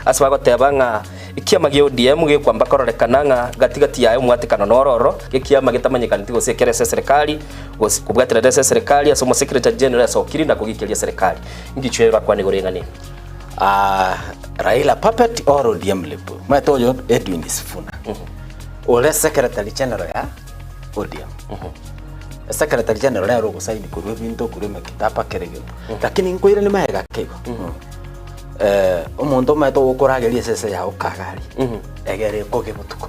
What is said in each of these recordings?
Ase bagoteba ng'a ekiama gia ODM gekwamba kororekana ng'a gati gati yaye omwatekano noro ororo, ekiama getamanyekaneti gose ekere ase eserekari gose kobwaterera ase eserekari ase omosecretary general asokiri na kogikeria eserekari. Ngichwe orakwane igoro eng'ana eye? Ah, Raila puppet or ODM lip? Omanyete oyo Edwin Sifuna ore secretary general ya ODM. Secretary general nere ogosaini korwa ebinto korwa emekitaba kera egento. Lakini nkoiranie magega ake igo. Eh, omonto omanyete ogokorageria esese yago kagari egere ekoge botuko.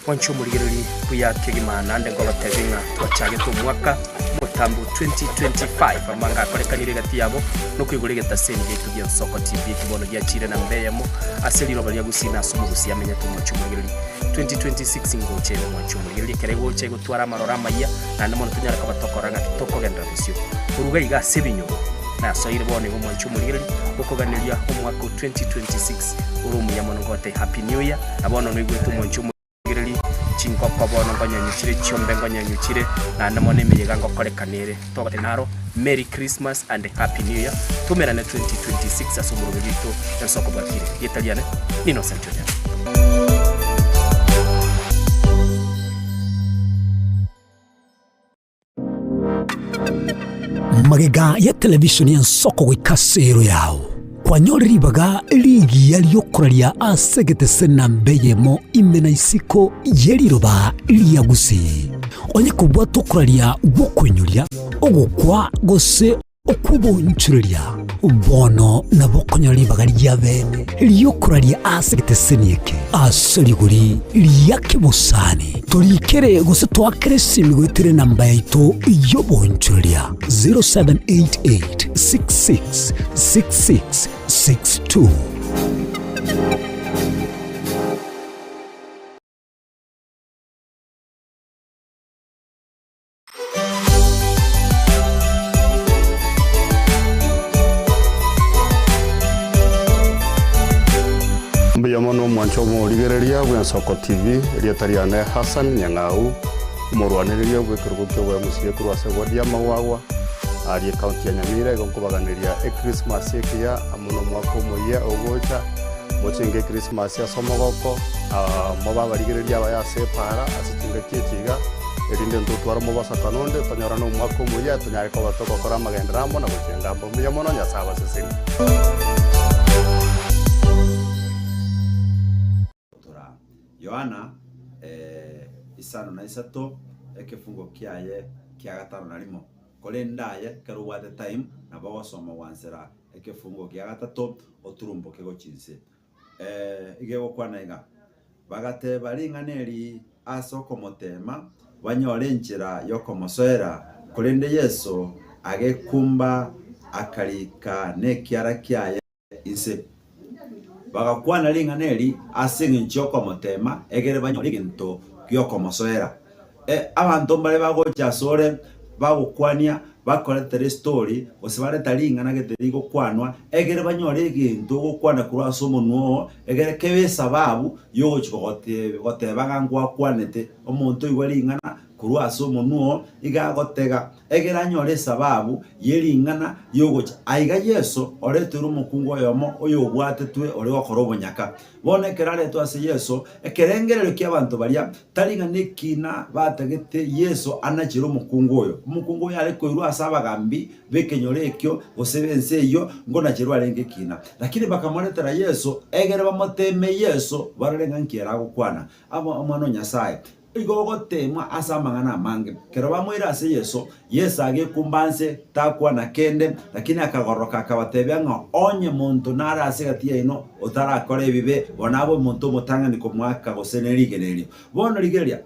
Mwanche omorigereria buya kegima naende nkobatebie ng'a twachagete omwaka omotambe o 2025 amanga akorekanire egati yabo nokoigora egetaseni giaito gia Nsoko TV eki bono giachire namba eyemo ase riroba ria Gusii na ase omogusii amenyete omwanche omorigereria 2026 ngocha ere omwanche omorigereria ekero egocha egotwara amaroro amayia naende mono tonyare koba tokora ng'aki tokogenderera bosio koruga iga ase ebinyoro nasoire bono iga omwanche omorigereria gokoganeria omwaka o 2026 ore omuya mono ngote happy new year na bono noigwete omwanche Rigereria, chinkoko bono nkonyenywa chire, chiombe nkonyenywa chire, naende mono emeyega ngokorekana ere. Togote naro, Merry Christmas and Happy New Year. Tomerane 2026 ase omoroberi oito ensoko bwakire. Rieta riane n'Innocent Onyango. Magega ya televishoni y'ensoko goika ase ero yao, kwanyore ribaga rigiya ri'okoraria ase egetese namba eyemo ime na isiko ye riroba ria Gusii. Onye kobwata okoraria gw'okoinyoria, ogokwa gose Okw'oboonchoreria bono nabo okonyora ribaga ria bene ri'okoraria ase egeteseni eke ase rigori ria kebosani. Torikere gose toakere esimi goetera enamba yaito y'oboonchoreria 0788 66 66 62. Mbuya mono omwancha omorigereria bw'Ensoko TV, erieta riane Hassan Nyang'au, omorwanereria bw'ekerogo ki'oboemusie korwa ase eward ya Magwagwa, aaria ecounty ya Nyamira, igo nkobaganeria echristmas ekiya amo nomwaka omoyia ogocha, mochenke echristmas ase omogoko, mobe abarigereria abaya ase epaara ase chingaki echi iga. Erinde ntotware omobosokano onde, tonyorane omwaka omoyia, tonyare koba togokora amagenderero amo na gochenga amo. Mbuya mono, Nyasae abasesenie. Tora Yohana isano na isato, ekefungo kiaye kia gatano na rimo. Korende aye ekero obwate time, nabo ogosoma gwansera ekefungo gia gatato, oturumboke gochia inse. Iga egokwana iga, Bagateba ring'ana eri ase okomoteema, banyore enchera y'okomosoera, korende Yeso agekumba, akarika nekiara kiaye inse. Bagakwana ring'ana eri ase engencho y'okomoteema, egere banyore egento gi'okomosoera. Abanto mbare bagocha asore bagokwania, bakoretera estori, gose bareta ring'ana gete rigokwanwa, egere banyore egento ogokwana korwa ase omonwa oo, egere kebe esababu yogochia kogote goteba ng'a ngwakwanete. Omonto oigwa ring'ana korwa ase omonwa oo, iga agotega, egere anyore esababu ye ring'ana riogocha. Aiga Yeso oreterwe omokungu oyomo oyobwatetwe ore gokora obonyaka. Bono ekero aretwe ase Yeso, ekerengererio ki'abanto baria tari ng'a nekina batagete Yeso anachere omokungu oyo. Omokungu oyo are koirwa ase abagambi b'ekenyoro ekio, gose b'ense eyio, ngonacherwa arenge ekina. Lakini bakamoretera Yeso, egere bamoteeme Yeso, barore ng'a nki ere agokwana. Abe Omwana o Nyasae. Igo ogoteemwa ase amang'ana amange. Ekero bamoira ase Yeso, Yeso agekumba nse, takwana kende, lakini akagororoka akabatebia ng'a onye monto nare ase egati yaino otarakora ebibe, bono abe omonto omotang'ani komoaka gose ne rigena erio. Bono rigereria,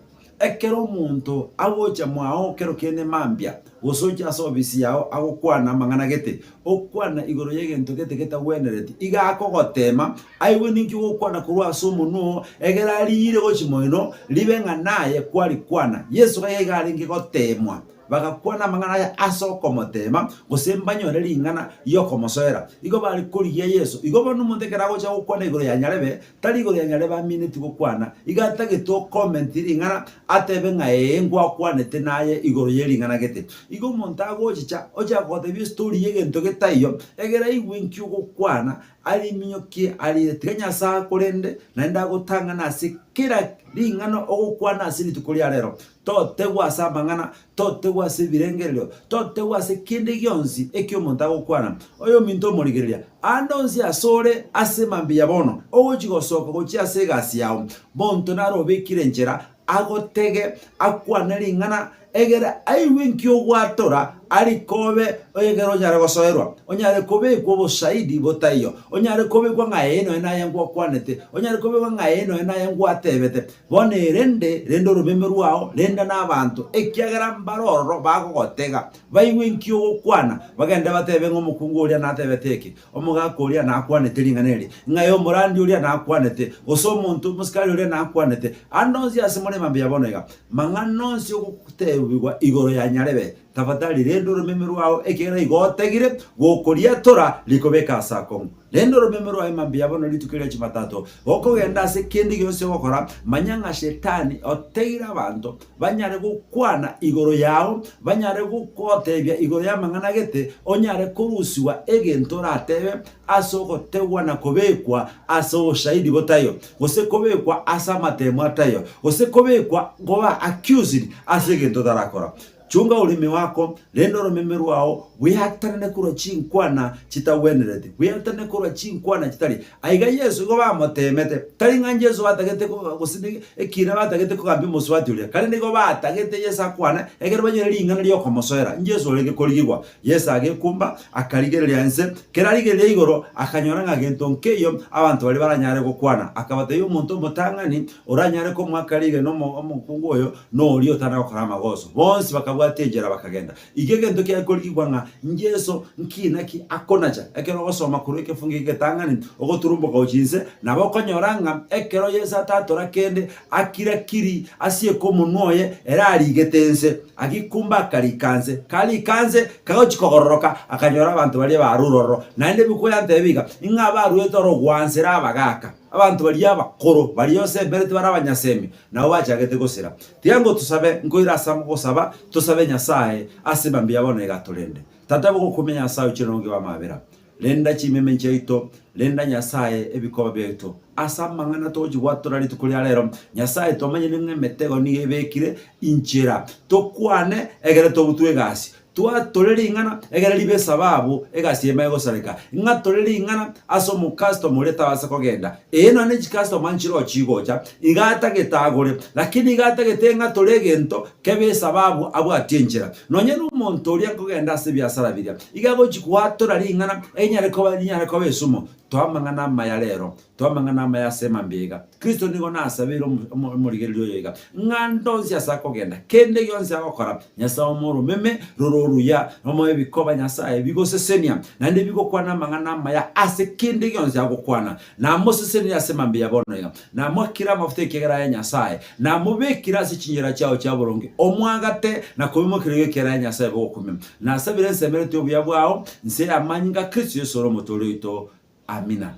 Ekero omonto agocha mwao kero kende mambia, gose oche ase ofisi yao agokwana amang'ana gete, okwana igoro y'egento gete getagwenereti, iga akogoteema, aigwe ninki ogokwana korwa ase omonwa oo, egere ariire gochia moino, ribe ng'a naye kwarikwana. Yeso gaiga iga arenge goteemwa. Bagakwana amang'ana aya ase okomoteema, gose mbanyore ring'ana ri'okomosoera. Igo bare korigia Yeso. Igo bono omonto ekero agocha gokwana igoro ya nyarebe, tari igoro ya nyarebe amineti gokwana, igo atagete okomenti ring'ana, atebe ng'a ee ngwakwanete naye igoro ye ring'ana gete. Igo omonto agochicha, oche gotebia estori y'egento getaiyo, egere aigwe inki ogokwana, ariminyokie arire. Tiga Nyasae akorende, naende agotang'ane ase kera ring'ana ogokwana ase rituko ria rero. Totegwa ase amang'ana, totegwa ase ebirengererio, totegwa ase kende gionsi eki omonto agokwana. Oyominto omorigereria, aande onsi asore ase mambia bono, ogochia gosoka gochia ase egasi yao, monto nare obekire enchera, agotege, akwane ring'ana, egere aigwe inki ogwatora, arikobe, egere onyare gosoerwa, onyare kobekwa obosaidi botaiyo, onyare kobekwa ng'a ee nonya naye ngwakwanete, onyare kobekwa ng'a ee nonya naye ngwatebete. Bono erende, renda oromeme rwao, renda nabanto, ekiagera mbare ororo bagogotega, baigwe inki ogokwana, bagende batebe ng'a omokungu oria natebete eke, omogaka oria nakwanete ring'ana eri, ng'a ee omorandi oria nakwanete, gose omonto omosikari oria nakwanete. Ande onsi ase more mambia bono iga, mang'ana onsi ogotebigwa igoro ya nyarebe, Tafadhali renda oromeme rwao, ekiagera igo otegire gokoriatora rikobeka ase akong'u. Renda oromeme rwao mambia bono rituko ria Chumatato. Gokogenda ase kende gionsi ogokora, manya ng'a Shetani otegire abanto banyare gokwana igoro yao, banyare gokotebia igoro y'amang'ana gete, onyare korusigwa egento oratebe ase ogotegwa na kobekwa ase oboshahidi botaiyo, gose kobekwa ase amatemo ataiyo, gose kobekwa koba accused ase egento otarakora. Chunga orimi wako, renda oromeme rwao, bweatanane korwa chinkwana chitagwenereti, bweatanane korwa chinkwana chitari. Aiga Yeso igo bamoteemete, tari ng'a Yeso batagete gose ekina batagete kogambia omosubati oria, korende igo batagete Yeso akwane, ekero banyore ring'ana ri'okomosoera. Yeso orenge korigigwa. Yeso agekumba, akarigereria inse, kera arigereria igoro, akanyora ng'a gento nkeiyo abanto baria baranyare gokwana. Akabatebia omonto omotang'ani oranyare komoaka rigena omokungu oyo, noria otana gokora amagoso. Bonsi bakabwatia enchera bakagenda. Igo egento kiare korigigwa ng'a Yeso nki naki akonacha. Ekero ogosoma korwa ekefungo eke egetang'ani, ogoturumboka gochia inse, nabo okonyora ng'a ekero Yeso atatora kende, akira-kiri, asieke omonwa oye, ere arigete inse, agikumba akarika nse. Karika nse, kagochia kogororoka, akanyora abanto baria barure ororo. Naende ebuku yantebia iga, ng'a baruete oro gwansera abagaka, abanto baria abakoro, baria osembereti bare abanyasemi, Nabo bachagete gosira. Tiga ngotosabe, nkoire ase ogosaba, tosabe Nyasae ase mambia bono iga atorende. Tata bw'ogokumia Nyasae ochire nonge bw'amabera. Renda chimeme chiaito, renda Nyasae ebikoba biaito. Ase amang'ana togochia gwatora rituko ria rero, Nyasae twamanyire ng'a emetego nigo ebekire inchera. Tokwane egere tobutwe egasi. Twatore ring'ana, egere ribe esababu egasi ime egosareka, ng'a tore ring'ana ase omokastoma oria tabasa kogenda. Ee, nonya ne chikastoma nchiroo chigocha, iga atagete agore, lakini iga atagete ng'a tore egento kebe esababu abwatie enchera. Nonya nomonto oria nkogenda ase ebiasara biria, iga agochi gwatora ring'ana enyare koba rinyare koba esumo. Toa amang'ana amaya rero. Toa amang'ana amaya ase mambia iga. Kristo nigo nasabeire omorigereria oyo iga, ng'a ndonsi ase akogenda, kende gionsi agokora, Nyasae omoe oromeme rore oruya, omoe ebikoba Nyasae bigosesenia, naende bigokwana amang'ana amaya ase kende gionsi agokwana. Namosesenirie ase mambia bono iga, namoakire amafuta ekiagera aye Nyasae, namobekire ase chinchera chiao chia boronge, omoagate na koimokereria ekiagera aye Nyasae bogokumia. Nasabire nsemeretie obuya bwao nse y'amanyinga a Kristo Yeso ore Omotoori oito. Amina.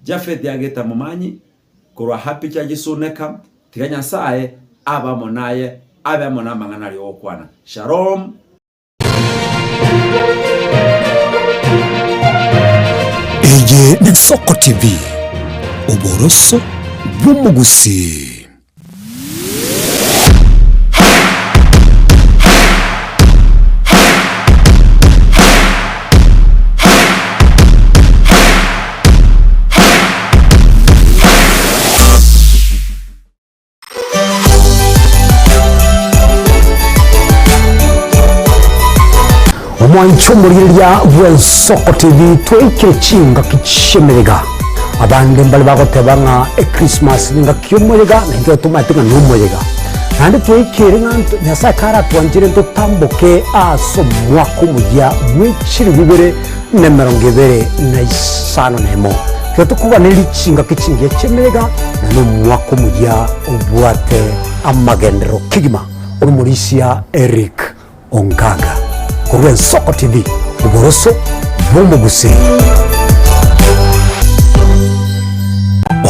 Jafethi ageta momanyi korwa Happy Church Suneka, tiga Nyasae abe amo naye, abe amo namang'ana aria ogokwana. Shalom. Eye n'Ensoko TV, oboroso bw'omogusii. Omwancho omorigereria bw'Ensoko TV twaikire chingaki chi'emerega. Abande mbare bagoteba ng'a Ekrismasi nengaki y'omoyega, na intwe tomanyete ng'a nomoyega. Naende twaikeire ng'a Nyasae karatwanchire ntotamboke ase omwaka omoyia bwe chilifu ibere na emerongo ebere na isano na emo. Tiga tokoganerie chingaki chingiya chi'emeyega na nomwaka omoyia obwate amagenderero kegima. Oromorisia Eric Ongaga korwa Ensoko TV, oboroso bw'omogusii.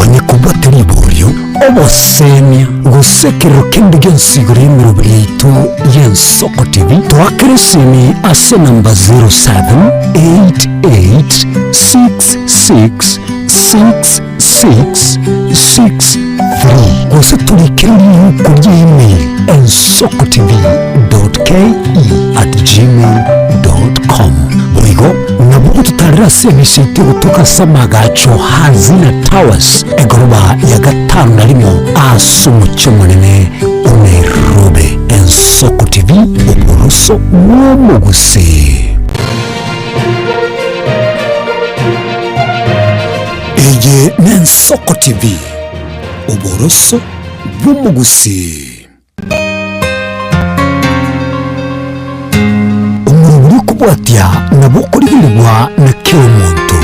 Onye kobwate riborio, obosemia, gose ekerero kende gionsi igoro y'emeroberi yaito y'Ensoko TV, toakere esimi ase enamba 0788666663 gose torikere riuko ria email ensokotv.ke@gmail.com. Boigo nabo ogototarera ase emisa yaito egotoka ase amagacho Hazina Towers, egoroba ya gatano na rimo ase omochie omonene o Nairobi. Ensoko TV, oboroso bw'omogusii. Eye n'Ensoko TV, oboroso bw'omogusii. Omorobori okobwatia nabo okorigerigwa na kera omonto.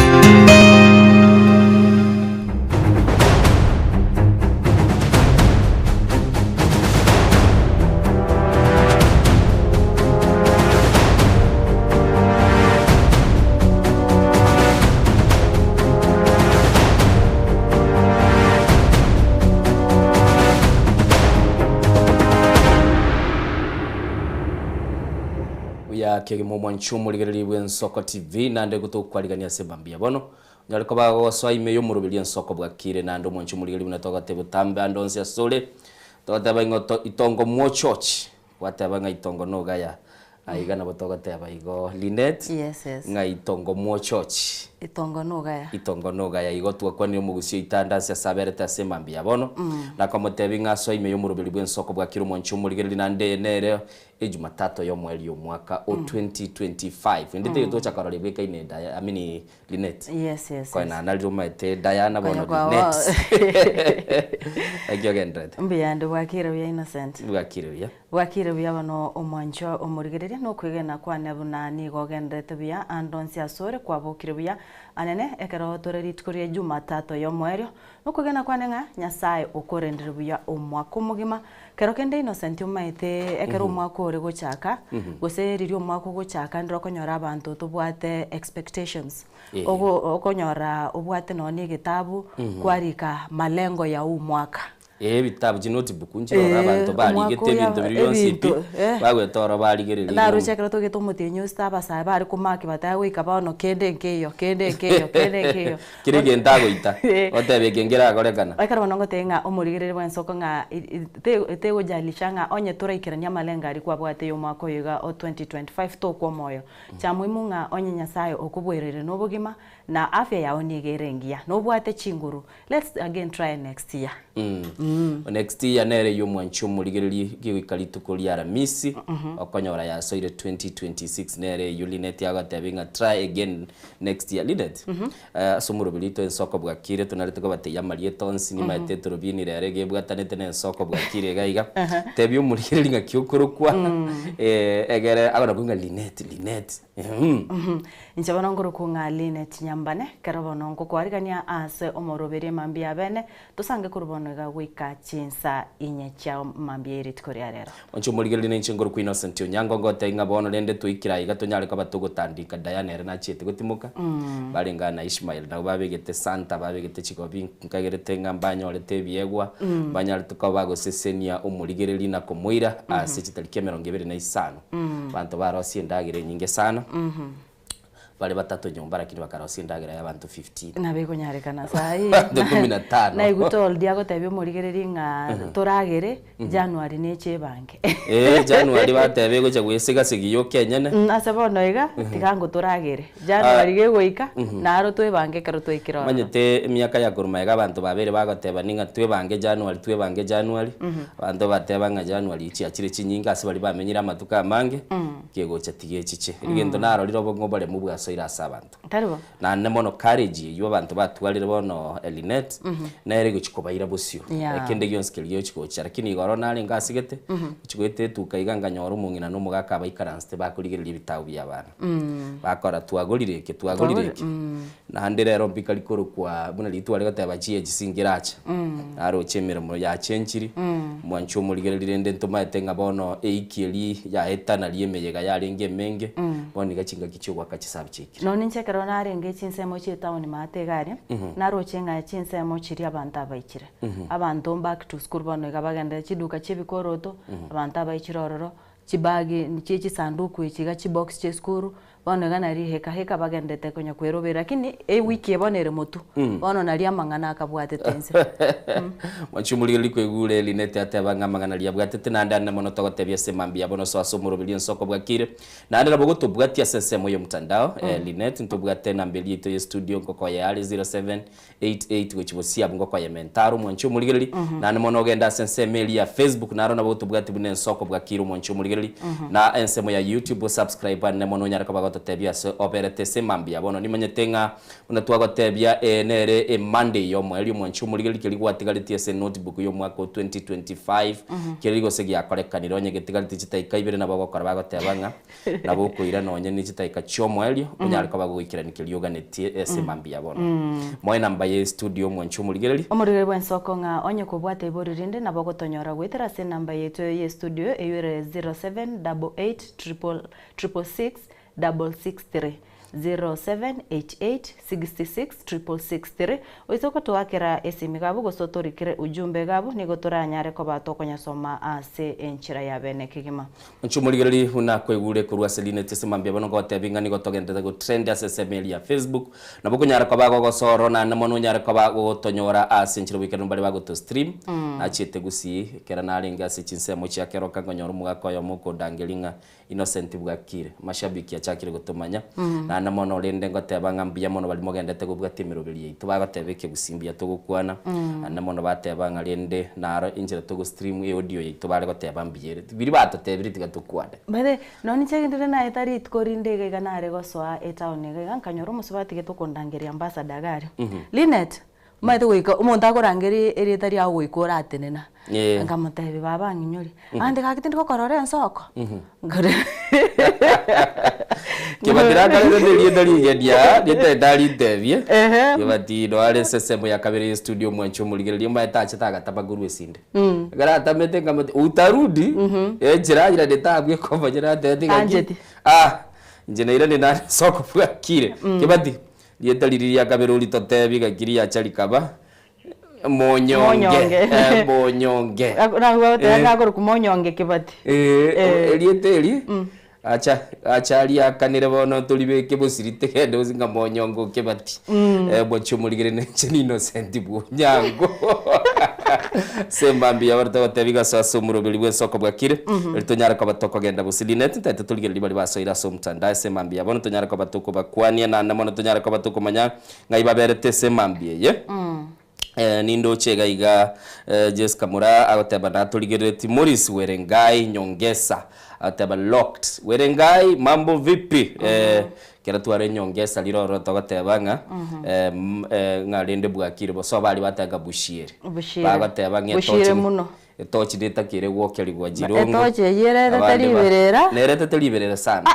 Buya kegima omwanchi omorigereria bw'Ensoko TV naende gotokwarigania ase mambia bono onyare koba gosoa ime y'omoroberio Ensoko bwakire naende omwanchi omorigereria buna togateba otambe ande onsi asore togoteba ing'o to itongo mwochochi gwateba ng'a itongo nogaya Aiga nabo togoteba igo Linet, Yes, yes. ng'a itongo mwochochi. Itongo nogaya. Itongo nogaya. Igo twakwanire omogusii oitanda ase ase aberete ase emambia ya bono, nakomotebi ng'a asoe ime y'omoroberi bw'ensoko bwa kera omwanchi omorigereria naende eye nere Ejumatato y'omoerio omwaka o 2025. Ende teiyo togocha korora ebwekaine Daya, I mean Linet. Yes, yes, yes. Koenana riria omaete Diana bono Konya kwa Linet. Naki ogendererete? Mbuya ande bwakire buya Innocent. Bwakire buya. Bwakire buya bono omwanchwa omorigereria nokwegena kwane buna nigo ogendererete buya ande onsi asore kwabokire buya anene ekero tore rituko ria Jumatato y'omoerio nokwegena kwane ng'a Nyasae okorendire buya omwaka omogima kero kende Innocent omaete ekero omwaka ore gochaka gose riria omwaka ogochaka ndire okonyora abanto tobwate expectations ogo okonyora obwate nonye na egetabu kwarika malengo ya huu mwaka. Ee, ebitabu chinotebook nchirore abanto Ee, barigete omwaka oyo ebinto biria bionsi pi, ebinto, eh. bagwete oro barigereria Naroche ekero togete omotienyi osito abasae bare komaki bataya goika bono kende nkeiyo, kende nkeiyo, kende nkeiyo. Kera egento agoita, Eh. oteba eke nkerakorekana. Ekero bono ngotebia ng'a omorigereria bw'ensoko ng'a i- i- te- tegojalisha ng'a onye toraikerania amalengo aria kwabwate ya omwaka oyo iga o 2025 tokwa omoyo. Cha muhimu ng'a onye Nyasaye okoboereire nobogima, na afya yao nigo ere engiya, nobwate chinguru, Let's again try next year. Next year nere eyio omwanchi omorigererie gegoika rituko ria Aramisi okonyora yasoire 2026 nere eyio Linet agotebia ng'a try again next year. Linet, ase omoroberi oito ensoko bwakire tonarete kobatebia amarieta onsi nimaete etorobini rero iga ebwatanete na ensoko bwakire iga iga. Tebia omorigereria ng'aki okorokwa egere agona koigwa ng'a Linet, Linet. Inche bono nkorokwa ng'a Linet Nyambane, kero bono ngokwarigania ase omoroberio emambia ya bene, tosange korwa bono iga goika chinsa inye chia mambia ye rituko ria rero. Inche omorigereria na inche nkorokwa Innocent Onyango ngotebia ng'a bono rende twaikire aiga tonyare koba togotandika Diana ere nachiete gotimoka, barenge aa na Ishmael nabo babegete Santa babegete chigobi nkagerete ng'a mbanyorete ebiegwa, mbanyarete koba bagosesenia omorigereria na komoira ase chitariki emerongo ebere na isano. Abanto barosie endagera enyinge sana, bare batato nyomba lakini bakarosia endagera ya abanto 15. Nabo ekonyarekana saii. Abanto kumi na tano. Naigwe told agotebia omorigereria ng'a toragere January neche ebange. Eh, January bateba egocha gwesigasegi yoka enyene. Ase bono iga, tiga ngo toragere. January gegoika, naro twebange ekero twaikire ororo. Omanyete emiaka ya korwa magega abanto babere bagotebani ng'a twebange January, twebange January, abanto bateba ng'a January chiachire chinyinge ase baria bamenyire amatuko amange, Kegocha tigechiche. Egento narorire obong'u oboremu bwasoire ase abanto. Tari bo? Naende mono courage eywo abanto batwarire bono Linet, nere egochia kobaira bosio. Kende gionsi keria gegochia gocha. Lakini igoro narenge asegete, ngochia goeta etuka iga nkanyora omong'ina na omogaka abaikaransete bakorigereria ebitabu bia abana. Bakora twagorire eke, twagorire eke. Naende rero mbikari korokwa buna riria tware goteba GHC nkeracha, naroche emeremo yachenchiri, mwanche omorigereria rende ntomaete ng'a bono eiki eria yaeta naria emeyega yarenge emenge, bono iga chingaki chiogoaka chisabu chiaikire. Nonya inche ekero narenge chinsemo chi'etaoni maate iga aria, naroche ng'a chinsemo chiria abanto abaichire. Abanto back to school bono iga bagenderete chiduka chi'ebikoroto, abanto abaichire ororo, chibagi chie chisanduku echi iga chibox chia esukuru, bono iga nari heka heka bagenderete konya kwerobera lakini ewiki eye bono ere motwe, bono nari amang'ana akabwatete inse. Mwanche omorigereria koigure Linete ateba ng'a amang'ana aria abwatete naende ande mono togotebia ase mambia bono soa ase omoroberio ensoko bwakire. Naende nabo gotobwatia ase ensemo y'omotandao, Linet ntobwate enamba eria yaito ye studio nkokoye are 0788 gochia bosio abwo ngokoye mentaro omwanche omorigereria. Naende mono ogende ase ensemo eria ya Facebook naro nabo gotobwatia buna ensoko bwakire omwanche omorigereria. Na ensemo ya YouTube osubscribe ande mono onyare koba gototebia ase oberete ase mambia bono nimanyete ng'a buna twagotebia eye nere eMonday y'omoerio omwanche omorigereria keria gwatigaretie ase enotebook y'omwaka o 2025 keria gose giakorekanire onye getigaretie chitaika ibere nabo ogokora bagoteba ng'a nabo okoira nonye ne chitaika chi'omoerio onyare koba goikerania keria oganetie ase mambia bono. Moe enamba ye estudio omwanche omorigereria. Omorigereria bw'ensoko ng'a onye kobwate ibori rinde nabo ogotonyora goetera ase enamba yaito y'estudio eywo ere 0788 triple 666 663, 0788 66 666 3, oise gotoakera esimi gabu gose otorikere ujumbe gabu nigo toranyare koba tokonyasoma ase enchera ya bene kegima. Inche omorigereria buna kwaigure korwa ase Linet ase mambia bono ngotebie ng'a nigo togenderete gotrend ase ensemo eria ya Facebook. Nabo okonyara koba gogosorora naende mono onyare koba gogotonyora ase enchera oboikeranu baria bagotostream. Nachiete gusii ekero narenge ase chinsemo chia keroka nkonyora omogaka oyomo okondangeria ng'a Innocent bwakire, amashabiki achakire gotomanya, naende mono rende ngoteba ng'a mbuya mono baria mogendete kobwatia emeroberi yaito bagoteba ekegusii mbuya togokwana, naende mono bateba ng'a rende naro enchera togo stream eaudio yaito bare goteba mbuya ere, biria batotebirie tiga tokwane. By the way, nonye inche rende naye tari rituko rinde iga iga nare gosoa etown iga iga nkanyora omosubati gete okondangeria ambassador iga aria, Linet, Omanyete goika omonto akorangeria erieta riago goika oratenena. Eh. Nkamotebia baba ang'inyore, ande gaki tindi gokorora ensoko? Nkore Kebati nakarete na erieta rigeni aa, rietagete arintebie. Ehe. Kebati no are ase ensemo ya kabere ye studio omwanchi omorigereria omanyete achete agatama korwa esinde. Ekero atamete nkamotebia utarudi, enchera airane tabwe komonyera antebeti ng'aki, Tancheti. ah, inche nairane nare ensoko bwakire. Kebati, Rieta riria ria kabere oritotebie gaki riacha rikaba monyonge, Monyonge. eh, monyonge. Nabu bagoteba Eh. nakorokwa monyonge kebati. Eh, Eh. erieta eri acha acha riakanire bono toribeke bosiri tegende gose ng'a monyonge okebati. Eh, mochie omorigere nenche ni Innocent bwonyango. Ase mambia bono togotebia iga ase ase omoroberi bw'ensoko bwakire, eri tonyare koba tokogenda bosiri. Neti ntaete torigererie baria basoire ase omotandao ase emambia bono tonyare koba tokobakwania naende mono tonyare koba tokomanya ng'ai baberete ase emambia eye. Nindoche iga iga Jesca Moraa agoteba natorigerereti Morris Werengai Nyongesa agoteba locked Werengai mambo vipi Ekero tware enyongesa riroro togoteba ng'a ng'a rende bwakire bosa baria bateba ng'a bushiere. Bushiere. Bagoteba ng'a Bushiere etochi muno. Etochi netakeire gwokerigwa jirongo. Etochi eyio eretete Abande ba- riberera. Neretete riberera sana.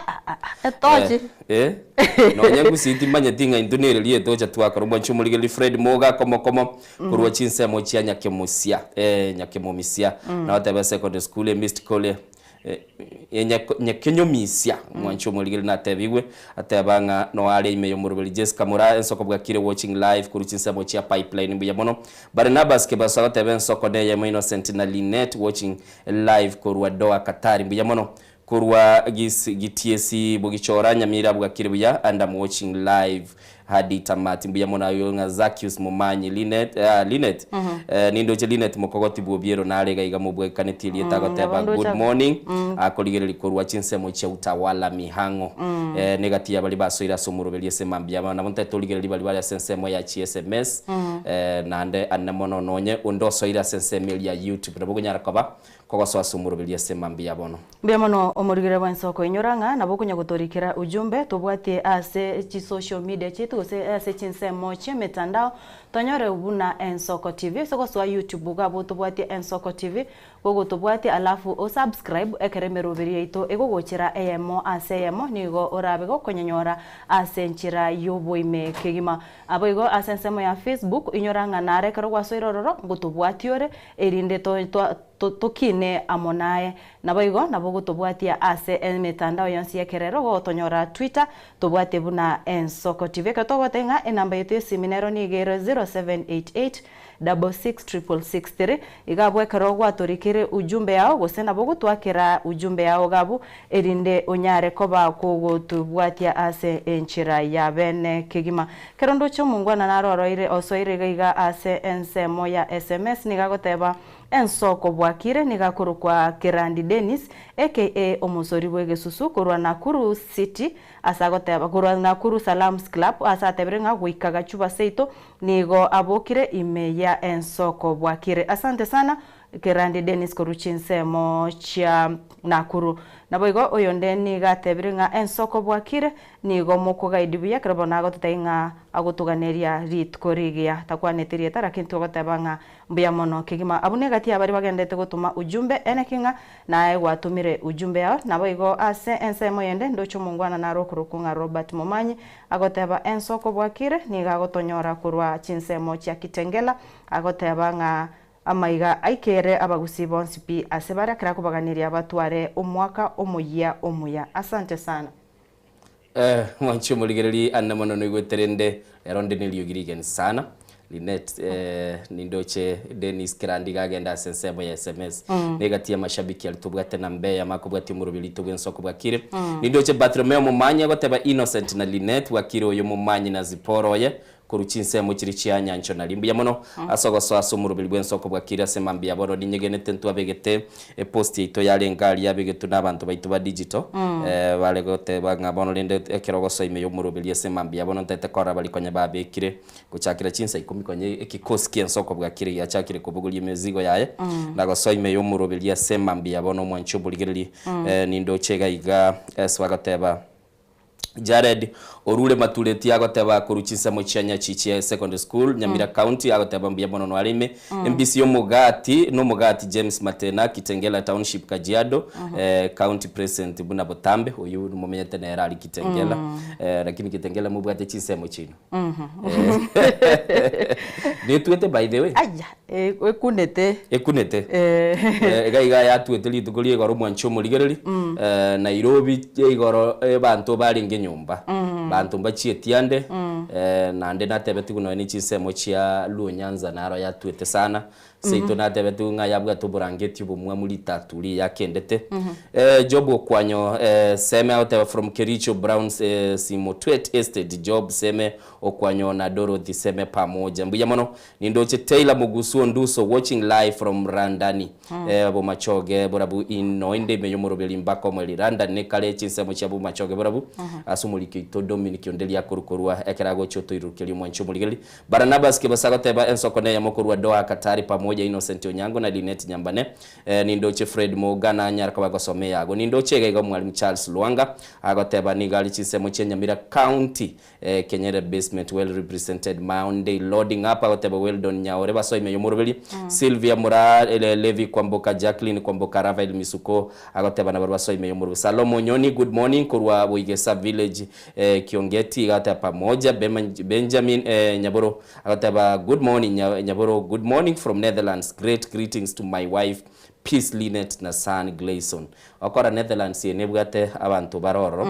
Etochi. Eh, eh. Nonya gusii timanyeti ng'a intwe nereri etocha twakora. Omwanchi omorigereria Fred Moga komo komo korwa chinsemo chia Nyakemosia, eh, Nyakemomisia. Nagoteba secondary school e Missed Kole. Nyekenyomisia, omwanchi omorigereria natebigwe, ateba ng'a noare ime y'omoroberi Jessica Moraa ensoko bwakire watching live korwa chinsemo chia Pipeline mbuya mono. Barnabas Kebaso agoteba ensoko neyemo Innocent na Linet watching live korwa Doha Qatar mbuya mono. Korwa Gitiesi Bogichora Nyamira bwakire buya and am watching live Hadi tamati mbuya mono ayio ng'a Zaccheus Momanyi Linet ah Linet eh, nindoche Linet mokogoti bw'obiero nare iga iga mobwekanetie erieta agoteba nabo good ndoche. morning akorigereria korwa chinsemo chia Utawala Mihang'o eh, negati ya baria basoire ase omoroberi ase mambia aba nabo ntaete origereria baria bare ase ensemo ya chi sms eh, naende ane mono nonye onde osoire ase ensemo eria ya YouTube nabo okonyara koba. Kogosoa ase omoroberio ase mambia bono. Mbuya mono omorigere bwensi okoinyora ng'a nabo okonya gotorikera ujumbe tobwatie ase chisocial media chiaito gose ase chinsemo chi'emetandao tonyore buna Ensoko TV. Ase gosoa YouTube iga abwo tobwatie Ensoko TV, gogotobwatia alafu osubscribe ekero emeroberi yaito egogochera eyemo ase eyemo nigo orabe gokonyenyora ase enchera y'oboime kegima. Naboigo ase ensemo ya Facebook inyora ng'a naro ekero gwasoire ororo ngotobwatie ore erinde to twa tokine amo naye. Naboigo nabo ogotobwatia ase emetandao yonsi y'ekerero, gogotonyora Twitter, tobwatie buna Ensoko TV. Ekero togoteba ng'a enamba yaito y'esimi nero nigo ere 0788 666663, iga abwo ekero gwatorikire ujumbe yao gose nabo ogotwakera ujumbe yao iga abwo erinde onyare koba kogotobwatia ase enchera ya bene kegima. Ekero ndoche omongwana naro oroire osoire iga iga ase ensemo ya sms nigo agoteba Ensoko bwakire nigo akorokwa Kerandi Dennis aka omosori bw'egesusu korwa Nakuru City ase agoteba korwa Nakuru Salams Club ase atebire ng'a goika Gachuba seito nigo abokire ime ya ensoko bwakire. Asante sana Kerandi Dennis korwa chinsemo chia Nakuru. Naboigo oyonde nigo atebire ng'a ensoko bwakire Nigo mokogaidi buya ekero bono agototebia ng'a agotoganeria rituko rigiya. Takwaneti rieta lakini togoteba ng'a mbuya mono kegima. Abwo negati ya baria bagenderete gotoma ujumbe ene ki ng'a naye gwatomire ujumbe yao. Naboigo ase ensemo yende ndoche omongwana naro okorokwa ng'a Robert Momanyi agoteba ensoko bwakire nigo agotonyora korwa chinsemo chia Kitengela agoteba ng'a amaiga aikere abagusii bonsi pi ase bare ekero akobaganeria batware omwaka omoyia omuya. Asante sana. Eh, mwanche omorigereri ane mono noigwete rende ero nde neriogi rigeni sana Linet eh, nindoche Dennis Kerandi iga agenda ase ensemo ya SMS negati ya mashabiki aria tobwate na Mbeya makobwatia omorobio rito bw'ensoko bwakire nindoche Bartholomeo Momanyi agoteba Innocent na Linet bwakire oyo Momanyi na Zipporah oye Korwa chinsemo chiria chia nyancho nario mbuya mono ase ogosoa ase omoroberi bw'ensoko bwakire ase mambia bono ninyegenete ntwabegete epost yaito yarenge aria yabegetwe na abanto baito ba digital bare goteba ng'a bono rende ekero ogosoa ime y'omoroberi ase mambia bono ntaete korora baria konya babekire gochakera chinsa ikomi konya ekikosi ki'ensoko bwakire giachakire kobogoria emizigo yaye na gosoa ime y'omoroberi ase mambia bono omwanchi oborigereria nindoche iga iga ase bagoteba Jared orure matureti agoteba korwa chinsemo chia Nyachichie Secondary School, Nyamira County, agoteba mbuya mono noare ime embisi y'omogati nomogati James Matena, Kitengela Township, Kajiado County President buna botambe oyio momenyete nere aria Kitengela lakini Kitengela mobwate chinsemo chiaino Netwete by the way. Aya, ekunete. Ekunete. Iga iga yatwete rituko ria igoro omwanchi omorigereri, Nairobi igoro abanto barenge nyomba, banto mbachieti ande, naende natebetigwe nonya ne chinsemo chia Luo Nyanza naro yatwete sana, Seito natebetigwe ng'a yabwate oborangeti obomwamu ritatu riya akendete. Job Okwanyo Seme agoteba from Kericho Browns Simotwet Estate Job Seme Okwanyo na Dorothy Seme pamoja. Mbuya mono. Nindoche Taylor Mugusu Onduso watching live from Randani Bomachoge Borabu in noende ime yomoroberi mbaka omweri Randani nekare chinsemo chia Bomachoge Borabu ase omoriki oito Dominic Onderi akoru korwa ekero agocha otoirurukeria omwanchi omorigereri Barnabas Kebasa agoteba ensoko neyemo korwa Doha Katari pamoja Innocent Onyango na Linet Nyambane Nindoche Fred Moga nanyara koba gosoma eyago Nindoche iga iga Omwalimu Charles Lwanga agoteba nigo are chinsemo chia Nyamira County Kenyere Basement well represented Monday loading up agoteba Weldon Nyaore basoa ime yomoroberi Sylvia Muraa Levi Kwamboka Jacqueline Kwamboka Raphael Misuko agoteba nabarabwo basoa ime yomoroberi Salomo Onyoni good morning korwa Boigesa village Kiongeti iga agoteba pamoja Benjamin Nyaboro agoteba good morning Nyaboro good morning from Netherlands great greetings to my wife Peace Linet na son Glayson Okora Netherlands eye nebwate abanto bare ororo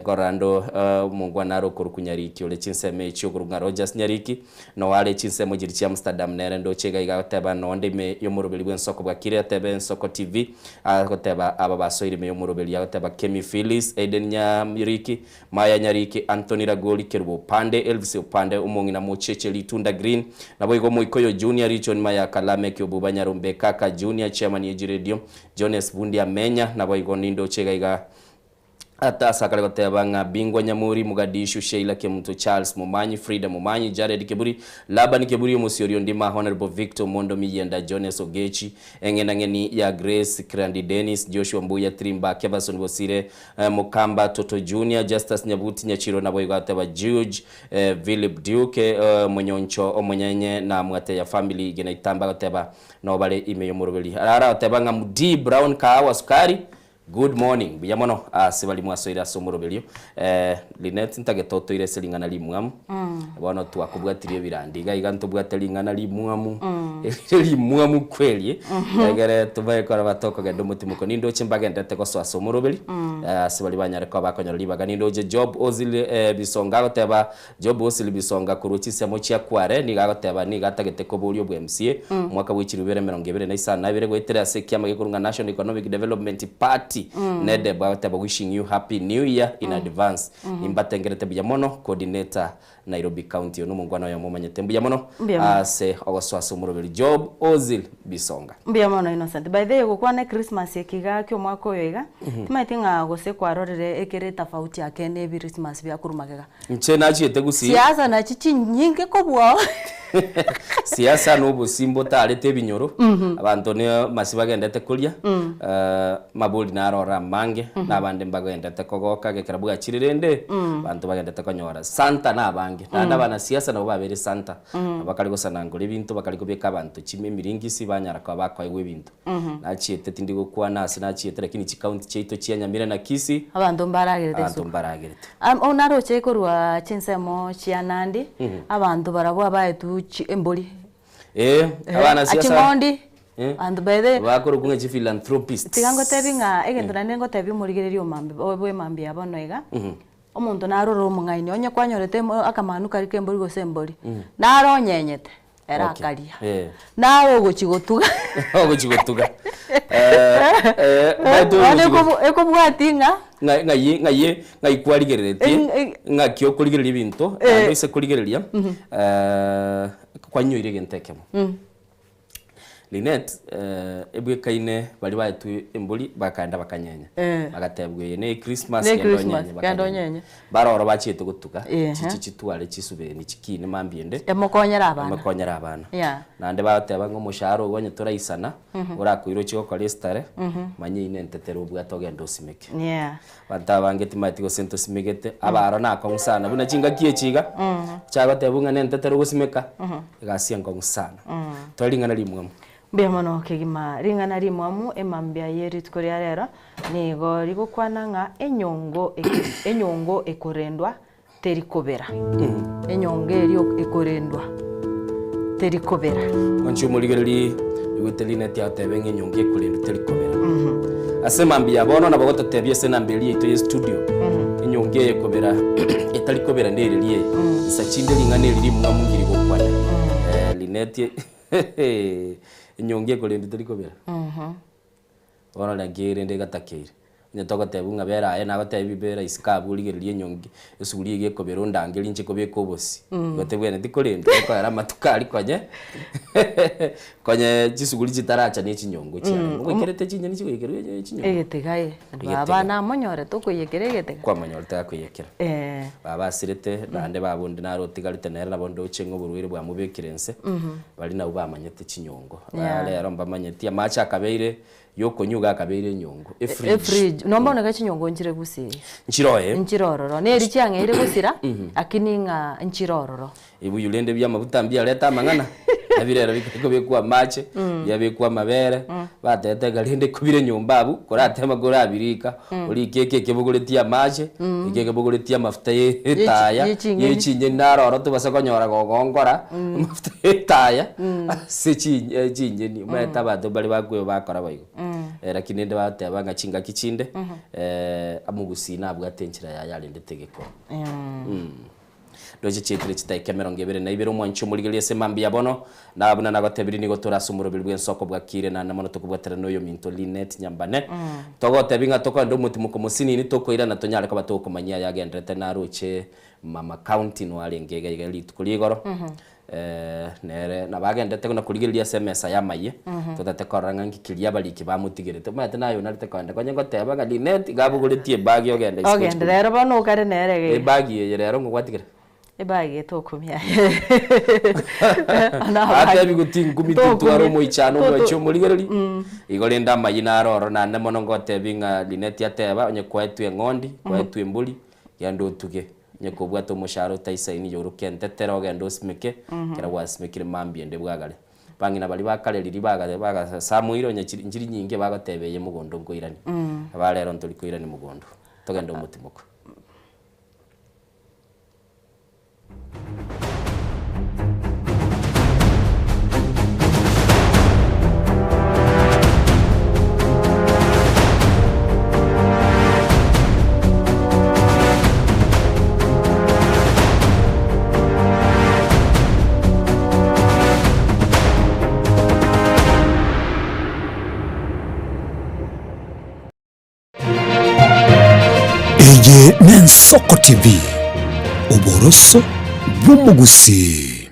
nkorora ande omongwana nare okorokwa Nyariki ore chinsemo echi okorokwa ng'a Rogers Nyariki noo are chinsemo chiria chia Amsterdam nere ndoche iga iga agoteba nonde ime yomoroberi bw'ensoko bwakire atebe Ensoko TV agoteba aba basoire ime yomoroberi agoteba Kemi Phyllis, Eden Nyariki, Maya Nyariki, Anthony Ragoli, Kerubo Opande, Elvis Opande, omong'ina Mocheche Ritunda Green, naboigo Moikoyo Junior, Richon Mayaka, Lameck Obuba Nyarombe, Kaka Junior, Chairman Eji Radio, Jones Bundi Amenya, naboigo nindoche iga iga. Ase akare goteba ng'a Bingwa Nyamuri, Mogadishu, Sheila Kemunto, Charles Momanyi, Frida Momanyi, Jared Keburi, Laban Keburi, Omosiori Ondima, Honourable Victor Mondo Miyienda, Jones Ogechi, Eng'enang'eni ya Grace, Krandi Dennis, Joshua Mbuya, Trimba, Kevason Bosire, Mokamba, Toto Junior, Justus Nyabuti Nyachiro naboigo ateba Juge, Philip Duke, Monyoncho Omonyenye na Mwateya Family Genaitamba agoteba nobare ime y'omoroberi. Arara agoteba ng'a Mdii Brown Kahawa Sukari, Good morning, mbuya mono ase baria mwasoire ase omoroberio. Eh, Linet ntagete otoire ase ring'ana rimwamu. Bono twakobwatirie ebirandi iga iga ntobwate ring'ana rimwamu. Erire rimwamu kweli. Egere tobae koraba tokogenda omotimoko. Nindoche mbagenderete gosoa ase omoroberi. Eh, ase baria banyare koba bakonyora ribaga. Nindoche Job Ozil eh, Bisonga agoteba Job Osili Bisonga korwa chinsemo chia Kware nigo agoteba nigo atagete koboria obwa MCA omwaka bwe chilifu ibere emerongo ebere na isano na ibere goetera ase ekiama gekorwa ng'a National Economic Development Party, NEDEP, agoteba wishing you happy new year in advance. Nimbatengerete buya mono coordinator Nairobi County. Oyo nomongwana oyomo omanyete mbuya mono Mbuya mono. ase ogosoa ase omoroberi Job Ozil Bisonga. Mbuya mono Innocent. By the way gokwana echristmas eke iga kia omwaka oyo iga, timanyeti ng'a gose kwarorire ekere etafauti ake na ebirismasi bia korwa magega. Inche nachiete gusii. Siasa nachi chinyinge kobua. Siasa na obosimbo otarete ebinyoro, abanto ne masi bagendete koria, mabori naro ore amange, na abande mbagendete kogoka gekera bwachire rende, abanto bagendete konyora santa na abange. Naende abanasiasa nabo babeire santa, nabo bakare gosanangora ebinto, bakare kobeka abanto chimi emiringisi banyara koba bakoegwa ebinto. Nachiete tindi gokwana ase nachiete lakini chicounty chiaito chia Nyamira na Kisii, Abanto mbaragerete abanto isuka. mbaragerete. Am- Naroche korwa chinsemo chia Nandi, abanto barabwo abaetwe chi embori. Eh, abana siasa Ching'ondi, Eh. abanto by the bakorokwa ng'a chiphilanthropists. Tiga ngotebi ng'a egento naende ngotebi omorigereria omambe bwa emambia ya bono iga, omonto narore omong'aini onye kwanyorete emo akamanu karia ka embori gose embori, naro onyenyete. Ere Okay. akaria. Eh. Naye ogochia gotuga. Ogochia gotuga. Eh, eh, omanyete Bono ogochia go- ekobu- ekobwati ng'a ng'a- ng'ai ng'ai ng'ai kwarigereretie Eng- eng- ng'aki okorigereria ebinto Eh. naende ase korigereria eh, kwanyoire egento ekemo Linet ebwekaine baria baetwe embori bakaenda bakanyenya Eh. bagatebwa eye ne Christmas Ne genda Christmas, onyenye genda bakanyenya onyenye. baroro bachiete gotuga Ehe. chiche chitware chisubeni chikine mambia ende Emokonyere abana. emokonyere abana Yeah. naende bagoteba ng'a omoshahara ogo onye toraisana orakoira ochie gokora esitare manya eyio nentetera obwate ogende osimeke Yeah. Abanto abange timanyeti gose ntosimegete, abaro nakong'u sana buna chingaki echi iga, chagotebwa ng'a nentetera ogosimeka, egasi enkong'u sana. Tore ring'ana rimwamu. Mbuya mono kegima. Ring'ana rimwamu emambia ye rituko ria rero nigo rigokwana ng'a enyongo eke enyongo ekorendwa teri kobera. Enyongo eria ekorendwa teri kobera. Inche omorigereria oigwete Linet agoteba ng'a enyongo ekorendwa teri kobera. Ase mambia ya bono nabo ogototebia ase enamba eria yaito ya estudio, enyongo eye ekobera etari kobera nereri eye. Insa chinde ring'ana eri rimwamu ngiri gokwana. Linet enyongo ekorendwa teri kobera. Bono naki rende egatakeire, onye togotebiwa ng'a bera aye nagotebi bera isiko abwo origererie enyongo esuguri eyio ekobera ondangerie inche kobeka obosie, igo tebwenereti korendwa ekoera amatuko aria konye konye chisuguri chitaracha na echinyongo chiarenge. Ogoikerete chinyeni chigoikerwa echinyongo? Egetega eh, Egetega. baba namonyorete okoiyekera egetega. Kwamonyorete gakoiyekera. Eh. Baba asirete, naende baba onde naro otigarete nere nabo ndoche ng'a oborwaire bwamobekire nse, baria nabwo bamanyete chinyongo. Yeah. Rero mbamanyeti amache akabeire yokonywa iga akabeire enyongo, efridge. Efridge, nomba bono iga chinyongo nchire gusii. Nchire oye. Nchire ororo, neri chiang'eire gosira, lakini ng'a nchire ororo. Ebuyu rende bi'amafuta mbiarete amang'ana, nabio rero bikobekwa amache, biabekwa amabere, batete iga rende kobire nyomba abwo, korateme korabirika, orike eke ekebogoretie amache, eke ekebogoretie amafuta ya etaya, Ye chinyeni. ye chinyeni naro oro tobase konyora gogongora, amafuta ya etaya, ase chi chinyeni, omanyete abanto mbare bakweba bakora boigo. Lakini rende bagoteba ng'a chingaki chinde, omogusii nabwate enchera yaye arendete egekoro. Ndoche chiaitire chidaeka emerongo ebere na ibere omwanchi omorigereria ase mambia bono, na buna nagotebirie nigo tore ase omoroberi bw'ensoko bwakire naende mono tokobwaterana noyominto Linet Nyambane. Togotebia ng'a tokogenda omotimoko mosinini tokoirana tonyare koba togokomanyia ayagenderete naroche Mama County noarenge iga iga rituko ria igoro. Nere nabo agenderete buna korigereria ase emesa y'amayia, totete korora ng'a nki keria abariki bamotigerete. Omanyete naye onarete kogenda konya ngoteba ng'a Linet iga abogoretie ebag ogenda isiko Ogende chikumi. rero bono okare nere iga iga. Ebag eye rero ng'o gwatigera? Ebag eye tokumia. Atebi tinkumi tintwara omoichano omwechi omorigereri, igo rende amayia naro ororo naende mono ngotebi ng'a Linet ateba onye kwaetwe eng'ondi, kwaetwe embori, genda otuge. Onye kobwate omoshahara otaisaini yorokia entetera ogende osimeke, ekero gwasimekire mambia ende bwagare. Bang'ina baria ba kare riria baga bagasamoire onye chiri nchiri nyinge bagoteba eye mogondo nkoirania. Aba rero ntori koirania mogondo, togende omotimoko. Eye n'Ensoko TV, oboroso bw'omogusii.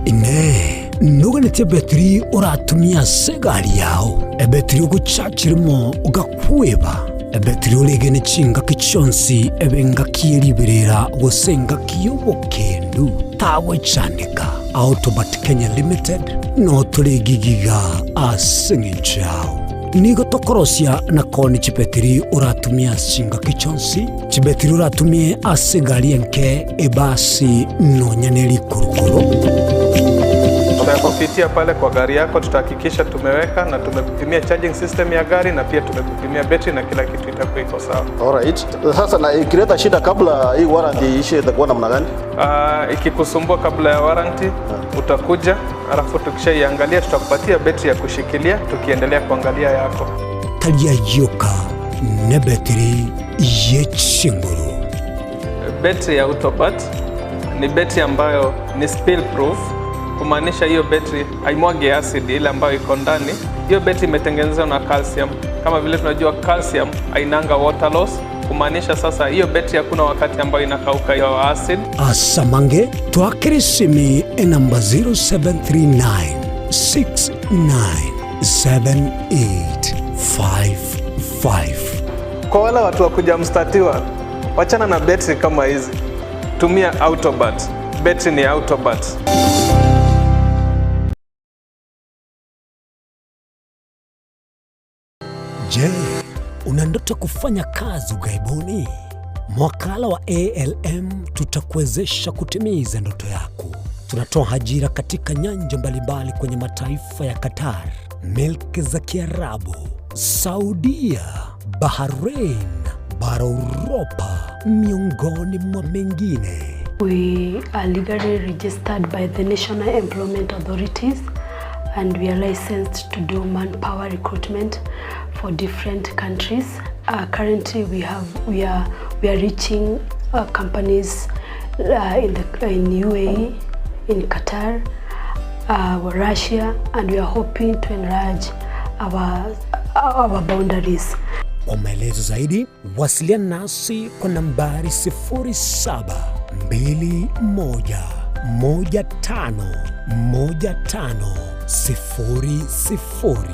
Inee! Noganetie ebetiri oratumie ase egari yao, ebetiri ogochachi rimo ogakweba, ebetiri oregene chingaki chionsi ebe engaki ye riberera gose engaki y'obokendu? Tagwechandeka. Autobat Kenya Limited notore egigiga ase eng'encho yao. Nigo tokorosia na koonia chibetiri oratumie ase chingaki chionsi, chibetiri oratumie ase egari enke, ebasi, nonya ne rikurukuru. Tutakupitia pale kwa gari yako, tutahakikisha tumeweka na tumekupimia charging system ya gari na pia tumekupimia betri na kila kitu itakuwa iko sawa. Alright. Sasa na ikileta shida kabla hii warranty iishe itakuwa namna gani? Ikikusumbua kabla ya warranty utakuja, alafu tukishaiangalia tutakupatia betri ya kushikilia tukiendelea kuangalia yako. Tari ayio ka nebetiri ye chinguru. Betri ya Autobat ni betri ambayo ni spill proof, kumaanisha hiyo betri haimwagi acid ile ambayo iko ndani. Hiyo betri imetengenezwa na calcium. Kama vile tunajua calcium hainanga water loss, kumaanisha sasa hiyo betri hakuna wakati ambayo inakauka hiyo acid. Asamange twakere esimi enamba 0739 697855. Kwa wale watu wa kujamstatiwa, wachana na betri kama hizi, tumia Autobat. Betri ni Autobat. Je, una ndoto kufanya kazi ughaibuni? Mwakala wa ALM tutakuwezesha kutimiza ndoto yako. Tunatoa ajira katika nyanja mbalimbali kwenye mataifa ya Qatar, milki za Kiarabu, Saudia, Bahrain, bara Uropa, miongoni mwa mengine. We are legally registered by the National Employment Authorities and we are licensed to do manpower recruitment for different countries. Currently we are reaching companies in UAE, in Qatar, Russia, and we are hoping to enlarge our boundaries. Kwa maelezo zaidi wasiliana nasi kwa nambari 0721151500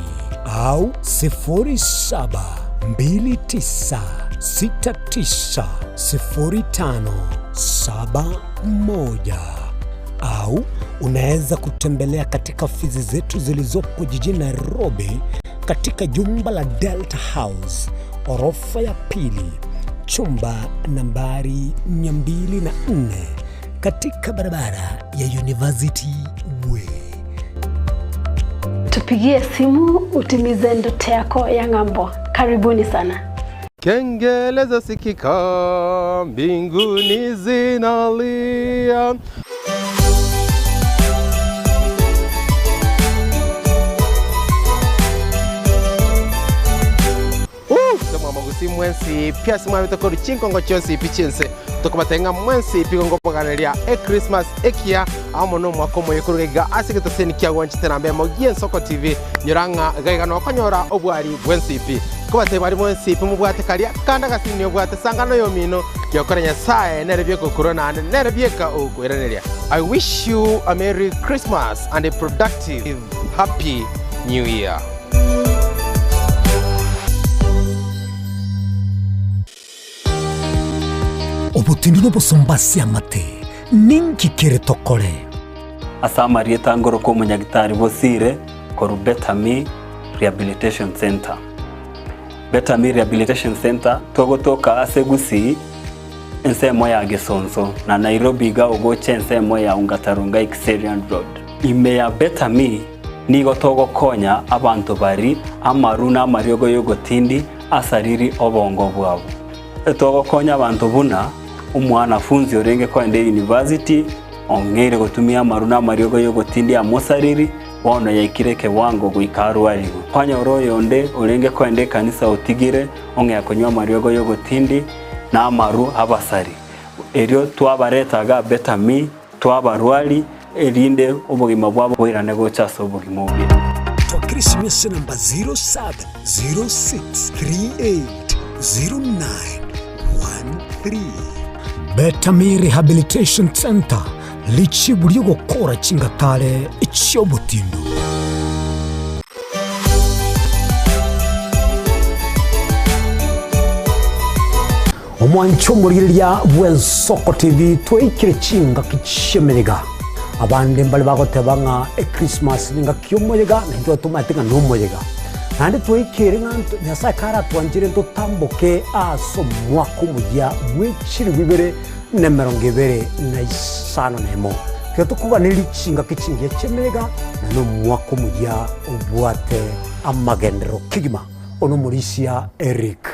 au 0729690571 au unaweza kutembelea katika ofisi zetu zilizopo jijini Nairobi katika jumba la Delta House orofa ya pili chumba nambari 204 katika barabara ya University Way. Tupigie simu utimize ndoto yako ya ng'ambo. Karibuni sana. Kengele za sikika mbinguni zinalia. Sema magusi mwensi pi ase mwabete korwa chinkongo chionsi pi chi'ense. Tokobatebia ng'a mwensi pi ngobaganiria Echristmas ekiya amo nomwaka omoyia koruga iga ase egetoseni kiagwanchete namba emo gi'Ensoko TV. Nyora ng'a iga iga nokonyora obwari bwensi pi. Nkobatebia baria mwensi pi mobwate karia kande agasini obwate sangana oyomino, giokora Nyasae nere bieka okorua naende nere bieka ogokoiraneria. I wish you a merry Christmas and a productive happy new year. Obotindu nobosomba ase amate, ninki kere tokore? Ase amarieta ngoroka omonyagitari Bosire korwa Better Me Rehabilitation Centre. Better Me Rehabilitation Centre togotoka ase Gusii ensemo ya Gesonso na Nairobi iga ogocha ensemo ya Ongata Rongai Kiserian Road. Ime ya Better Me nigo togokonya abanto bari amaru na amariogo y'ogotindi asariri obongo bwabo. Togokonya abanto buna omwanafunzi orenge koenda eyunivasiti ong'eire gotumia amaru na amariogo y'ogotindi amosariri, bono yaikire ekewango goika arwarigwe. Kwanyora oyonde orenge koenda ekanisa otigire ong'ea konywa amariogo y'ogotindi na amaru abasari. Erio twabareta iga Better Me, twabarwari, erinde obogima bwabo boirane gocha ase obogima obuya. Twakera esimi ase enamba 0706380913. Better Me Rehabilitation Centre, richibu ri'ogokora chingatare chi'obotindu. Omwancho omorigereria bw'Ensoko TV twaikire chingaki chi'emeyega. Abande mbare bagoteba ng'a Echristmas nengaki y'omoyega, na intwe tomanyete ng'a nomoyega. Naende twaikire ng'a nto Nyasae karatwanchire ntotamboke ase omwaka omoyia bwe chilifu ibere na emerongo ebere na isano na emo. Tiga tokoganerie chingaki chingiya chi'emeyega, na nomwaka omoyia obwate amagenderero kegima. One omorisia Eric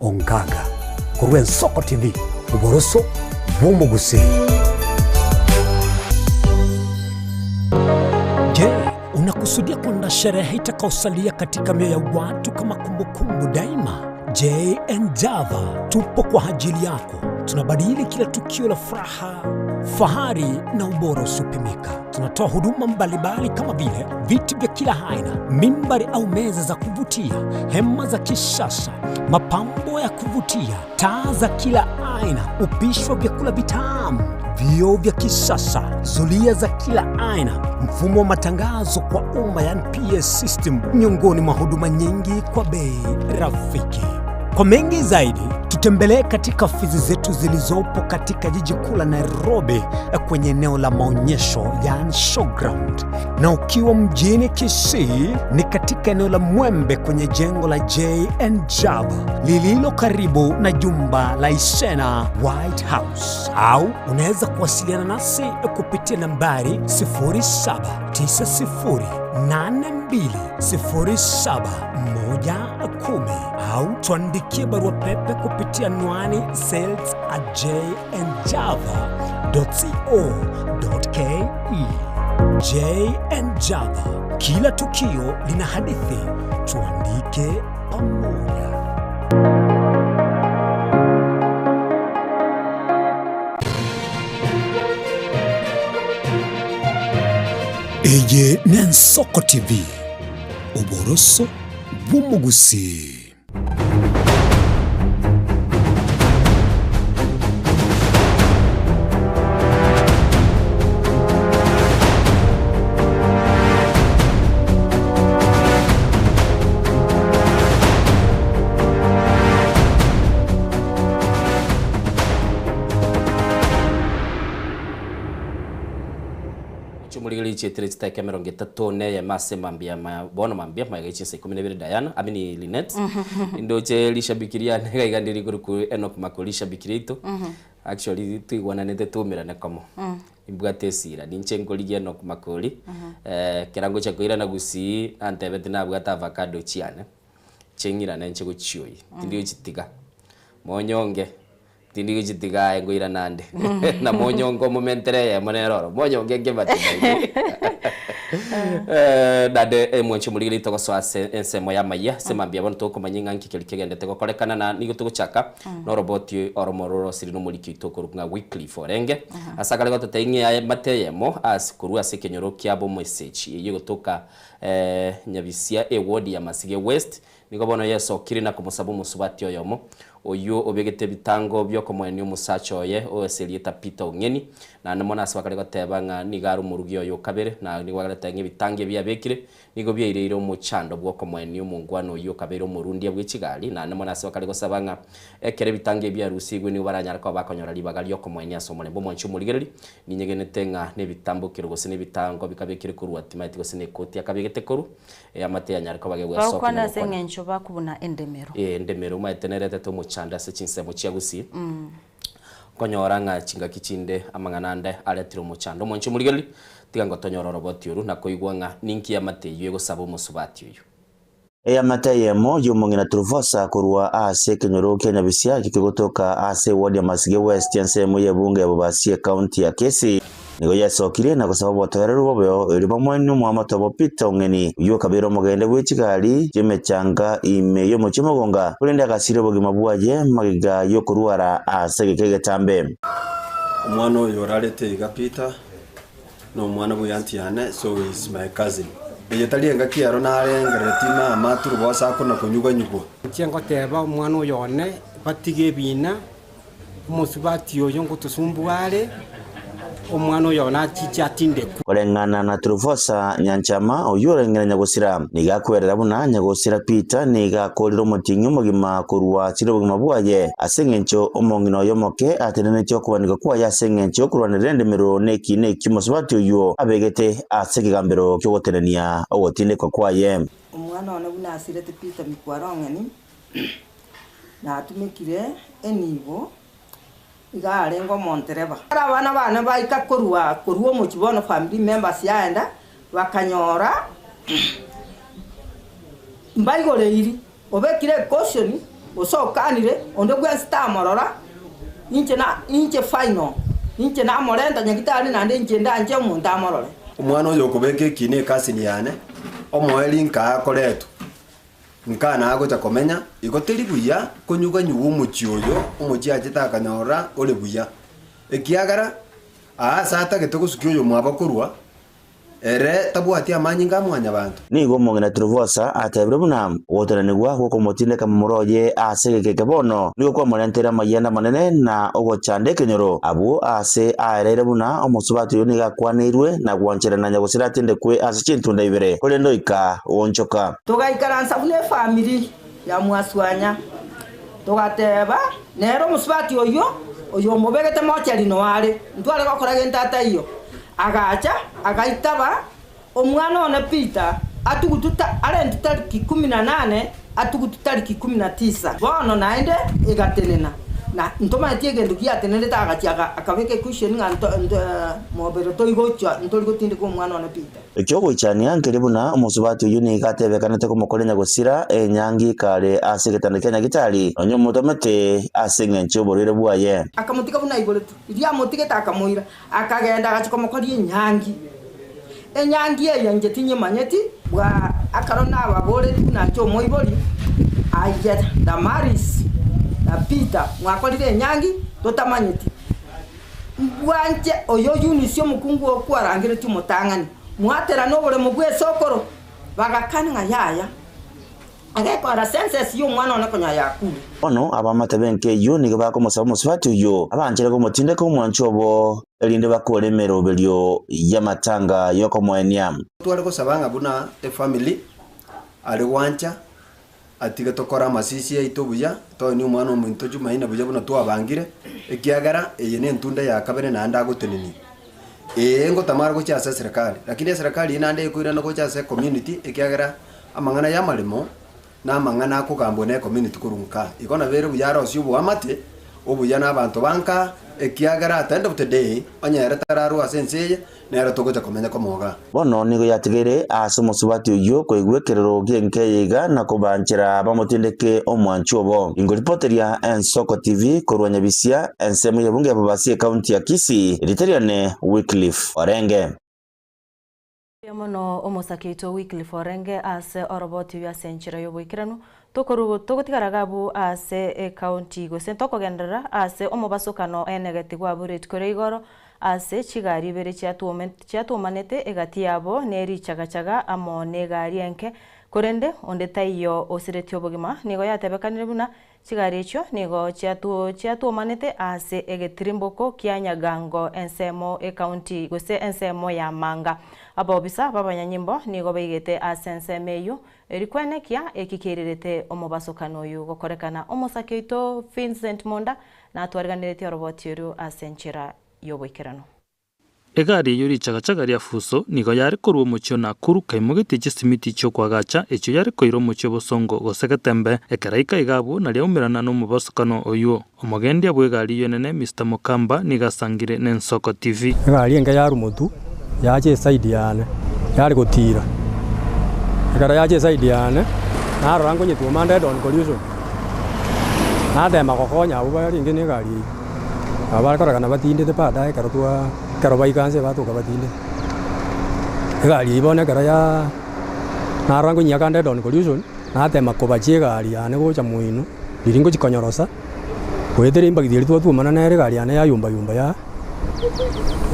Ongaga korwa Ensoko TV, oboroso bw'omogusii. Je, unakusudia kwenda sherehe itakaosalia katika mioyo ya watu kama kumbukumbu daima? JN Java tupo kwa ajili yako. Tunabadili kila tukio la furaha, fahari na ubora usiopimika. Tunatoa huduma mbalimbali kama vile viti vya kila aina, mimbari au meza za kuvutia, hema za kisasa, mapambo ya kuvutia, taa za kila aina, upishi wa vyakula vitamu, vioo vya kisasa, zulia za kila aina, mfumo wa matangazo kwa umma yani PA system, miongoni mwa huduma nyingi kwa bei rafiki. Kwa mengi zaidi, tutembelee katika ofisi zetu zilizopo katika jiji kuu la Nairobi kwenye eneo la maonyesho yani showground, na ukiwa mjini Kisii ni katika eneo la Mwembe kwenye jengo la JN Java lililo karibu na jumba la Isena White House, au unaweza kuwasiliana nasi kupitia nambari 0790820710 au tuandikie barua pepe kupitia anwani sales at jnjava.co.ke. JN Java, kila tukio lina hadithi, tuandike pamoja. Eye n'Ensoko TV, oboroso bw'omogusii. Chimorigereria chietire chidakika emerongo etato na eyemo ase mambia ma bono mambia magega chinsa ikomi na ibere Diana amini Linet ndoche rishabiki riane iga iga ndiri korokwa Enock Makori rishabiki riaito actually toigwananete toumerane komo imbwate esira ninche nkorigia Enock Makori ekero ngocha koirana gusii nantebeti nabwate avacado chiane ching'irane inche gochioyia tindi gochitiga monyonge. Tindi gochitiga aye nkoirana ande na monyonge omomentere eyemo nere oro monyonge nkebati by the way. Eh, naende emwancho omorigeri togosoa ase ensemo y'amaiya ase mambia bono tokomanya ng'a nki keria kegendete gokorekana na nigo togochaka noroboti oromo rorosire nomoriki oito okorokwa ng'a Wycliffe Orenge ase akare gototebia ng'a eamate eyemo ase korwa ase ekenyoro kia Bomoisechi eyio egotoka eh, Nyabisia eward ya Masige West Nigo bono yesokire na komosaba omosubati oyomo, oyio obegete ebitango bi'okomoenia omosacha oye o ase erieta Peter Ong'eni, naende mono ase bakare goteba ng'a nigo are omorugi oye o kabere, na nigo bakare goteba ng'a ebitango ebi abekire nigo biaireire omochando bw'okomoenia omongwana oyio okabeire omorundia bwe chigari, naende mono ase bakare gosaba ng'a ekero ebitango ebi biarusigwe nigo baranyare koba bakonyora ribaga ri'okomoenia ase omorembe. Omwanchi omorigereria, ninyegenete ng'a nebitambokero gose nebitango bikabekire korwa timaeti gose nekoti akabegete korwa. Eamate yanyare koba gegwesokia Bagokwana na ase gokwana. eng'encho bakobuna endemero. Ee, endemero omanyete neretete omochando ase chinsemo chia Gusii. Okonyora ng'a chingaki chinde amang'ana ande aretire omochando. Omwanchi omorigereria, tiga ngotonyore oroboti oru na koigwa ng'a ninki eamate eyio egosaba omosubati oyio. Eamate eyemo y'omong'ina Trufosa korwa ase ekenyoro kia Nyabisia ekio kegotoka ase eward ya Masige West ensemo y'ebunge ya Bobasi ecounty ya Kisii. Nigo yesokirie na gosaba obotoereru bobeo erio bamoenie omoamate obo Peter Ong'eni, oyio okabeire omogende bwe chigari chi'emechanga ime y'omochie omogonga, korende agasiria obogima bwaye magega y'okorwara ase egeka egetambe. Omwana oyo orarete iga Peter nomwana bwe aunty yane so he is my cousin. Eye tari engaki ero narengereretie mama turubosa akona konyuganyugwa. Inche ngoteba omwana oyo one batige ebina. Omosubati oyo ngotosumbua are, omwana oyo nachiche atindekwe. Koreng'ana na Trufosa Nyanchama, oyio oreng'ire nyagosira, nigo akwerera buna nyagosira Peter nigo akorire omotienyi omogima korwa asire obogima bwaye, ase engencho omong'ina oye omoke atenenetie okobanikwa kwaye ase engencho y'okorwanerera endemero na ekiina ekio omosubati oyio abegete ase ekegambero ki'ogotenenia ogotindekwa kwaye. Omwana one buna asirete Peter Mikwarong'eni. Natumekire enibo, iga arenge omontereba. Ekero abana bane baika korwa korwa omochie bono family members yaenda, bakanyora mbaigoreiri, obekire ecaution gose okanire, onde bwensi tamorora, inche na inche final, inche namorenta nyagitari naende inche ndanche omonto amorore. Omwana oyo okobeka ekiina ecousin yane, omoerio nkaa akoretwa. Nkana agocha komenya, igo teri buya konyuganyugwa omochie oyo omochie achete akanyora ore buya, ekiagera aa ase atagete gosukia oyomwabo korwa, ere tabwati amanyinga a mwanyabanto. Nigo omong'ina Truvosa atebire buna ogotenenigwa gw'okomotindeka momura oye ase egeka eke bono nigo kwamorenteire amayianda amanene na ogochanda ekenyoro abwo aase aereire buna omosubati oyio nigo akwaneirwe na gwancherana nyagosira atindekwe ase chintunda ibere korende oika goonchoka. Togaikaransa buna efamiri ya mwaswanya, togateba, Nere omosubati oyio, oyomobegete mochari noare, ntware gokora gento ataiyo. Agacha, agaitaba, Omwana one Peter atugutu arentwe tariki ikomi na nane, atugutu tariki ikomi na tisa. Bono naende egatenena, na ntomanyeti egento giatenenete, agachia akabeka equestion ng'a mobere toigochia ntori gotindeka omwana one Peter. Eki'ogoichania nkeria buna omosubati oyio nigo atebekanete komokoria nyagosira enyangi kare ase egetanda kia nyagitari, nonya omotomete ase engencho y'oborwaire bwaye. Akamotiga buna aiboretwe. Riria amotigete akamoira, akagenda agachia komokoria enyangi. Enyangi eye inche tinyemanyeti, bwa ekero nababoretie buna inche omoibori, aye Damaris na Peter mwakorire enyangi totamanyeti. Mbwanche oyo Yunisi omokungu oo kwarangeretie omotang'ani, mwaterane oboremo bw'esokoro. Bagakana ng'a yaya, agekora senses y'omwana one konya yakure. Bono abaamate b'enka eyio nigo bakomosaba omosubati oyio abanchere komotindeka omwancho obo, erinde bakore emeroberio y'amatanga y'okomoenia. Tware gosaba ng'a buna efamily are gwancha Atige tokore amasisi aito buya, toenie omwana ominto Jumaine buya buna twabangire, ekiagera eye nentunda ya kabere naende agotenenia. Ee, ngotamare gochia ase eserekari, lakini eserekari eye naende ekoirana gocha ase ecommunity ekiagera amang'ana ya amaremo na amang'ana akogambwa na ecommunity korwa nka. Igo nabo ere buya arosie oboamate obuya na abanto ba nka, ekiagera at the end of the day, onye ere tararwa ase ense eye, Nere togocha komenya komoga. Bono nigo yatigaire ase omosubati oyio koigwa ekerero gi'enka eye iga na kobanchera bamotindeke omwanchi obo. Ingoripoteria Ensoko TV korwa Nyabisia, ensemo y'ebunge ya Bobasi ecounty ya Kisii, erieta riane Wycliffe Orenge. Mbuya mono omosake oito Wycliffe orenge ase oroboti oyio ase enchera y'oboikeranu. Tokoru togotigara iga abwo ase ecounty gose tokogenderera ase omobasokano enegeti gwabure rituko ria igoro ase chigari ibere chiatwomanete egati yabo ne richagachaga amo negari enke korende onde taiyo osiretie obogima. Nigo yatebekanire buna Chigari echio nigo chiatwomanete ase egetirimboko kia Nyagango ensemo ecounty gose ensemo ya Manga. Abaobisa b'abanyanyimbo nigo baigete ase ensemo eyio eri kwenekia eki keirerete omobasokano oyo gokorekana. Omosake oito Vincent Monda natwariganeretie oroboti oru ase enchera y'oboikeranu. Egari eyio richagachaga ria Fuso nigo yare korwa omochie o Nakuru kaimogetie chisimiti chi'okoagacha echio yare koira omochie o Bosongo gose Getembe. Ekero aika iga abwo nario aumerana nomobosokano oyio. Omogendia bw'egari eyio enene Mister Mokamba nigo asangire n'Ensoko TV. Egari enke yarwa motwe yacha eside yane, yare gotira. Ekero yacha eside yane, narora nkonyetwoma ande head on collision, natema gokonya abwo barenge na egari eyio. Aba bare kororekana batindete baadaye ekero twa ekero baika nse batoka batindete. Egari eyio bono ekero ya narora nkonyiaka ande head on collision, natema kobachia egari yane gocha moino, riria ngochia konyorosa, goetera embagiti eria twatwomana nere egari yane yayumba yumba ya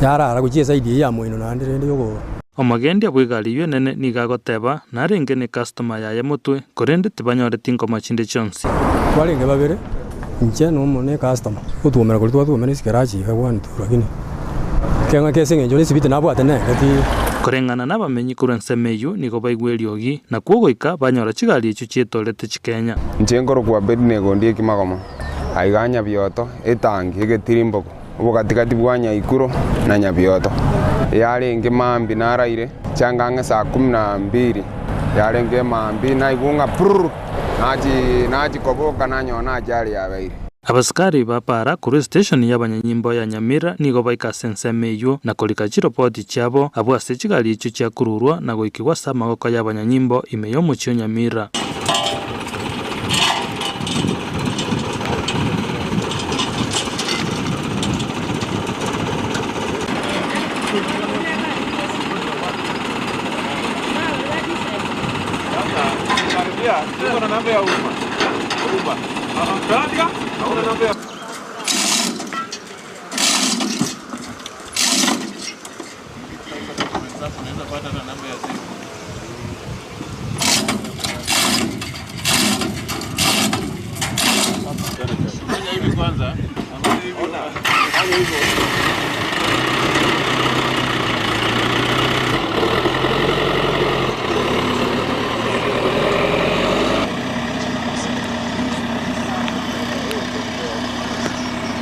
yarara gochia eside eyio ya moino naende rende yogo. Omogendia bw'egari eyio enene nigo agoteba, Narenge ne customer yaye motwe, korende tibanyoreti ngoma chinde chionsi. Twarenge babere, inche na omo ne customer, gotwomera koria twatwomera escratch iga one two lakini ekeng'wa kese eng'encho ne esibiti nabwate nere ti. Koreng'ana nabamenyi korwa ensemo eyio nigo baigwa eriogi, nakwo goika banyora chigari echio chietorete chikenya. Inche nkorokwa Abednego ndieki magoma, aiga Nyabioto, etangi, egetirimboko, obogati-gati bwa Nyaikuro na Nyabioto. Yarenge mambia naraire, chianga ang'e saa kumi na mbili, yarenge mambia naigwa ng'a purr, nachi nachi koboka nanyora nachari yabeire. Abasikari ba para korwa esiteshoni y'abanyanyimbo ya Nyamira nigo baika ase ensemo eyio na korika chiropoti chiabo abwo ase chigari echio chiakururwa na goikigwa ase amagoko y'abanyanyimbo ime y'omochie o Nyamira.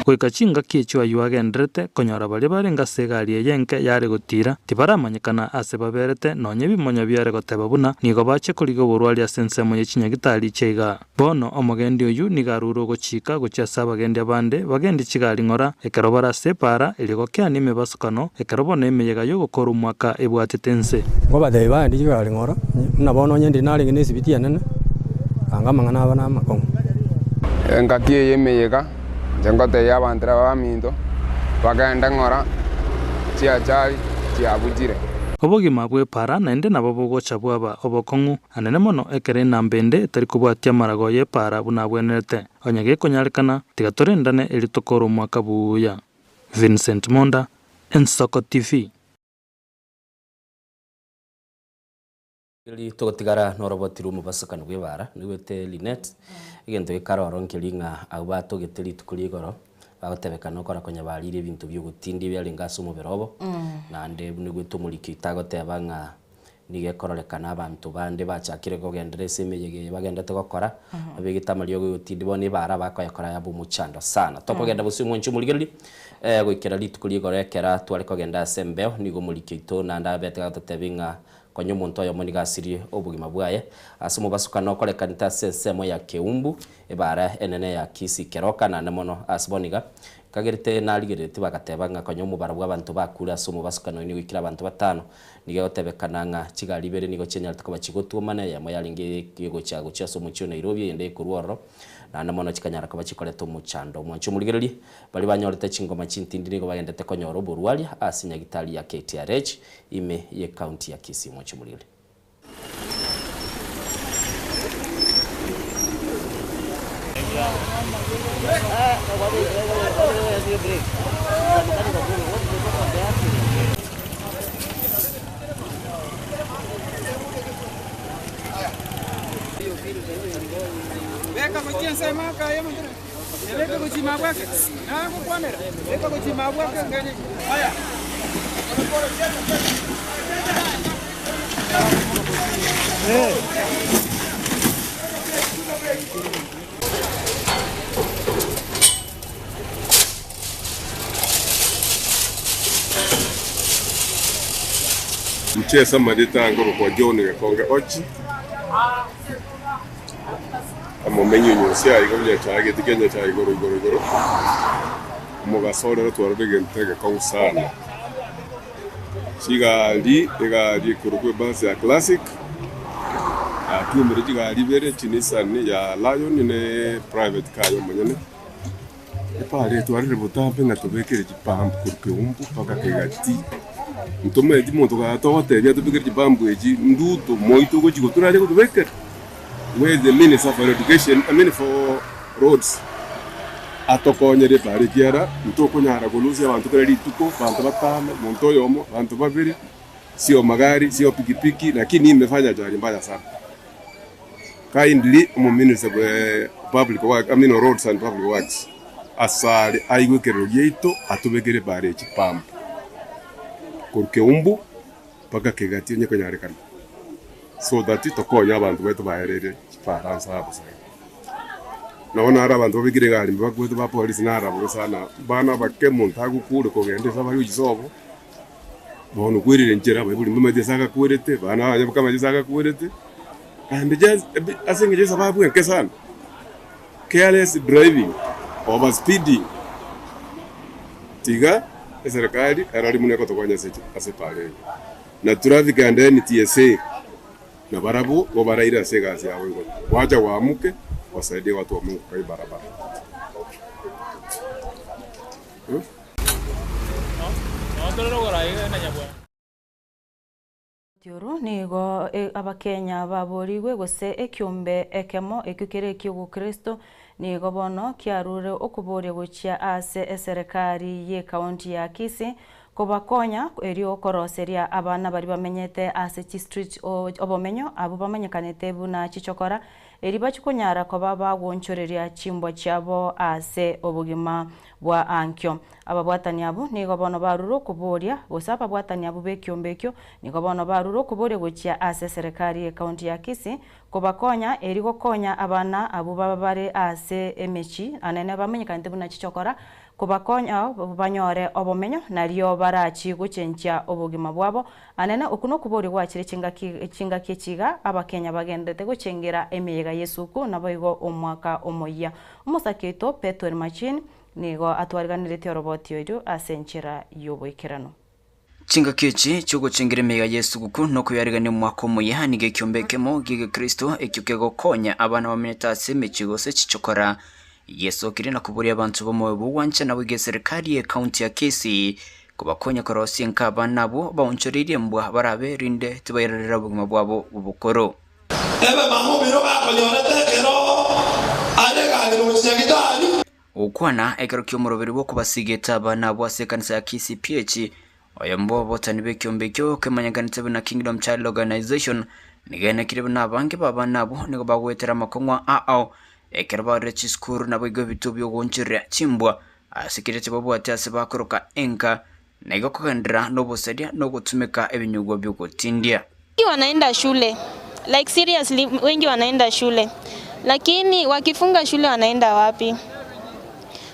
Goika chingaki echio ayio agenderete konyora baria barenge ase egari eye enke yare gotiira, tibaramanyekana ase baberete, nonya ebimonyo biare goteba buna nigo bachia korigia oborwari ase ensemo ye chinyagitari chia igaa. Bono omogendi oyio nigo arure ogochika gochia ase abagendi abande bagendie chigari ng'ora, ekero bare ase epaara, erio gokeania emebasukano, ekero bono emeyega y'ogokora omwaka ebwatete ense. Nkobatebia bagendie chigari ng'ora, buna bono onye ndiri narenge nesibiti enene, anga amang'ana aba namakong'u. Engaki eye y'emeyega, inche ngotebia abanto aba baminto, bagende ng'ora, chiachari chiabuchire. Obogima bw'epaara naende nabo bogocha bwaba obokong'u, Anene mono ekero enamba ende etari kobwatia amarago y'epaara buna abwenerete. Onye gekonyarekana, tiga torendane erio tokore omwaka buya. Vincent Monda, Ensoko TV. Rirorio togotigara noroboti rw'omobasokano bw'ebaara, noigwete Linet, egento gekare oro nkeri ng'a abwo batogete rituko ria igoro, bagotebekana okora konya barire ebinto bi'ogotindia ebiarenge ase omobere obo, naende buna oigwete omoriki oito agoteba ng'a Nigo ekororekana abanto bande bachakire kogenderera ase emeyega eye bagendete gokora, babegete amariogo y'ogotindi bono ebaara bakoyakora yaba omochando sana. Tokogenda bosio mwanche omorigereria, goikera rituko rigoro ekera tware kogenda ase embeo, nigo omoriki oito naende abete agototebia ng'a konya omonto oyomo nigo asirie obogima bwaye ase omobasukano okorekanete ase ensemo ya Keumbu, ebaara enene ya Kisii Keroka naende mono ase bono iga Kagerete narigereretie bagateba ng'a konya omobaro bw'abanto bakure ase omobasukano oyo nigo oikire abanto batano. Nigo egotebekana ng'a chigari ibere nigo chianyarete koba chigotwomana, eyemo yarenge egocha gochia ase omochie o Nairobi, eyende ekorwa ororo. Naende mono chikanyara koba chikoreta omochando. Omwanchi omorigererie, baria banyorete chingoma chintindi nigo bagendete konyora oborwaria ase nyagitari ya KTRH ime y'ecounty ya Kisii. Omwanchi omorigererie. Beka gochia ensemo aka y'omonto, ebeke gochia ime abwo ake, naye ngokwanera, beka gochia ime abwo ake nganye. Aya. Inche ase amarieta ange orokwa John Gekonge Ochi, omomenyi o Nyosia iga Nyachae geti kia Nyachae igoro igoro igoro, omogaso ore otwarire egento egekong'u sana. Chigari, egari ekorokwa ebus ya Classic, yatuomire chigari ibere, chinissan ya Lion ne private car ya omonyene. Epara etwarire botambe ng'a tobekere chipampu korwa Keumbu mpaka Kegati. Ntomanyeti monto gaa togotebia atobekere chipampu echi nduto moito ogochi gotura ache gotobekera? Where is the minister for education, I mean for roads atokonyere epara ekiara ntokonyara kolusia abanto kera rituko, abanto batano, monto oyomo, abanto babere, sio magari, sio pikipiki, lakini imefanya ajali mbaya sana. Kindly omominister bwe public work, I mean roads and public works asare aigwe ekerero giaito atobekere epara echi pump korwa Keumbu mpaka Kegati onye konyarekana so that tokonye abanto baito baerere chipara nse abo zaidi. Nabo naro abanto babekire egari mbakwete ba polisi naro bobe sana bana abake omonto agokure kogenda ase abare gochia sobo bono okwerire nchera abaibori mbamaete ase agakwerete abana baye bakamanya ase agakwerete and just ase eng'encho esababu enke sana careless driving, over speeding tiga eserekari erori buna egotokonya ase ase epara eye. Na traffic and NTSA nabarabwo nigo baraire ase egasi yabo igoro. Wacha waamuke wasaidie watu wa Mungu kwa hii barabara. Oro nigo Abakenya baborigwe gose ekiombe ekemo ekio kere eki'ogokristo nigo bono kiarure okoboria gochia ase eserekari y'ecounty ya Kisii kobakonya erio koroseria abana baria bamenyete ase chistreet obomenyo abwo bamanyekanete buna chichokora erio bachie konyara koba bagwonchoreria chimbwa chiabo ase obogima bwa ankio. Ababwatani abwo nigo bono barure okoboria, gose ababwatani abwo b'ekiombe ekio nigo bono barure okoboria gochia ase eserekari y'ecounty ya Kisii kobakonya erio gokonya abana abwo baba bare ase emechie anene bamenyekanete buna chichokora kobakonya banyore obomenyo nario barachie gochenchia obogima bwabo Anene okwo nokoboria gwachire chingaki chingaki echi iga Abakenya bagenderete gochengera emeyega y'esuku naboigo omwaka omoyia. Omosake oito Pethuel Machin nigo atwariganeretie oroboti oirio ase enchera y'oboikeranu. Chingaki echi chi'ogochengera emeyega y'esuguku na okoyarigania omwaka omoyia nigo ekiombe ekemo gi'egekristo ekio kegokonya abana bamenyete ase emechie gose chichokora. Yesokire na koboria abanto b'omoyo bw'ogwancha naboigo eserikari y'ecounty ya Kisii Kobakonya korosia enka abana abwo baonchoreirie embwa barabe, erinde tibairorera obogima bwabo bw'obokoro. Ebe mama omino gakonyorete ekero are egari gochia Nyagitari. Gokwana ekero ki'omoroberi bw'okobasigeta abana abwo ase ekanisa ya KCPH, oyomo bw'ababotani b'ekiombe ekio kemanyekanete buna Kingdom Child Organization, nigo enekire buna abange b'abana abwo nigo bagoetera amakong'u ao ekero barure chisukuru naboigo ebituo bi'ogoonchoreria chimbwa Ase keria tibabwate ase bakoroka enka, na igo kogenderera nobosaria na ogotumeka ebinyugwa bi'ogotindia. Wengi wanaenda shule like seriously wengi wanaenda shule lakini wakifunga shule wanaenda wapi?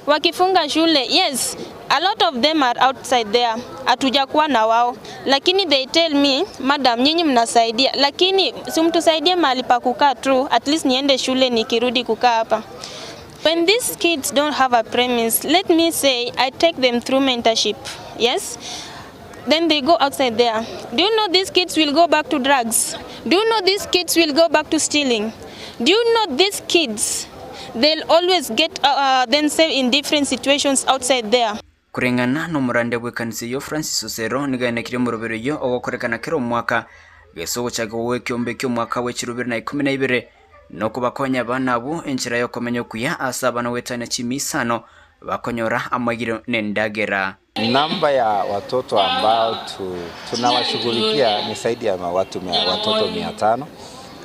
Wakifunga shule yes a lot of them are outside there hatujakuwa na wao lakini they tell me madam nyinyi mnasaidia lakini si mtusaidie mahali pa kukaa tu at least niende shule nikirudi kukaa hapa. When these kids don't have a premise, let me say I take them through mentorship. Yes? Then they go outside there. Do you know these kids will go back to drugs? Do you know these kids will go back to stealing? Do you know these kids? They'll always get themselves in different situations outside there. Koreng'ana nomorande bw'ekanisa eyio Francis Osero nigo aenekirie omoroberi oyio ogokorekana kera omwaka gese ogochaka gw'ekiombe ki'omwaka bwe chirubiri na ikomi na ibere nokobakonya abana abwo enchera y'okomenya okuya ase abana goetania chimisano bakonyora amagiro nendagera. Namba ya watoto ambao tu, tunawashughulikia ni zaidi ya watu watoto 500.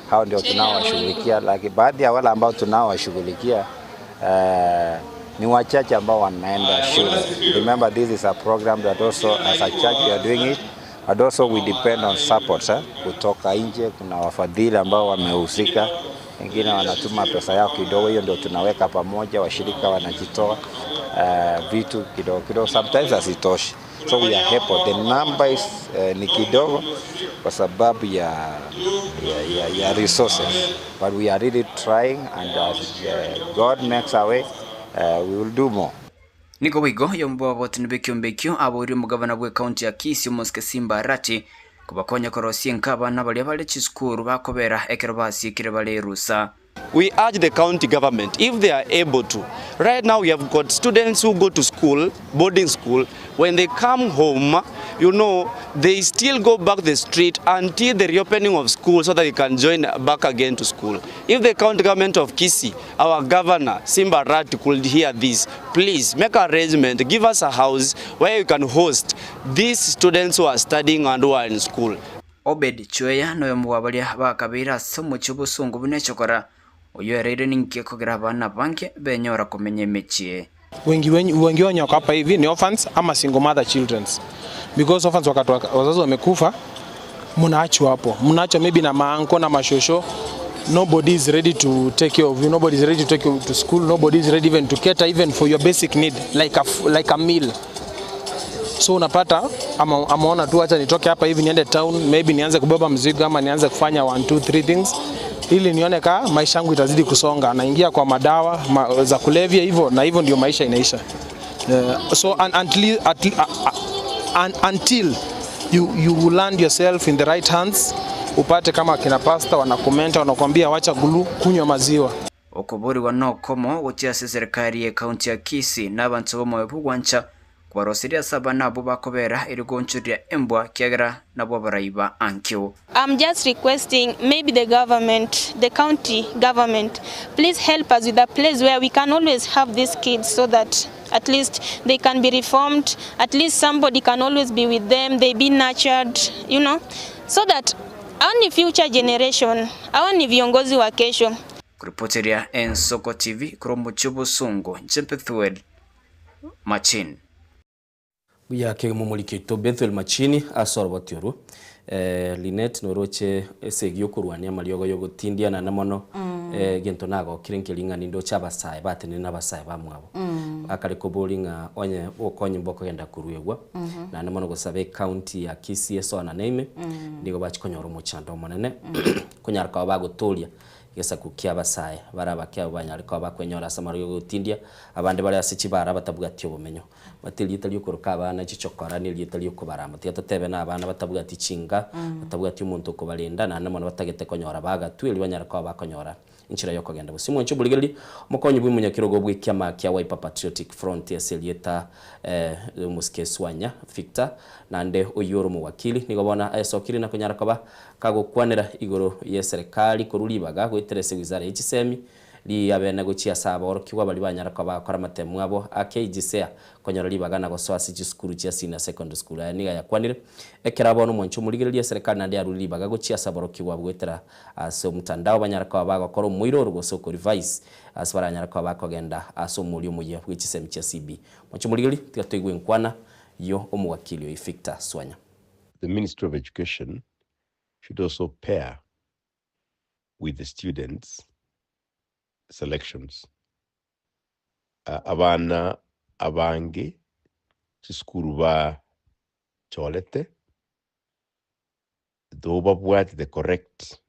Hao ndio tunaowashughulikia, lakini baadhi ya wale ambao tunaowashughulikia ni wachache ambao wanaenda shule. Remember this is a program that also as a church we are doing it but also we depend on support kutoka nje. Kuna wafadhili ambao wamehusika, wengine wanatuma pesa yao kidogo, hiyo ndio tunaweka pamoja, washirika wanajitoa vitu kidogo kidogo, sometimes hazitoshi, so we are able. The number is ni kidogo kwa sababu ya resources, but we are really trying and as God makes a way we will do more. Nigo boigo yombo abotini b'ekiombe ekio aboria omogabana bw'ekaunti ya Kisii Omosike Simba Arati kobakonya korosia enka abana baria bare chisukuru bakobera ekero basiekire bare erusa. We urge the county government, if they are able to. Right now we have got students who go to school, boarding school. When they come home, they still go back the street until the reopening of school so that they can join back again to school. If the county government of Kisii, our governor, Simba Arati, could hear this, please make arrangement, give us a house where you can host these students who are studying and who are in school. Obed Chweya noyo mwabaria bakabira ase omochie obosungu buna echokora oyo ereire ninki kogera abana bange benyora komenya emechie. Wengi wengi wenye wako hapa hivi ni orphans ama single mother childrens, because orphans wakati wazazi wamekufa, mnaachwa hapo, mnaachwa maybe na maanko na mashosho. Nobody is ready to take care of you, nobody is ready to take you to school, nobody is ready even to cater even for your basic need like a meal. So unapata ameona tu acha nitoke hapa hivi niende town, maybe nianze kubeba mzigo ama nianze kufanya 1 2 3 things ili nione ka maisha yangu itazidi kusonga. Naingia kwa madawa za kulevya hivyo, na hivyo ndio maisha inaisha. So until you land yourself in the right hands, upate kama kina pastor wanakomenta wanakuambia wacha gulu, kunywa maziwa. Okoboriwa nokomo gochia ase serikali ya county ya Kisii n'abantu bomoyo bugwancha kwarosiria saba nabo bakobera erigonchoria embwa kiagera nabo baraiba ankio. I'm just requesting maybe the government, the county government, please help us with a place where we can always have these kids so that at least they can be reformed, at least somebody can always be with them, they be nurtured, so that hao ni future generation, hao ni viongozi wa kesho. Kuripoteria Ensoko TV kuromo Busungu, Jempethuel Machin. Yake mumulikito Bethuel Machini asorobotioru Linet noroche esegio kurwania mariogo yogotindia na namono gento nago kirenke ling'ani ndo chabasae batene n'abasae bamwabo akare koboringa onye okonye mboko genda kuruegwa na namono gosabe county ya Kisii esona neime nigo bachikonyora omochando omonene konyara kwa bagotoria gesa kukia abasae baraba kia banyare kwa bakwenyora ase mariogo gotindia abande bari ase chibara batabwati obomenyo batirieta ryokoroka abana chichokora nirieta ryokobarama tiga totebe na abana batabwati chinga batabwati omonto okobarenda na namono batagete konyora bagatweri banyara kwa bakonyora inchira yokogenda busimu ncho buligeri omokonyi bwi munyakirogo bw'ikiama kia Wiper Patriotic Front eserieta musikeswanya Victor nande oyoro muwakili nigo bona esokiri na konyara koba kagokwanera igoro ye serikali koruribaga gweterese wizara y'echisemi liabene gochia saba orokigwa bari banyara koba bakora matemu abo akejisea konyora ribaga na gosoa ase chisukuru chia senior secondary school aya niga yakwanire ekera bono omoncho omorigereria serikali naende yarure ribaga gochia ase aborokigwa gwetera ase omotandao banyara koba bagokora omoiroro gose okorevise ase baranyara koba bakogenda ase omori omoyia bwa chisemi chia CB moncho omorigereria tiga toigwe nkwana yo omowakili oyo Victor Swanya. The Ministry of Education should also pair with the students selections. Abana abange chisukuru ba cholete though babwate the correct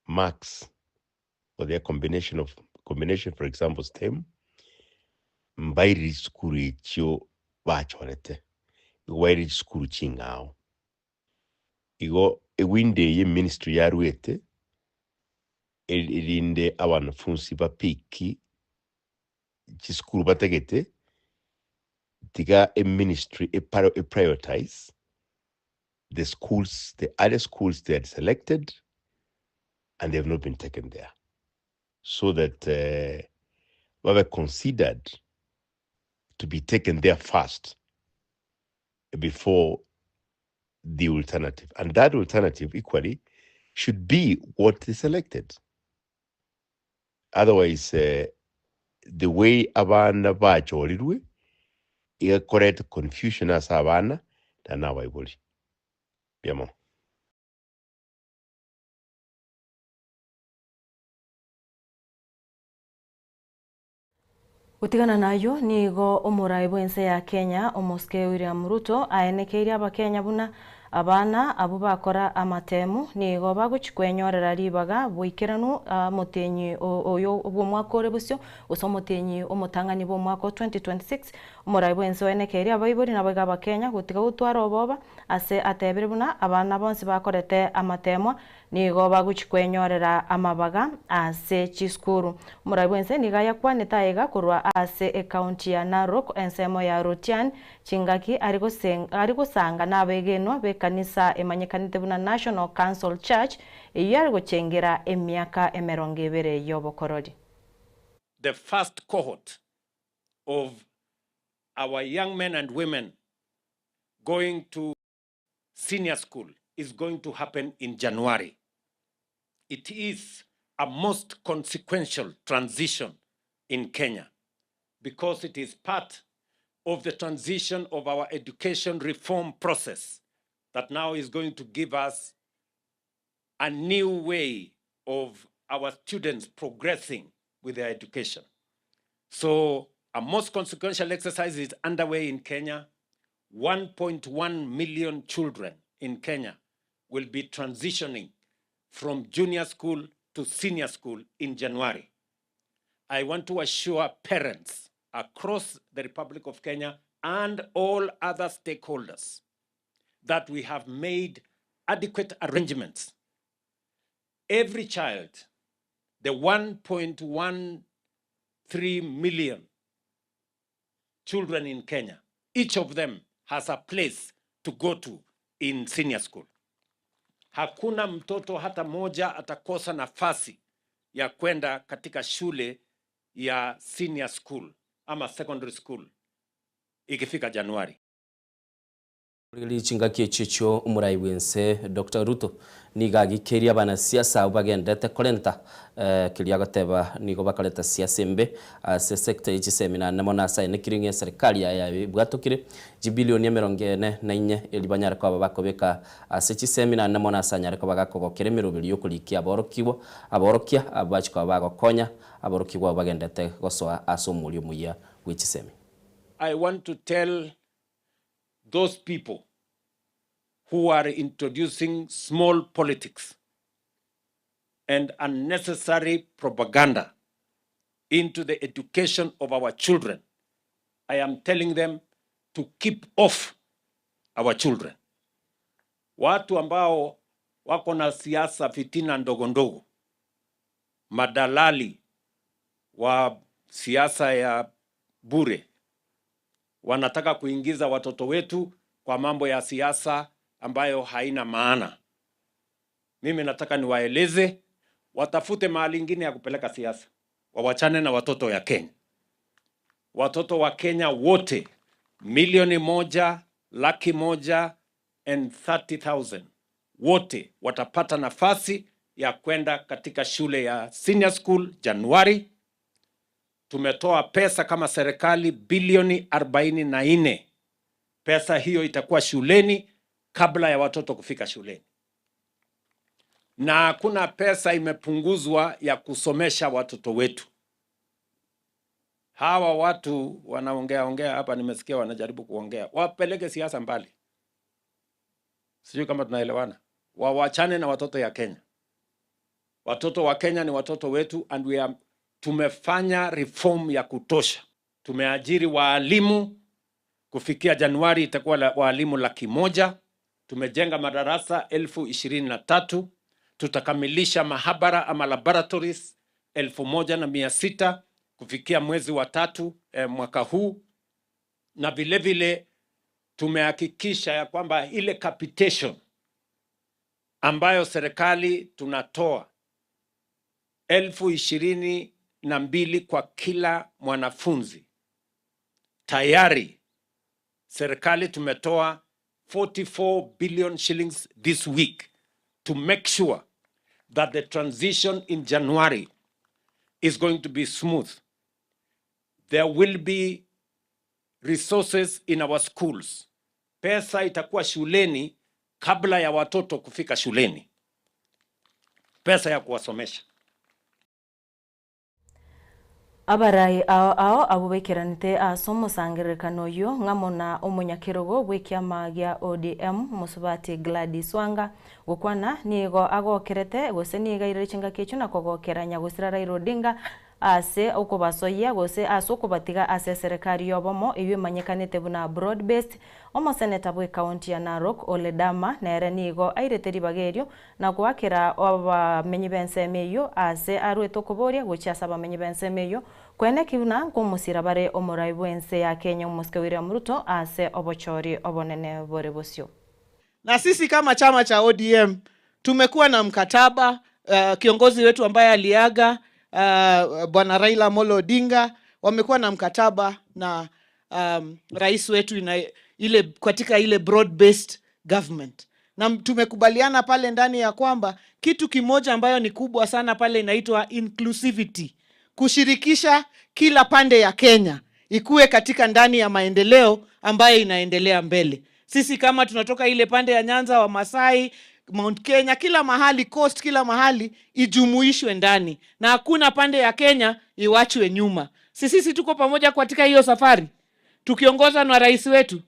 marks for their combination, for example STEM, mbairi chisukuru echio bacholete igo bairi chisukuru ching'ao igo ewindow eye ministry yarwete Erinde abanafunsi bapiki chisukuru batagete, tiga eministry eprioritize the schools, the other schools they had selected and they have not been taken there so that babe considered to be taken there first before the alternative. And that alternative equally should be what they selected. Otherwise, the way abana bachorirwe igakoreta confusion ase abana na abaibori. Mbuya mono. Gotigana nayio, nigo omorai bw'ense ya Kenya, Omosike William Ruto, aenekeirie Abakenya buna abana abwo bakora amatemu nigo bagochia kwenyorera ribaga boikeranu omotienyi oyo bw'omwaka ore bosio gose omotienyi omotang'ani bw'omwaka o 2026. Omorai bw'ense oenekeirie abaibori naboigo Abakenya gotiga gotwara oboba ase atebire buna abana bonsi bakorete amatemwa Nigo bagochia kwenyorera amabaga ase chisukuru. Omorai bw'ense nigo ayakwanete aiga korwa ase ekaunti ya Narok ensemo ya Rotian chingaki are gosanga nabegenwa b'ekanisa emanyekanete buna National Council Church eyio are gochengera emiaka emerongo ebere y'obokorori. The first cohort of our young men and women going to senior school is going to happen in January. It is a most consequential transition in Kenya because it is part of the transition of our education reform process that now is going to give us a new way of our students progressing with their education. So a most consequential exercise is underway in Kenya. 1.1 million children in Kenya will be transitioning from junior school to senior school in January. I want to assure parents across the Republic of Kenya and all other stakeholders that we have made adequate arrangements. Every child, the 1.13 million children in Kenya, each of them has a place to go to in senior school. Hakuna mtoto hata moja atakosa nafasi ya kwenda katika shule ya senior school ama secondary school ikifika Januari. Rigereria chingaki echio echio omorai bw'ense Doctor Ruto nigo agikeirie abanasiasa abwo bagendete korenta keria agoteba nigo bakoreta siasa embe ase sector ye chisemi naende mono ase aenekire ng'a eserikali yaye yabwatokire chibilioni emerongo ene na inye erio banyare koba bakobeka ase chisemi naende mono ase anyare koba gakogokera emeroberi yokorikia aborokigwa aborokia abwo bachia koba bagokonya aborokigwa abwo bagendete gosoa ase omoria omuya bwe chisemi. I want to tell those people who are introducing small politics and unnecessary propaganda into the education of our children, I am telling them to keep off our children. Watu ambao wako na siasa fitina ndogo ndogo, madalali wa siasa ya bure, wanataka kuingiza watoto wetu kwa mambo ya siasa ambayo haina maana. Mimi nataka niwaeleze watafute mahali ingine ya kupeleka siasa, wawachane na watoto ya Kenya. Watoto wa Kenya wote milioni moja laki moja and 30,000 wote watapata nafasi ya kwenda katika shule ya senior school Januari. Tumetoa pesa kama serikali bilioni 44. Pesa hiyo itakuwa shuleni kabla ya watoto kufika shuleni, na hakuna pesa imepunguzwa ya kusomesha watoto wetu. Hawa watu wanaongea ongea hapa, nimesikia wanajaribu kuongea, wapeleke siasa mbali. Sijui kama tunaelewana. Wawachane na watoto ya Kenya. Watoto wa Kenya ni watoto wetu and we are, tumefanya reform ya kutosha. Tumeajiri waalimu kufikia Januari itakuwa waalimu laki moja. Tumejenga madarasa 23,000. Tutakamilisha mahabara ama laboratories 1600 kufikia mwezi wa tatu eh, mwaka huu, na vile vile tumehakikisha ya kwamba ile capitation ambayo serikali tunatoa 22,000 kwa kila mwanafunzi, tayari serikali tumetoa 44 billion shillings this week to make sure that the transition in January is going to be smooth. There will be resources in our schools. Pesa itakuwa shuleni kabla ya watoto kufika shuleni, pesa ya kuwasomesha. Abarai ao ao abwo baikeranete ase omosangererekano oyio ng'amo na omonyakerogo bw'ekiama gia ODM Mosubati Gladys Wanga gokwana nigo agokerete gose nigo airire chingaki echio na kogokera nyagosira Raila Odinga ase okobasoyia gose ase okobatiga ase eserekari y'obomo eyio emanyekanete buna Broad Based. Omoseneta bw'ecounty ya Narok Ole Dama nere nigo airete ribaga erio na goakera abamenyi b'ensemo eyio aase arwete okoboria gochia ase abamenyi b'ensemo eyio, koeneki buna nkomosira bare omorai bw'ense ya Kenya omosike William Ruto aase obochori obonene bore bosio. Na sisi kama chama cha ODM tumekuwa na mkataba uh, kiongozi wetu ambaye aliaga uh, Bwana Raila Amolo Odinga wamekuwa na mkataba na um, rais wetu ina, ile, katika ile broad based government na tumekubaliana pale ndani ya kwamba kitu kimoja ambayo ni kubwa sana pale inaitwa inclusivity, kushirikisha kila pande ya Kenya ikuwe katika ndani ya maendeleo ambayo inaendelea mbele. Sisi kama tunatoka ile pande ya Nyanza, wa Masai, Mount Kenya, kila mahali coast, kila mahali ijumuishwe ndani, na hakuna pande ya Kenya iwachwe nyuma. Sisi tuko pamoja katika hiyo safari tukiongozwa na rais wetu.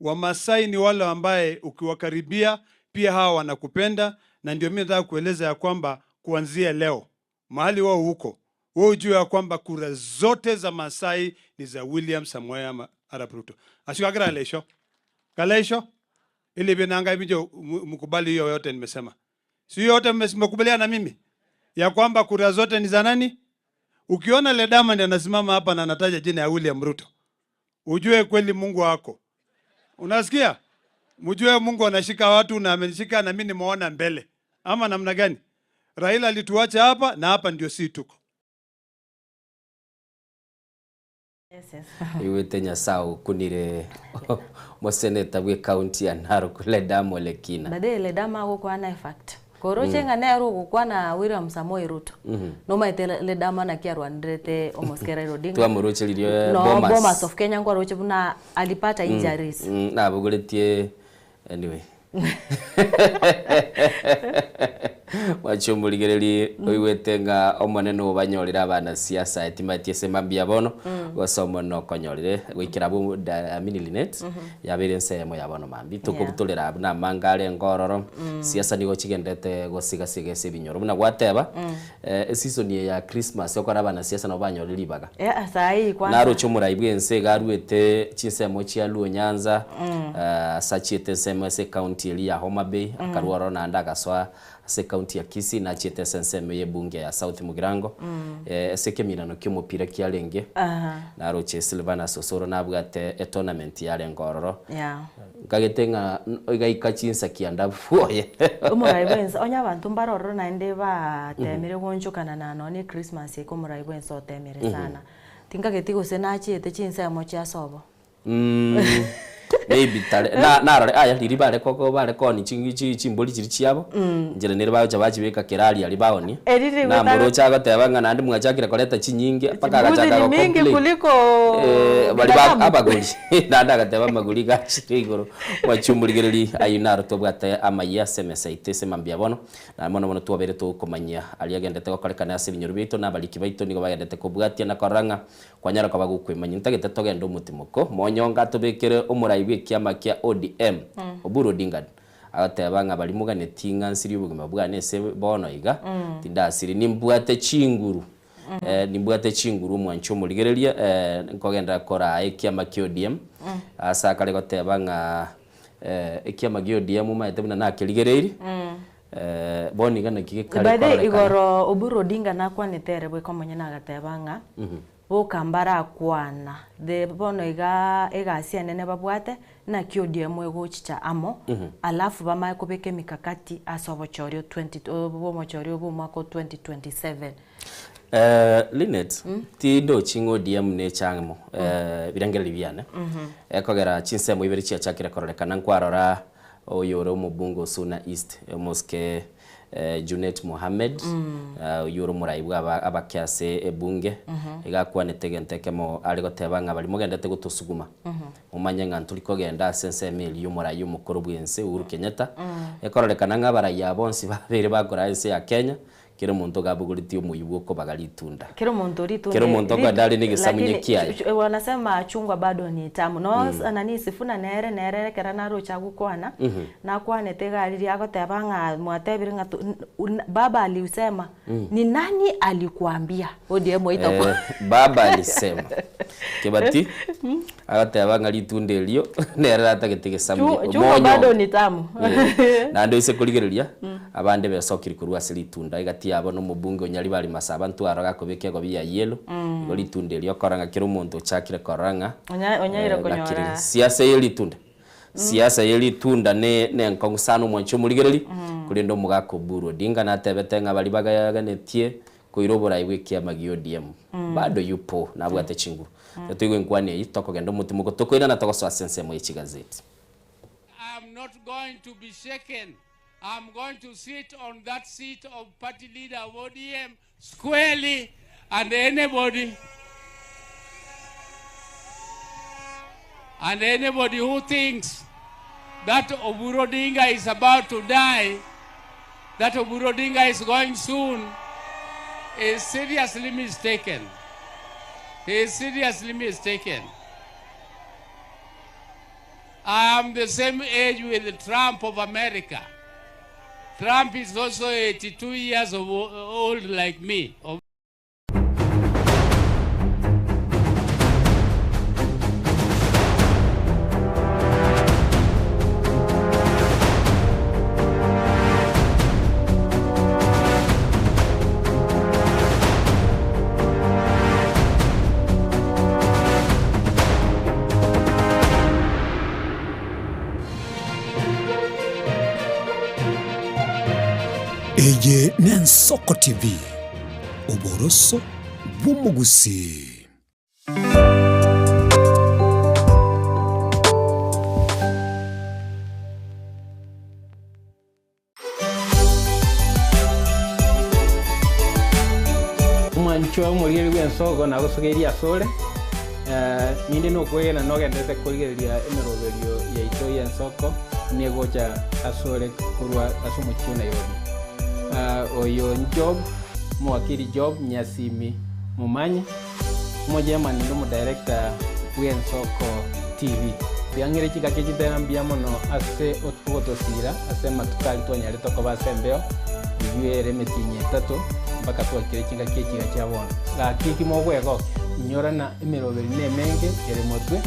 Wamasai ni wale ambaye ukiwakaribia pia hawa wanakupenda, na ndio mimi nataka kueleza ya kwamba kuanzia leo mahali wao huko, wewe ujue ya kwamba kura zote za Masai ni za William Samoei Arap Ruto. Ashikagira lesho kaleisho ili binanga mijo mkubali hiyo yote nimesema, si yote mmekubaliana na mimi ya kwamba kura zote ni za nani? Ukiona Ledama ndiye anasimama hapa na anataja jina ya William Ruto, ujue kweli Mungu wako. Unasikia? Mjue Mungu anashika watu na amenishika na mimi nimeona mbele. Ama namna gani? Raila alituacha hapa na hapa ndio si tuko. Igwete Nyasaye okunire omoseneta bwe county ya Narok Ledama Ole Kina. By Ledama agokwana efact. Koroche ng'a nere ogokwana William Samoei Ruto. Nomaete Ledama naki arwanderete omosike Raila Odinga. Twamorucheririe No Bomas. Bomas of Kenya nkwaroche buna alipata injuries. Nabogoretie anyway. Mwanche omorigererie oigwete ng'a Omonene obanyorire abanasiasa etimaeti ase mambia bono, gose Omonene okonyorire goikera abwo da I mean Linet, yabeire ensemo ya bono mambia. Tokobutorera abwo namanga arenge ororo, siasa nigo chigenderete gosiga-siga ase ebinyoro. Buna gwateba, eseason eye ya Christmas okora abanasiasa nabo banyorire ribaga. Yeah, saa hii kwanza. Naroche omorai bw'ense iga aruete chinsemo chia Luo Nyanza, ase achiete ensemo ase ecounty eria ya Homa Bay, akarua ororo naende agasoa ase ecounty ya Kisii, nachiete ase ensemo y'ebunge ya South Mugirango, ase ekeminano ki'omopira kiarenge, naroche Silvanus Osoro nabwate etournament yarenge ororo, Nkagete ng'a igaika chinsa kianda bwoye. Omorai bwense, onye abanto mbare ororo naende batemire goonchokana na nonya ne Christmas eke omorai bwense otemire sana. Tinkageti gose nachiete chinsemo chia sobo. Maybe tare na narore aya riria bare koko bare koonia chi chi chimbori chiria chiabo, inchera nere bagocha bachibeka kera aria aria baonia, Eri rigwetanga namoroche agoteba ng'a naende mwachakire koreta chinyinge mpaka Mbuzi agachaka ni mingi gocomplain. kuliko Eh, baria ba binadamu. abagori naende agateba amagori iga achire igoro. Mwachia omorigereri ayio naro tobwate amayia ase emesa yaito ase mambia bono, na mono mono twabeire tokomanyia aria agendete gokorekana ase ebinyoro biaito na abariki baito nigo bagendete kobwatia na korora ng'a kwanyara koba gokwemanyia. Ntagete togende omotimoko, monyonga atobekere omorai bw'ekiama kia ODM, Oburu Odinga, Agateba ng'a baria moganetie ng'a nsirie obogima bwane ase bono iga, tindasiria. Nimbwate chinguru, nimbwate chinguru omwanche omorigereria, nkogenderera koraa ekiama kia ODM, ase akare goteba ng'a ekiama gia ODM omanyete buna nakerigereirie, Eh, bono iga naki gekare By the way, kororekana. igoro Oburu Odinga nakwanete ere bweka omonyene agateba ng'a boka mbarakwana the bono iga egasi enene babwate naki ODM egochicha amo alafu bamanye kobeka emikakati ase obochori o 20 bwa omochori bwa omwaka o 2027. Eh, Linet, tindochi ng'a ODM neche amo eh, birengererio biane. Ekogera chinsemo ibere chiachakire kororekana nkwarora Oyore omobunge o Suna East, omosike Junet Mohammed, oyio ore omorai bwa abake ase ebunge, iga akwanete egento ekemo are goteba ng'a baria mogendete gotosuguma, momanye ng'a ntori kogenda ase ensemo eria y'omorai omokoro bw'ense Uhuru Kenyatta, ekororekana ng'a abarai aba bonsi babere bakoraa ense ya Kenya, Kera omonto iga abogoretie omoyio bw'okobaga ritunda. Kera omonto ritunda Kera omonto okoenda are negesamunye lakini kiaye. wanasema chungwa bado ni tamu no nani Sifuna nere nere ekero naroche agokwana nakwanete iga riria agoteba ng'a mwatebire ng'a baba alisema ni nani alikuambia ODM oitokwa Eh, baba alisema Kebati agoteba ng'a ritunda erio nere ratagete gesamunye Chungwa bado ni tamu. Eh, naende oise korigereria Abande besokire korwa ase ritunda egati yabo nomobunge o Nyaribari Masaba Ntwaro gakobeka egobi ya yellow, igo ritunda erio okorora ng'a kera omonto ochakire korora ng'a Onyaire ng'aki konyora. rire. Siasa ye ritunda, siasa ye ritunda ne nenkong'u sana omwanchi omorigereri, korende omogaka Oburu Odinga natebete ng'a baria baganetie koira oborai bw'ekiama gia ODM bado yupo nabwate chinguru. Toigwe enkwana eyio tokogenda omotimoko tokoirana togosoa ase ensemo ye chigazeti. I'm not going to be shaken. I'm going to sit on that seat of party leader of ODM squarely and anybody and anybody who thinks that Oburu Odinga is about to die, that Oburu Odinga is going soon, is seriously mistaken. He is seriously mistaken. I am the same age with Trump of America. Trump is also 82 years of old like me. Eye n'Ensoko TV, oboroso bw'omogusii. Omwanchwa omorigereria bw'ensoko nagosogeirie asore, ninde nokwegena nogenderete korigereria emeroberio yaito y'ensoko negocha asore korwa ase omochie o Nairobi. Oyo Job, omowakili Job Nyasimi Momanyi, Omogermani naende omodirector bw'Ensoko TV. Riang'ire chingaki chitera mbuya mono ase ogotosiira ase amatuko aria twanyarete koba ase embeo eyio ere emetienyi etato mpaka twakire chingaki echi iga chia bono. Gaki eki mogwegokia, inyora na emeroberi nemenge ere motwe,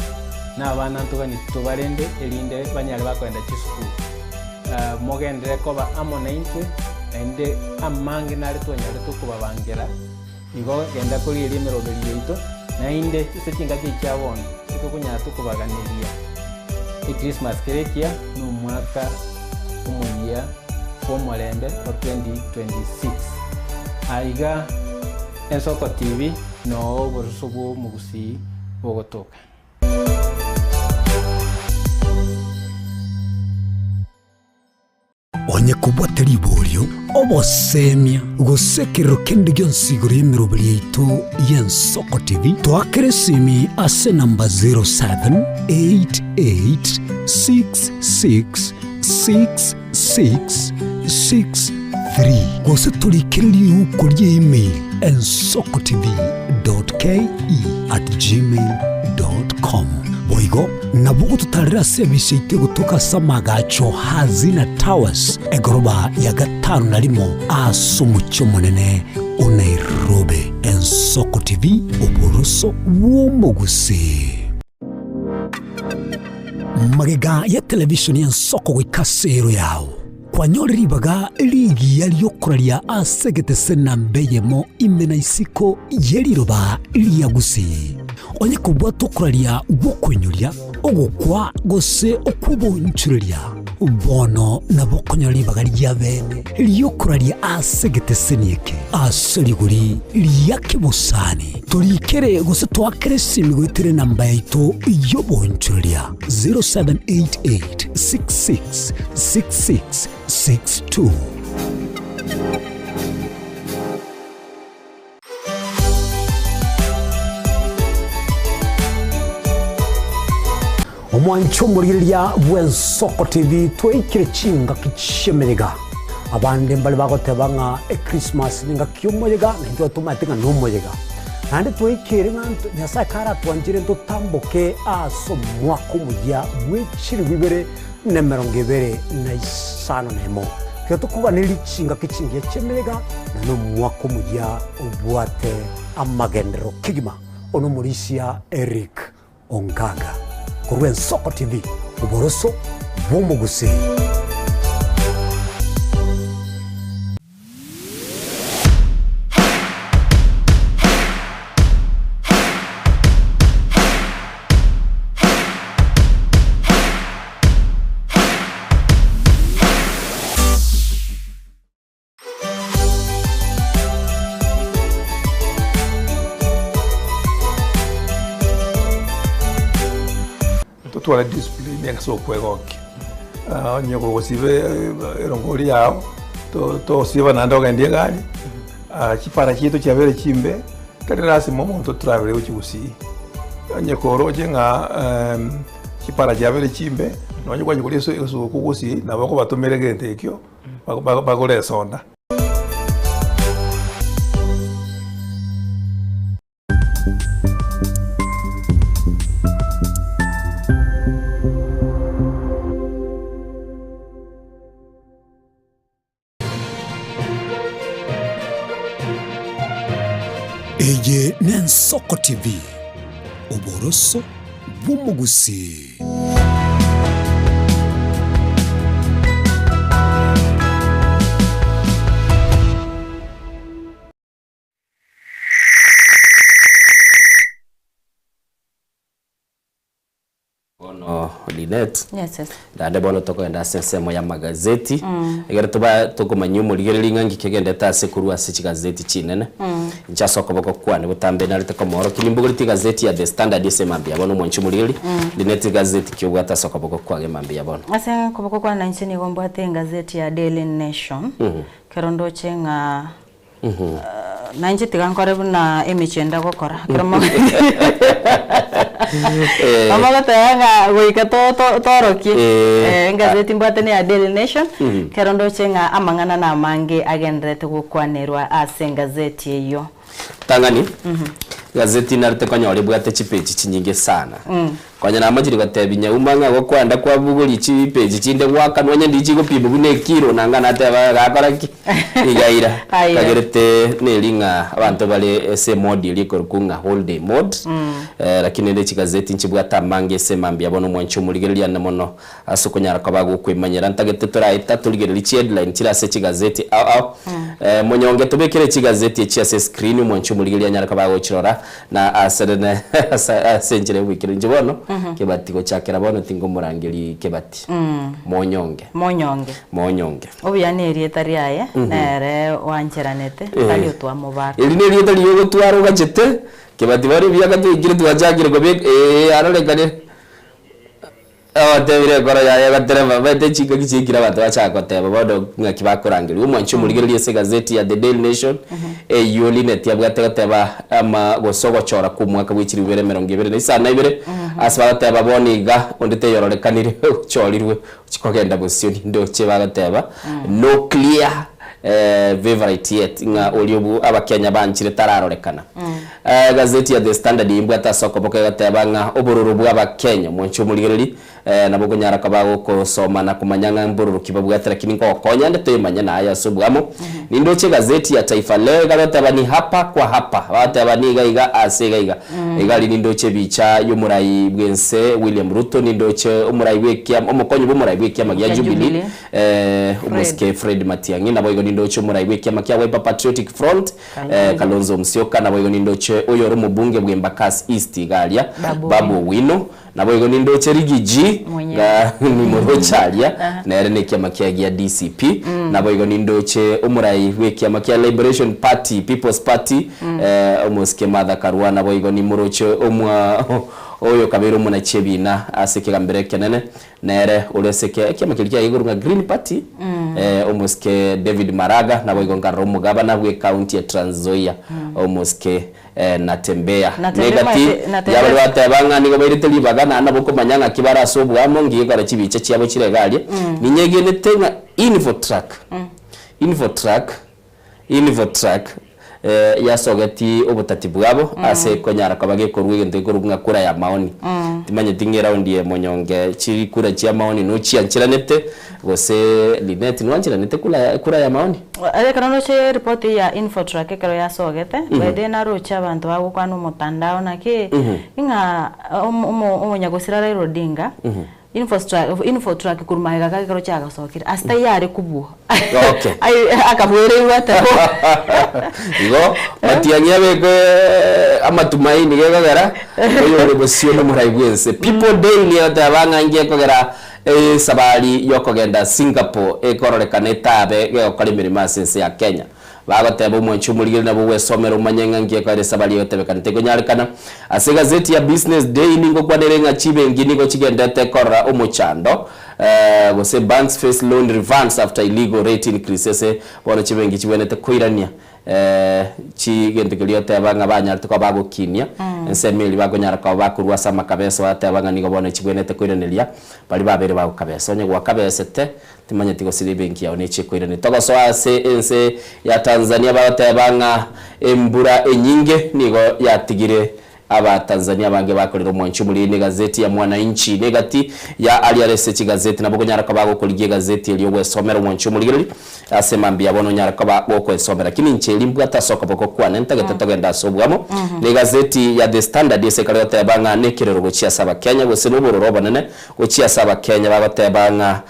na abana ntogani tobarende erinde banyare bakoenda chisukuru. Mogenderere koba amo naintwe, naende amange nare twanyarete okobabangera. Igo genda korigereria emeroberio yaito, naende ase chingaki echi chia bono titokonyara tokobaganeria Echristmas kere ekiya na omwaka omoyia bw'omorembe o 2026. Aiga Ensoko TV noo oboruso bw'omogusii bogotoka. Onye kobwate riborio, obosemia, gose ekerero kende gionsi igoro y'emeroberi yaito y'Ensoko TV, toakere esimi ase enamba 0788666663 gose torikere riuko ria email ensokotv.ke@gmail.com. Boigo Nabo gototarera ase emisa yaito egotoka ase amagacho Hazina Towers, egoroba ya gatano na rimo ase omochie omonene o Nairobi. Ensoko TV, oboroso bw'omogusii. Magega ya televishoni y'Ensoko goika ase ero yao. Kwanyore ribaga rigiya ri'okoraria ase egetese namba eyemo ime na isiko ye riroba ria Gusii. Onye kobwata okoraria gw'okoinyoria, ogokwa, gose okw'obonchoreria, bono nabo okonyora ribaga ri'abeene ri'okoraria ase egeteseni eke ase rigori ria kebosani. Torikere gose toakere esimi goetera enamba yaito y'obonchoreria 0788 66 66 62. Omwancho omorigereria bw'Ensoko TV twaikire chingaki chi'emeyega. Abande mbare bagoteba ng'a Echristmas nengaki y'omoyega na intwe tomaete ng'a nomoyega. Naende twaikire ng'a Nyasae karatwanchire ntotamboke ase omwaka omoyia bwe chilifu ibere na emerongo ebere na isano na emo. Tiga tokoganerie chingaki chingiya chi'emeyega na nomwaka omoyia obwate amagenderero kegima. One omorisia Eric Ongaga korwa Ensoko TV, oboroso bw'omogusii. Totware discipline ase okwegokia, onye kogosiba erongori yao, tosiba naende ogende egari, chipara chiaito chiabeire chimbe, tari lasima omonto otravel gochia gusii, onye koroche ng'a chipara chiabeire chimbe, nonye kwanyora koria esuguku gusii, nabo okobatomera egento ekio. Bagore esonda. Eye n'Ensoko TV, oboroso bw'omogusii. Bono Linet, Yes, yes. naende bono tokogenda ase ensemo y'amagazeti, ekero toba tokomanyia omorigereria ng'a nki kegendete ase korwa ase chigazeti chinene. Inche ase okoboko kwane botambe narete komoorokia nimbogoretie egazeti ya The Standard ase emambia bono omwanchi omorigereria, Linet egazeti ki obwate ase okoboko kwage emambia bono? Ase okoboko kwane nainche nigo mbwate engazeti ya Daily Nation, ekero ndoche ng'a Nainche tiga nkore buna emechie ende gokora, ekero mo Omogoteba ng'a goika to- to- toorokie engazeti mbwate ne ya Daily Nation, ekero ndoche ng'a amang'ana namange agendererete gokwanerwa ase engazeti eyio. Tang'ani, egazeti narete konyora ebwate chipeji chinyinge sana. Konya namachire gotebia nyauma ng'a gokwenda kwabugoria chipeji chinde gwakanwa onye ndichi gopimwa buna ekilo nanga nateba gakora ki? Iga aira. Aira. Kagerete neri ng'a abanto bare ase emode eria ekorokwa ng'a holiday mode, lakini rende chigazeti nchibwate amange ase emambia bono omwanchi omorigereria ane mono ase okonyara koba gokwemanyera ntagete toraeta torigererie chiheadline chire ase chigazeti ao ao. Monyonge tobekere chigazeti echi ase escreen omwanchi omorigereria anyare koba agochirora Na aserene ase enchera y'oboikeranu. Inche bono, Kebati, gochakera bono tinkomorangeria Kebati. Monyonge. Monyonge. Monyonge. Obuya nerieta riaye, nere oancheranete, tari otwamobaka. Eri nerieta riria ogotwara ogachete, Kebati bono ebiaka twaikire twachakire kobeka, ee arorekane. Ogotebire enkoro yaye egoterema, omanyete chingaki chiaikire abanto bachaka goteba bono ng'aki bakorangerigwa. Omwanchi omorigereria ase egazeti ya The Daily Nation, eyio Linet abwate goteba ama gose ogochora kwa omwaka bwe chilifu ibere emerongo ebere na isano na ibere, ase bagoteba bono iga onde teyororekanire ochorirwe ochia kogenda bosio ninde oche bagoteba no clear. Favorite yet ng'a oria obwo abakenya banchire tararorekana. Egazeti ya The Standard imbwate ase okoboko egoteba ng'a obororo bwa abakenya omwanchi omorigereri nabo okonyara koba gokosoma na komanya ng'a mbororo ki babwate lakini ngokonya ande toemanye naye ase obwamo. Nindoche egazeti ya Taifa Leo egagoteba ni hapa kwa hapa bagoteba niga iga ase iga iga. Iga aria nindoche ebicha y'omorai bw'ense William Ruto nindoche omorai bw'ekiama omokonyi bw'omorai bw'ekiama gia Jubilee Omosike Fred Matiang'i, naboigo nindoche omorai bw'ekiama kia Wiper Patriotic Front, Kalonzo Musyoka, naboigo nindoche oyore omobunge bw'Embakasi East iga aria, Babu Owino, naboigo nindoche Riggy G, nga nimoroche aria, nere nekiama kiaye gia DCP, naboigo nindoche omorai bw'ekiama kia Liberation Party, People's Party, Omosike Martha Karua, naboigo nimoroche omwa oyo kabeire omonachi ebina ase ekegambero ekenene, Nere ore ase ekiama keria kia igoro ng'a Green Party, omosike David Maraga, naboigo nkarora omogabana bw'ecounty ya Trans Nzoia, omosike Natembeya. Negati yabaria bateba ng'a nigo bairete ribaga naende nabo okomanya ng'aki bare ase oboamo, ngigekora chibicha chiabo chire iga aria. Ninyegenete ng'a Infotrak, Infotrak, Infotrak yasogeti obotati bwabo ase konyara koba gekorwa egento gekorokwa ng'a kura ya maoni. Timanyeti ng'a eraundi eye monyonge chikura chia maoni nochiancheranete gose Linet nwancheranete kura kura ya maoni? Ekero ndoche eripoti eye ya Infotrak ekero yasogete, by the way naroche abanto bagokwana omotandao naki, ng'a omo omo omonyagosira Raila Odinga, Infotrak korwa magega gake ekero chiagasokire ase taiyo are kobua Okay. Akabuereirwe atebo. Igo matiang'i abekwe amatumaini gekogera oyore bosio nomorai bwense. People Daily egoteba ng'a inki ekogera esabari yokogenda Singapore ekororekana etabe gegokora emeremo ase ense ya Kenya. Bagoteba omwanchi omorigeri nabo ogwesomera omanye ng'a nki ekoera esabari egotebekana tekonyarekana. Ase egazeti ya Business Day ningokwanere ng'a chibenki nigo chigendete korora omochando gose banks face loan refunds after illegal rate increase ase bono chibenki chibwenerete koirania chigento keria oteba ng'a banyarete koba bagokinia ensemo eria bakonyara koba bakorwa ase amakabeso bateba ng'a nigo bono chibwenerete koiraneria baria babeire bagokabesa. Onye gwakabesete Timanyeti gose ebenki yao nechie koirania. Togosoa ase ense ya Tanzania bagoteba ng'a embura enyinge nigo yatigire Abatanzania abange bakorire omwancho omoriri negazeti ya Mwananchi. Negati ya aria are ase chigazeti nabo okonyara koba gokorigia egazeti eria ogwesomera omwancho omorigereri ase mambia bono onyare koba gokwesomera. Lakini inche eri mbwate ase okoboko kwane ntagete togende ase obwamo. Negazeti ya The Standard ase ekare goteba ng'a nekerero gochia ase Abakenya gose nobororo obonene Gochia ase Abakenya bagoteba ng'a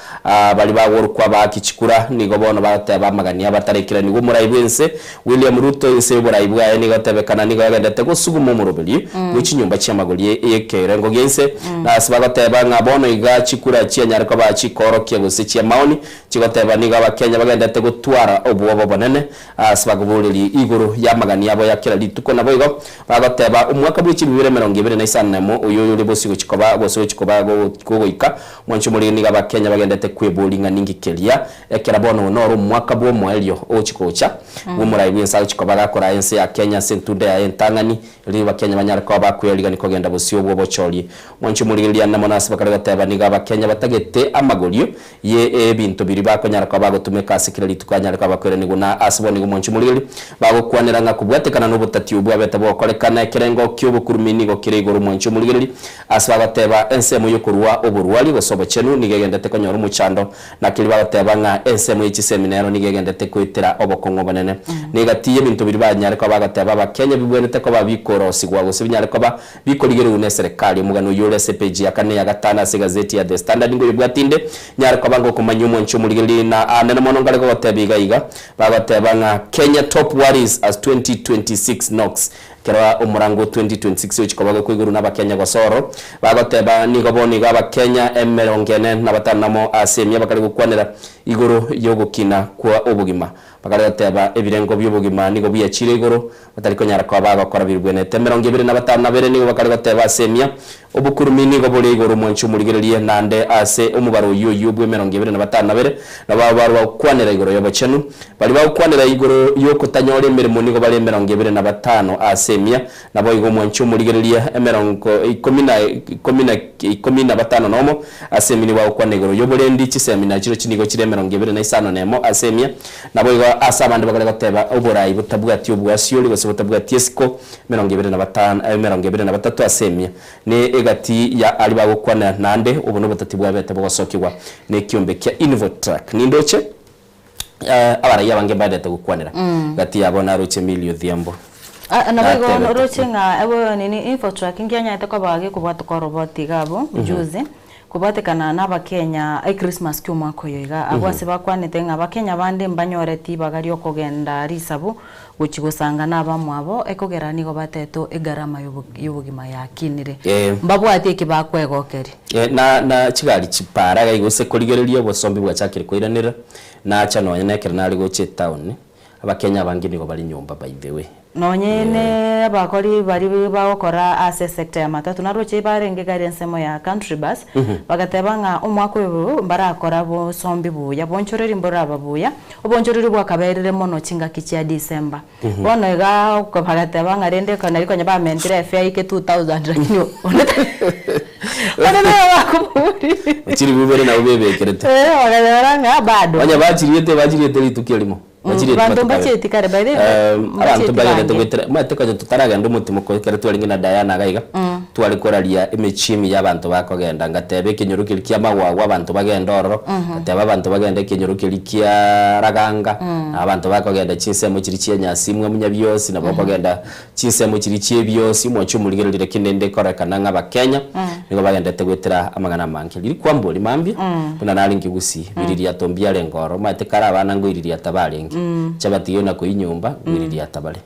baria bagorokwa abaaki chikura nigo bono bagoteba amagani abataraikeranigwe omorai bw'ense William Ruto inse y'oborai bwaye nigo etebekana nigo agendete gosuguma omoroberi bwe chinyomba chi'amagori y'ekerengo gi'ense na ase bagoteba ng'a bono iga chikura chianyare koba chikoorokia gose chi'amaoni chigoteba nigo Abakenya bagendete gotwara obwoba obonene Ase bakoboreria igoro y'amagani abo ya kera rituko. Naboigo bagoteba, Omwaka bwe chibibere 25 nemo, oyo oyore bosio gochia koba, gose gochia koba gogoika, mwanche omoriri nigo Abakenya bagendete kweboria ng'a ninki keria, ekero bono oyo noro omwaka bw'omoerio ogochia gocha, bw'omorai bw'ense agochia koba gakoraa ense ya Kenya ase entunda yaye entang'ani, erio Abakenya banyare koba bakwearigania kogenda bosio bw'obochoria. Mwanche omorigereria ande mono ase bakare goteba nigo Abakenya batagete amagorio Ye ebinto biria bakonyara koba bagotumeka ase kera rituko anyare koba akoiranigwa na ase bono nigo mwanche omorigereria bagokwanera ng'a kobwatekana nobotati obwo abete bogokorekana ekerengo ki'obokurumi nigo kere igoro mwanche omorigereria ase bagoteba ensemo y'okorua oborwari gose obochenu nigo egendete konyora omochando na keria bagoteba ng'a ensemo ye chisemi nero nigo egendete koetera obokong'u obonene na egati y'ebinto biria banyare koba bagoteba abakenya bibwenerete koba bikorosigwa gose binyare koba Bikorigerigwe neserekari. Omogano oyio ore ase epeji ya kane ya gatano ase egazeti ya The Standard ngoyobwati inde, nyare koba ngokomanyia omwanchi omorigereria na aande mono nkare gogoteba iga iga, bagoteba ng'a Kenya top worries as 2026 knocks. Ekero omorango o 2026 ochia koba gokoigorwa nabakenya gose oro, bagoteba nigo bono iga abakenya emerongo ene na batano namo ase emia bakare gokwanera igoro yogokina kwa obogima. Bakare goteba ebirengo bi'obogima nigo biachire igoro, batari konyara koba bagokora biribwenete. 25 nigo bakare goteba ase emia. Obokurumi nigo bore igoro omwanchi omorigererie, naende ase omobaro oyio oyio bw'emerongo ebere na batano na bere, nabo abwo bagokwanera igoro y'obochenu. Baria bagokwanera igoro y'okotanyora emeremo nigo bare emerongo ebere na batano ase emia, naboigo omwanchi omorigererie emerongo ikomi na ikomi na ikomi na batano nomo ase emia nigo bagokwana igoro y'oborendi, chisemi nachirochio nigo chire emerongo ebere na isano nemo ase emia. Naboigo ase abande bakare goteba oborai botabwati obwasiori gose botabwati esiko, emerongo ebere na batano, emerongo ebere na batato ase emia, ne egati ya aria bagokwana naende obo nobotati bwabete bogosokigwa nekiombe kia Invotrac. Nindoche abarai abange mbaendete gokwanera gati yabo naroche Millie Odhiambo. Ah, naboigo Natebete. oroche ng'a ebo nini Infotrack nkianyarete koba gekobwatoka oroboti iga abwo juzi, kobwatekana na abakenya echristmas ki omwaka oyo iga, abwo ase bakwanete ng'a abakenya bande mbanyoreti ibaga riokogenda risabu gochia gosanga na abamwabo ekogera nigo batetwe egarama yobogima yakinire. Mbabwati eki bakwegokeria. Na na chigari chipara iga gose korigereria obosombi bwachakire koiranerera, nacha nonya na ekero nare gocha etown, Abakenya abange nigo bare nyomba by the way. Nonye ne abakori baria bagokora ase esector ya matatu naroche barenge gari ensemo ya country bus bagateba ng'a omwaka oyo mbarakora bosombi buya bonchoreri mboraba buya obonchoreri bwakaberire mono chingaki chia December. Bono iga bagateba ng'a rende nari konya bamentire efare ike 2000 lakini onde onde nere obakoboria. Chiribu ibere nabo bebekerete. Bagateba ng'a bado. Onye bachiriete bachiriete rituko erimo. Bachirieti Abanto matuko abere. mbachieti kare by the way, Ehm, abanto mbachieti mbagendete bange. goetera omanyete konya totaragenda omotimo ekero twarenge na Diana iga iga, tware koraria emechie emiya abanto bakogenda, ngateba ekenyoro keria kia Magwagwa abanto bagende ororo, ngateba abanto bagende ekenyoro keria kia Raganga, na abanto bakogenda chinsemo chiria chia Nyasimwa Munyabiosi, nabo okogenda chinsemo chiria chia ebiosi, omochie omorigereria lakini rende ekorekana ng'a abakenya nigo bagendete goetera amang'ana amange. Riria kwambori mambia, buna narenge gusii, biririato mbiarenge ororo, omanyete kare abana ngoiririata barenge, chiabatigire na koyia nyomba, ngoiririata bare.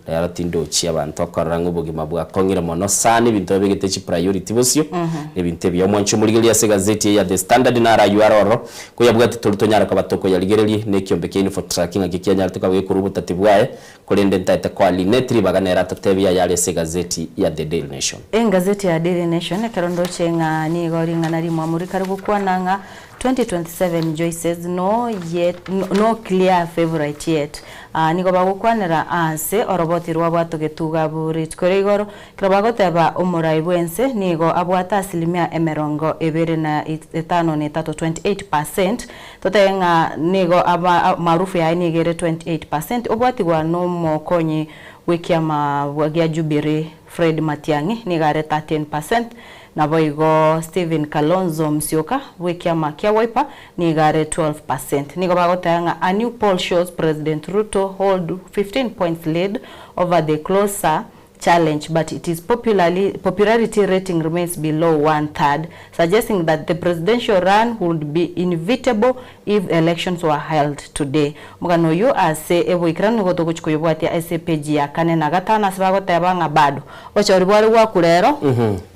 Rero tindochi abanto okorora ng'a obogima bwakong'ire mono sana, ebinto babegete chipriority bosio, nebinto ebiya. Omwanchi omorigereria ase egazeti eye ya The Standard naro aywo are ororo, koyabwati tori tonyare koba tokoyarigereria, na ekiombe kia Infotrak ng'aki kianyarete koba gekorwa obotati bwaye, Korende ntaete koa Linet ribaga nere atotebie ayare ase egazeti ya The Daily Nation. Engazeti ya Daily Nation ekero ndoche ng'a nigo ring'ana rimwamu rikare gokwana ng'a 2027 Joyces no yet no clear favourite yet. Aa nigo bagokwanera aase oroboti rwabwatogetwe gabu rituko ria igoro ekero bagoteba omorai bwense nigo abwate asilimia emerongo ebere na etano na etato, 28 percent, Totebe ng'a nigo aba maarufu yaye nigo ere 28 percent, obwatigwa nomokonyi bw'ekiama gia Jubilee Fred Matiang'i nigo are 13 percent, naboigo Stephen Kalonzo Musyoka bw'ekiama kia Wiper nigo are 12 percent. Nigo bagoteba ng'a a new poll shows President Ruto hold 15 points lead over the closer challenge but it is popularly popularity rating remains below one third suggesting that the presidential run would be inevitable if elections were held today. Omogano oyio ase eboikeranu nigo togochia koyobwatia ase epeji ya kane na gatano ase bagoteba ng'a bado obochori bware gwakura ero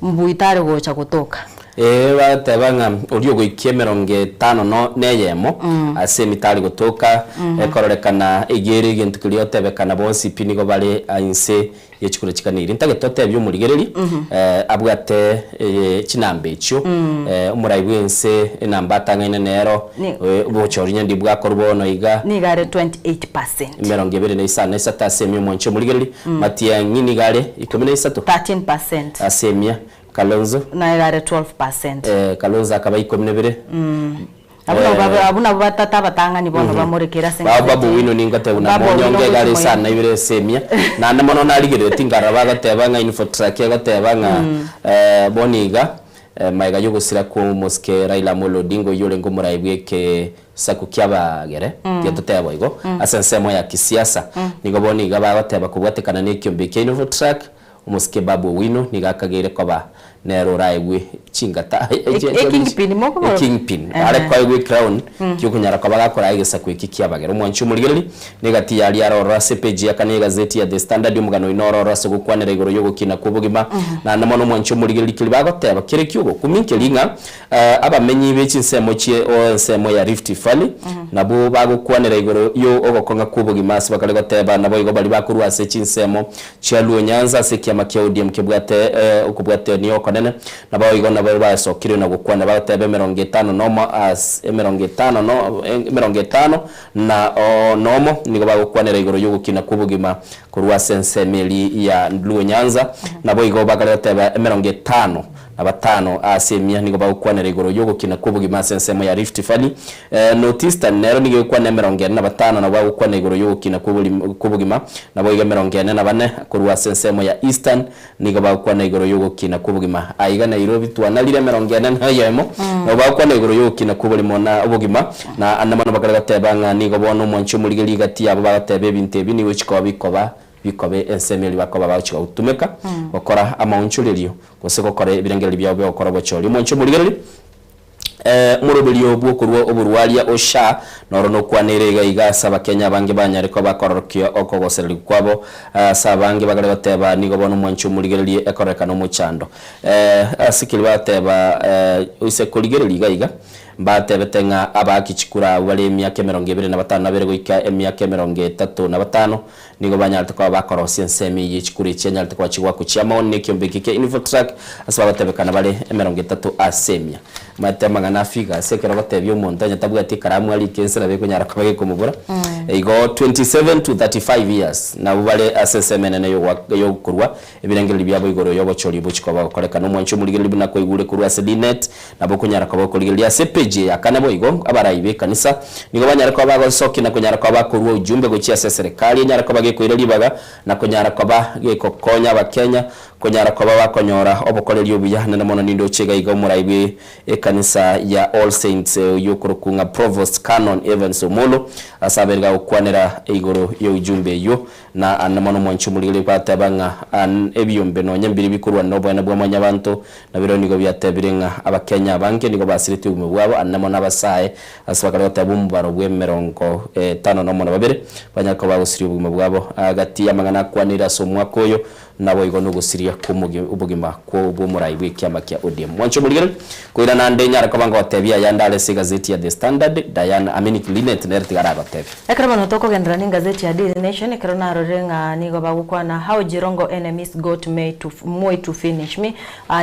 mbui tare gocha gotoka. Ee, bagateba ng'a oria ogoikia emerongo etano no neyemo ase emitari gotoka, ekororekana eyio ere egento keria otebekana bonsi pi nigo bare inse ye chikura chikaneirie. Ntagete otebie omorigereria abwate chinamba echio, omorai bw'ense enamba atang'aine nero, obochori onye ndibwakorwa bono iga. Nigo are 28%. Emerongo ebere na isano na isato ase emia omwanche omorigereria, Matiang'i nigo are ikomi na isato 13%. ase emia. Kalonzo. Naye are 12%. Eh, Kalonzo akaba ikomi na ibere. Abwo nabwo babe, abwo nabwo batata abatang'ani bono bamorekere ase Bao engaki Babu eye. Owino ningoteba buna Babu Owino monyonge iga are ngochi isano na ibere ase emia. Naende mono narigereretie nkarora bagoteba ng'a Infotrak egoteba ng'a eh, bono iga eh, magega y'ogosira kwa omosike Raila Amolo Odinga oyio orenge omorai bw'ekesaku ki'Abagere, tiga totebe boigo, ase ensemo ya kisiasa. Nigo bono iga bagoteba kobwatekana na ekiombe kia Infotrak, Omosike Babu Owino nigo akageire koba nere oraegwe chingata E kingpin mokobora? E kingpin are koegwa ecrown kiokonyara koba gakoraa egesaku eki kiabagere. Omwanchi omorigereria negati yaria aroro ase epeji ya kane y'egazeti ya The Standard omogano oino ororo ase gokwanera igoro y'ogokina kw'obogima naende mono omwanchi omorigereria keria bagoteba kere ki'ogokumia nkeri ng'a Abamenyi be chinsemo chie ensemo ya Rift Valley nabwo bagokwanera igoro yo ogokong'a kw'obogima ase bakare goteba naboigo baria bakorwa ase chinsemo chia Luo Nyanza ase ekiama. ekiama kia ODM kebwate okobwatania okonene, naboigo nabo basokire na gokwana bagoteba emerongo etano nomo as emerongo etano no emerongo etano na nomo nigo bagokwanera igoro y'ogokina kw'obogima korwa ase ensemo eria ya Luo Nyanza, naboigo bakare goteba emerongo etano na batano ase emia nigo bagokwanera igoro y'ogokina kw'obogima ase ensemo ya Rift Valley. North Eastern nero nigo egokwana emerongo ene na batano nabo bagokwana igoro y'ogokina kw'obogima, naboigo emerongo ene na bane korwa ase ensemo ya Eastern nigo bagokwana igoro y'ogokina kw'obogima. Aiga Nairobi twanarire emerongo ene na eyemo nabo bagokwana igoro y'ogokina kw'oborimo na obogima, na ande mono bakare goteba ng'a nigo bono omwanchi omorigereria gati yabo bagoteba ebinto ebi nigo chikoba bikoba bikobe ensemo eria bakoba bagochia gotumeka gokora amaonchorerio gose gokora ebirengererio biabo bi'ogokora obochori. Omwanchi omorigereria, omoroberio bw'okorua oborwaria o SHA noro nokwanere iga iga ase abakenya abange banyare koba bakororokia okogosererigwa kwabo ase abange bagare goteba nigo bono omwanchi omorigererie ekororekana omochando. Ase keria bagoteba oise korigereria iga iga Mbatebete ng'a abaaki chikura abwo bare emiaka emerongo ebere na batano na bere goika emiaka emerongo etato na batano nigo banyarete koba bakorosia ensemo eyio ye chikura echi enyarete koba chigwakwa chi'amaoni na ekiombe eke kia Infotrack ase bagotebekana bare emerongo etato ase emia. Omanyete amang'ana a figures ekero ogotebia omonto onye tabwati ekaramu arike ense nabo ekonyara koba gekomobora. Igo 27 to 35 years nabwo bare ase ensemo enene yogokorwa Ebirengererio biabo igoro y'obochori bochia koba gokorekana. Omwanchi omorigereria buna kwaigure korwa ase Linet, nabo okonyara koba okorigereria ase epeji eye ya kane boigo, abarai b'ekanisa nigo banyare koba bagosokia na konyara koba bakorua ujumbe gochia ase eserekari enyare koba gekoira ribaga na konyara koba gegokonya abakenya konyara koba bakonyora obokoreri obuya. Naende mono nindoche iga iga omorai bwe ekanisa ya All Saints oyio okorokwa ng'a Provost Canon Evans Omollo ase abeire gagokwanera igoro y'oujumbe eyio. Na ande mono omwanchi omorigereria gwateba ng'a ebiombe nonya mbiri bikorwa noboene bwa mwanyabanto, na birorio nigo biatebire ng'a Abakenya abange nigo basiretie obogima bwabo, ande mono abasae ase bakare goteba omobaro bw'emerongo etano nomo na babere banyare koba bagosiria obogima bwabo. Gati y'amang'ana akwanire ase omwaka oyo Naboigo nogosiria kw'obogima bw'omorai bw'ekiama kia ODM. Mwanche omorigereria, koirana ande nyare koba ngotebia aya ndare ase egazeti ya The Standard, Diana, I mean Linet nere tiga aragotebia. Ekero bono tokogenderera n'engazeti ya Daily Nation, ekero narorire ng'a nigo bagokwana How Jirongo enemies got May to Moi to finish me,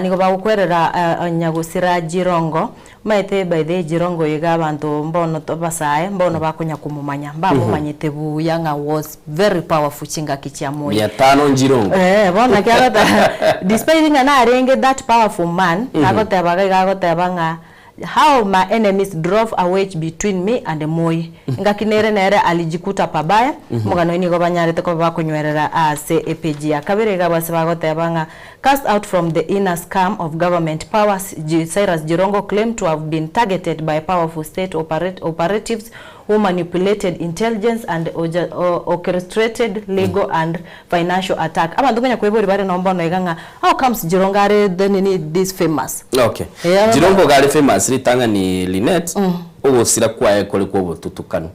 nigo bagokwerera nyagosira Jirongo Omanyete by the Jirongo oyo iga abanto mbono abasae mbono bakonya komomanya, mbamomanyete buya ng'a was very powerful chingaki chia Moi. Mia tano Njirongo. Eh, bono naki agoteba despite ng'a narenge that powerful man, agoteba iga iga agoteba ng'a how my enemies drove a wedge between me and Moi. Engaki nere nere alijikuta pabaya, omogano oyo nigo banyarete koba bakonywerera ase epage ya kabere iga abwo ase bagoteba ng'a Cast out from the inner scum of government power, Cyrus Jirongo claimed to have been targeted by powerful state operatives who manipulated intelligence and orchestrated legal and financial attack. Abanto konya kweboria bare no mbono iga ng'a how comes Jirongo are the nini this famous? Okay. Eh, Jirongo iga are famous ritang'ani Linet, ogosira kwaye kore kwa obotutukanu.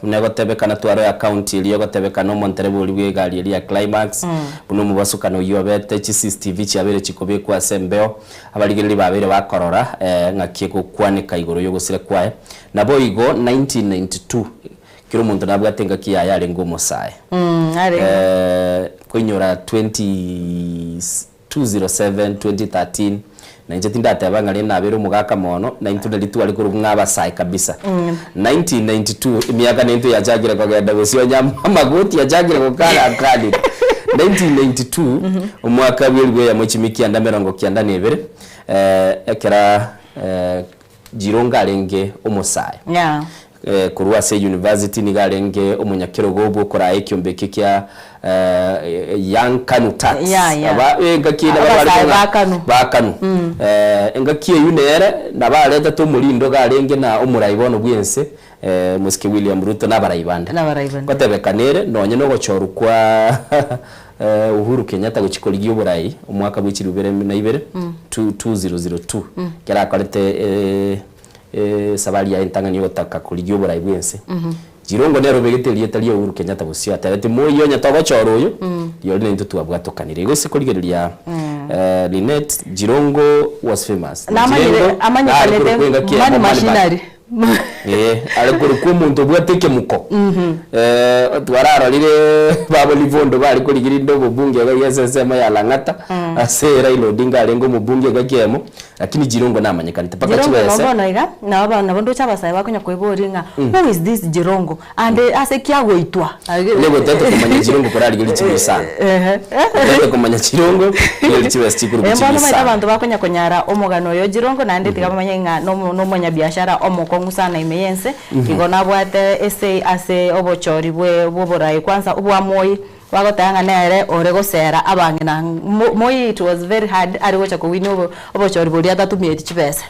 Buna egotebekana twaroe account eria egotebekana omontereba oria bw'egari eria ya Climax, buna omobasukano oyio obete, chi CCTV chiabeire chikobekwa ase embeo, abarigereria babeire bakorora ng'aki egokwaneka igoro y'ogosira kwaye. Naboigo 1992 kera omonto nabwate engaki yaye arenge omosae. Koinyora 20 207, 2013, na inche tindateba ng'a rende nabeire omogaka mono, na intwe nari tware korokwa ng'a abasae kabisa. 1992, emiaka nentwe yachakire kogenda gose onye amagoti achakire gokara akanire. 1992, omwaka bwa elifu eyemo chimi kianda emerongo kianda na ebere, ekera Jirongo arenge omosae. Yeah. Korwa ase university nigo arenge omonyakerogo bw'okoraa ekiombe ekio kia Young Kanu Tax. Yeah, yeah. Aba engaki eye nabo Abasae bare ba kong'a Kanu. ba Kanu. Engaki eyio nere nabo aretete omorindo iga arenge na omorai bono bw'ense Mosike William Ruto na abarai bande. Na abarai bande. Ngotebekana ere nonye na ogochorwa kwa Uhuru Kenyatta gochia korigia oborai omwaka bwe chilifu ibere na ibere, 2002, ekero akorete esabari yaye entang'ani yogotaka korigia oborai bwense. Jirongo nere obegete erieta ria Uhuru Kenyatta bosio atebete moi onye togochora oyo, rirorio naintwe twabwatokanire. Igo ase korigereria Linet, Jirongo was famous. Namanyire Jirengo nare amanyekanete korokwa engaki money eyemo money bag. machinery. Eh, are korokwa omonto obwate ekemuko. Eh, twararorire babo Livondo bare korigia rinde obobunge iga iga ase ensemo ya Lang'ata, ase Raila Odinga arenge omobunge engaki eyemo, lakini Jirongo namanyekanete mpaka Jirongo chibese. no bono iga, nabo ba nabo ndoche abasae bakonya koiboria ng'a who is this Jirongo and ase ki agoitwa? Nigo otete komanya Jirongo korarigerie chibesa sana. Otete komanya Jirongo, rigeria chibesa chikorokwa Eh, bono chibesa omanyete sana. abanto bakonya konyara omogano oyo Jirongo naende tiga bamanye ng'a nomo nomonyabiashara omokong'u sana ime y'ense, igo nabwate esei ase obochori bwe bw'oborai kwanza obwa Moi, bagoteba ng'a nere ore gosera abang'ina mo Moi it was very hard are gocha kowin obo obochori boria atatumieti chibesa.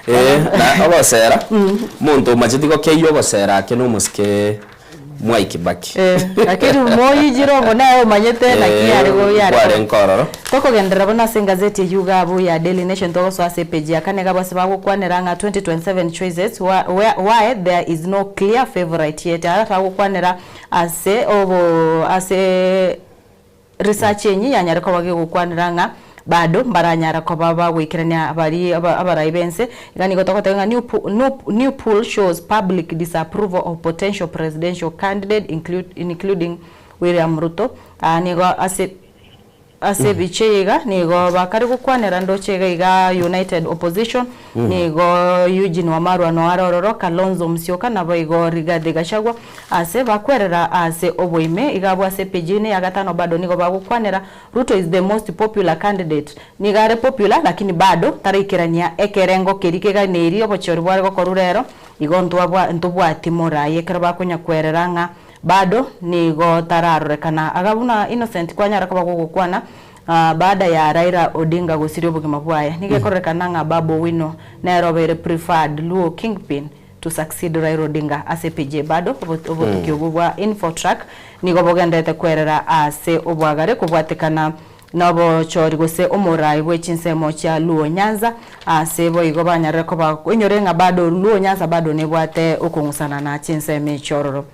Eh, na ogosera, omonto omacheti gokeyia ogosera ake na omosike Mwai Kibaki. Eh, lakini Moi Jirongo nere omanyete naki yare go yare Kwarenge ororo. Tokogenderera bono ase engazeti eyio iga abwo ya Daily Nation togosoa ase epage ya kane iga abwo ase bagokwanera ng'a 2027 choices where why there is no clear favourite yet aya bagokwanera ase obo ase Research enye yanyare koba gegokwanera ng'a bado mbaranyara koba bagoikerania baria abarai b'ense. Iga nigo togoteba ng'a new new poll shows public disapproval of potential presidential candidate including William Ruto. Aa nigo ase ase ebicha eye iga nigo bakare gokwanera ndoche iga iga United Opposition Nigo Eugene Wamalwa noare ororo, Kalonzo Musyoka naboigo Rigathi Gachagua ase bakwerera ase oboime. Iga abwo ase epeji ene ya gatano bado nigo bagokwanera Ruto is the most popular candidate. Nigo are popular lakini bado taraikerania ekerengo keria keganeiri obochori bware gokorwa rero igo ntwabwa ntobwati morai ekero bakonya kwerera ng'a bado nigo tararorekana. Iga buna Innocent kwanyara koba gogokwana Baada ya Raila Odinga gosiria obogima bwaye, nigo ekororekana ng'a Babu Owino nere obeire preferred Luo kingpin to succeed Raila Odinga ase PJ. Bado obotuki obwo bwa Infotrak nigo bogenderete kwerera ase obwagare kobwatekana nobochori gose omorai bwe chinsemo chia Luo Nyanza ase boigo banyarire koba oinyore ng'a bado Luo Nyanza bado nebwate okong'usana na chinsemo echiororo.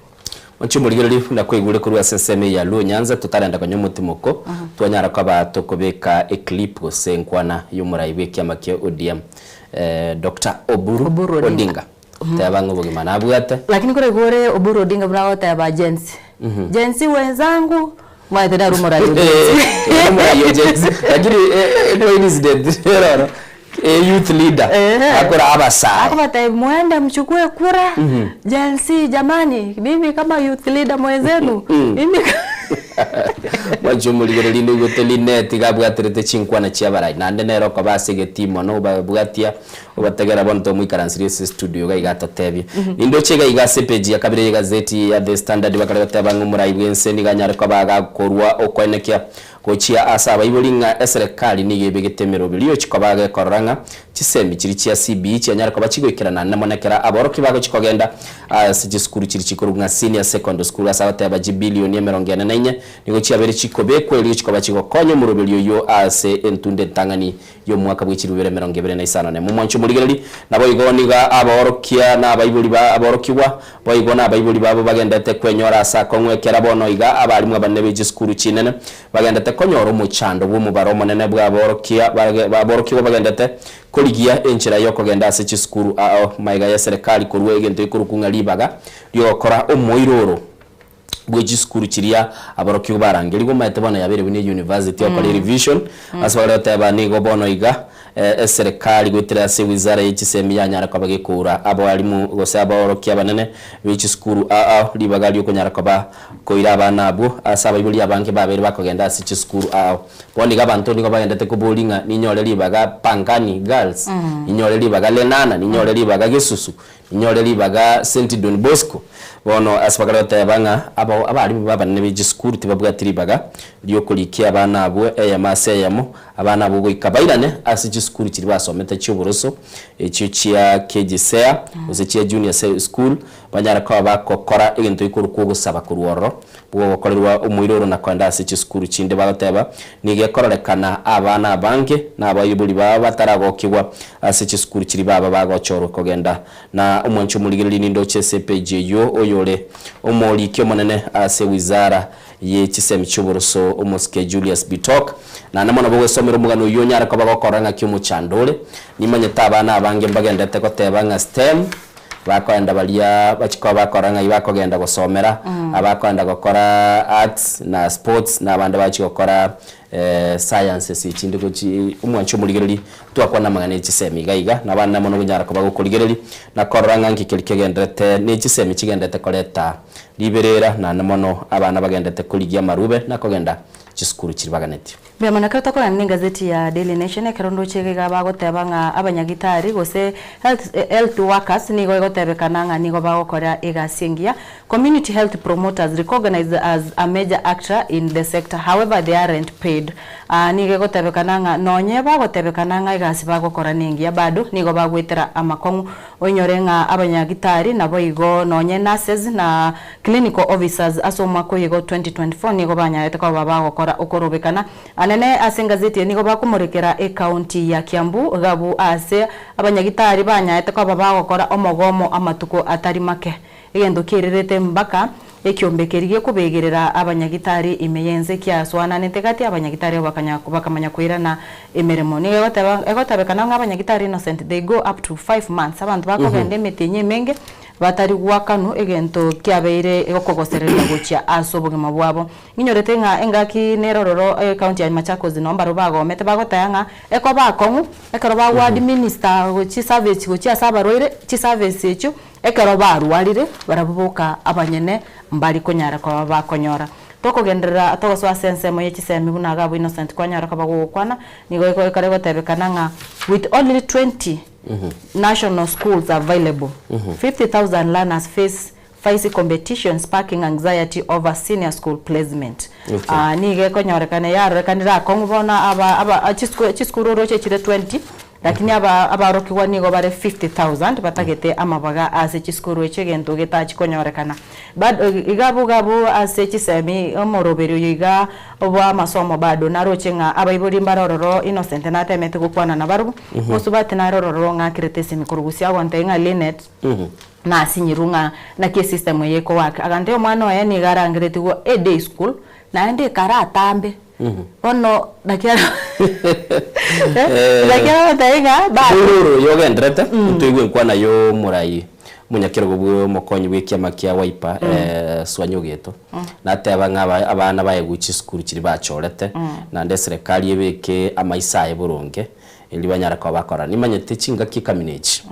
Inche omorigereria buna kwaigure korwa ase ensemo eye ya Luo Nyanza totarenda konya omotimoko, twanyara koba tokobeka eclip gose enkwana y'omorai bw'ekiama kia ODM Doctor Oburu Oburu Odinga. Teba ng'a obogima nabwate. Lakini koraigwe ore Oburu Odinga buna agoteba Gen Z. Gen Z wenzangu, omanyete nere omorai o Gen Z. Omorai o Gen Z. Lakini incident ere oro. Youth leader akore abasae. Akobatebia muende mchukue kura Gen Z jamani, mimi kama youth leader mwenzenu mimi Mwanche omorigereria nigo Linet iga abwaterete chinkwana chi'abarai naende nere okoba ase egetii mono obabwatia obategera bono tomoikaransirie ase estudio iga iga atotebie. Nindoche iga iga ase epage ya kabere y'egazeti ya The Standard bakare goteba ng'a omorai bw'ense nigo anyare koba agakorwa okoenekia Gochia ase abaibori ng'a eserekari nigo ebegete emeroberio yochia koba gekorora ng'a chisemi chiria chia CBE chianyare koba chigoikerana naende mono ekero aborokia bagochia kogenda ase chisukuru chiria chikorokwa ng'a senior secondary school ase agoteba chibilioni emerongo ene na inye nigo chiabeire chikobekwa erio chikoba chigokonya omoroberio oyio ase entunda entang'ani y'omwaka bwe chilifu ibere emerongo ebere na isano nemo. Omwancho omorigereri, naboigo nigo abaorokia na abaibori ba aborokigwa, boigo na abaibori babo bagendete kwenyora ase akong'u ekera bono iga abalimu abanene be chisukuru chinene bagendete konyora omochando bw'omobaro omonene bw'aborokia aborokigwa bagendete korigia enchera y'okogenda ase chisukuru ao magega y'eserekari korua egento gekorokwa ng'a ribaga ri'ogokora omoiroro. bwe chisukuru chiria aborokigwa barangerigwe omanyete bono yabeire buna euniversity okora erevision ase bare goteba nigo bono iga eserekari goetera ase ewizara ye chisemi yanyara koba gekoura abalimu gose abaorokia abanene be chisukuru ao ribaga riokonyara koba koira abana abwo ase abaibori abange babeire bakogenda ase chisukuru ao. Bono iga abanto nigo bagendete koboria ng'a ninyore ribaga Pangani Girls, ninyore ribaga Lenana, ninyore ribaga Gesusu, Inyore ribaga St. Don Bosco. Bono ase bakare goteba ng'a aba abarimu b'abanene be chisukuru tibabwati ribaga ri'okorikia abana abwo eyemo ase eyemo, abana abwo goika bairane ase chisukuru chiria basomete chi'oboroso, echio chia KJSEA gose chia Junior School, banyare koba bagokora egento gekorokwa ogosaba korwa ororo bw'ogokorerwa omoiroro na koenda ase chisukuru chinde. Bagoteba nigo ekororekana abana abange na abaibori babo bataragokigwa ase chisukuru chiria baba bagochorwa kogenda. Na omwanchi omorigereria nindoche ase epage eyio oyore omoriki omonene ase wizara ye chisemi chi'oboroso omosike Julius Bitok. Naende mono bogwesomera omogano oyio onyare koba gokorora ng'aki omochando ore. Nimanyete abana abange mbagenderete goteba ng'a STEM. Bakoenda baria bachia koba bakora ng'ai bakogenda gosomera, abakoenda gokora arts na sports, na abande bachia gokora sciences echinde gochi omwanchi omorigereri twakwana amang'ana e chisemi iga iga, na abande mono gonyara koba gokorigereria na korora ng'a nki keria kegenderete ne chisemi chigenderete koreta riberera naende mono abana bagenderete korigia amarube na kogenda chisukuru chiria baganetie. Mbuya mono ekero tokorana negazeti ya Daily Nation ekero ndoche iga iga bagoteba ng'a abanyagitari gose health health workers nigo egotebekana ng'a nigo bagokora egasi engiya. Community health promoters recognised as a major actor in the sector however they aren't paid. Aa nigo egotebekana ng'a nonye bagotebekana ng'a egasi bagokora nengiya bado nigo bagwetera amakong'u Oinyore ng'a abanyagitari naboigo nonye nurses na clinical officers ase omwaka oyo igo 2024 nigo banyarete koba bagokora okorobekana anene ase engazeti eye nigo bakomorekera ecounty ya Kiambu gabu ase abanyagitari banyaete koba bagokora omogomo amatuko atari make. Egento kiererete mbaka ekiombe keria gekobegerera abanyagitari ime y'ense kiasoananete gati abanyagitari abo bakanya bakamanya koirana emeremo. Nigo egoteba egotebekana ng'a abanyagitari innocent they go up to 5 months abanto bakogenda emetienyi emenge batari goakanwa egento kiabeire okogosereria gochia ase obogima bwabo. Ng'inyorete ng'a engaki nere ororo ecounty ya Machakos noo mbarabwo bagomete bagoteba ng'a ekoba akong'u ekero bagwa administer chiservice gochia ase abarwaire chiservice echio Ekero barwarire, barabwo boka abanyene mbari konyara koba bakonyora. Tokogenderera togosoa ase ensemo ye chisemi buna Agabo Innocent kwanyara koba gogokwana, nigo ekare gotebekana ng'a with only 20 national schools available, 50,000 learners face fierce competition sparking anxiety over senior school placement. Nigo ekonyorekana yarorekanire akong'u bono aba aba chisukuru oroche chire 20 Lakini aba abarokigwa nigo bare 50,000 batagete amabaga ase chisukuru echio egento getachi konyorekana. Bado iga abwo iga abwo ase chisemi omoroberi oyo iga bwa amasomo bado naroche ng'a abaibori mbare ororo Innocent natemete gokwana nabarobwo, mosubati nare ororo ng'akerete esimi korwa gusii agontebia ng'a Linet nasinyirwe ng'a naki esystem eye ekowork. Agantebia omwana oye nigo arangeretigwe a day school naende ekare atambe. Bono naki ara naki aragotebia ng'a bado. Bono oyo ogenderete, ntoigwe enkwana y'omorai omonyakerogo bw'omokonyi bw'ekiama kia Wiper, Swanya Ogeto, nateba ng'a aba abana baegwe chisukuru chiria bachorete, naende eserekari ebeke amaiso aye boronge, erio banyare koba bakorora. Nimanyete chingaki ekamina echi,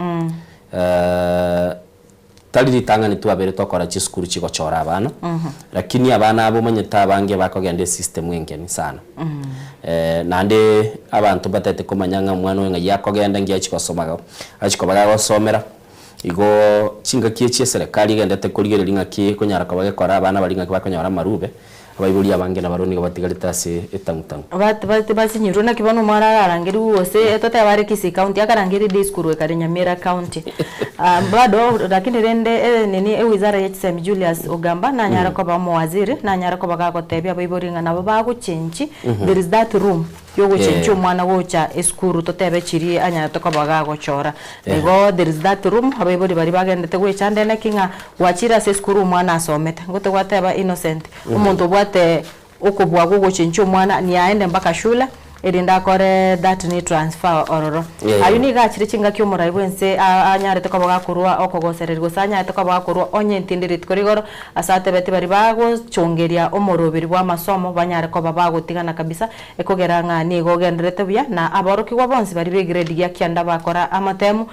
Tari ritang'ani twabeire tokora chisukuru chigochora abana, lakini abana aba omanyete abange bakogenda esystem engeni sana. Naende abanto mbatagete komanya ng'a omwana oyo ng'ai akogenda nki achia gosoma iga, achia koba gagosomera, igo chingaki echi eserekari egenderete korigereria ng'aki ekonyara koba gekora abana baria ng'aki bakonyora amarube, Abaibori abange nabarabwo nigo batigarete ase etang'u-tang'u. Bat bat basinyirwe naki bono omwana ararangerigwe gose totebe are Kisii county akarangeria day school ekare Nyamira county. Bado lakini rende nini ewizara ya chisemi Julius Ogamba nanyare koba omowaziri nanyare koba gagotebia abaibori ng'a nabo bagochenchi there is that room. Yogochenchia omwana gocha esukuru totebe chiria anyarete koba gagochora. Igo there is that room abaibori baria bagendete goechanda eneki ng'a gwachire ase esukuru omwana asomete. Ngote gwateba Innocent, omonto obwate okobua gwa ogochenchia omwana niaende mpaka shule erinde akore that ni transfer ororo. Ayio nigo achire chingaki omorai bwense anyarete koba gakorwa okogosereria gose anyarete koba gakorwa onye ntindi rituko rigoro ase atebeti baria bagochongeria omoroberi bw'amasomo banyare koba bagotigana kabisa Ekogera ng'a nigo ogendererete buya, na aborokigwa bonsi baria b'egredi gia kianda bakora amatemu,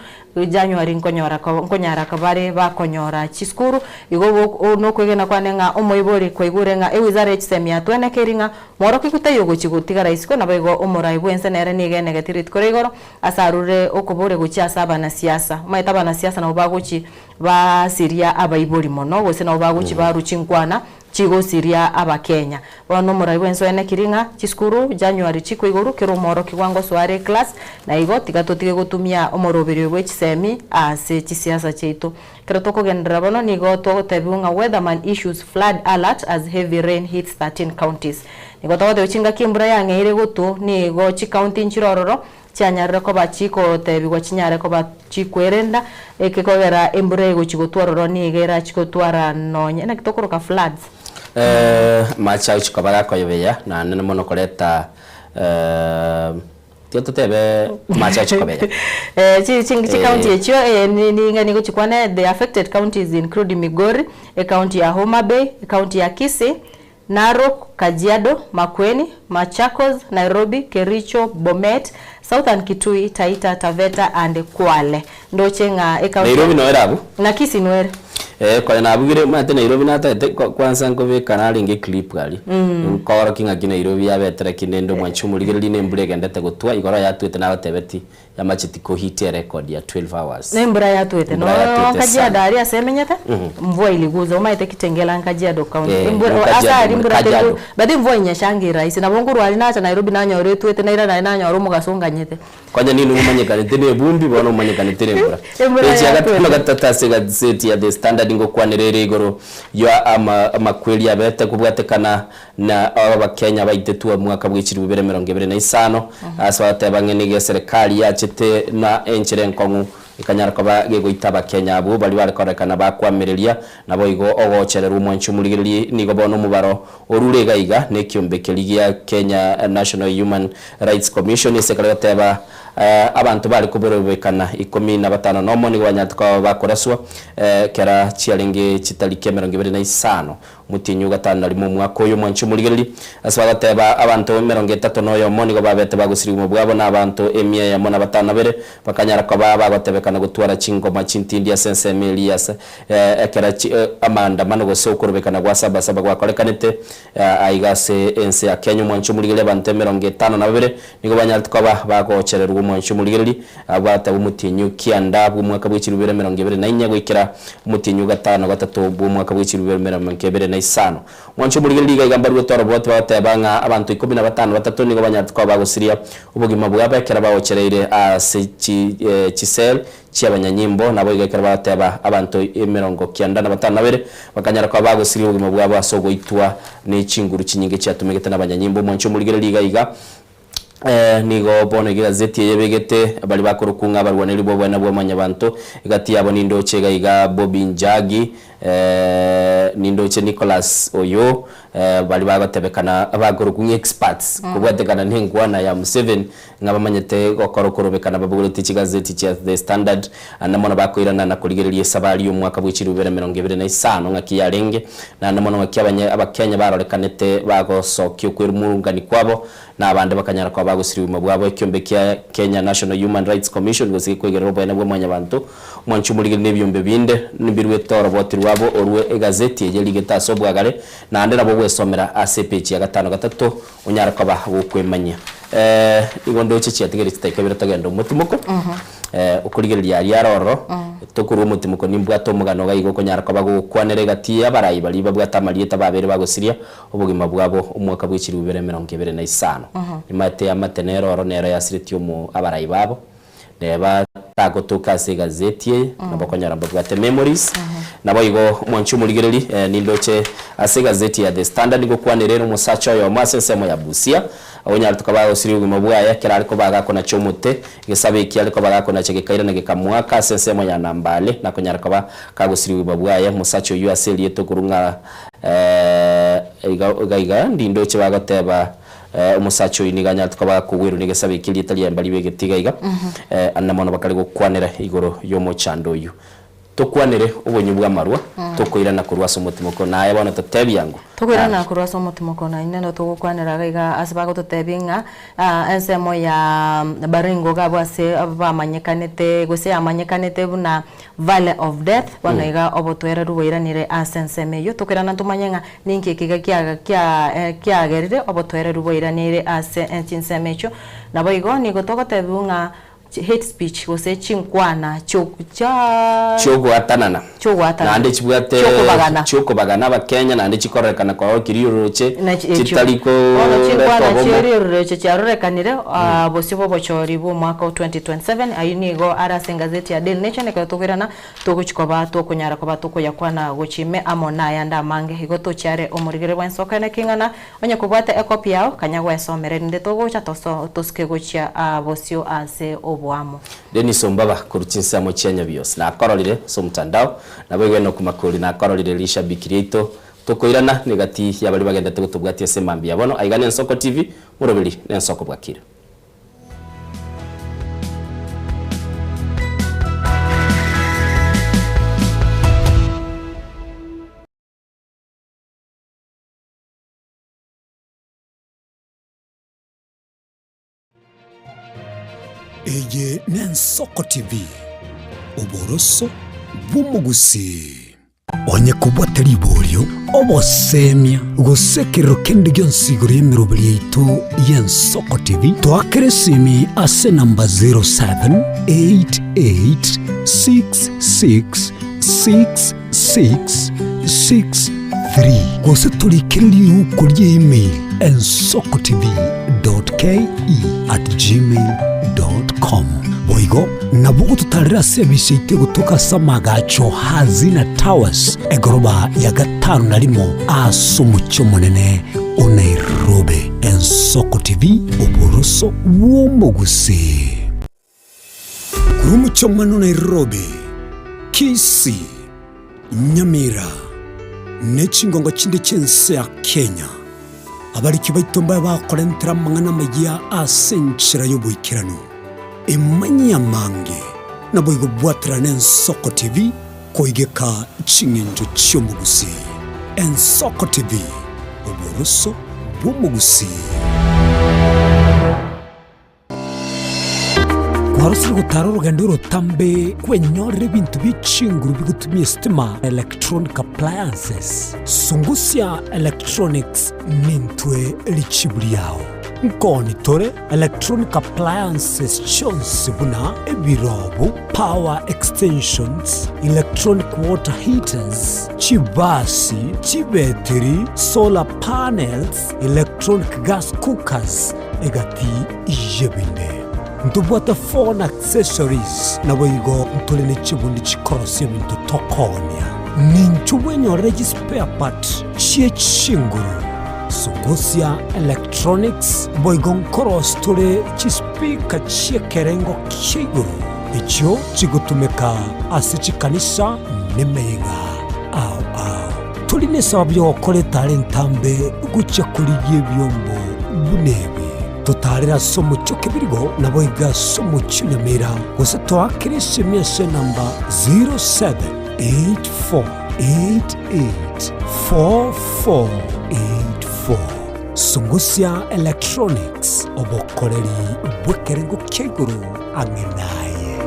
January nkonyora nkonyara bare bakonyora chisukuru. Igo nokwegena kwane ng'a omoibori kwaigure ng'a ewizara ye chisemi yatwenekeirie ng'a mworokigwa taiyo ogochia gotigara isiko, naboigo omorai bw'ense nere nigo enegeti rituko ria igoro ase arure okoboria gochia ase abanasiasa. Omanyete abanasiasa nabo bagochi basiria abaibori mono gose nabo bagochi barwa chinkwana Chigosiria Abakenya. Bono omorai bw'ense oenekiri ng'a chisukuru January chikwe igoro kera omworokigwa ngosoa are eclass na igo tiga totige gotumia omoroberio oyo bwe chisemi ase chisiasa chiaito. Ekero tokogenderera bono nigo togotebiwa ng'a Weatherman issues flood alert as heavy rain hits 13 counties. Nigo togotebiwa chingaki embura yang'eire gotwo nigo chicounty nchire ororo Chianyarire koba chigotebigwa chinyare koba chikwerenda, ekekogera embura egochia gotwa ororo nigo erachie gotwara nonye naki tokoroka floods. Amache agochia koba gakoyobeya naende mono koreta. Tiga totebe amache ache kobeya. Eh, chi chi chi county Eh. echio eh, ni ni nigo chikwane the affected counties include Migori, ecounty ya Homa Bay, ecounty ya Kisii, Narok, Kajiado, Makueni, Machakos, Nairobi, Kericho, Bomet, Southern Kitui, Taita Taveta and Kwale. Ndoche ng'a ecounty Nairobi noere abwo? Na Kisii noere. Eh, konya nabugire omanyete Nairobi natagete kwa- kwanza nkobeka narenge eclip aria Mm. nkorokia ng'aki Nairobi yabete lakini rende omwanchi omorigereria na embura egendete gotwa igoro yatwete nagotebeti yamacheti kohit erecord ya 12 hours. Ne embura yatwete Embura yatwete no Kajiado sana. aria ase emenyete Mhm. mvua iliguza omanyete Kitengela Kajiado county Eh, embura no ase Kajiado, aria embura Kajiado. teri but emvua inyeshange erahisi nabo nkorwa aria nacha Nairobi nanyora etwete nairana naende nanyora omogaso onganyete. Konya ninwe momanyekanete na ebumbi, bono momanyekanete na embura. Embura Peji ya yatwete. gatano gatato ase egazeti ya The Standard ngokwanera ere igoro ya ama amakweri abete kobwatekana na Abakenya baitetwe omwaka bwe chilifu ibere emerongo ebere na isano, ase bagoteba ng'a nigo eserekari yachete na enchera enkong'u ekanyara koba gegoita Abakenya abwo baria bare kororekana bakoamereria. Naboigo ogochererwa omwanchi omorigererie nigo bono omobaro Orure iga iga nekiombe keria gia Kenya National Human Rights Commission ase ekero goteba abanto bare koborobekana ikomi na batano nomo nigo banyarete koba bakoraswa kera chiarenge chitariki emerongo ebere na isano omotienyi o gatano na rimo omwaka oyo omwanchi omorigereri ase bagoteba abanto emerongo etato na oyomo nigo babete bagosirigwa bwabo na abanto emia eyemo na batano na babere bakanyara koba bagotebekana gotwara chingoma chintindi ase ensemo eria ase Ekero amaandamano gose okorobekana gwa Sabasaba gwakorekanete aiga ase ense ya Kenya, omwancho omorigereria abanto emerongo etano na babere nigo banyarete koba bagochererwa omwancho omorigereria abwate omotienyi o kianda bw'omwaka bwe chilifu ibere emerongo ebere na inye goikera omotienyi o gatano gatato bw'omwaka bwe chilifu ibere emerongo ebere na isano. Omwancho omorigereria iga iga mbaruete oroboti bagoteba ng'a abanto ikomi na batano batato nigo banyarete koba bagosiria obogima bwabo ekero bagochereire ase chisel chi'abanyanyimbo, naboigo ekero bagoteba abanto emerongo kianda na batano na babere bakanyara koba bagosiria obogima bwabo ase ogoitwa ne chinguru chinyinge chiatumegete nabanyanyimbo. Omwancho omorigereria iga iga nigo bono iga egazeti eye ebegete baria bakorokwa ng'a abarwaneri b'oboene bwa mwanyabanto, egati yabo nindoche iga iga Bobby Njagi, nindoche Nicholas Oyoo, baria bagotebekana bakorokwa ng'a experts kobwatekana nenkwana ya Museveni Ng'a bamanyete gokora okorobekana babogoretie chigazeti chia The Standard, naende mono bakoirana na korigereria esabari y'omwaka bwe chilifu ibere emerongo ebere na isano ng'aki yarenge, naende mono ng'aki abanye Abakenya barorekanete bagosokia okwerumurungani kwabo, na abande bakanyara koba bagosiria obogima bwabo. Ekiombe kia Kenya National Human Rights Commission gose gekoigerera oboene bwa mwanyabanto, omwanchi omorigereria na ebiombe binde mbiruete oroboti rwabo orwe egazeti eye erigete ase obwagare, naende nabo ogwesomera ase epeji ya gatano gatato Onyare koba gokwemanyia. Eh, nigo ndoche chiatigere chidakika ibere togende omotimoko. Eh, okorigereria aria are ororo, tokorwa omotimoko nimbwate omogano iga iga okonyara koba gogokwanera egati y'abarai baria babwate amarieta babere bagosiria obogima bwabo omwaka bwe chilifu ibere emerongo ebere na isano. Nimanyete eamate nere ororo nero yasiretie omo abarai babo. Neba tagotoka ase egazeti eye, nabo okonyora mbabwate memories. Naboigo omwanchi omorigereri, nindoche ase egazeti ya The Standard ngokwanera ere omosacha oyomo ase ensemo ya Busia, onyarete koba agosiria obogima bwaye ekero are koba agakonacha omote, egesabe eki are koba agakonacha gekairana gekamoaka ase ensemo ya Nambale, nakonyara koba kagosiria obogima bwaye. Omosacha oyio ase erieta okorwa ng'a iga iga iga ndindoche bagoteba Omosacha oyio nigo anyarete koba akogwerwa negesabe ekia erieta riaye mbaribegete iga iga, ande mono bakare gokwanera igoro y'omochando oyio. Tokwanere obonywa bw'amarwa, tokoirana korwa ase omotimoko, na aye bono totebie ango. Tokoirana korwa ase omotimoko, na inwe nigo togokwanera iga iga ase bagototebia ng'a ensemo ya Baringo iga abwo ase bamanyekanete gose yamanyekanete buna Valley of Death, bono iga obotoereru bwairanire ase ensemo eyio. Tokoirana ntomanye ng'a Ninki ekiga kiagerire obotoereru bwairaneire ase chinsemo echio? Naboigo nigo togotebiwa ng'a hate speech gose chinkwana Chiogoatanana chiogoatanana naende chibwate chiokobagana chiokobagana abakenya naende chikororekana korokia riroche chitari Bono chinkwana koreta obomo. chi'eriroche chiarorekanire bosio bw'obochori bw'omwaka o 2027 ayio nigo are ase engazeti ya Daily Nation ekero tokoirana Togochia koba tokonyara koba tokoyakwana gochia ime amo nayande amange. Igo tochiare omorigereria bw'ensoko ene king'ana, onye kobwate ekopi yao, kanya gwesomera erinde togocha toso tosuke gochia bosio ase oboamo. Dennis Ombaba korwa chinsemo chia Nyabiosi nakororire ase omotandao, naboigo Enock Makori nakororire rishabiki riaito. Tokoirana negati ya baria bagendete gotobwatia ase emambia ya bono. Aiga n'Ensoko TV, moroberi n'Ensoko bwakire. Eye n'Ensoko TV, oboroso bw'omogusii. Onye kobwate riborio, obosemia, gose ekerero kende gionsi igoro y'emeroberi yaito y'Ensoko TV, toakere esimi ase enamba 0788666663 gose torikere riuko ria email ensokotv.ke@gmail.com. Boigo nabo ogototarera ase ebise yaito egotoka ase amagacho Hazina Towers, egoroba ya gatano na rimo ase omochie omonene o Nairobi. Ensoko TV, oboroso bw'omogusii. Korwa omochie omonene o Nairobi, Kisii, Nyamira, ne chingongo chinde chi'ense ya Kenya, abariki baito mbabe bakorentera amang'ana amayia ase enchera y'oboikeranu. Emanyie amange, naboigo bwaterana Ensoko TV koigeka ching'encho chi'omogusii. Ensoko TV, oboroso bw'omogusii. Kwarosire gotara orogendo orotambe kwenyorera ebinto bie chinguru bigotumia esitima, electronic appliances. Sungusia Electronics nintwe richibu riao. Nkoni tore electronic appliances chionsi buna ebirobu, power extensions, electronic water heaters, chibasi, chibetiri, solar panels, electronic gas cookers, egati y'ebinde. Ntobwate phone accessories, naboigo ntore ne chibundi chikorosia ebinto tokoonia. Ninchwo bwenyorere chispare part chie chinguru, Sungusia Electronics, boigo nkorosia tore chispeaker chi'ekerengo kia igoro echio chigotumeka ase chikanisa nemeyega ao ao. Tori nesababu y'ogokora etara entambe gochia korigia ebiombo buna ebi. Totaarere ase omochie o kebirigo, naboigo ase omochie o Nyamira, gose toakere esemi ase enamba 0784884484. Sungusia Electronics, obokoreri bw'ekerengo kia igoro ang'e naye.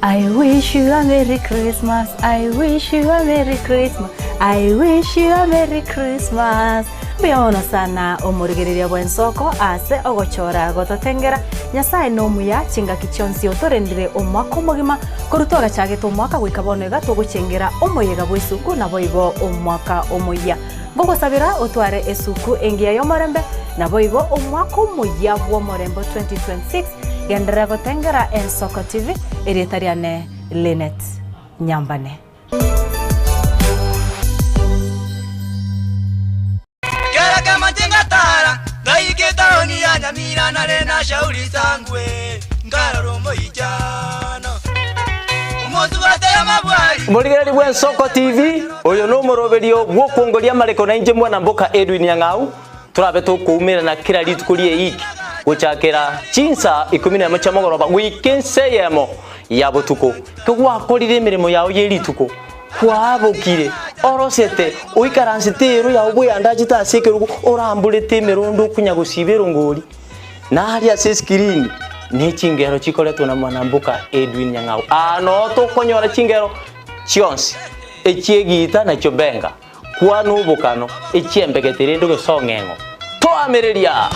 I wish you a Merry Christmas, I wish you a Merry Christmas, I wish you a Merry Christmas. Mbuya mono sana omorigereria bw'ensoko ase ogochora gototengera. Nyasae nomuya chingaki chionsi otorendire omwaka omogima korwa twagachagete omwaka goika bono iga togochengera omoyega bw'esuku naboigo omwaka omoyia. Ngogosabera otware esuku engiya y'omorembe, naboigo omwaka omoyia bw'omorembe o 2026. Genderera gotengera Ensoko TV, erieta riane Linet Nyambane. Kera kemanche ngatara, ngaika etaoni ya Nyamira nare na Shauri Sangwe, nkarora omoichano. Omosubati amabwari. Morigereria bw'Ensoko TV, oyo nomoroberio bw'okwongoria amareko na inche mwana mboka Edwin Nyang'au, torabe tokoumerana kera rituko ri'eiki gochakera chinsa ikomi nemo chia mogoroba goika ensa eyemo ya botuko. Kegwakorire emeremo yao ye rituko, kwaabokire, orosete, oikaransete eero yao bweyandachete ase ekerogo, oramborete emerondo okonya gosiba erongori. Na aria ase eskirini ne chingero chikoretwa na mwanamboka Edwin Nyang'au. Aa noo tokonyora chingero chionsi, echi'egiita na chiobenga, kwana obokano, echi'embegete rende gose ong'eng'o. Toamereria!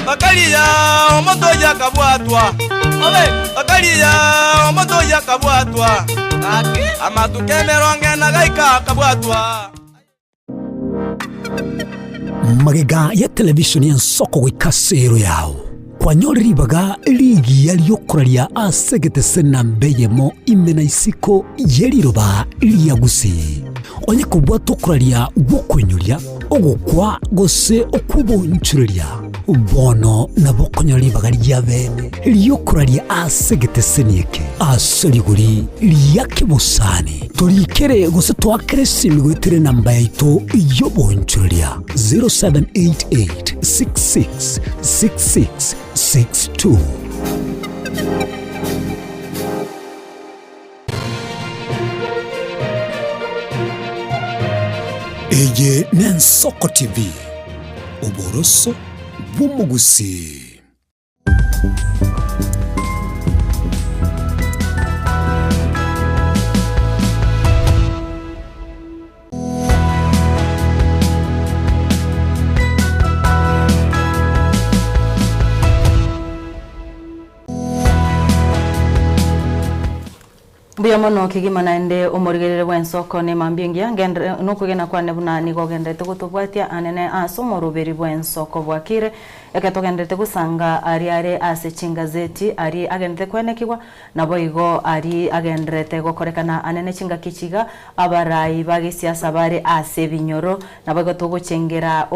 Bakaria omonto oyio akabwatwa, bakaria omonto oyio akabwatwa, amatuko emerongo ena gaika akabwatwa. Magega ya televishoni y'ensoko goika ase ero yao, kwanyore ribaga rigiya ri'okoraria ase egetese namba eyemo ime na isiko ye riroba ria Gusii. Onye kobwata okoraria gw'okoinyoria, ogokwa gose okw'oboonchoreria, bono nabo okonyora ribaga ria bene ri'okoraria ase egeteseni eke ase rigori ria kebosani. Torikere gose toakere esimi goetera enamba yaito y'oboonchoreria 0788 66 66 62. Eye n'Ensoko TV, oboroso bw'omogusii. Mbuya mono kegima naende omorigerere bw'ensoko ne mambia engiya ngenderere nokwegena kwane buna nigo ogendererete gotobwatia anene ase omoroberi bw'ensoko bwakire ekero togendererete gosanga aria are ase chingazeti aria agendererete kwenekigwa naboigo aria agendererete gokorekana anene chingaki chiga abarai ba gesiasa bare ase ebinyoro Naboigo togochengera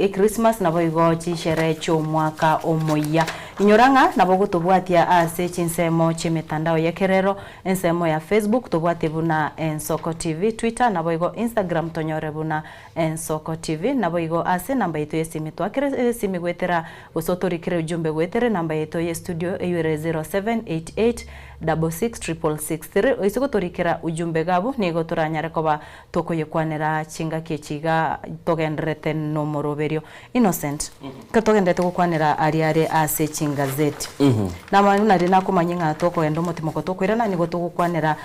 Ekrismasi naboigo chinshere chi'omwaka omoyia. Inyora ng'a nabo ogotobwatia ase chinsemo chi'emetandao y'ekerero, ensemo ya Facebook tobwatie buna Ensoko TV, Twitter naboigo Instagram tonyore buna Ensoko TV, naboigo ase enamba yaito y'esimi twakere esimi goetera gose otorikere ujumbe goetera enamba yaito y'estudio eywo ere 0788 66 666 3 oise gotorikera ujumbe iga abwo nigo toranyare koba Tokoyekwanera chingaki echi iga togendererete nomoroberio. Innocent, ekero togendererete gokwanera aria are ase chingazeti, namanya buna riria nakomanyia ng'a tokogenda omotimoko tokoirana nigo togokwanera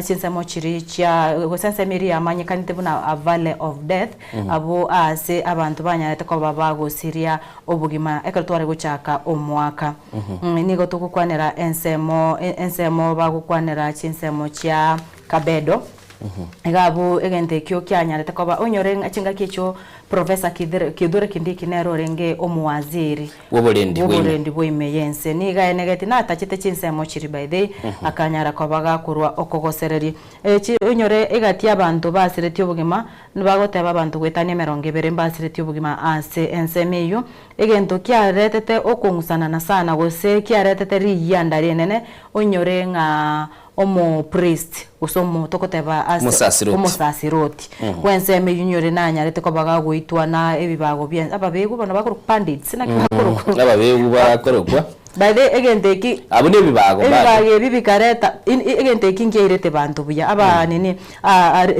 chinsemo chiria chia gose ensemo eria yamanyekanete buna a valley of death, abwo aase abanto banyarete koba bagosiria obogima ekero tware gochaka omwaka. Nigo togokwanera ensemo ensemo bagokwanera chinsemo chia Kabedo. Iga abwo egento ekio kianyarete koba, onyore ng'a chingaki echio Professor Kithure Kithure Kindiki nere orenge omowaziri Bw'oborendi bwa ime. bw'oborendi bwa ime y'ense. Nigo aenegeti natachete chinsemo chiria by the way, akanyara koba gakorwa okogosereria. Echi onyore egati y'abanto basiretie obogima, nibagoteba abanto goetania emerongo ebere mbasiretie obogima ase ensemo eyio, egento kiaretete okong'usanana sana gose kiaretete riyianda rinene, onyore ng'a omopriest, gose omo togoteba ase Omosasiroti. omosasiroti bw'ensemo eyio nyore nanyarete koba gagoitwa na ebibago bie ababegu bono bakorokwa pundits naki bakorokwa Ababegu bakorokwa by the way egento eki abwo na ebibago bado. ebibago ebi bikareta in egento eki nkiairete banto buya aba nini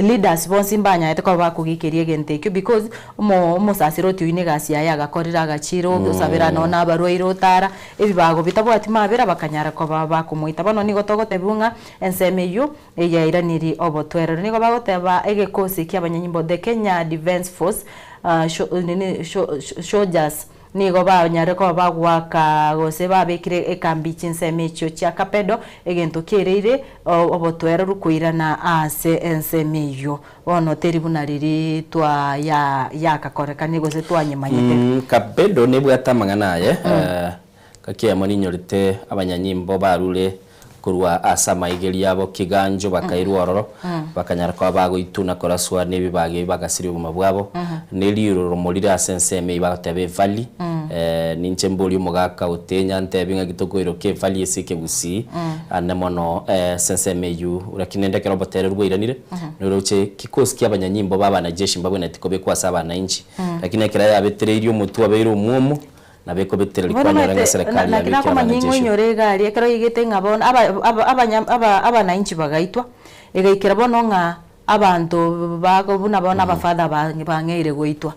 leaders bonsi mbanyarete koba bakogikeria egento ekio because omo omosasiroti oyio na egasi yaye agakorire agachire osabera nonye na abarwaire otara Ebibago bitabwati mabera bakanyara koba bakomoita. Bono nigo togotebiwa ng'a ensemo eyio eyairaniri obotwerero. Nigo bagoteba egekosi ki'abanyanyimbo the Kenya Defence Force Soldiers nigo banyarire koba bagoaka gose babekire ekambi chinsemo echio chia Kapedo egento kiereire obotwereru koirana ase ensemo eyio. Bono teri buna riria twa ya yakakorekanire gose twanyemanyete. Kabedo nebwate amang'ana aye, Gaki eyemo ninyorete abanyanyimbo barure korwa ase amaigerio abo kiganjo bakairwa ororo, bakanyara koba bagoitwa na koraswa nebibaga ebi bagasiria obogima bwabo, ne riroromo rire ase ensemo eyio bagoteba evalley, ninche mborie omogaka otenya antebi ng'aki tokoiroka evalley ase ekegusii, ande mono ase ensemo eyio, lakini rende ekero obotereri bwairanire, Noroche kikosi kia abanyanyimbo ba abanajeshi mbabwenereti kobekwa ase abananchi, lakini ekero yabetereirie omotwe obeire omwomo, nabo ekobetereria Bono kwanyora ng'a omanyete, eserekari naki yabekire nakomanya ing'o abanajeshi. oinyore egari, ekero yaigete ng'a bono aba aba abanya aba abananchi bagaitwa, egaikera bono ng'a abanto bago buna bono abafather ba bang'eire goitwa.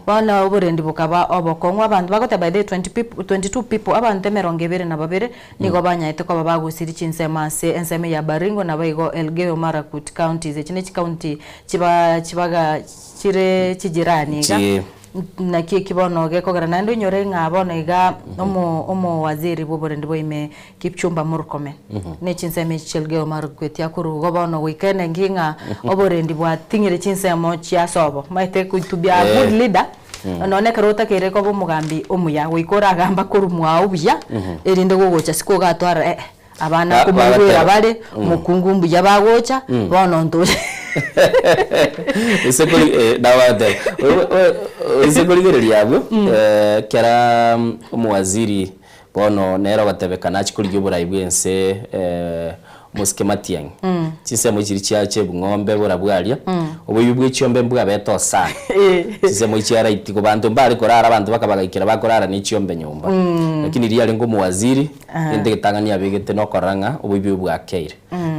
Bono oborendi bokaba obokong'u, abanto bagoteba by the way 20 people 22 people, abanto emerongo ebere na babere, Nigo banyaete koba bagosiria chinsemo ase ensemo ya Baringo naboigo Elgeyo Marakwet counties. Echi ne chikaunti chiba chibaga chire chijirani iga. Chie. Naki eki bono gekogera naende onyore ng'a bono iga omo omowaziri bw'oborendi bwa ime Kipchumba Murkomen ne chinsemo echi chia Elgeyo Marakwet akorwa igo bono goika enengi ng'a oborendi bwating'ire chinsemo chia sobo. Omanyete to be a good leader. Nonya ekero otakeire koba omogambi omuya, goika oragamba korwa mwao buya, erinde gogocha isiko ogatwara eh abana nkomoigwera bagateba. bare, omokungu mbuya bagocha, bono ntoche. Ase kori eh, nabo bagateba. We- we- Ase korigereria abwo, ekera omowaziri Bono nere ogotebekana achie korigia oborai bw'ense omosike Matiang'i. Chinsemo chiria chia chi'ebing'ombe borabwo aria, oboibi bwe chiombe mbwabete osana. Chinsemo echi chiaraitigwe, banto mbare korara, abanto bakabagaikera bakorara ne chiombe nyomba. Lakini riria arenge omowaziri, egento egetang'ani abegete nokorora ng'a oboibi obo bwakeire.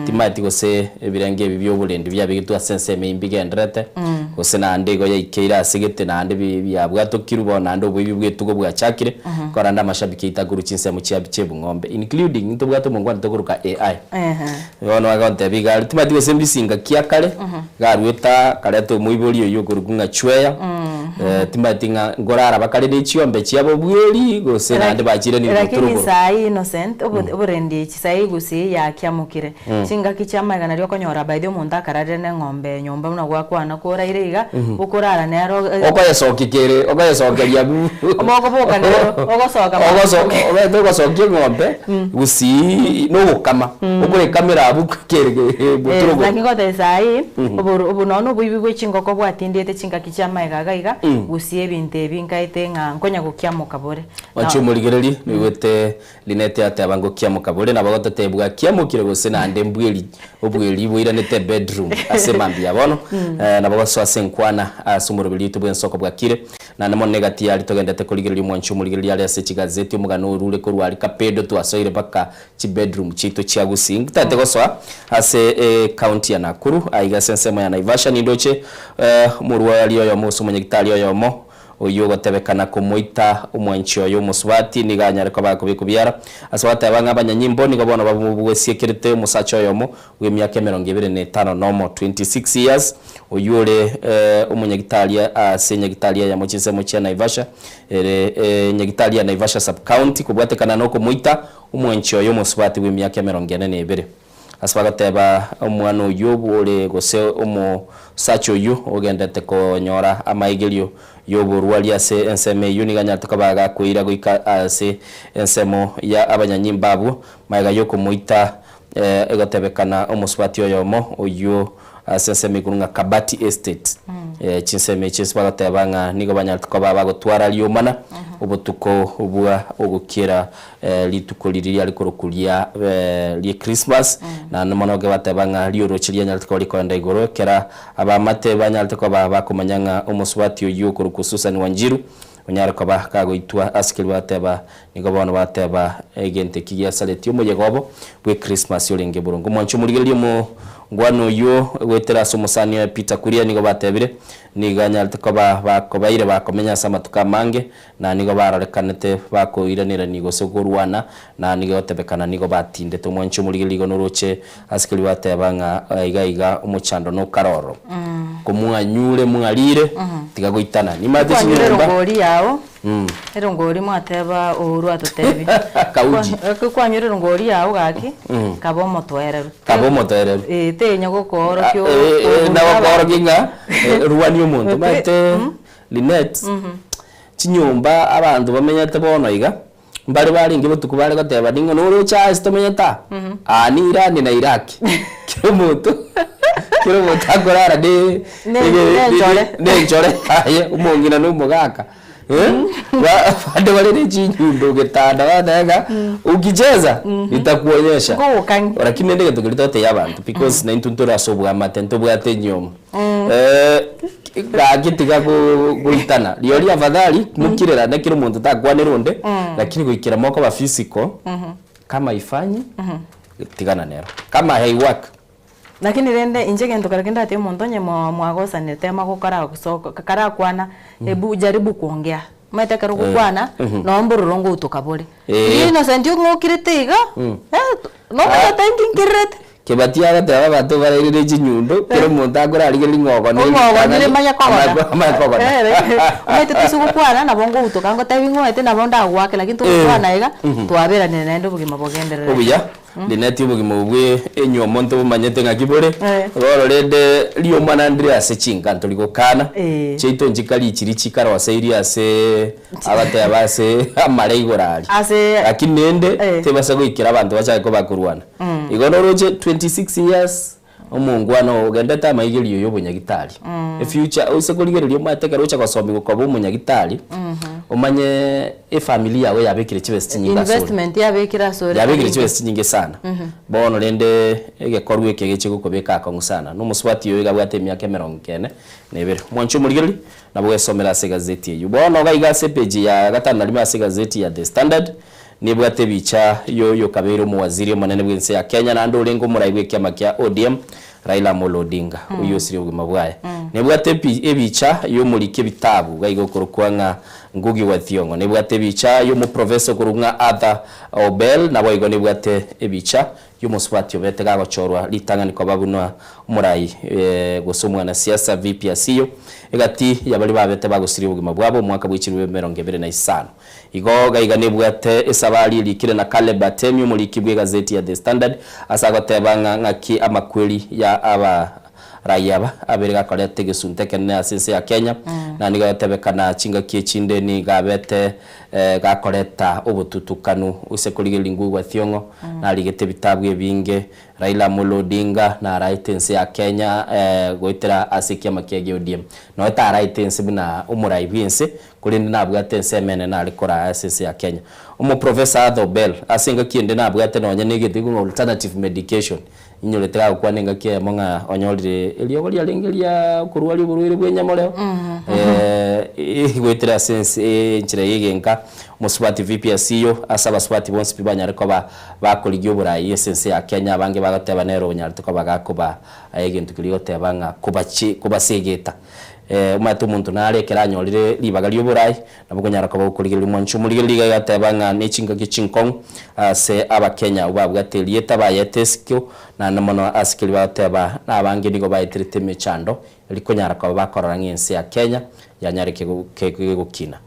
Timaeti gose ebirenge ebi bia oborendi biabegetwe ase ensemo eyio mbigendererete, Gose naende igo yaikeire ase gete naende bi biabwatokirwe bono naende oboibi bw'etugo bwachakire, korende amashabiki aito akorwa chinsemo chia chi'ebung'ombe including ntobwate omongwana tokoroka AI. Bono agontebia iga aria timanyeti gose mbisinga ki akare, iga aruete aa akareta omoibori oyio okorokwa ng'a Chweya, timanyeti ng'a nkorara bakare ne chiombe chiabo bweri gose naende bachire nigo Lakini otoroboro. saii Innocent, oborendi chisai gusii yakiamokire. Chingaki chi'amaiga nario okonyora by the way omonto akararire neng'ombe nyomba buna gwakwana koraire iga, okorara nero Okoyesokia kere, okoyesokeria abwo. Omokoboka nero, ogosoka Ogoso omanyete ogosokia eng'ombe, gusii nogokama, okoyekamera abwo kere boturugo. Naki ngotebia saii, oboru obo nonya oboibi bwe chingoko bwatindiete chingaki chi'amaiga iga iga, gusii ebinto ebi nkaete ng'a nkonya gokiamoka bore. Mwanche omorigererie, noigwete Lineti ateba ngokiamoka bore nabo gotatebwa kiamokire gose naende mbweri obweri boiranete bedroom ase mambia bono nabo gosoa ase enkwana ase omoroberi oito bw'ensoko bwakire naende mono negati yaria togendete korigereria omwanchi omorigereria are ase chigazeti omogano orure korwa aria kapedo twasoire mpaka chibedroom chiaito chia Gusii ntagete gosoa ase ecounty ya Nakuru aiga ase ensemo ya Naivasha nindoche omorwari oyomo gose omonyagitari oyomo Oyio ogotebekana komoita omwanchi oye omosubati nigo anyare koba akobekwa biara. Ase bateba ng'a abanyanyimbo nigo bono bamobwesiekerete omosacha oyomo bw'emiaka emerongo ebere na etano nomo, 26 years, oyio ore omonyagitari ase enyagitari eyemo chinsemo chia Naivasha ere enyagitari ya Naivasha Sub-County kobwatekana nokomoita omwanchi oye omosubati bw'emiaka emerongo ene na ebere. Ase bagateba, Omwana oyio ore gose omosacha oyio ogendete konyora amaigerio y'oborwari ase ensemo eyio nigo anyarete koba gakoira goika ase ensemo ya abanyanyimbo abwo, magega y'okomoita egotebekana omosubati oyomo oyio ase ensemo igoro ng'a Kabati Estate. Chinsemo echi ase bagoteba ng'a nigo banyarete koba bagotwara riomana obotuko bwa ogokiera rituko riria riare korokwa ria rie Christmas, naende mono nigo bateba ng'a rioroche rianyarete koba rikoenda igoro ekera abamate banyarete koba bakomanya ng'a omosubati oyio okorokwa Susan Wanjiru onyare koba kagoitwa ase keria bateba nigo bono bateba egento eki giasaretie omoyega obo bwe Christmas orenge boronge. Omwanchi omorigereria omongwana oyio goetera ase omosani oye Peter Kuria nigo batebire nigo anyarete koba bakobaire bakomenya ase amatuko amange Na nigo barorekanete bakoiranerania gose korwana, na nigo egotebekana nigo batindete. Omwanchi omorigereria igo noroche ase keria bateba ng'a iga iga omochando nokare ororo. Komwanyure mwarire, tiga goitana. Nimate Kwanyure chinyomba. erongori yao, erongori mwateba Uhuru atotebi. Kauji. Kwanyure erongori yao gaki, kaba omotoereru. Kaba omotoereru. Eh, tenya gokoorokia Nagokoorokia ng'a rwania omonto. Omanyete Linet, Chinyomba abanto bamenyete bono iga, mbare barenge botuko bare goteba ning'o noroche aa ase tomenyete aa? Aa ni Irani na Iraq. Kera omonto kera omonto akorara ne Ne- nenchore. nenchore aye omong'ina na omogaka eh, ba bande bare ne chinyundo getanda bateba ng'a ukicheza nitakuonyesha. Nkogokang'ia. Lakini rende egento keria togotebia abanto because naintwe ntore ase oboamate ntobwate enyomo. Gaki tiga goitana, rirorio afadhali mokirerane kera omonto takwanera onde, lakini goikera mokoba physical, kama haifanyi, tigana nero. Kama haiwork. Lakini rende inche egento kare kende ndatebi omonto onye mwagosanire tema gokora gosoka karakwana ebu jaribu kuongea, omanyete ekero ogokwana nonye mbororo ngotuka bore. Riria Innocent ong'okirete iga, nomanyete inki nkirerete. Kebati agateba abanto barairire chinyundo, kera omonto akorarigereria ng'a ogo ne Ong'ogonire ritang'ani, manye kogona. amanye kogona. Omanyete toise gokwana nabo ngoutoka ngotebi ng'oete nabo ndagoake lakini togokwana iga, twaberanire naende obogima bogendererete. Obuya, Lineti obogima obwo bwe enywomo ntobomanyete ng'aki bore, bono rende riomana ndire ase chinka ntori gokana, chiaito nchikari chiria chikaroseirie ase abateba ase amare igoro aria. Ase Lakini rende tebasa goikera abanto bachake koba korwana. Igo noroche 26 years omongwana oo ogendete amaigerio ya obonyagitari. Efuture oise korigereria omanyete ekero ocha gosomiwa koba omonyagitari, omanye efamiri yago yabekire chibesa chinyinge asore. Investment yabekire asore. Yabekire chibesa chinyinge sana. Bono rende egekorwa eke geche gokobeka akong'u sana. Na omosubati oyo iga abwate emiaka emerongo ene na ebere. Mwanche omorigereria, nabo gwesomera ase egazeti eyio. Bono iga iga ase epeji ya gatano na rimo ase egazeti ya The Standard, Nebwate ebicha y'oyokabeire omowaziri omonene bw'ense ya Kenya naende orenge omorai bw'ekiama kia ODM, Raila Amolo Odinga, oyio osirie obogima bwaye. Nebwate epi ebicha y'omoriki ebitabu iga iga okorokwa ng'a Ngugi wa Thiong'o. Nebwate ebicha y'omoprofesa okorokwa ng'a Arthur Obel, naboigo nebwate ebicha y'omosubati obete gagochorwa ritang'ani koba buna omorai gose omwanasiasa VP Asiyo, egati ya baria babete bagosiria obogima bwabo omwaka bwe chilifu 25. Igo gaiga nebwate esabari erikire na Caleb Atemi omoriki bw'egazeti ya The Standard ase agoteba ng'a ng'aki amakweri ya abarai aba abere gakoreta egesunte ekenene ase ense ya Kenya na nigo agotebekana chingaki echinde nigo abete gakoreta obotutukanu ase korigereria Ngugi wa Thiong'o narigete ebitabu ebinge Raila Amolo Odinga naraete ense ya Kenya goetera ase ekiama kiaye gia ODM. Nonya taraete ense buna omorai bw'ense korende nabwate ensemo enene are koraa ase ense ya Kenya. Omoprofessor Arthur Bell ase engaki ende nabwate nonya na egento gekong'a alternative medication, inyorete gagokwana engaki eyemo ng'a onyorire eriogo riarenge ria okorwaria oborwaire bwa enyamoreo, goetera ase ense enchera ya egenka, omosubati VP Asiyo ase abasubati bonsi pi banyare koba bakorigia oborai ase ense ya Kenya, abange bagoteba nere onyarete koba gakoba egento keria goteba ng'a kobachi kobasegeta. Omanyete omonto nare ekero anyorire ribaga ri'oborai, nabo okonyara koba gokorigereria omwanchi omorigereria iga agateba ng'a ne chingaki chinkong'u ase Abakenya abwo babwate erieta bayete esiko, naende mono ase keria bagoteba nabange nigo baeterete emechando eri konyara koba bakorora ng'a ense ya Kenya yanyare kegokina.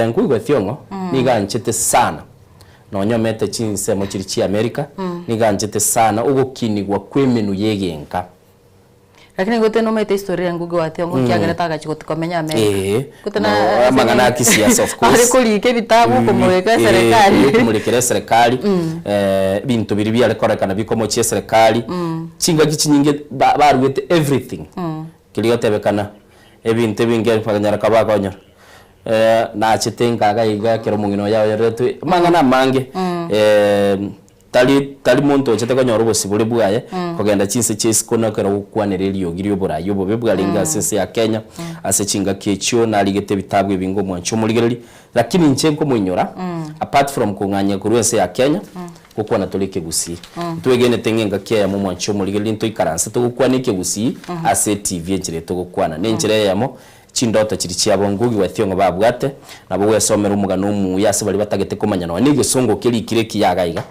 Ngugi wa Thiong'o nigo anchete sana nonya omete chinsemo chiria chia America, nigo anchete sana ogokinigwa kw'emenwa y'egenka. Lakini gote nomanyete history ya Ngugi wa Thiong'o ekiagera tagachi goti komenya America. Ee, Gote no, na amang'ana a kisiasa of course. Are korika ebitabu okomoreka eserekari. Ee, okomorekera eserekari, ebinto biria biare korekana bikomochia eserekari, chingaki chinyinge ba- baruete everything, keria gotebekana, ebinto ebinge bakanyara koba bakonyora. Nachete nkaga iga ekero omong'ina oye aoyeretwe, amang'ana amange, Tari tari monto ochete konyora obosibore bwaye kogenda chinse chia isiko na ekero gokwanera eriogi ri'oborai obobe bwarenge ase ense ya Kenya ase chingaki echio narigete ebitabu ebinge omwanchi omorigereri lakini inche nkomoinyora apart from kong'anyia korwa ense ya Kenya gokwana tore ekegusii ntwegenete ng'a engaki eyemo omwanchi omorigereri ntoikaranse togokwana ekegusii ase etv enchera etogokwana na enchera eyemo Chindoto chiria chiabo Ngugi wa Thiong'o babwate, nabo gwesomera omogano omuya ase baria batagete komanya nonya negesongo kerikire ekiya iga iga.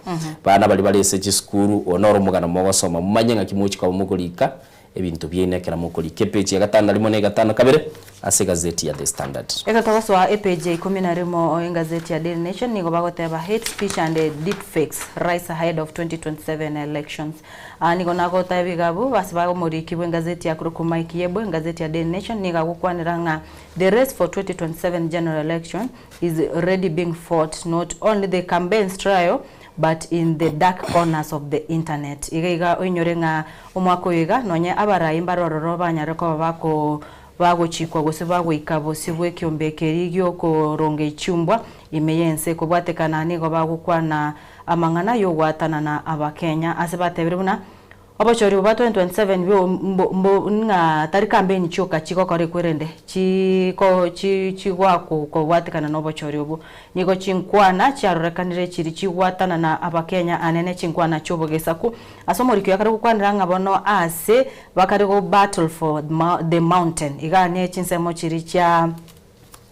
Bana baria bare ase chisukuru, oyo noro omogano mogosoma momanye ng'aki mogochia koba mokorika ebinto biaino ekero mokorika epeji ya gatano na rimo na egatano kabere ase egazeti ya The Standard. Ekero togosoa epeji ya ikomi na rimo engazeti ya Daily Nation nigo bagoteba Hate speech and deep fakes rise ahead of 2027 elections. Aa nigo nagotebia iga abwo ase omoriki bw'engazeti ya korokwa Mike Yebo, engazeti ya Daily Nation nigo agokwanera ng'a the race for 2027 general election is already being fought not only the campaigns trail but in the dark corners of the internet. Iga iga oinyore ng'a omwaka oyo iga nonye abarai mbare ororo banyare koba bako bagochikwa gose bagoika bosio bw'ekiombe keria gi'okoronga chiumbwa ime y'ense kobwatekana nigo bagokwana Amang'ana y'ogwatanana Abakenya ase batebire buna obochori bwa 2027 bwo mbo mbo ng'a tari campaign chioka chigokora ekwerende chiko chi chigoakwa kobwatekana na obochori obwo. Nigo chinkwana chiarorekanire chiri chigwatanana Abakenya anene chinkwana chiobogesaku ase omoriki oyo akare gokwanera ng'a bono ase bakare go battle for the mountain iga ne chinsemo chiri chia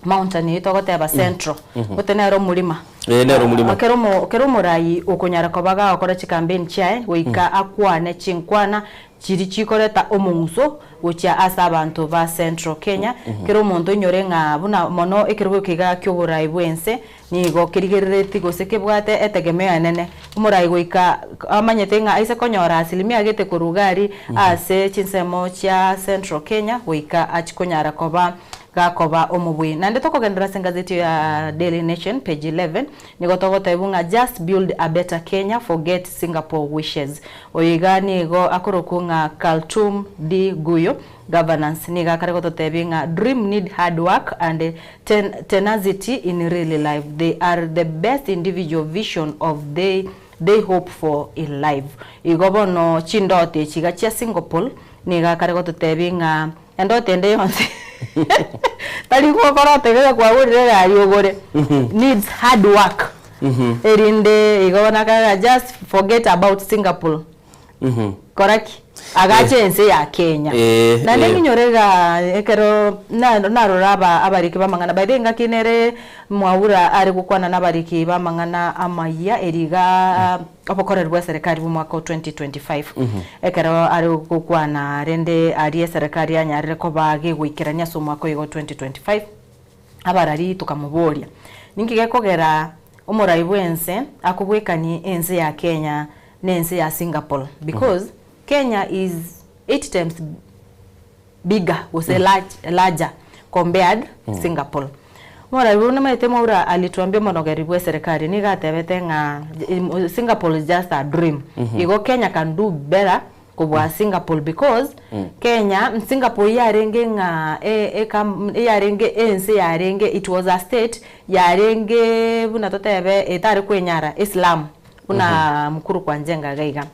Mountain eyio togoteba central, gote nere omorima. Ee, nere omorima. Ekero omo ekero omoraai okonyara koba gagokora chicampaign chiaye, goika akwane chinkwana chiria chikoreta omong'uso gochia ase abanto ba central Kenya. Kera omonto oinyore ng'a buna mono ekerogo eke iga kia oborai bwa ense, nigo kerigerereti gose kebwate etegemeo enene. Omorai goika amanyete ng'a aise konyora asilimia gete korwa iga aria ase chinsemo chia central Kenya, goika achie konyara koba Gakoba omobui. Naende tokogenderera ase engazeti ya Daily Nation page 11, nigo togotebiwa ng'a just build a better Kenya, forget Singapore wishes. Oyo iga nigo akorokwa ng'a Kaltoum D Guyo, Governance, nigo akare gototebia ng'a dream need hard work and tenacity in real life, they are the best individual vision of they they hope for in life. Igo bono chindoto echi iga chia Singapore nigo akare gototebia ng'a Endoto ende yonsi tari gokora otegeke kwagorire egari ogore needs hard work erinde igo bono akaga just forget about Singapore kora ki? Agache ense ya Kenya. Eh, Naende eh. ng'inyore iga ekero na- narora aba abariki b'amang'ana, by the way engaki nere Mwaura are gokwana nabariki b'amang'ana amayia eri iga obokoreri bwa eserekari bw'omwaka o 2025. Ekero are gokwana rende aria eserekari yanyarire koba gegoikerania ase omwaka oyo iga o 2025, abarari tokamoboria, ninki gekogera omorai bw'ense akobwekani ense ya Kenya nense ya Singapore because Kenya is 8 times bigger gose large, larger compared Singapore. Morabi buna maete mwaura alituambia omonogeri bwe serikali nigo atebete ng'a Singapore is just a dream. Igo Kenya can do better kobua Singapore because Kenya, Singapore yarenge ng'a yarenge ense yarenge it was a state yarenge buna totebe etare kwenyara eslum buna Mukuru kwa Njenga iga iga.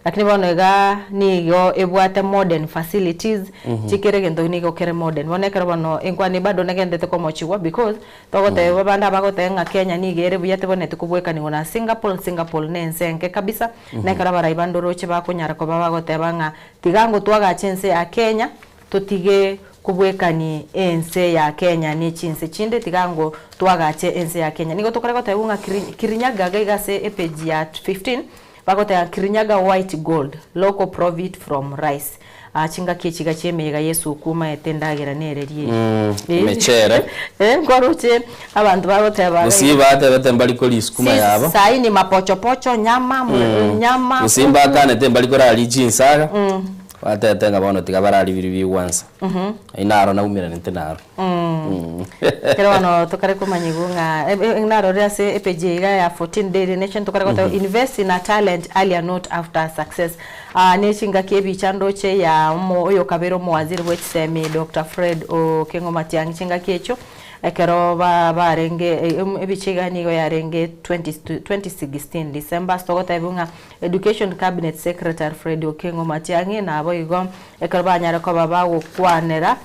Lakini bono iga nigo ebwate modern facilities, chikere egento nigo kere modern. Bono ekero bono enkwana bado negenderete komochigwa because togoteba abande abagoteba ng'a Kenya nigo ere buya tebwenereti kobwekanigwa na Singapore, Singapore na ense enke kabisa, na ekero abarai bande oroche bakonyara koba bagoteba ng'a tiga ngo twagache ense ya Kenya, totige kobwekani ense ya Kenya ne chinse chinde, tiga ngo twagache ense ya Kenya. Nigo tokore gotebigwa ng'a Kirinyaga iga iga ase epage ya 15, Bagoteba Kirinyaga white gold, local profit from rice. Aa chingaki echi iga chiemeyega y'esuku omaete endagera nere rieri. Mm, emechere. Eh, nkwaroche abanto bagoteba Gusii batebete mbari koria isukuma Si- yabo. Sahi ni mapochopocho, nyama, Mm. nyama. Gusii mbakanete mbari koraria chinsaga. Mm. Batebete ng'a bono tiga bararie biria bigwansa. Mhm. Ayio naro naumeranete naro. Mm. Ekero bono tokare komanyigwa ng'a e- e- narorire ase epage iga ya 14 Daily Nation tokare goteba invest in a talent earlier not after success. Ah, ne chingaki ebicha ndoche ya omo oyokabere omowaziri bwe chisemi Doctor Fred Okengo Matiang'i chingaki echio ekero ba barenge ebicha iga nigo yarenge 20 2016 December ase togotebiwa ng'a Education Cabinet Secretary Fred Okengo Matiang'i naboigo Ekero banyare koba bagokwanera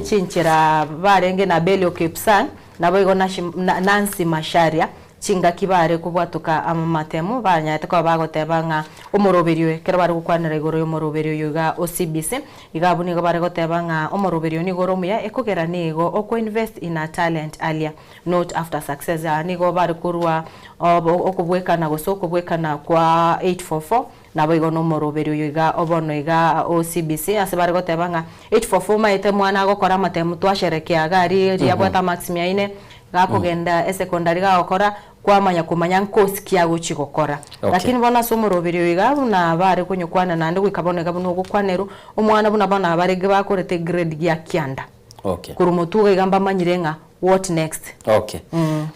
chinchera barenge na Belio Kipsang, naboigo Nancy Macharia, chingaki bare kobwatoka amatemu, banyarete koba bagoteba ng'a omoroberio oyo, ekero bare gokwanera igoro y'omoroberio oyo iga o CBC, iga abwo nigo bare goteba ng'a omoroberio oyo nigo ore omuya ekogera nigo okoinvest in a talent earlier not after success. Aa nigo bare korwa okobwekana gose okobwekana kwa 844 Naboigo nomoroberio oyo iga obono iga o CBC ase bare goteba ng'a 844 omaete mwana agokora amatemu twasherekea iga aria riria abwate amarks mia ine gakogenda esecondary gagokora kwamanya komanya nkosi ki agochi gokora. Okay. Lakini bono ase omoroberio oyo iga buna bare konyokwana naende goika bono iga buna ogokwanerwa omwana buna bono abarenge bakorete egrade gia kianda. Okay. Korwa motuga iga mbamanyire ng'a what next. Okay.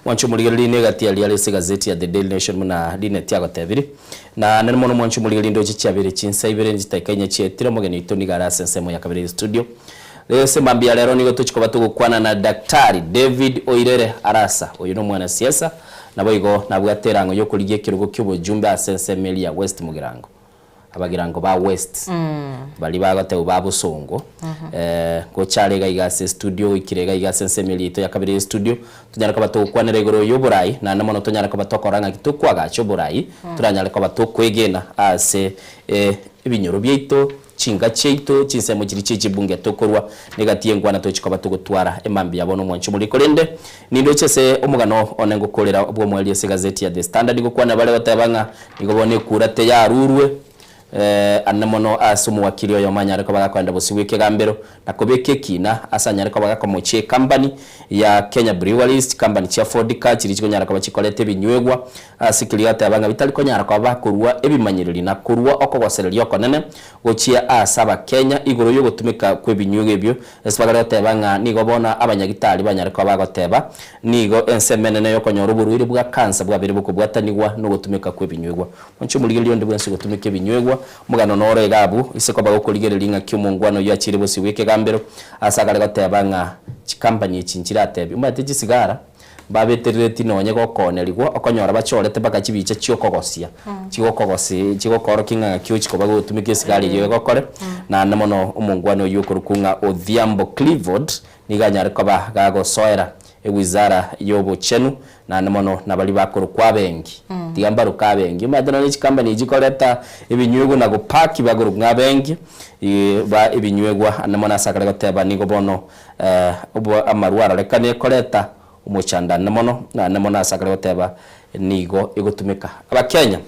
Mwanche omorigereria rinde egati aria are ase egazeti ya The Daily Nation buna Linet agotebiri. Na nere mono mwanche omorigereria ndoche chiabere chinsa ibere ne chidakika inye chietire omogeni oito nigo are ase ensemo ya kabere ye studio. Ase mambia rero nigo tochi koba togokwana na Daktari David Oirere Arasa. Oyo no omwanasiasa naboigo nabwate erang'o yokorigia ekerogo kiobojumbe ase ensemo eria ya West Mugirango. Abagirango ba West baria bagotebwa ba bosongo gocha are iga iga ase estudio oikire iga iga ase ensemo eria yaito ya kabere ye studio tonyare koba togokwanera igoro ya oborai naende mono tonyare koba tokora ng'aki tokoagacha oborai toranyare koba tokoegena ase ebinyoro biaito chinka chiaito chinsemo chiria chie chibunge tokorwa negati yenkwana tochi koba togotwara emambia bono omwancho omoriri korende nindoche ase omogano one ngokorera bw'omoerio ase egazeti ya The Standard gokwanera bare goteba ng'a Nigo bono ekura teyarurwe ane mono ase omowakili oyomo anyare koba gakoenda bosio bw'ekegambero na kobeka ekina ase anyare koba gakomochia ecompany ya Kenya Breweries, chicompany chia Fodika chiria chikonyara koba chikoreta ebinywegwa ase keria gateba ng'a bitari konyara koba bakorua ebimanyereri na korua okogosereria okonene gochia ase abakenya igoro y'ogotumeka kw'ebinywegwa ebio Ase bagare goteba ng'a nigo bono abanyagitari banyare koba bagoteba, Nigo ensemo enene y'okonyora oborwaire bwa kansa bwabeire bokobwatanigwa nogotumeka kw'ebinywegwa. Mwanche omorigereria onde bwensi ogotumeka ebinywegwa, omogano noro iga abwo, ise koba gokorigereria ng'aki omongwana oyio achiire bosio bw'ekegambero, ase agare goteba ng'a chikampani echi nchiratebie. Omanyete chisigara Mbabeterereti nonye gokoonerigwa, okonyora bachorete mpaka chibicha chi'okogosia, chigokogosi chigokoorokia ng'a ng'aki ochia koba gogotumeka esigari eyio egokore. Naende mono omongwana oyio okorokwa ng'a Odhiambo Clifford nigo anyare koba gagosoera. Ewizara y'obochenu, naende mono nabaria bakorokwa abengi. Tiga mbaroke abengi. Omanyete nonye chikampani echi chikoreta ebinywegwa na gopaki bakorokwa ng'a abengi, ba ebinywegwa ande mono ase akare goteba nigo bono obo amarwa arorekane koreta omochando ande mono, naende mono ase akare goteba nigo egotumeka. Abakenya,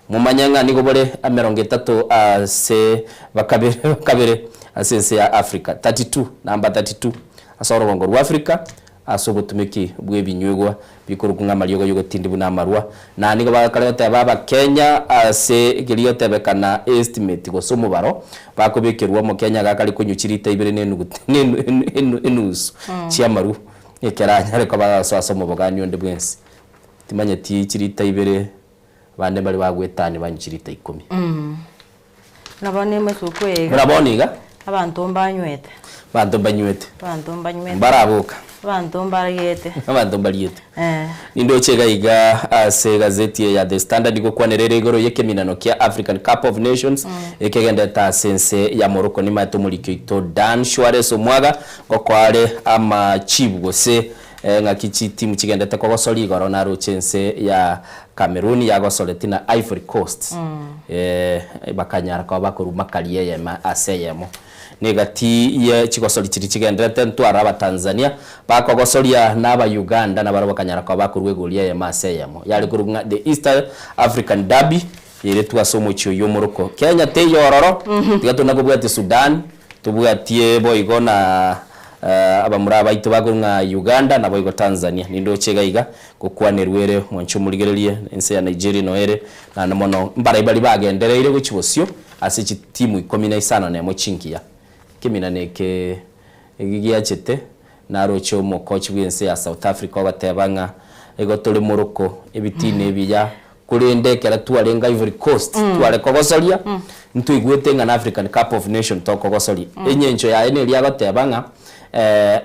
momanye ng'a nigo bore emerongo etato ase bakabere bakabere ase ense ya Africa, 32, number 32, ase orogongo rwa Africa ase obotumeki bw'ebinywegwa bikorokwa ng'a amariogo y'ogotindi buna amarwa. Na nigo bagakare goteba Abakenya ase keria gotebekana estimate gose omobaro bakobekerwa omokenya agakare konywa chirita ibere na enugu na enu enu enusu chi'amarwa ekero anyare koba agasoa ase omobogani onde bwensi. Timanyeti chirita ibere Abande mbare bagwetania banywe chirita ikomi. Buna bono emesuku eye iga. Buna bono iga. Abanto mbanywete. Abanto mbanywete. Abanto mbanywete. Mbaraboka. Abanto mbariete. Abanto mbariete. Eh. Nindoche iga iga ase egazeti eye ya The Standard gokwanera ere igoro y'ekeminano kia African Cup of Nations ekegenderete ase ense ya Morocco. Nimaete omoriki oito Dan Shuares Omwaga ngokoa are amachibu gose Ng'aki chitimu chigendete kogosoria igoro naroche ense ya Cameroon yagosoreti na Ivory Coast bakanyara koba bakoruma karia eyemo ase eyemo. Negati ye chigosori chiria chigenderete ntware Abatanzania bakogosoria na aba Uganda nabarabwo bakanyara koba bakorua egori eyemo ase eyemo. Yare korokwa ng'a the East African Derby yairetwe ase omochie oyio omoroko. Kenya teiyo ororo, tiga tuna kobwatia Sudan, Tobwatie boigo na abamura baito bakorwa ng'a Uganda naboigo Tanzania. Nindoche iga iga gokwanerwa ere mwanche omorigererie ense ya Nigeria noyo ere naende mono mbarai baria bagendereire gochia bosio ase chitimu ikomi na isano nemo chingiya. Ekeminana eke giachete naroche omokochi bw'ense ya South Africa ogoteba ng'a igo tore moroko ebitina ebiya Korende ekero twarenge Ivory Coast tware kogosoria, ntwaigwete ng'a na African Cup of Nation tokogosoria. Engencho yaye neria agoteba ng'a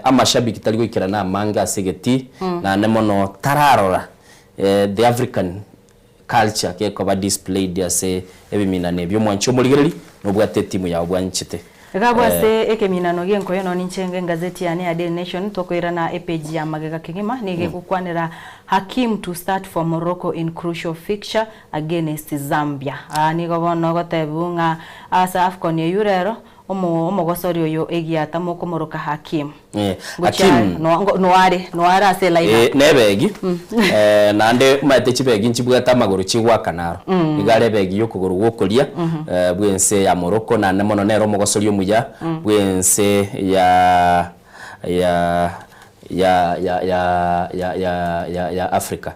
amashabiki tari goikerana amange ase egetii, naende mono tararora the African culture gekoba displayed ase ebiminano ebio. Omwanchi omorigereri, nobwate etimu yao bwanchete. Iga abwo ase ekeminano gi'enkoyo nonya ninche ng'engazeti yane ya Daily Nation tokoirana epage ya magega kegima nigo egokwanera Hakim to start for Morocco in crucial fixture against Zambia. Aa nigo bono ogotebiwa ng'a ase Afcon eywo rero omo omogosori oyo egiata mokomoroka Hakim. Eh, Ngochia Hakim. no ngo noare noare ase eline Eh, up. nebegi eh, naende omanyete chibegi nchibwate amagoro chigwakana aro iga are ebegi ya okogoro gwokoria eh, bwense ya Morocco naende mono nere omogosori omuya bwense ya ya ya ya ya ya ya ya ya Africa.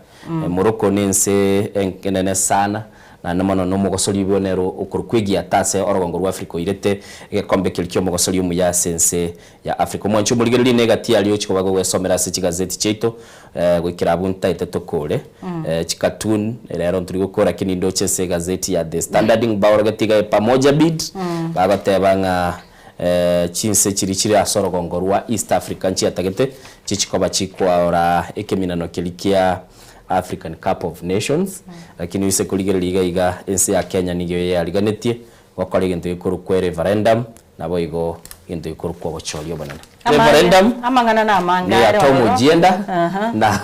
Morocco nense enene sana Naende mono nomogosori obo nere okorokwa egiata ase orogongo rwa Africa oirete egekombe keria ki'omogosori omuya ase ense ya Africa. Omwanchi omorigereria na egati aria ochia koba gogwesomera ase chigazeti chiaito goikera abwo ntaete tokore chicartoon rero ntori gokora lakini ndoche ase egazeti ya The Standard mbaorogeti iga Pamoja Bid bagoteba ng'a chinse chiria chire ase orogongo rwa East Africa nchiatagete chichikoba chikwaora ekeminano keria kia African Cup of Nations, lakini oise korigereria iga iga ense ya Kenya nigo yariganetie gokora egento gekorokwa ereferendum naboigo egento gekorokwa obochori obonene. Referendum Amang'ana namange ni ya are Tom ororo. Ojienda Aha. na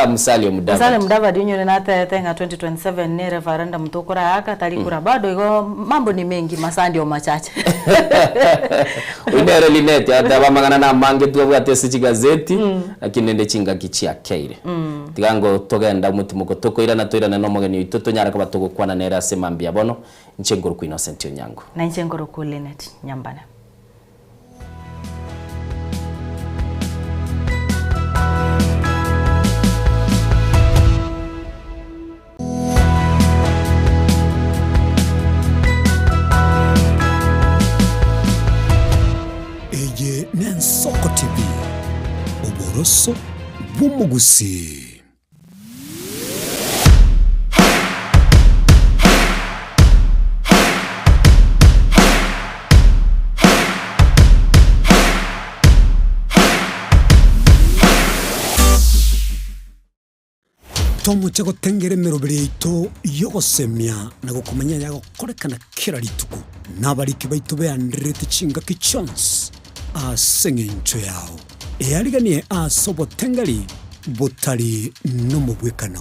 Musalia Musalia Mudavadi. Mudavadi onyore natebete ng'a 2027 ne referendum tokoraaka tari kura bado igo mambo ni mengi masaa ndio machache. Oyio nere Linet ateba amang'ana namange twabwate ase chigazeti lakini rende chingaki chiakeire. Tiga ngo togenda omotimoko tokoirana toirane na omogeni oito tonyare koba togokwana nere ase mambia bono. Inche nkorokwa Innocent Onyango. Na inche nkorokwa Linet Nyambane. Eye n'Ensoko TV, oboroso bw'omogusii. Tomoche gotengera emeroberi yaito y'ogosemia na gokomanya ayagokorekana kera rituko, na abariki baito beandererete chingaki chionsi ase engencho yao. Eariganie ase obotengeri botari nomogwekano.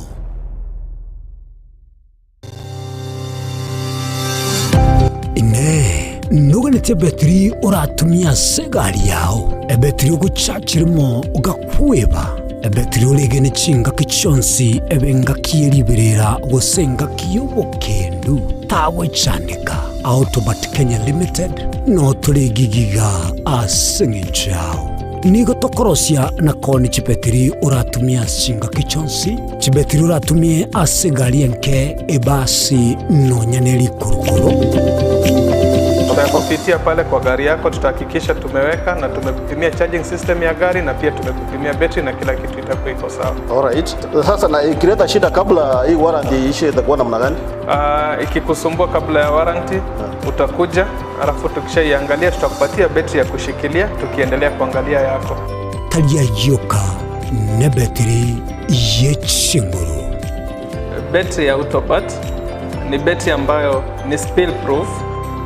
Inee! Noganetie ebetiri oratumie ase egari yao, ebetiri ogochachirimo ogakweba, ebetiri oregene chingaki chionsi ebe engaki ye riberera gose engaki y'obokendu? Tagwechandeka. Autobat Kenya Limited notore egigiga ase eng'encho yao. Nigo tokorosia na koonia chibetiri oratumie ase chingaki chionsi, chibetiri oratumie ase egari enke, ebasi, nonya ne rikurukuru. Tutakupitia pale kwa gari yako, tutahakikisha tumeweka na tumekupimia charging system ya gari na pia tumekupimia betri na kila kitu itakuwa iko sawa. Alright. Sasa na ikileta shida kabla hii warranty iishe itakuwa namna gani? Ikikusumbua kabla ya warranty utakuja, alafu tukishaiangalia tutakupatia betri ya kushikilia tukiendelea kuangalia yako. Tari ayio oka, nebetiri ye chinguru. Betri ya Autobat ni betri ambayo ni spill proof,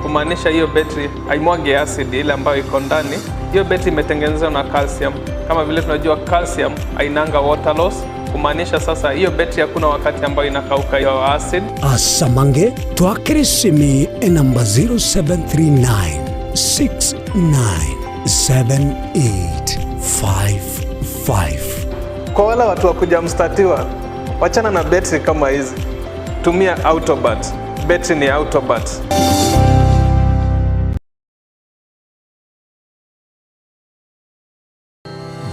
kumaanisha hiyo betri haimwagi acid ile ambayo iko ndani. Hiyo betri imetengenezwa na calcium. Kama vile tunajua calcium hainanga water loss, kumaanisha sasa hiyo betri hakuna wakati ambayo inakauka hiyo acid. Asamange twakere esimi enamba 0739 697855. Kwa wale watu wa kuja mstatiwa, wachana na betri kama hizi, tumia Autobat. Betri ni Autobat.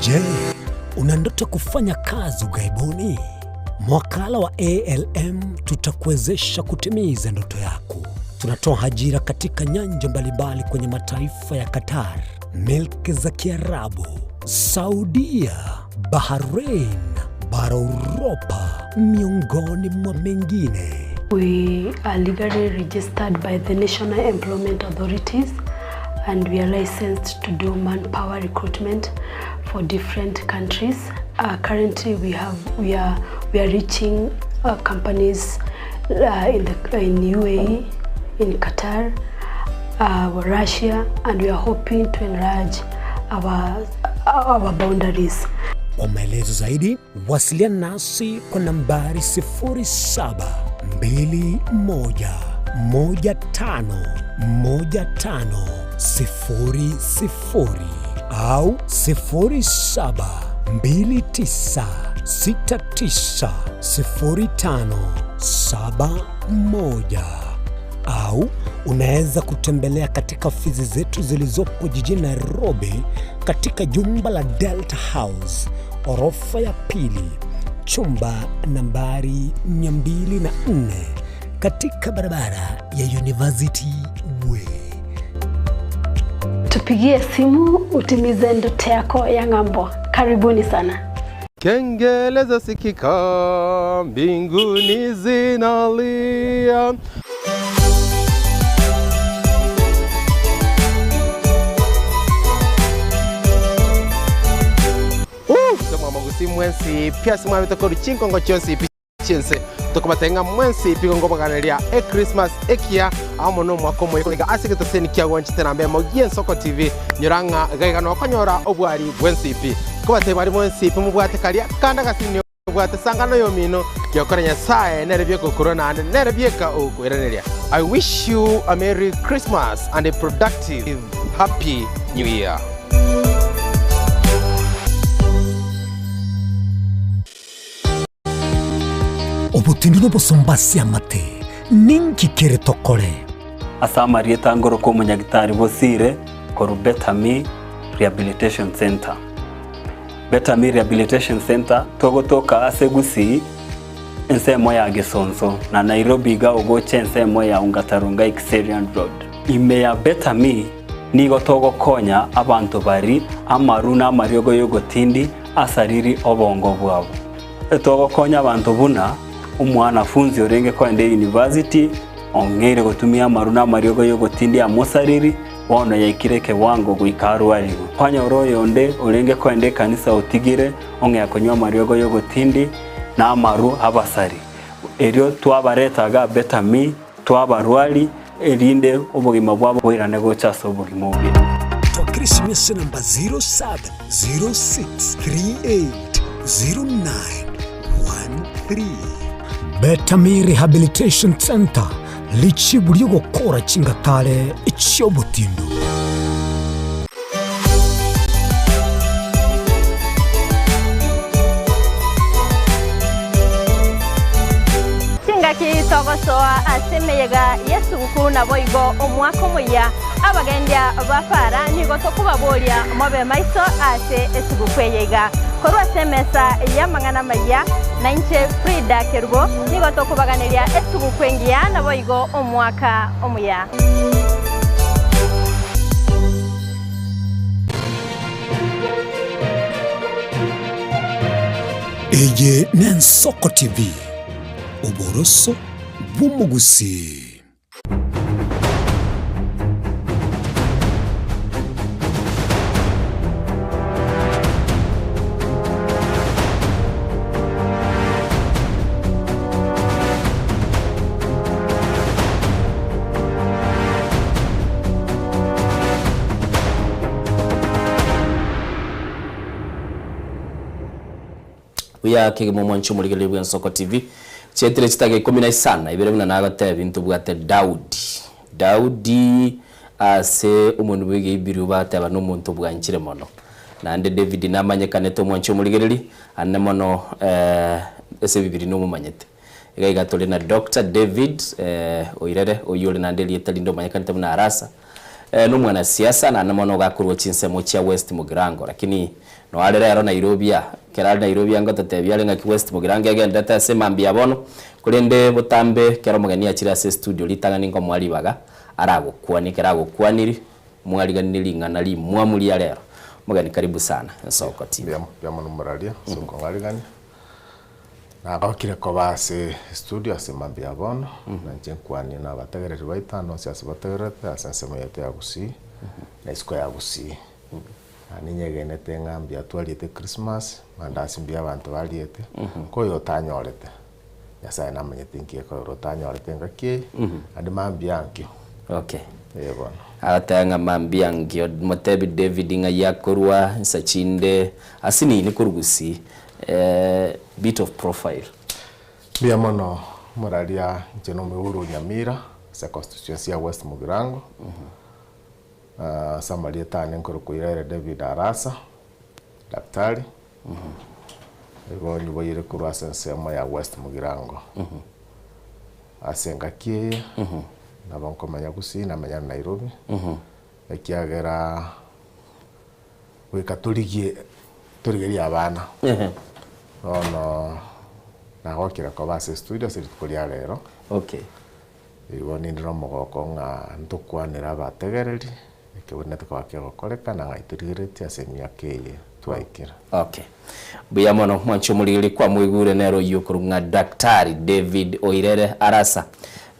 Je, una ndoto kufanya kazi ughaibuni? Mwakala wa ALM tutakuwezesha kutimiza ndoto yako. Tunatoa ajira katika nyanja mbalimbali kwenye mataifa ya Qatar, milki za Kiarabu, Saudia, Bahrain, bara Uropa, miongoni mwa mengine. We are legally registered by the National Employment Authorities and we are licensed to do manpower recruitment for different countries. Currently we have we are we are reaching companies in the in UAE, in Qatar, Russia, and we are hoping to enlarge our our boundaries. Kwa maelezo zaidi wasiliana nasi kwa nambari 0721151500 au 0729690571 au unaweza kutembelea katika ofisi zetu zilizopo jijini Nairobi katika jumba la Delta House orofa ya pili chumba nambari 204 katika barabara ya University Way. Tupigie simu utimize ndoto yako ya ng'ambo. Karibuni sana. Kengele zasikika mbinguni zinalia. Tomomogusi mwensi pi ase mwabete korwa chinkongo chionsi pi chiense tokobatebia ng'a mwensi pi gongoboganeria echristmas ekiya amo na omwaka omoya iga ase egetoseni kia gwanchete namba emo gi'ensoko TV nyora ng'a iga iga nokonyora obwari bwensi pi nkobatebia baria mwensi pi mobwate karia kande agasini obwate sangano yomino giokora Nyasaye nere bieka okorwa naende nere bieka okoiraneria I wish you a merry Christmas and a productive happy new year. Obotindu nobosomba ase amate, ninki kere tokore? Ase amarieta ngoroka omonyagitari Bosire korwa Better Me Rehabilitation Centre. Better Me Rehabilitation Centre togotoka ase Gusii ensemo ya Gesonso na Nairobi iga ogocha ensemo ya Ongata-Rongai Kiserian Road. Ime ya Better Me nigo togokonya abanto bari amaru na amariogo y'ogotindi asariri obongo bwabo. Togokonya abanto buna omwanafunzi orenge kogenda eyunivasiti ong'eire gotumia amaru na amariogo y'ogotindi amosariri bono yaikire ekewango goika arwarigwe. Kwanyora oyonde orenge kogenda ekanisa otigire ong'ea konywa amariogo y'ogotindi na amaru abasari. Erio twabareta iga Better Me, twabarwari, erinde obogima bwabo boirane gocha ase obogima obuya. Twakere esimi ase enamba 0706380913. Betami Rehabilitation Centre, richibu ri'ogokora chingatare chi'obotindu. Chingaki togosoa ase emeyega y'esuguku naboigo omwaka omoyia, abagendia ba para nigo tokobaboria mobe maiso ase esuguku eye iga. Korwa ase emesa y'amang'ana amayia, nainche Frida Kerubo nigo tokobaganeria esuguku engiya naboigo omwaka omuya. Eye n'Ensoko TV, oboroso bw'omogusii. Buya kegima omwanchi omorigereria bw'Ensoko TV. Chietire chitageka ikomi na isano na ibere buna nagotebia ntobwate Daudi. Daudi ase omonwa bw'egeibiri obateba nomonto bwanchire mono. Naende David namanyekanete omwanchi omorigereria, ane mono ase ebibiri nomomanyete. Iga iga tore na Doctor David Oirere, oyio ore naende erieta rinde omanyekanete buna Arasa, nomwanasiasa naende mono ogakorwa chinsemo chia West Mugirango. Lakini noare rero Nairobi aa, ekero are Nairobi aa ngototebia are ng'aki West Mugirango egenderete ase mambia ya bono, korende botambe ekero omogeni achire ase estudio ritang'ani nkomoa ribaga aragokwanie, ekero agokwaniri mwariganirie ring'ana rimwamu ria rero. Omogeni karibu sana Ensoko TV. Mbuya mono moraria ase okong'arigania. Nagokire koba ase estudio ase mambia ya bono, na inche nkwanie na abategereri baito ande onsi ase bategererete ase ensemo yaito ya Gusii, na isiko ya Gusii. Na ninyegenete ng'a mbuya twariete Christmas, mandasi mbuya abanto bariete, ko oyo otanyorete, Nyasaye namanyete inki gekorora otanyorete engaki eye, naende mambia ankio. Okay. Ee bono. Agateba ng'a mambia ankio, motebi David ng'ai akorwa, insa chinde, asinini korwa Gusii. Bit of profile. Mbuya mono moraria inche na omoibori o Nyamira ase constituency ya West Mugirango, ase amarieta ane nkorokwa Iraire David Arasa, daktari, igo nyiboire korwa ase ensemo ya West Mugirango. Ase engaki eye, nabo nkomenya Gusii namenya Nairobi, ekiagera goika torigie torigerie abana. Bono nagokire koba ase estudio ase rituko ria rero. Okay. Igo ninde na omogoko ng'a ntokwanere abategereri, ekebunete koba kegokoreka na ng'ai torigeretie ase emiaka eye twaikire. Okay. Mbuya mono mwanche omorigereria kwamoigure nere oyio okorokwa ng'a Daktari David Oirere Arasa.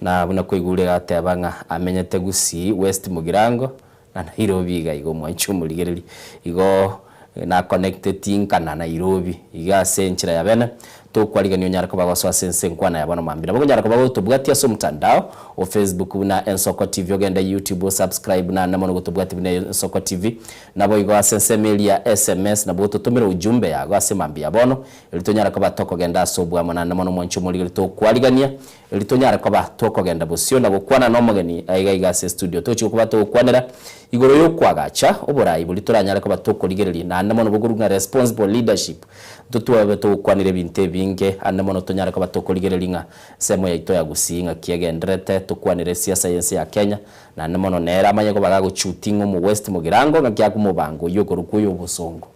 Na buna kwaigure agateba ng'a amenyete Gusii West Mugirango na Nairobi iga igo mwanche omorigereria. Igo na connecteti nka na Nairobi iga ase enchera ya bene tokwarigania onyare koba gosoa ase ense enkwana ya bono mambia. Nabo okonyara koba gotobwatia ase omotandao o Facebook buna Ensoko TV ogende YouTube o subscribe naende mono gotobwatia buna Ensoko TV. Naboigo ase ensemo eria ya SMS nabo ototomere ujumbe yago ase mambia ya bono erio tonyare koba tokogenda ase oboamo naende mono mwanche omorigereria tokwarigania Erio tonyare koba tokogenda bosio na gokwana nomogeni aiga iga ase estudio. Tochi gokoba togokwanera igoro y'okoagacha oborai boria toranyare koba tokorigereria naende mono bokorwa ng'a responsible leadership. Ntotwabe togokwanera ebinto ebinge ande mono tonyare koba tokorigereria ng'a ensemo yaito ya Gusii ng'aki egendererete, tokwanere esiasa y'ense ya Kenya naende mono nere amanye koba gagochuting'a omo West Mugirango ng'aki akomobanga oyio okorokwa oyo obosongo.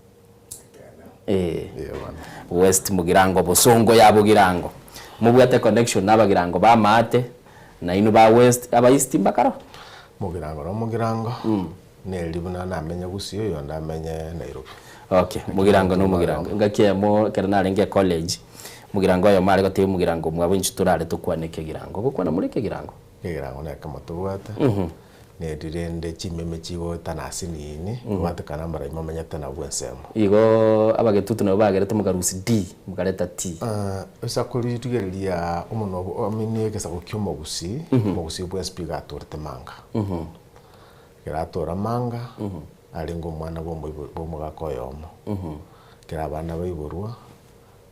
Eeh West Mugirango Bosongo ya Bogirango. Mobwate connection na Abagirango ba Maate na inwe ba West aba East mbakaro? Mogirango na Omogirango neri buna namenye Gusii oyonde amenye Nairobi. Okay, Mogirango na Omogirango. Engaki eyemo ekero narenge ecollege, Omogirango oyomo are gotebia Omogirango omwabo inchu torare tokwane ekegirango. Ogokwana more ekegirango? Ekegirango nekemo tobwate. Neri rende chimeme chigoetana ase nini, kobwatekana amarai momenyete nabwo ensemo. Igo abagetutu nabo bagerete mokarusia D mokareta T. Ase korigereria omonwa I mean egesaku kia omogusii, omogusii bwensi pi iga atorete manga. Ekero atora manga, Arenge omwana bwa omoibo bwa omogaka oyomo. Ekero abana baiborwa,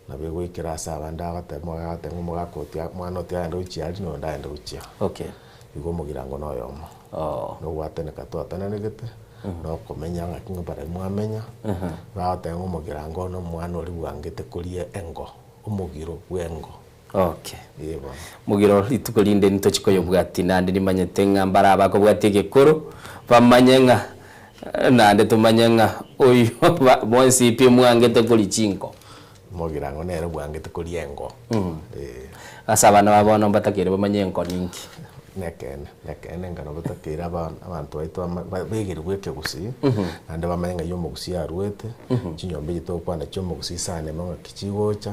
nabo egoikera ase abande agoteba omogaka agoteba ng'a omogaka otia omwana otia agende gochia aria na onde agende gochia aa. Okay. Igo omogirango na oyomo. Na ogwataneka twatananegete, na okomenya ng'aki ng'a baria mwamenya, bagoteba ng'a omogirango one omwana oria bwangete koria engo, omogiro bwa engo. Okay. Ee bono. Mogiro rituko rinde ntochi koyobwatia naende nimanyete ng'a mbare abakobwatia egekoro, bamanye ng'a naende tomanye ng'a oyo bonsi pi mwangete koria chinko. Mogirango nere bwangete koria engo. Ee. Ase abana ba bono mbatakeire bamanye engo ninki. Nekeene, nekeene ng'a nabo totakeire aba abanto baito bama begerigwe ekegusii, naende bamanye ng'ai omogusii arwete, chinyomba echi togokwana chia omogusii sana ime ng'aki chigocha,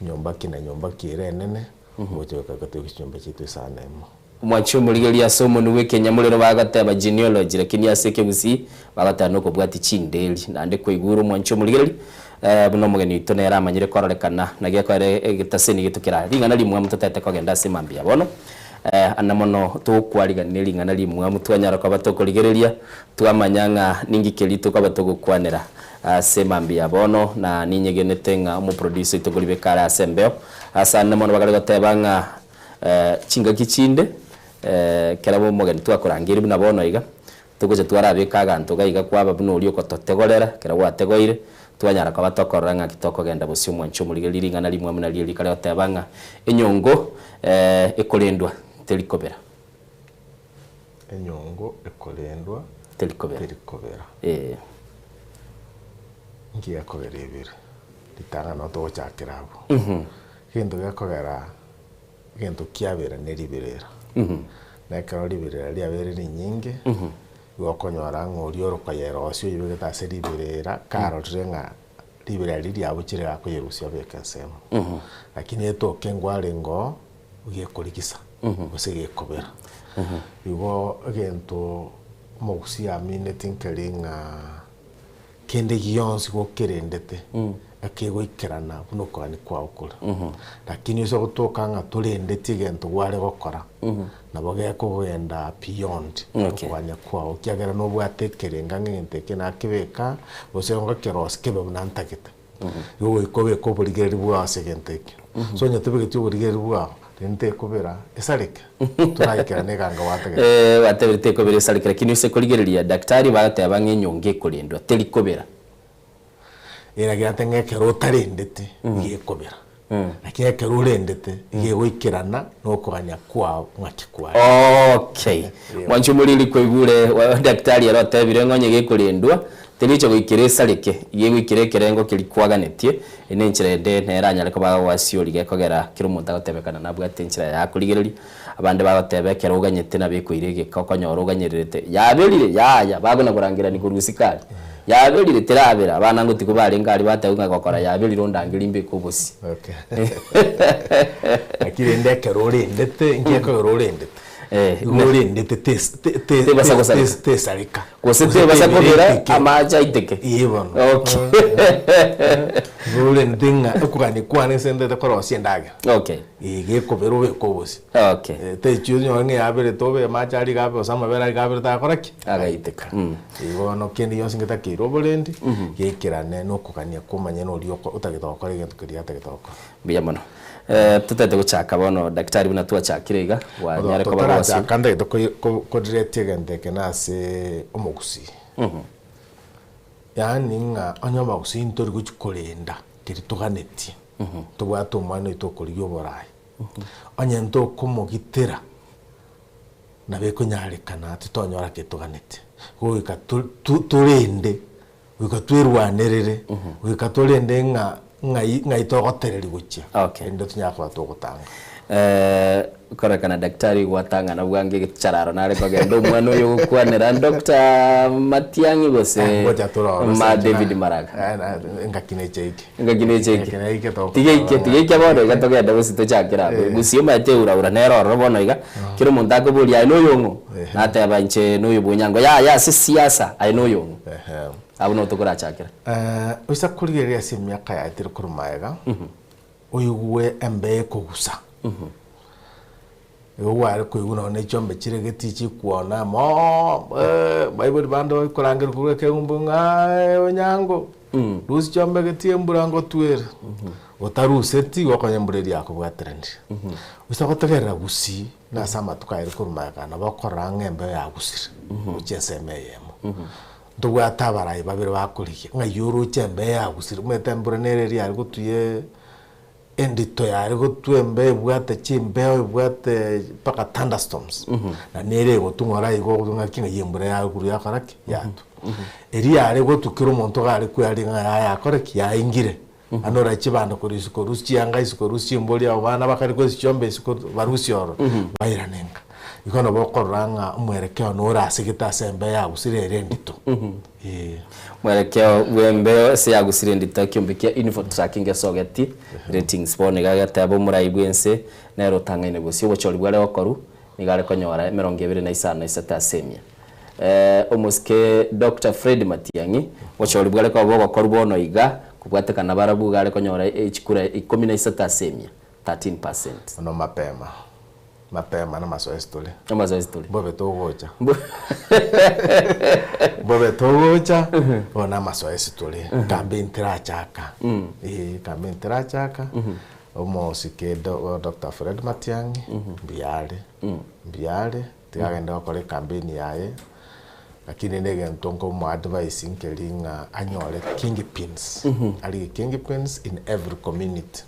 nyomba ki na nyomba ki ere enene, gocha goika gatoike chinyomba chiaito isano emo. Omwanchi omorigereria ase omonwe bw'ekenyamorero bagoteba genealogy lakini ase ekegusii bagoteba nokobwatia chinderi naende kwaigure omwanchi omorigereria buna omogeni oito nere amanyire kororekana naki ekore egetaseni gieto kera ring'ana rimwamu totete kogenda ase mambia bono Ande mono togokwarigania ring'ana rimwamu twanyara koba tokorigereria, twamanya ng'a ninki keria tokoba togokwanera ase mambia bono, na ninyegenete ng'a omoproducer oito nkoribeka are ase embeo. Ase ande mono bakare goteba ng'a chingaki chinde ekero omogeni twakorangeria buna bono iga, Togocha twarabeka aganto gaiga kwaba buna oria ogototegorera, ekero gwategoire, twanyara koba tokorora ng'aki tokogenda bosio omwancho omorigereria ring'ana rimwamu nario rikare goteba ng'a enyongo ekorendwa teri kobera. Enyongo ekorendwa Teri kobera. teri kobera. Ee. Nki gekogera ebere? Ritang'ani nabo togochakera abwo. Egento gekogera Egento kiabera neriberera, na ekero riberera riabeire rinyinge, igo okonyora ng'a oria ore koyerosia oyebegete ase riberera, karorire ng'a riberera riria riabuchire akoyerusia abeke ensemo. Lakini etoke nkwarenge oo, gekorigisa, gose gekobera. Igo egento omogusii amineti nkeri ng'a Kende gionsi gokerendete ekegoikerana buna okogania kwao kore. Lakini ase ogotoka ng'a torendetie egento gware gokora, nabo gekogenda beyond okogania kwao, ekiagera nobwate ekerenga ng'a egento eke nakebeka, gose ngokerosia kebe buna ntagete. Igo goika obeke oborigereri bwao ase egento ekio. So onye tobegeti oborigereri bwao, rende tekobera esareke, toraikerane eganga gwatagete. Eh, gwatebire tekobera esareke, lakini ase korigereria daktari bagateba ng'a enyongo ekorendwa teri kobera. Eragete ng'a ekero otarendeti iga ekobera, lakini ekero orendete iga egoikerana na okogania kwao ng'aki kware. Okay. Mwanche omoriri kwaigure daktari ere otebire ng'a onye gekorendwa Terigocha goikera esareke, iga egoikera ekerengo keria kwaganetie, eye nenchera ende nere anyare koba agoasioria gekogera kera omonto agotebekana nabwate enchera yaye akorigereria. Abande bagoteba ekero oganyete nabo ekoira egeka okonyora oganyererete, yaberire? Yaya, bakona korangerania korwa isiko aria, yaberire terabera, abana ngotigwa barenge aria bateba ng'a gokora yaberire ondangerie mbeke obosie. Okay. Lakini rende ekero orendete, inki ekogera orendete? Igo orendete tes- te- te- Tebasa te- gosareka. tes- tesareka. Gose Gose tebasa tebera kobera eteke. amache aiteke. Ee bono. Okay. Igo orendete ng'a okogania kwane ase ntagete korosia endagera. Okay. Ee gekobera obeke obosie. Okay. Techio onyore ng'a yaberete obe amache aria iga abe gose amabere aria iga aberete agakora ki? Agaiteka. Igo bono kende gionsi ngetakeire oborendi, gekerane na okogania kwa omonyene oria oko otagete gokora egento keria atagete gokora. Mbuya mono. Eh, totete gochaka bono daktari buna twachakire iga, gwanyare koba gwasio. Totarachaka ntagete koi- ko- koriretia egento eke nase omogusii. Yaani ng'a onye omogusii ntori gochi korenda keria toganetie, tobwate omwana oito okorigia oboraai, onye ntokomogitera, nabo ekonyarekana titonyora keri toganetie. Goika to- to- torende Goika twerwanerere, goika torende ng'a ng'ai ng'ai togotereria gochia, Okay. erinde tonyare koba togotanga. Eh, kororekana daktari gwatang'ana bwango egechararo nare kogenda omwana oyo ogokwanera Doctor Matiang'i gose Ngocha torore ma ase David na- Maraga. eh, na- engaki neche eike. Engaki neche eike. Engaki neike togokora Tiga eike, tiga eike bono iga togende gose tochakere abwo. Eh. Gusii omanyete euraura nere ororo bono iga, kera omonto akoboria aye noyong'o? Nateba inche noyo bw'onyango, yaya ase siasa aye noyong'o. Abwo nabo tokorachakera. Oisa korigereria ase emiaka yaetire korwa magega, oigwe embeo ekogusa. Igo gware koigwa nonye ne chiombe chire geti chikwana moo eh, baibori bande bakorangeria korwa ekegumbu ng'a aye onyango, rusia chiombe geti embura ngotwere. Otaruseti igo okonya embura eria yakobwateranire. Gose gotegerera gusii na ase amatuko aye korwa magega nabo okorora ng'a embeo yagusire gochia ensemo eyemo. Ntobwate abarai babere bakorigia ng'ai oroche embeo yagusire, omanyete embura nere eria yare gotuya endito yare gotwa embeo ebwate chimbeo ebwate mpaka thunderstorms, na nere egotung'ora igo okoigwa ng'aki ng'ai embura yarure yakora ki? Yatwa. Eria yare gotwa kera omonto iga are kwearia ng'a yaya yakore ki? Yaingire. Naende orache chibando korwa isiko rusia chianga isiko rusia chimbori abwo abana bakare korwa chiombe isiko barusie ororo bairane nka. Igo nabo okorora ng'a omwerekeo nore asegete ase embeo yagusire ere endito. Eeh. Mwerekeo bw'embeo ase yagusire endito ekiombe kia Infotrak ngesogeti ratings bono iga ageteba omorai bw'ense nere otang'aine gose obochori bware gokorwa nigo are konyora emerongo ebere na isano na isato ase emia. Omosike Doctor Fred Matiang'i, obochori bware koba bogokorwa bono iga kobwatekana barabwo iga are konyora chikura ikomi na isato ase emia, 13%. Bono mapema, mapema namasoesi tore. Namasoesi tore. Mbobe togocha. Mbobe togocha, bono namasoesi tore. Campaign terachaka. Eeh campaign terachaka, omosike Doctor Fred Matiang'i, mbuya are, mbuya are. Tiga agende gokora ecampaign yaye, lakini negento nkomoadvise nkeri ng'a anyore kingpins, arige kingpins in every community,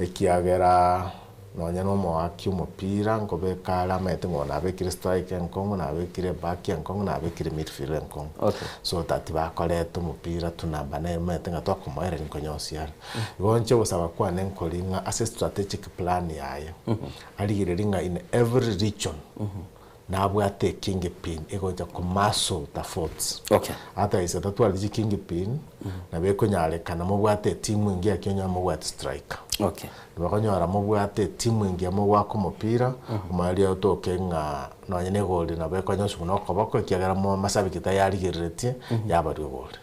ekiagera nonye na omoaki omopira nkobeka are amaete ng'a oyo nabekire striker enkong'u, nabekire eback enkong'u, nabekire midfielder enkong'u. So that bakoreta omopira tu namba nere omanyete ng'a twakomoereria nkonyosia are. Igo inche ogosaba kwane nkori ng'a ase strategic plan yaye, Arigererie ng'a in every region nabwate ekingpin egocha ko muscle the votes. Okay. Otherwise atatwareti chikingpin nabo ekonyarekana mobwate etimu engiya lakini onyore mobwate striker. Okay. Nabo okonyora mobwate etimu engiya mogoaka omopira, omoerio otoke ng'a nonye na egori nabo ekonyoswa na okoboko ekiagera mo mashabiki tayarigereretie yabarwa egori.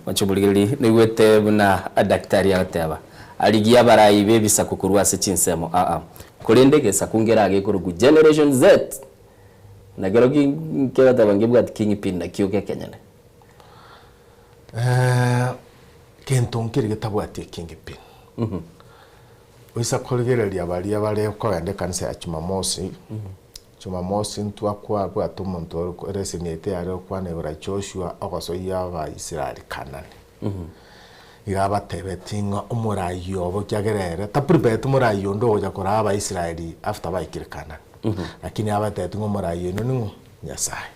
Mwanche omorigereria, naigwete buna daktari agoteba, Arigie abarai b'ebisaku korwa ase chinsemo aa, korende egesaku nkere gekorokwa Generation Z, na kerokio nkegoteba nkebwati kingpin nakio gekenyene. Gento nkere getabwati ekingpin. Oisa korigereria baria bare kogenda ekanisa ya Jumamosi, Jumamosi ntwakwabwate omonto ore leseni yaito yare gokwana igoro ya Joshua ogosoyia Abaisraeli Kanani. Iga abatebetie ng'a omoraia obo ekiagera ere taprepareti moraia onde ogocha koraa Abaisraeli after baikire Kanani. Lakini abatebetie ng'a omoraia oino ning'o? Nyasaye.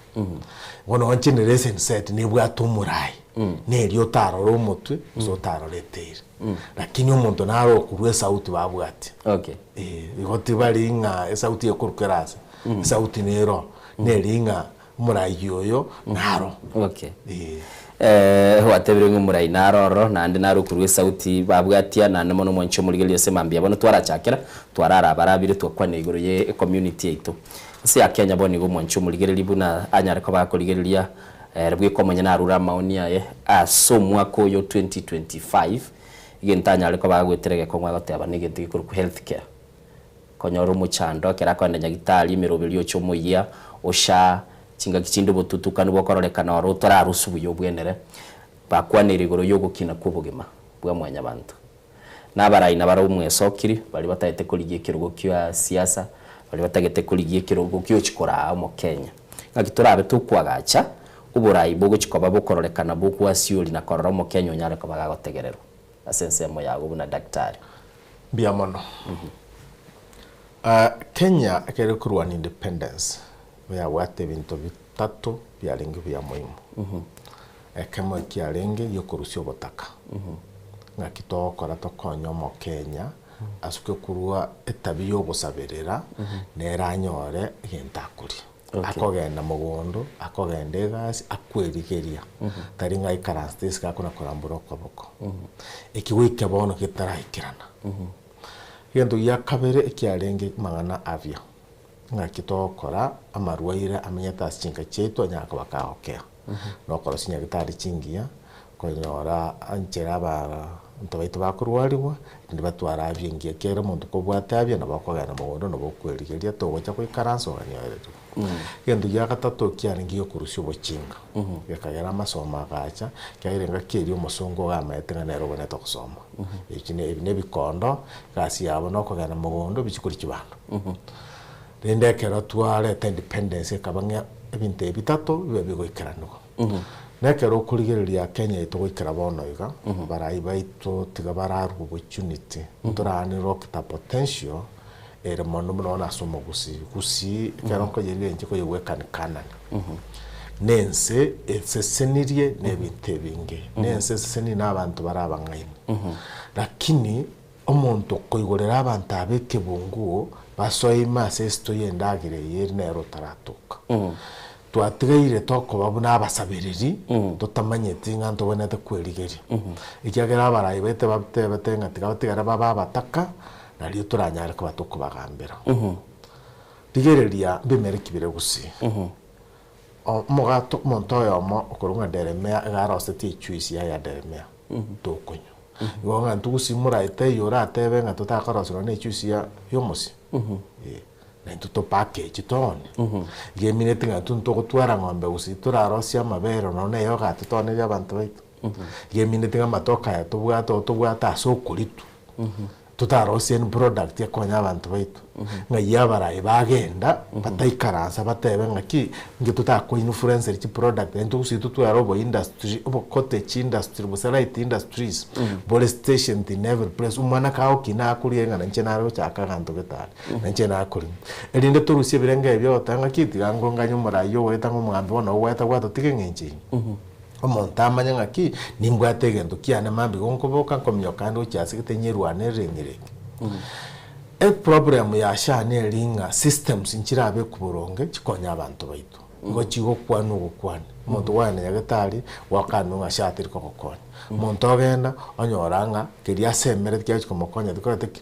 Bono inche ne lesson set nebwate omorai, neria otarore omotwe gose otarore eteiri. Lakini omonto nare okorwa esauti babwatia. Okay. Eh, igo tibari ng'a esauti ekorwa kera ase, esauti nero, neri ng'a omorai oyo naro. Okay. Eh, gwatebire ng'a omorai naro ororo, naende nare okorwa esauti babwatia, naende mono mwanche omorigereria ase mambia bono twarachakera, twarara abarabire twakwana igoro ye ecommunity yaito. Ense ya Kenya bono igo omwanche omorigereria buna anyare koba akorigereria ere bweka omonyene arure amaoni aye ase omwaka oyo 2025, egento anyare koba agoetera egekong'u agoteba negento gekorokwa health care. Konyora omochando ekero akoenda nyagitari emeroberio oche omoyia, oshaa, chingaki chinde obotutukanu bokororekana oro otorarusu buya obwenere, bakwanire igoro yogokina kw'obogima bwa mwanyabanto. Na abarai nabare omwesokiri, baria batagete korigia ekerogo kia siasa, baria batagete korigia ekerogo giochi koraa omokenya. Ng'aki torabe tokoagacha oborai bogochi koba bokororekana bogwasiori na korora omokenya onyare koba gagotegererwa ase ensemo yago buna daktari. Mbuya mono. Kenya ekero ekorwana independence yabwate ebinto bitato biarenge buya muhimu. Ekemo ekiarenge giokorusia obotaka, ng'aki togokora tokonye omokenya asuke korwa etabia yogosaberera nere anyore egento akoria. Akogenda mogondo, akogenda egasi, akwerigeria, tari ng'a aikaransete isiko akona korambora okoboko. Eki goika bono getaraikerana. Egento gia kabere ekiarenge amang'ana afya, ng'aki togokora amarwaire amenyete ase chinka chiaito anyare koba kagokea. Nokorosia nyagetari chingiya, Konyora enchera abanto baito bakorwarigwa, erinde batware afya engiya, ekiagera omonto kobwate afya nabo okogenda mogondo nabo okwerigeria togocha goikaransa oganyorerwe. Egento gia gatato kiarenge giokorusia obochinga, gekagera amasomo agacha, ekiagera engaki eria omosongo iga amaete ng'a nere obwenerete gosoma. Eki ne ebi na ebikondo, egasi yabo na okogenda mogondo bichia koria chibando. Rende ekero twareta independence ekaba ng'a ebinto ebi bitato bibe bigoikeranigwa. Na ekero okorigereria Kenya yaito goikera bono iga, abarai baito tiga bararwe opportunity, ntoraanere okita potential ere mono buna bono ase omogusii. Gusii ekero nkoyerigereria inche nkoyegwekani Canaan. Na ense esesenirie na ebinto ebinge, na ense esesenirie na abanto bare abang'aini. Lakini omonto okoigorera abanto aba ekebunguo basoe ime ase esito y'endagera eye ere nere otaratoka. Twatigaire tokoba buna abasabereri, totamanyeti ng'a ntogwenerete kwerigeria. Ekiagera abarai baito batebete ng'a tiga batigare babe abataka, nario toranyare koba tokobagambera. Rigereria mbimeri ki bire gusii. Omogato omonto oyomo okorwa ng'a Deremea iga arosetie echuisi yaye ya Deremea, tokonywa. Igo ng'a intwe gusii moraete eywo oratebe ng'a totakorosia nonya na echuisi ya yomosie, eh. Na intwe to package toone. Iga emineti ng'a intwe ntogotwara ng'ombe gose torarosie amabere nonya na eyogati toonerie abanto baito. Iga emineti ng'a amatoke aya tobwate oo tobwate ase okoritwa, totarosie any product ekonya abanto baito. Ng'ai abarai bagenda, bataikaransa batebe ng'aki, inki totako influenceria chiproduct naintwe gose totware obo industry, obo cottage industry gose light industries, bore stationed in every place, omwana kagokina akoria ng'a nainche nare gochaka aganto gete aria. Na inche nakorire, erinde torusie ebirengo ebi bi'ogoteba ng'aki, tiga ngonganye omoraai ogoeta ng'a omogambi bono ogoeta gwatotiga eng'encho eyio. Omonto amanye ng'aki, nimbwate egento kiane mambia igo nkoboka nkominyoka ande gochia ase gete nyerwanerere enyerenge. Eproblem ya SHA neri ng'a systems nchirabekwa boronge chikonye abanto baito. Igo chigokwanwa ogokwana. Omonto gwagenda nyagetari, gwakanwa ng'a SHA teri kogokonya. Omonto ogenda, onyora ng'a keria asemereti kiagochi komokonya tikoreti ki.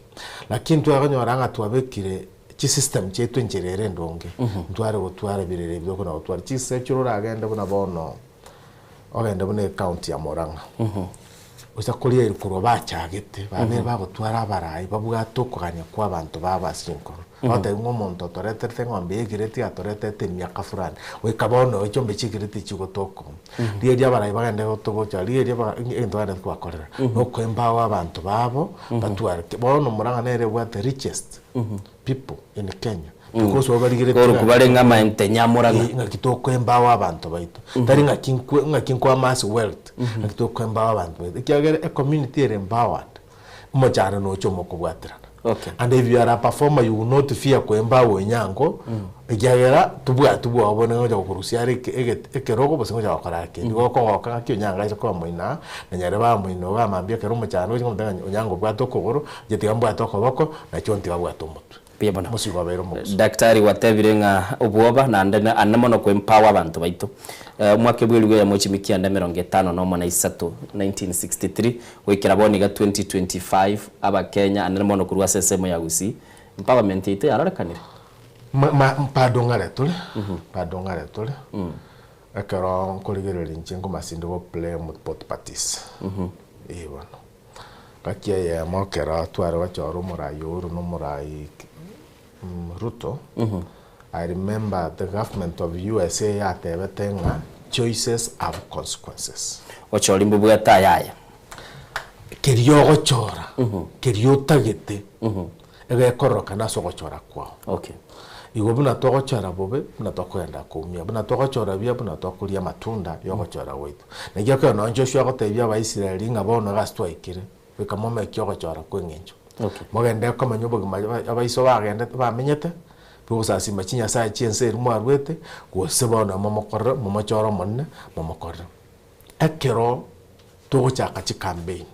Lakini twakonyora ng'a twabekire chisystem chiaito enchera ere endonge, ntware gotwara ebirero ebi tokona gotwara. Chisystem chiria oragende buna bono, ogende buna ecounty ya Murang'a, gocha koria ere korwa bachagete, babeire bagotwara abarai babwate okogania kwa abanto babo ase chinkoro. Bagotebi ng'a omonto otoreterete eng'ombe ya egireti atoretete emiaka fulani, goika bono iga chiombe chia egireti chigotoka. Rigereria abarai bagende gotogocha, rigereria aba egento bagenderete kobakorera, nokoempower abanto babo, batware ki. Bono Murang'a nere ebwate richest people in Kenya, because abwo barigeretie Korokwa bare ng'a amaente nyamorang'a. Eh, ng'aki tokoempower abanto baito. Tari ng'aki nkwe ng'aki nkoamass wealth, ng'aki tokoempower abanto baito. Ekiagera ecommunity ere empowered, omochando nocha omokobwaterana. Okay. And if you are a performer you will not fear koempower onyango, ekiagera tobwati bwoba bone ngocha gokorusia are eke egete ekerogo gose ngocha gokora kende. Igo okogoka ng'aki onyango aise koba moino aa, na nyarebe aa moino igaa mambia ekero omochando ogocha komotebia ng'a onyango obwate okogoro, inche tiga mbwate okoboko, nache ontiga abwate omotwe. Mbuya mono. Omosigo obeire omogusu. Daktari gwatebire ng'a obwoba naende ane mono ko empower abanto baito. Omwaka bw'elifu eyemo chimi kianda emerongo etano nomo na isato, 1963, goikera bono iga 2025, Abakenya ane mono korwa ase ensemo ya Gusii, empowerment yaito yarorekanire. Ma ma bado ng'are tore, bado ng'are tore, ekero nkorigereria inche nkomasinde go blame both parties, eh bono. Gaki eyemo ekero tware gochora omorai Uhuru na omorai Ruto, I remember the government of USA yatebete ng'a choices have consequences. Gochora imbobwate ayaye. Keria ogochora, keria otagete, egekororokana ase ogochora kwao. Okay. Igo buna togochora bobe, buna tokogenda koumia, buna togochora buya, buna tokoria amatunda ya ogochora gwaito. Naki ekero nonye Joshua agotebia Abaisraeli ng'a bono iga ase twaikire, goika momekie ogochora kwa eng'encho. Okay. Mogende komenya obogima abaiso bagendete bamenyete, bogosasima chinyasae chi'ense eria mwaruete, gose bono momokorere momochore Omonene, momokorere. Ekero togochaka chicampaign,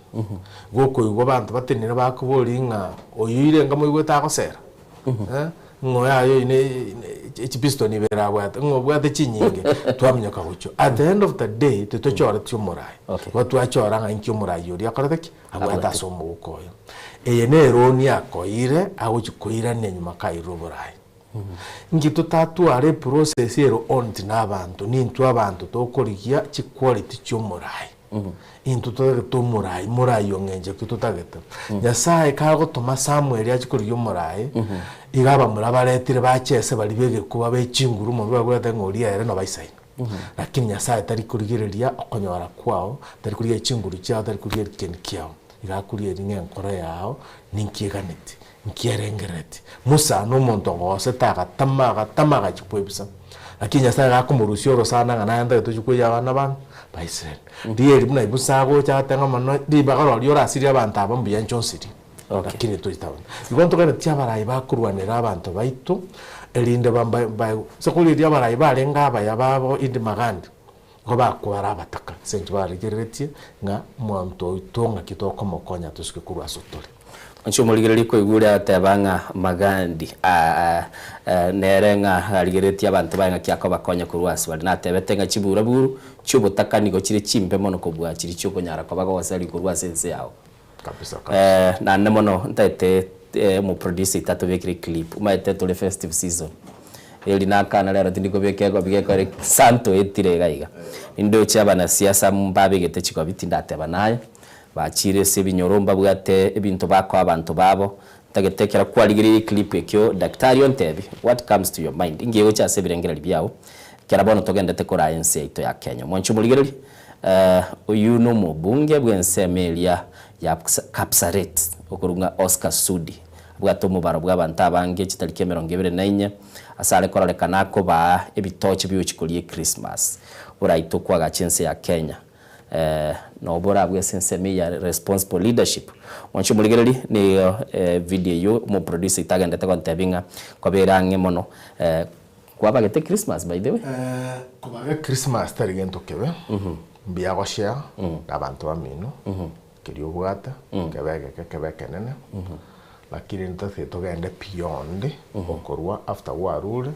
gokoigwa abanto batenene bakoboria ng'a oyio irenga moigwete agosera? Ng'a oyo aye oyio ne chipiston ibere abwate, ng'a obwate chinyinge, twaminyoka gochia. At the end of the day, titochoreti omorai, igo twachora ng'a inki omorai oria akorete ki? Abwate ase omogoko oye. Eye neroni akoire agochia koirania nyuma kairwe oborai. Inki totatware eprocess ere ont na abanto, nintwe abanto tokorigia chiquality chia omorai. Intwe totagete omorai, morai ong'encho ki totagete? Nyasaye kagotoma Samuel achie korigia omorai, iga abamura baretire bachese baria b'egekuba be chinguru omonto babwate ng'a oria ere nobaisaine. Lakini Nyasaye tari korigereria okonyora kwao, tari korigereria chinguru chiao, tari korigereria kende kiao. Iga akorigereria ng'a enkoro yao ninki eganeti, nki erengerereti. Musa nomonto ogosete agatama agatama agachia kwebisa. Lakini Nyasaye gakomorusia orosana ng'a naye ntagete ochie koyia abana bane ba Israel. Rieri buna Musa agocha agateba ng'a mono ribaga roria orasirie abanto aba mbuya inche onsirie. Lakini toita abana. Igo ntoganetie abarai bakorwanera abanto baito erinde ba ba ase korigereria abarai barenge abaya babo Idi Magandi, igo bakwara abataka ase eng'encho barigereretie ng'a omonto oito ng'aki tokomokonya tosuke korwa ase otore. Inche omorigereria koigwa oria agateba ng'a Magandi nere ng'a arigereretie abanto baye ng'aki akobakonya korwa ase bare. Natebete ng'a chiburaburu chi'obotaka nigo chire chimbe mono kobua chiria chi'okonyara koba gogoseria korwa ase ense yao. Kabisa kabisa. Naende mono ntaete omoproducer oito atobekere eclip, omanyete tore festive season, eri nakana rero tindi kobeka egobi gekore santo etire iga iga. Nindoche abanasiasa mbabegete chigobi tindateba naye, Bachire ase ebinyoro mbabwate ebinto bakoa abanto babo. Ntagete ekero kwarigereire eclip ekio daktari ontebi what comes to your mind inki egocha ase ebirengererio biao ekero bono togendete koraa ense yaito ya Kenya. Mwanche omorigereria oyio nomobunge bw'ensemo eria ya Kapsaret okorwa ng'a Oscar Sudi abwate omobaro bw'abanto abange chitariki emerongo ebere na inye ase are kororekana akobaa ebitoche biochi koria echristmas boraitwe kwagacha ense ya Kenya. Nobo orabue ase ensemo eye ya responsible leadership. Mwanche omorigereria nigo video eyio omoproducer oito agendete gontebia ng'a kwabere ang'e mono. Kwabagete Christmas by the way? Kobaga Christmas tari gento kebe, mbuya goshare na abanto bamino, keria obwate, kebe egeke kebe ekenene, lakini ntotagete togende beyond okorwa after gwarure.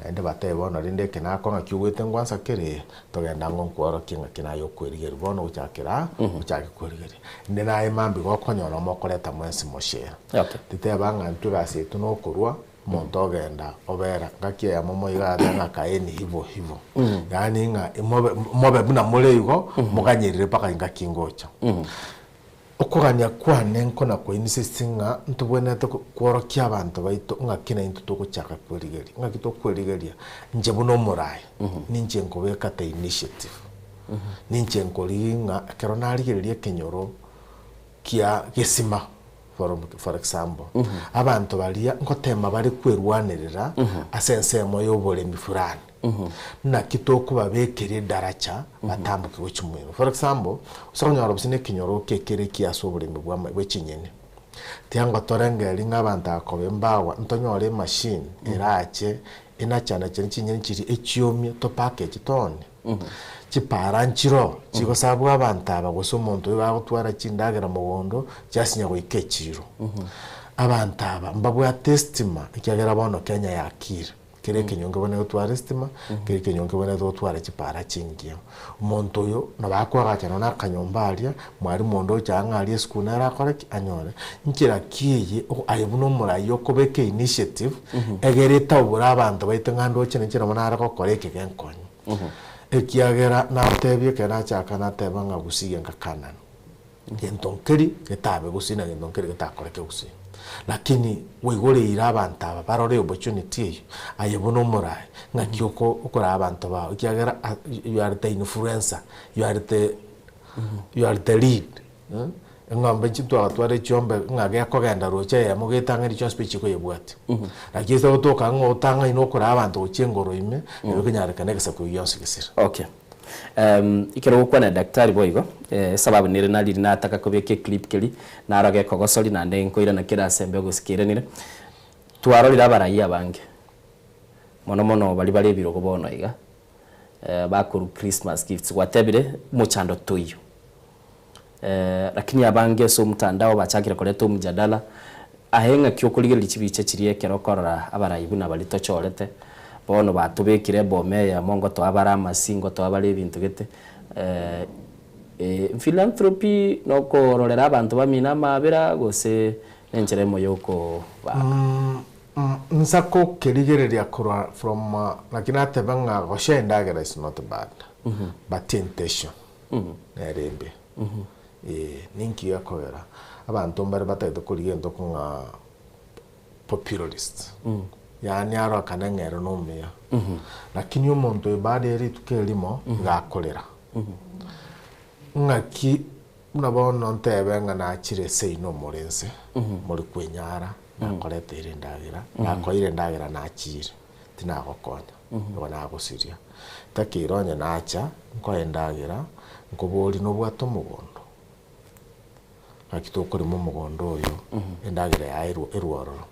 Naende batebe bono rende eke nakwa ng'aki ogwete ngwansa kere, togende ang'o nkworokie ng'aki naye okwerigeria bono gochakera aa, ochake kwerigeria. Inde naye mambia gokonyora mokoreta mwensi moshare. Okay. Titeba ng'a intwe egasi yaito nokorwa, omonto ogenda obera ngaki eyemo moigate ng'a kaeni hivo hivo. Yaani ng'a mobe mobe buna more igo, moganyerere mpaka engaki ngocha. Okogania kwane nkona koinsist ng'a ntobwenerete kworokia abanto baito ng'aki naintwe togochaka kwerigeria. Ng'aki tokwerigeria? Inche buna omoraai, ninche nkobeka the initiative. Ninche nkorigia ng'a ekero narigereria ekenyoro kia gesima for for example, abanto baria ngotema bare kwerwanerera ase ensemo ya oboremi fulani. Naki tokobabekeria edaracha batamboke gochia moino. For example, ase okonyora gose na ekenyoro kekere ekiya ase oboremi bwa bwe chinyeni, tiango torengereria ng'a abanto aba koba embawa ntonyore emachine erache enachanachane chinyeni chiria echiomie to package toone. Chipara nchiroo chigosabwa abanto aba gose omonto oyo bagotwara chindagera mogondo chiasinya goika echiro. Abanto aba mbabwate estima ekiagera bono Kenya yakire. Kera ekenyoro nkebwenerete gotwara esitima, kera ekenyoro nkebwenerete gotwara chipara chingiya. Omonto oyo nabo akoagacha nonye na akanyomba aria, mwalimu onde ocha ang'e aria esukuru nere akore ki? Anyore. Nchera ki eye aye buna omoraia okobeka einitiative, egere etaubore abanto baito ng'a ndoche ninche nabo nare gokora eke genkonye. Ekiagera natebia ekero nachaka nateba ng'a gusii genka Canaan. Gento nkeri getabe gusii na gento nkeri getakoreke gusii. Lakini gwaigoreire abanto aba barore opportunity eyio, aye buna omoraai, ng'aki oko okoraa abanto bao ekiagera you are the influencer, you are the you are the lead eng'ombe inche twagatwara echiombe ng'a gekogenda roche eyemo getang'ani chionsi pi chikoyebwatia. Lakini ase gotoka ng'a otang'aine okoraa abanto gochia engoro ime, nabo ekonyarekana egesaku ekio gionsi gesire. Okay. Ekero ogokwana na daktari boigo, esababu nere nariri nataka kobeka eclip keria, naro gekogosoria naende nkoirana kera ase embe ogosikeranire. Twarorire abarai abange, mono mono baria bare ebirogo bono iga, bakorwa Christmas gifts, gwatebire mochando toiyo. Lakini abange ase omotandao bachakire koreta omjadala, aye ng'aki okorigereria chibicha chiria ekero okorora abarai buna baria tochorete, bono batobekire eboma eyemo ngotoa bare amasi, ngotoa bare ebinto gete, philanthropy nokororera abanto bamino amabera gose nenchera emo yokobaaka? Nsa kokerigereria korwa from, naki nateba ng'a goshare endagera is not bad, but intention. Nere embe. Ee, ninki gekogera? Abanto mbare batagete korigia egento kong'a populist. Yaani arokane ng'a ere nomuya. Lakini omonto oyo baada ya rituko erimo, iga akorera. Ng'aki buna bono ntebe ng'a nachire seino more nse, more kwenyara, nakoreteire endagera, nakoeire endagera nachire, tinagokonya, nigo nagosiria. Takeire onye nacha, nkoe endagera, nkoborie nobwate omogondo? Naki tokorema omogondo oyo, endagera yaye erwe ororo.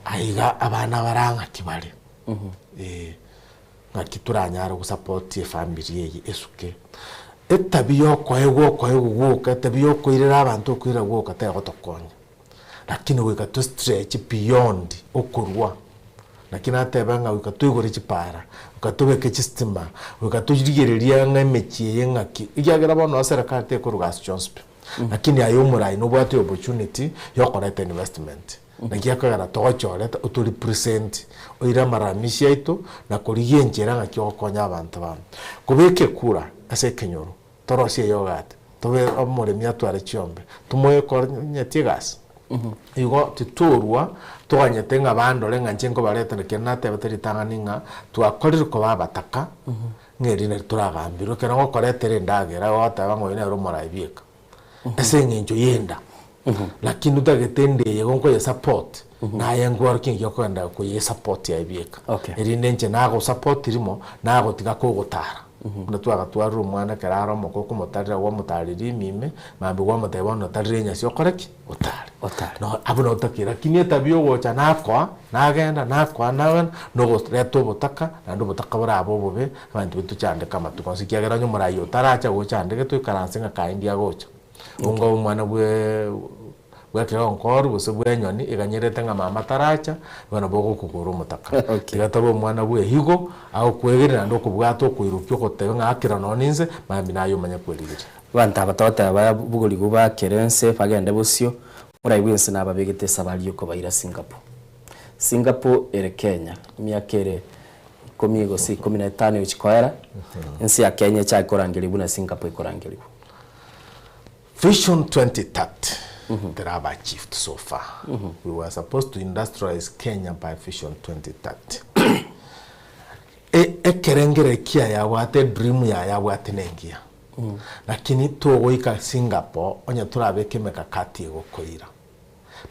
Aiga abana bara ng'aki bare? Ng'aki toranyare gosupport efamiri eye esuke. Etabi ya okoegwa okoegwa gwoka, etabi ya okoirera abanto okoirera gwoka tegotokonya. Lakini goika to stretch beyond okorwa. Naki nateba ng'a goika toigore chipara, goika tobeke chistima, goika torigereria ng'a emechie eye ng'aki, ekiagera bono eserekari tekoruga ase chionsi pi. Lakini aye omorai nobwate opportunity ya okoreta investment. Naki ekogera togochorete oto represent oire amaramisi aito na korigia enchera ng'aki ogokonya abanto babo. Kobeka ekura ase ekenyoro, torosie eyogati, tobe omoremi atware chiombe, tomoekonyetie egasi. Igo titorwa toganyete ng'a bandore ng'a inche nkobareta naki natebete ritang'ani ng'a twakorire koba abataka ng'a eri nari toragambirwe ekero ngokoretera endagera ogoteba ng'a oyo nere omorai bieka. Ase eng'encho y'enda lakini otagete enda eye igo nkoye support naye nkwarokia nki okogenda koye support aye bieka. Erinde inche nago support rimo nagotiga kogotara. Buna twagatwarire omwana ekero are omoke okomotarera gwamotarire ime ime mambia gwamotebia bono otarire enyasi okore ki? Otare. No abwo nabo totakire lakini etabia ogocha nakoa nagenda nakoa nagenda nogoreta obotaka naende obotaka borabe obobe abanto baito tochandeke amatuko onsi ekiagera onye omorai otaracha gochandeke toikaranse ng'a kaye ndi agocha. Onga omwana bwe bw'ekegonkoro gose bw'enyoni eganyerete ng'a mama taracha, igo nabo ogokogora omotaka. Tiga tobe omwana bw'ehigo, agokoegeria naende okobwata okoirokia ogoteba ng'a akera nonye ninse, mambia naye omanye kwerigeria. Abanto aba togoteba babogorigwe bakere ense bagende bosio, morai bw'ense nababegete esabari y'okobaira Singapore. Singapore ere Kenya, emiaka ere ikomi gose ikomi na etano egochia koera, ense ya Kenya echake korangerigwa buna Singapore ekorangerigwa. Vision 2030 teraba achieved so far. We were supposed to industrialize Kenya by Vision 2030. E- ekerengere kiaye abwate edream yaye abwate nengiya lakini togoika Singapore onye torabeke emekakati egokoira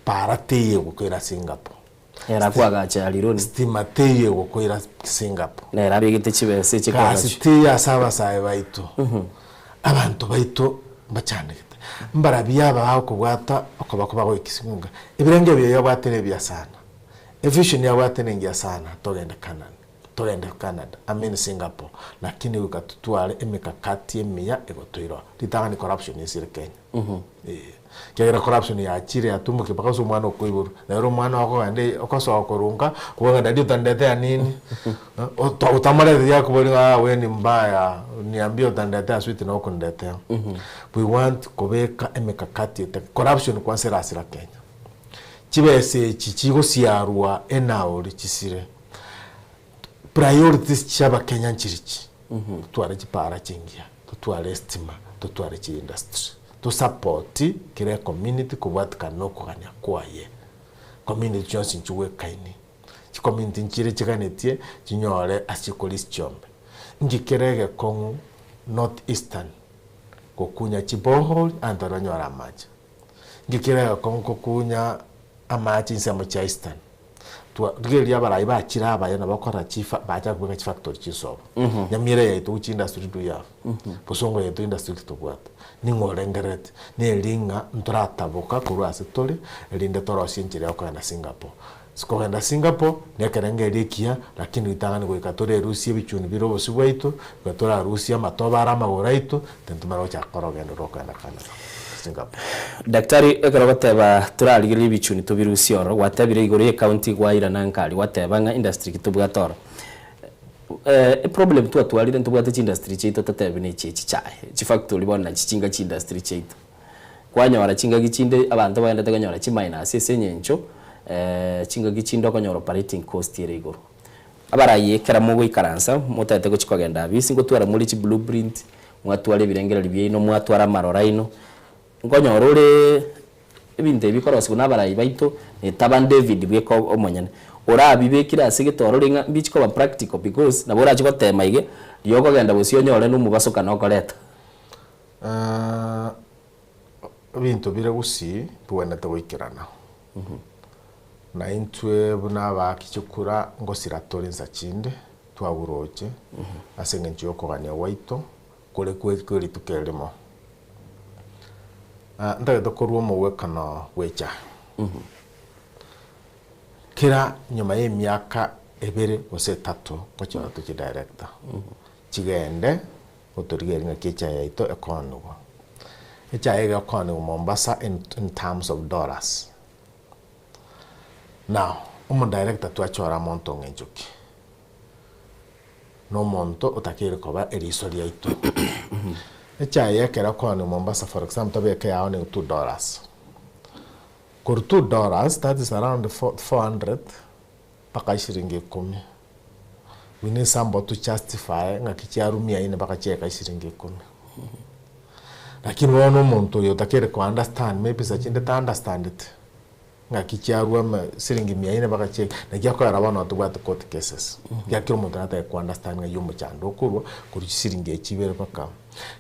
para teiyo egokoira Singapore Nere akoagacha ya rironi. Stima teiyo egokoira Singapore. Nere abegete chibesa echi Gasi koagacha. teiyo ase abasae baito. Abanto baito mbachandegete. Mbarabwo aba bagokobwata okoboko bagoikisigunga. Ebirenge ebi oyobwate nebiya sana. Evision yabwate nengiya sana togende Canaan. Togende Canada, I mean Singapore. Lakini goika totware emekakati emiya egotoiroa. Ritang'ani corruption esire Kenya. Eeh. Ekiagera corruption yachire yatumokire mpaka ase omwana okoiborwa. Nere omwana okogenda okosoa korwa nka, okogenda daddy utandetea nini? Otamoretetie akoboria ng'a we ni mbaya, niambie utandetea sweet na hukuniletea. We want kobeka emekakati ete corruption kwanza erasira Kenya. Chibesa echi chigosiarwa enaori chisire, priorities chia abakenya nchirichi, totware chipara chingiya, totware estima, totware chiindustry, tosapoti kera ecommunity kobwatikana na okogania kwaye. Community chionsi nchigwekaini, chicommunity nchire chiganetie chinyore ase chikorisia chiombe. Inki kere egekong'u North Eastern gokunya chiborehole abanto baria banyore amache. Inki kere egekong'u gokunya amache chinsemo chia Eastern. Twa rigereria abarai bachire abaya nabo bakorora chifa bachaka kobeka chifactory chinsobo. Nyamira yaito gochia industry do you have? Bosongo yaito industry ki tobwate? Ning'o orengerereti? Neri ng'a ntorataboka korwa ase tore erinde torosie enchera ya okogenda Singapore. Kogenda Singapore nekerengererio ekiya lakini ritang'ani goika torerusie ebichuni bire obosio bwaito, goika torarusie amatobe are amagoro aito, tintomanya gochaka kora orogendo rwa okogenda Canada, Singapore. Daktari ekero ogoteba torarigererie ebichuni tobirusie ororo, gwatebire igoro ye county gwairana nkari gwateba ng'a industry ki tobwate ororo. Eproblem twatwarire ntobwate chiindustry chiaito totebi ne echi echi chiaye, chifactory bono nachi chinga chiindustry chiaito. Kwanyora chingaki chinde abanto baendete konyora chiminus ase eng'encho chingaki chinde okonyora operating cost ere igoro. Abarai ekero mogoikaransa motagete gochia kogenda abisi ngotwara more chi blue print. Mwatwara ebirengererio biaino, mwatwara amaroro aino, nkonyora ore ebinto ebi bikorosigwa na abarai baito, Taban David bweka omonyene, orabibekire ase gete orore ng'a mbichi koba practical because nabo orache gotema iga, riria okogenda bosio onyore na omobasokano okoreta. Ebinto bire gusii bigwenerete goikerana, na intwe buna abaaki chikura ngosira tore insa chinde twaburoche ase eng'encho ya okogania gwaito kore kwe kwe rituko erimo. Ntagete korwa omogwekano bw'echae. Kera nyuma ya emiaka ebere gose etato ngochora tochie director, chigende otorigererie ng'aki echae yaito ekoonigwa. Echae iga ekoonigwa Mombasa in in terms of dollars. Now, omodirector twachora omonto ong'encho ki? Na omonto otakeire koba eriso riaito. Echae eye ekero ekoonigwa Mombasa for example tobeke yaonigwa $2. Korwa $2 that is around 400 mpaka eshiringi ikomi. We need somebody to justify ng'aki chiarumia ine mpaka chiaika eshiringi ikomi. Lakini bono omonto oyo otakeire ko understand maybe nsa chinde ta understandeti ng'aki chiarwa ama siringi mia ine mpaka chiaika naki akoera bono tobwate court cases. Ekiagera omonto natake ko understand ng'ai omochando okorwa korwa chisiringi echi ibere mpaka.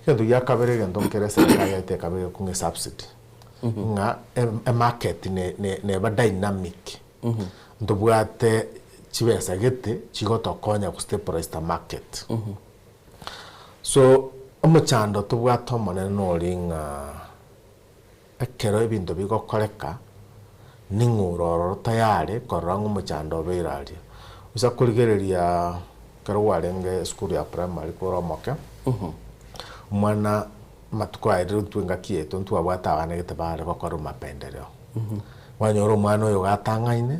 Egento gia kabere egento nkere eserekari yaito ekaba egekong'a esubsidy ng'a emarket ne ne neba dynamic. Ntobwate chibesa gete chigotokonya go stabilize the market. So omochando tobwate omonene nori ng'a ekero ebinto bigokoreka ning'o ore ororo tayari korora ng'a omochando obeire aria. Gose korigereria ekero kwarenge esukuru ya primary kore omoke, omwana amatuko aye rero intwe engaki yaito ntwabwate abana gete bare gokora mapendeleo. Kwanyora omwana oyo iga atang'aine,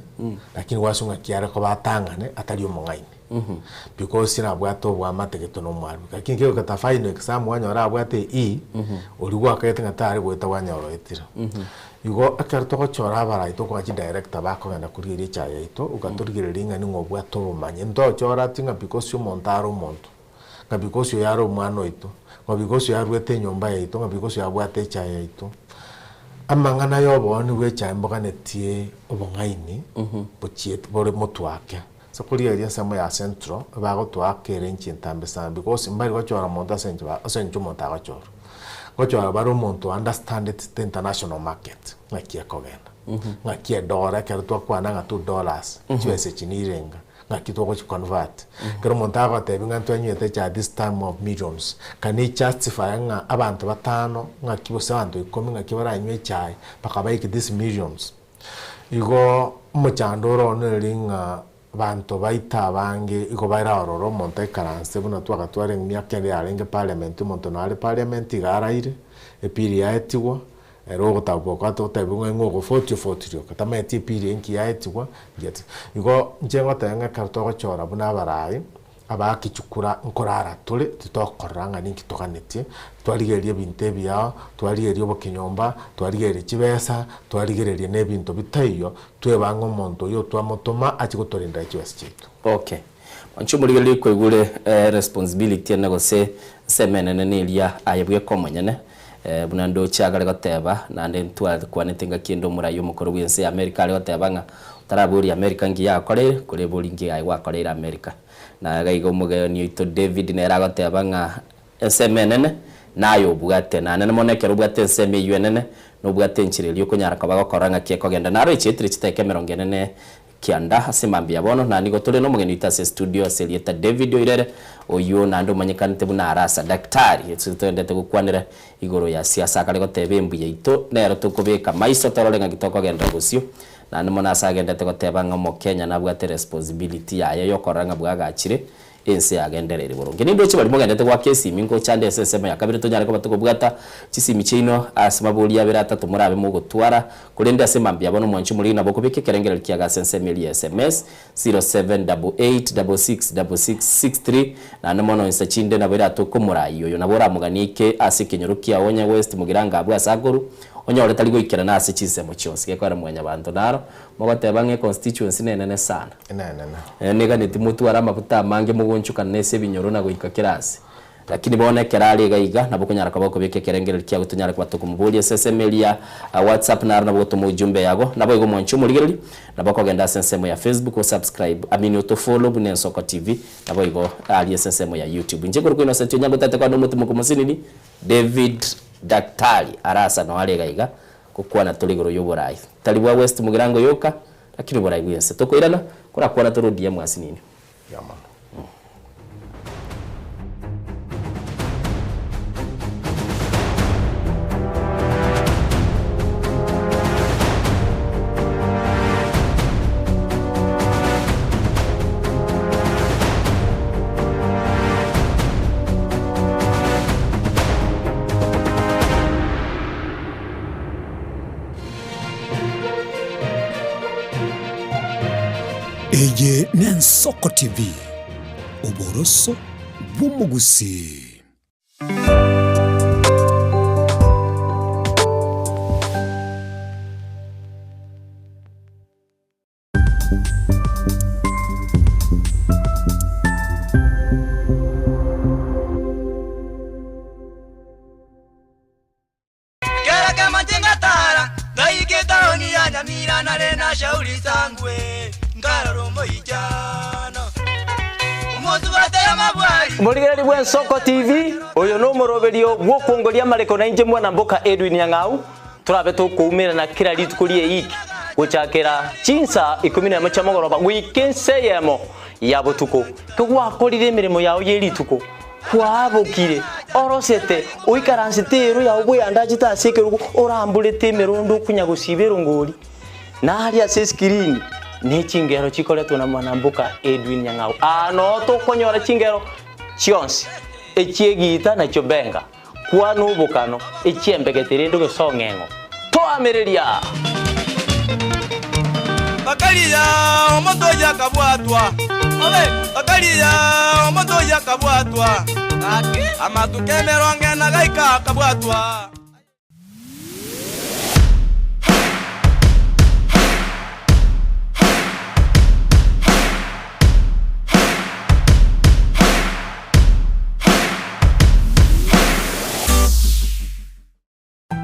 lakini gwaswa ng'aki are koba atang'ane atari omong'aini. Because nabwate oboamate gete na omwalimu. Lakini kegoketa final exam kwanyora abwate E, oria gwakaete ng'a tare goeta kwanyora oetire. Igo ekero togochora abarai tokoa chidirector bakogenda korigereria echae yaito, ogatorigereria ng'a ning'o obwate obomanyi. Ntochora ati ng'a because omonto are omonto, ng'a because oyo are omwana oito, ng'a because oyo arwete enyomba yaito, ng'a because oyo abwate echae yaito. Amang'ana ya obooni bwa echae mboganetie obong'aini bochiete bore motwake. Ase korigereria ensemo ya central, ebagotwaka ere enchi entambe sana because mbari gochora omonto ase enchera ase engencho omonto agochorwa. Ngochora bare omonto o understandeti the international market ng'aki ekogenda, ng'aki edora ekero twakwana ng'a $2 chibesa echi nirenga, ng'aki togochi convert. Ekero omonto agotebia ng'a ntwanywete echae this time of millions, can he justify ng'a abanto batano ng'aki gose abanto ikomi ng'aki baranywe echae mpaka baike this millions. Igo omochando ore oo neri ng'a abanto baito abange igo bare ororo omonto aikaranse buna twagatwara emiaka ende yarenge parliament omonto nare parliament iga araire, epili yaetigwa, ere ogotaboka otebiwa ng'a ing'o ogofotia ofotirie oka tamanyeti epili eye nki yaetigwa, nki Igo inche ngoteba ng'a ekero togochora buna abarai, Abaaki chikura nkorara tore, titokorora ng'a ninki toganetie, twarigereria ebinto ebiao, twarigereria obokinyomba, twarigereria chibesa, twarigereria na ebinto bitaiyo, tweba ng'a omonto oyio twamotoma achie gotorendera chibesa chiaito. Okay. Mwanche omorigereria kwaigure responsibility ene gose ensemo enene neria aye bweka omonyene, buna ndoche agare goteba, naende ntwakwanete ngaki ende omorai omokoro bw'ense ya America are goteba ng'a otaraboria America nki yakoreire, korebori nki aye gwakoreire America. Na iga iga omogeni oito David nere agoteba ng'a ensemo enene naye obwate, naende mono ekero obwate ensemo eyio enene, nobwate enchera eria okonyara koba gokora ng'aki ekogenda. Naro echietire chiteka emerongo ene ne kianda ase mambia bono, na nigo tore nomogeni oito ase estudio ase erieta David Oirere, oyio naende omanyekanete buna Arasa Daktari. Ase toendete gokwanera igoro ya siasa akare goteba embu yaito nero tokobeka maiso torore ng'aki tokogenderera bosio. Naende mono ase agendete goteba ng'a Omokenya nabwate responsibility yaye yokorora ng'a bwagachire ense yagendereire boronge. Nindoche baria mogendete goaka esimi ngocha nde ase ensemo ya kabere tonyare koba tokobwata chisimi chiaino ase mabori abere atato morabe mogotwara, korende ase mambia bono mwanche omoriri nabo okobeka ekerengererio kiago ase ensemo eria ya sms 0788666663 naende mono insa chinde nabo eratoke omorai oyo nabo oramoganie ike ase ekenyoro kiao onye West Mugirango abwo ase akoru Onyore tari goikerana ase chinsemo chionsi, gekogera mwanyabanto naro mogoteba ng'a econstituency nenene sana. Enenene. Neganeti motware amafuta amange mogonchokana ase ebinyoro na goika kera ase. Lakini bono ekero are iga iga, nabo okonyara koba okobeka ekerengererio kiago tonyare koba tokomoboria ase esemo eria ya WhatsApp naro nabo ogotoma ujumbe yago. Naboigo mwanche omorigereria, nabo okogenda ase ensemo ya Facebook o subscribe, I mean oto follow buna Ensoko TV, naboigo aria ase ensemo ya YouTube. Inche korokwa Innocent Onyango tete kwane omotimoko mosinini, David Daktari Arasa noo are iga iga, gokwana tore igoro y'oborai. Tari bwa West Mugirango yoka, lakini oborai bw'ense. Tokoirana, korakwana tore ODM asinini. Eye n'Ensoko TV, oboroso bw'omogusii. Kera kemanche ngatara, ngaika etaoni ya Nyamira nare na Shauri Sangwe, nkarora omoichano. Omosubate amabwari. Omorigereria bw'Ensoko TV, oyo nomoroberio bw'okwongoria amareko nainche mwana mboka Edwin Nyang'au, torabe tokoumerana kera rituko ri'eiki gochakera chinsa ikomi nemo chia mogoroba goika ensa eyemo ya botuko. Kegwakorire emeremo yao ye rituko, Kwabokire, orosete, oikaransete eero yao bweyandachete ase ekerogo, oramborete emerondo okonya gosiba erongori, na aria ase esikirini ne chingero chikoretwe na mwanamboka Edwin Nyang'au. Aa noo tokonyora chingero chionsi, echi'egiita na chiobenga, kwana obokano, echi'embegete rende gose ong'eng'o. Toamereria! Bakaria omonto oyio akabwatwa, bakaria omonto oyio akabwatwa, amatuko emerongo ena gaika akabwatwa.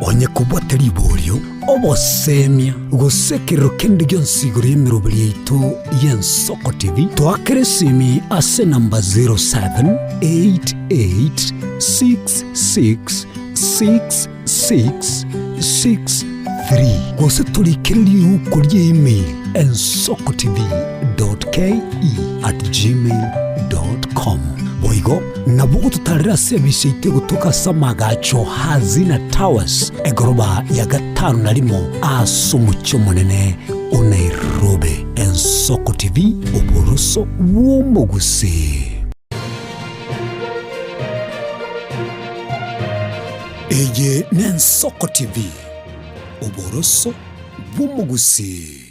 Onye kobwate riborio, obosemia, gose ekerero kende gionsi igoro y'emeroberi yaito y'Ensoko TV, toakere esimi ase enamba 0788666663 gose torikere riuko ria email ensokotv.ke@gmail.com. Boigo Nabo ogototarera ase ebise yaito egotoka ase amagacho Hazina Towers, egoroba ya gatano na rimo ase omochie omonene o Nairobi. Ensoko TV, oboroso bw'omogusii. Eye n'Ensoko TV, oboroso bw'omogusii.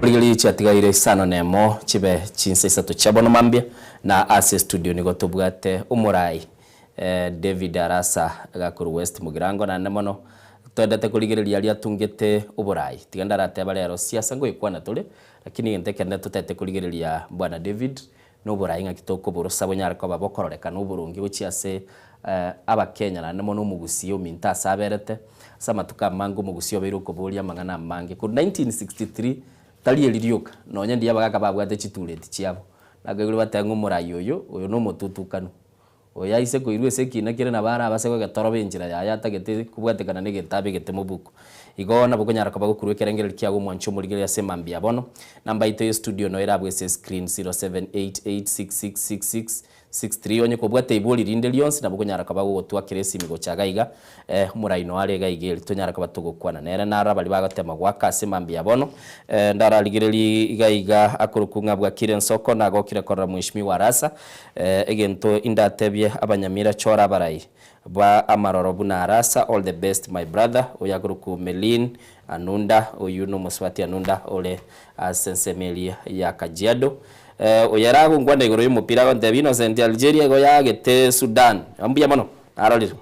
Rigereria chiatigaire isano nemo chibe chinsa isato chia bono mambia, na ase estudio nigo tobwate omorai David Arasa gakorwa West Mugirango naende mono twendete korigereria aria atungete oborai. Tiga ndarateba rero siasa ngoikwana tore lakini egento ekenene totete korigereria bwana David noborai ng'aki tokoborosa bonyare koba bokororekana oboronge gochia ase Abakenya naende mono omogusii ominto ase aberete ase amatuko amange omogusii obeire okoboria amang'ana amange. Korwa 1963 tari eri rioka nonye ndiria abagaka babwate chitureti chiabo Nakaigure bateba ng'a omorai oyo, oyo nomotutukanu. Oyo aise koirwa ase ekiina kere nabo arabase gogetoroba enchera yaye atagete kobwatekana negetabu egete mobuko. Igo nabo okonyara koba gokurwa ekerengererio kiago omwanche omorigereria ase emambia bono. Namba yaito ye studio noyo erabwe ase escreen 07886666. 63 Onye kobwate ibori rinde rionsi nabo okonyara koba gogotwakera esimi gocha iga iga, eh, omorai noyo are iga iga eri tonyare koba togokwana nere. Naro abaria bagotema goaka ase mambia bono, eh, ndararigererie iga iga akorokwa ng'a bwakire ensoko, nagokire korora Mheshimiwa Arasa, eh, egento indatebie abanyamira chora abarai ba amaroro buna Arasa, all the best my brother, oyo akorokwa Melin Anunda, oyio nomosubati Anunda ore ase ensemo eria ya Kajiado. Oyo ere agonkwana igoro y'omopira agontebia Innocent Algeria igo yaagete Sudan. Mbuya mono, narorire.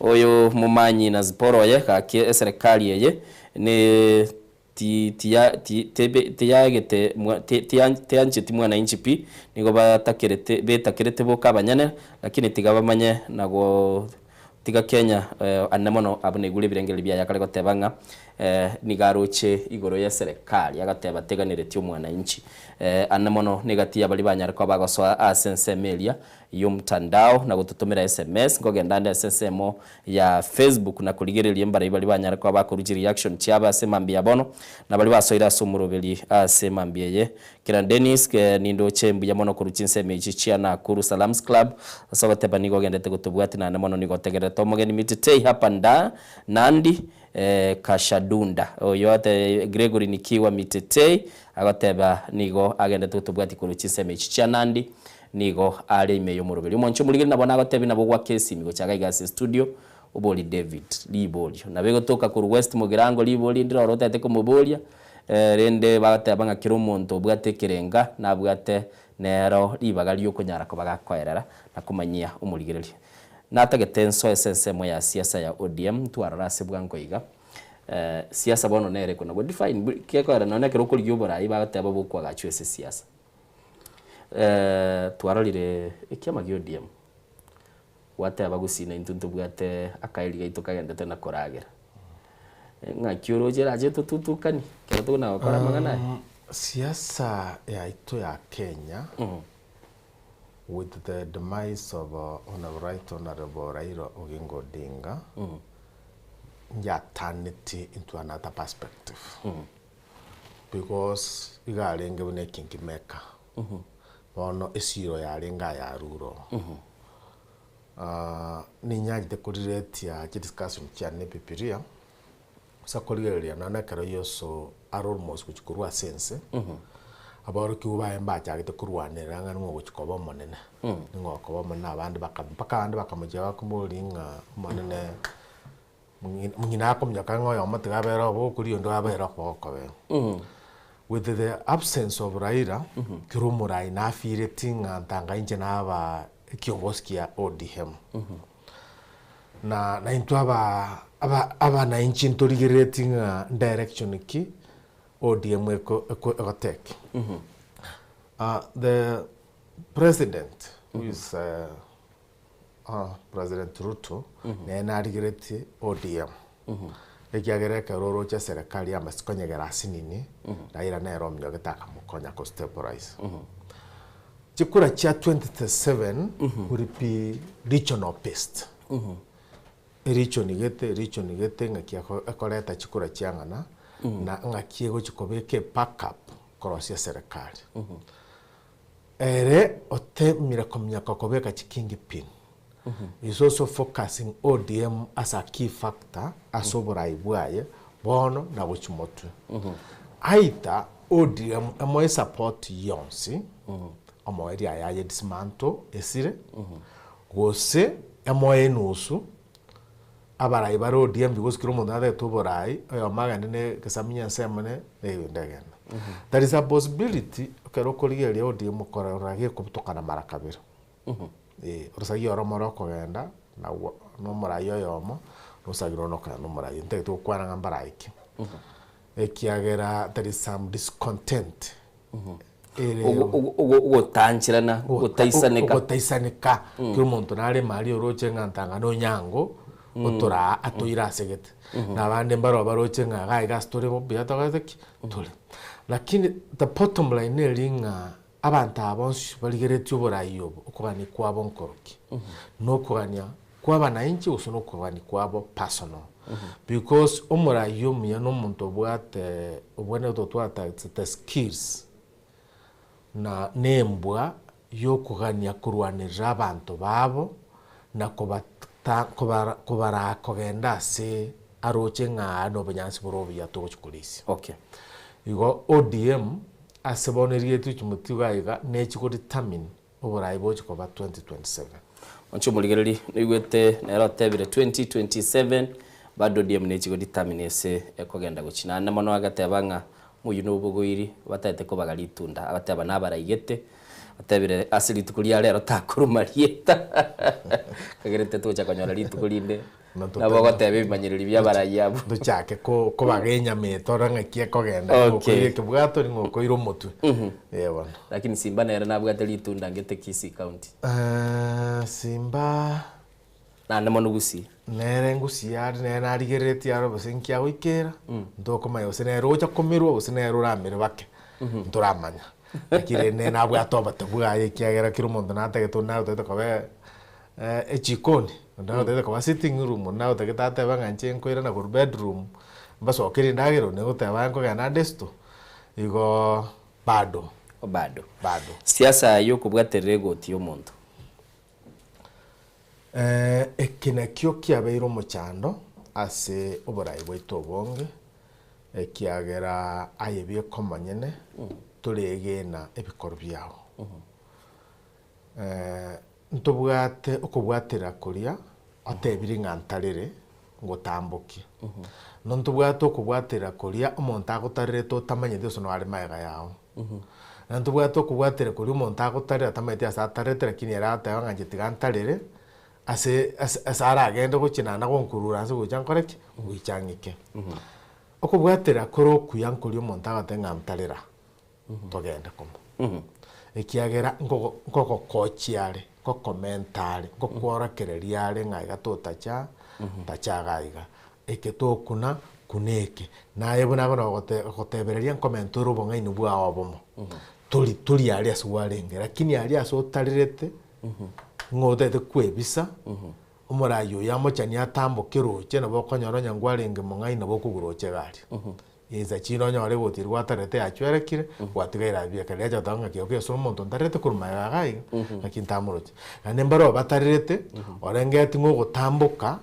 Oyo momanyi na Zipporah oye gaki eserekari eye ne ti tiya ti tebe tiyaegete mwa ti tiancheti mwananchi pi, nigo batakerete betakerete boka abanyene, lakini tiga bamanye na go Tiga Kenya ane mono abwo naigure ebirengererio biaye akare goteba ng'a nigo aroche igoro y'eserekari agateba teganereti omwananchi. Ane mono negati y'abaria banyare koba bagosoa ase ensemo eria y'omtandao na gototomera sms nkogenda ande ase ensemo ya Facebook na korigereria mbarai baria banyare koba bakorwa chireaction chiabo ase mambia ya bono na baria basoire ase omoroberi ase mambia eye. Kera Dennis, nindoche mbuya mono korwa chinsemo echi chia Nakuru Salams Club ase ogoteba nigo ogendete gotobwatia naende mono nigo otegererete omogeni Mititei hapa nda Nandi Kashadunda oyo ate Gregory Nikiwa Mititei agoteba nigo agendete gotobwatia korwa chinsemo echi chia Nandi nigo are ime y'omoroberi omonche omorigeri nabo nagotebia nabo gwaka esimi gocha iga iga ase studio Obori David riborio. Nabo egotoka korwa West Mugirango riborio ndire oro otagete komoboria, rende bagoteba ng'a kera omonto obwate ekerenga nabwate nero ribaga riokonyara koba gakoerera na komanyia omorigereria. Natagete nsoe ase ensemo ya siasa ya ODM ntwarora ase bwango iga. Siasa bono nere ekona go define gekoera nonye ekero okorigia oborai bagoteba bokwagachwa ase siasa. Twarorire ekiama gia ODM. Gwateba gusii naintwe ntobwate akaeri gaito kagendete na koragera. Ng'aki oroche erache totutukani ekero tokona gokora amang'ana aya? Siasa yaito ya Kenya with the demise of Honourable Right Honourable Raila Oginga Odinga nyataneti into another perspective because iga arenge buna ekingi maker. Bono esiiro yarenge ayarure oo. Ninyanchete koriretia chidiscussion chiane ebibiria, ase korigereria nonya ekero Yeso are almost gochia korwa ase ense, aborokigwa baye mbachagete korwanerera ng'a ning'o ogochia koba omonene, ning'o okoba omonene abande baka mpaka abande bakamochia bakomoboria ng'a omonene ng'ina akominyoka ng'a oyomo tiga abere obokoria oyonde abere okoboko. With the absence of Raila, kera omorai nafeeleti ng'a ntanga inche naba ekiongosi kia ODM. Na naintwe aba aba abananchi ntorigerereti ng'a direction ki ODM eko eko egotake. The president who is President Ruto nere narigeretie ODM ekiagera ekero oroche eserekari y'amasiko nyegera asinini Raila nere ominyogete akamokonya ko stabilize. Chikura chia 2037 will be regional based. Region gete region gete ng'aki ekoreta chikura chiang'ana na ng'aki egochi kobeka ebackup korosia eserekari. Ere otemire kominyoka kobeka chikingpin is also focusing ODM as a key factor ase oborai bwaye bono na gochia motwe. Aitha ODM emoe support yonsi omoerio aye aye dismantle esire gose emoe enusu abarai bare ODM because kera omonto natagete oborai oyomo agende na egesamunye ensemo ne eyende egende. There is a possibility ekero okorigereria ODM okorora gekobutokana mara kabere. Eh, orosagi oromo rokogenda nagwo na omorai oyomo, na orosagi rondo rokogenda na omorai oyo. Ntagete gokwana ng'a mbarai ki, ekiagera there is some discontent ere Ogotancherana, gotaisaneka. Ogotaisaneka, kera omonto nare emari oroche ng'a ntang'ana onyango, otoraa atoire asegete. Na abande mbaro baroche ng'a iga iga ase tore mbuya togete ki? Tore. Lakini the bottom line neri ng'a abanto aba bonsi barigeretie oborai obo, okogania kwabo nkoroki? Nokogania kwa abananchi gose nokogania kwabo personal? Because omorai omuya na omonto obwate obwenerete gotwara the skills na nembwa. yokogania korwanerera abanto babo na kobata kobara kobaraa kogenda ase aroche ng'a aa na obonyansi bore obuya togochia korisia. Okay. Igo ODM ase bono erigetwe chimotwe iga iga nechi go determine oborai bogochia koba 2027. Inche omorigereria noigwete nere otebire 2027 bado ODM nechi go determine ase ekogenda gochia. Naende mono agateba ng'a moyio nobogoiri bataete kobaga ritunda agateba nabaraigete otebire ase rituko ria rero takoruma rieta kagerete tocha konyora rituko rinde nabo ogoteba ebimanyereri bia abarai abwo. Ntochake kobaga enyama eye torore ng'aki ekogenda, Okay. ng'o okoira ekebwato ning'o okoira omotwe. Ee bono. Lakini Simba nere nabwate ritunda ngete Kisii County. Simba. Naende mono Gusii. Nere Gusii are nere narigereretie aro gose nki agoikera, ntokomanya gose nere ogocha komerwa gose nere oramere bake, ntoramanya. Lakini rende nere nabwate obote bwaye ekiagera kera omonto natagete onde nagotagete koba echikoni, onde nagotagete koba sitting room, onde nagotagete atebe ng'a inche nkoirana korwa bedroom, mbasokerie endagera, onde ngoteba nkogenda ande esito, igoo bado. Bado. Bado. Siasa yokobwaterera egoti ya omonto. Eke nakio kiabeire omochando ase oborai bwaito obonge, ekiagera aye bieka omonyene toregena ebikorwa biao. Ntobwate okobwatera koria otebire ng'a ntarere ngotambokie. Nontobwate okobwatera koria omonto agotarerete otamanyeti gose noare magega yao. Na ntobwate okobwatera koria omonto agotarera atamanyeti ase atarerete lakini ere agateba ng'a inche tiga ntarere ase ase ase aragende gochia naende agonkurura ase gocha nkore ki? Gocha ng'ike. Okobwatera kore okuya nkoria omonto agoteba ng'a ntarera togende komo. Ekiagera nkogo nkogokochia are, nkokomenta are, nkokworokereria are ng'a iga totacha, tacha iga iga. Eke tokuna, kuna eke. Naye buna bono ogote ogotebereria nkomenta ore obong'aini bwao obomo. Tori tori aria ase gwarenge, lakini aria ase otarerete, ng'a otagete kwebisa, omorai oyo amochani atamboke roche nabo okonyora onye ngwarenge mong'aini nabo okogwa roche iga aria. Insa chinde onyore egoti eria gwatarerete yachwerekire, gwatigaire abwo bieka. Riacha goteba ng'a kiagokio ase omonto ntarerete korwa magega iga iga, naki ntamoroche. Naende mbaroo batarerete, orengeti ng'a ogotamboka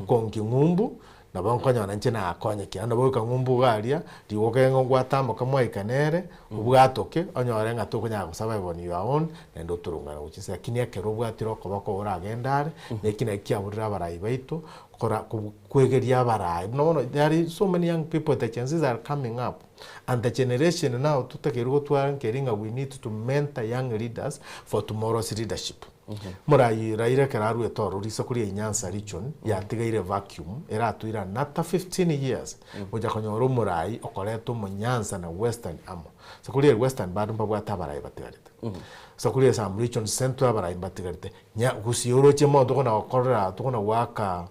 konki ng'umbu, nabo nkonyora inche nakonyekia. Naende goika ng'umbu iga aria, rigoka ng'a gwatamboka mwaika nere, obwatoke, onyore ng'a tokonyara go survive on your own, naende otorongane gochia inse. Lakini ekero obwatire okoboko oragende are, na eki nakio kiaborire abarai baito, kora kwegeria abarai. Buna bono there are so many young people the Gen Zs are coming up and the generation now totakeirwe gotwara nkeri ng'a we need to mentor young leaders for tomorrow's leadership. Morai Raila ekero aruete ororo risaku ria Nyanza region yatigaire vacuum eratoire another 15 years gocha konyora omorai okoreta omonyanza na western amo. Risaku ria western bado mbabwate abarai batigarete. Risaku ria some regions central abarai mbatigarete. Nya gusii oroche mono tokona gokorera tokona goaka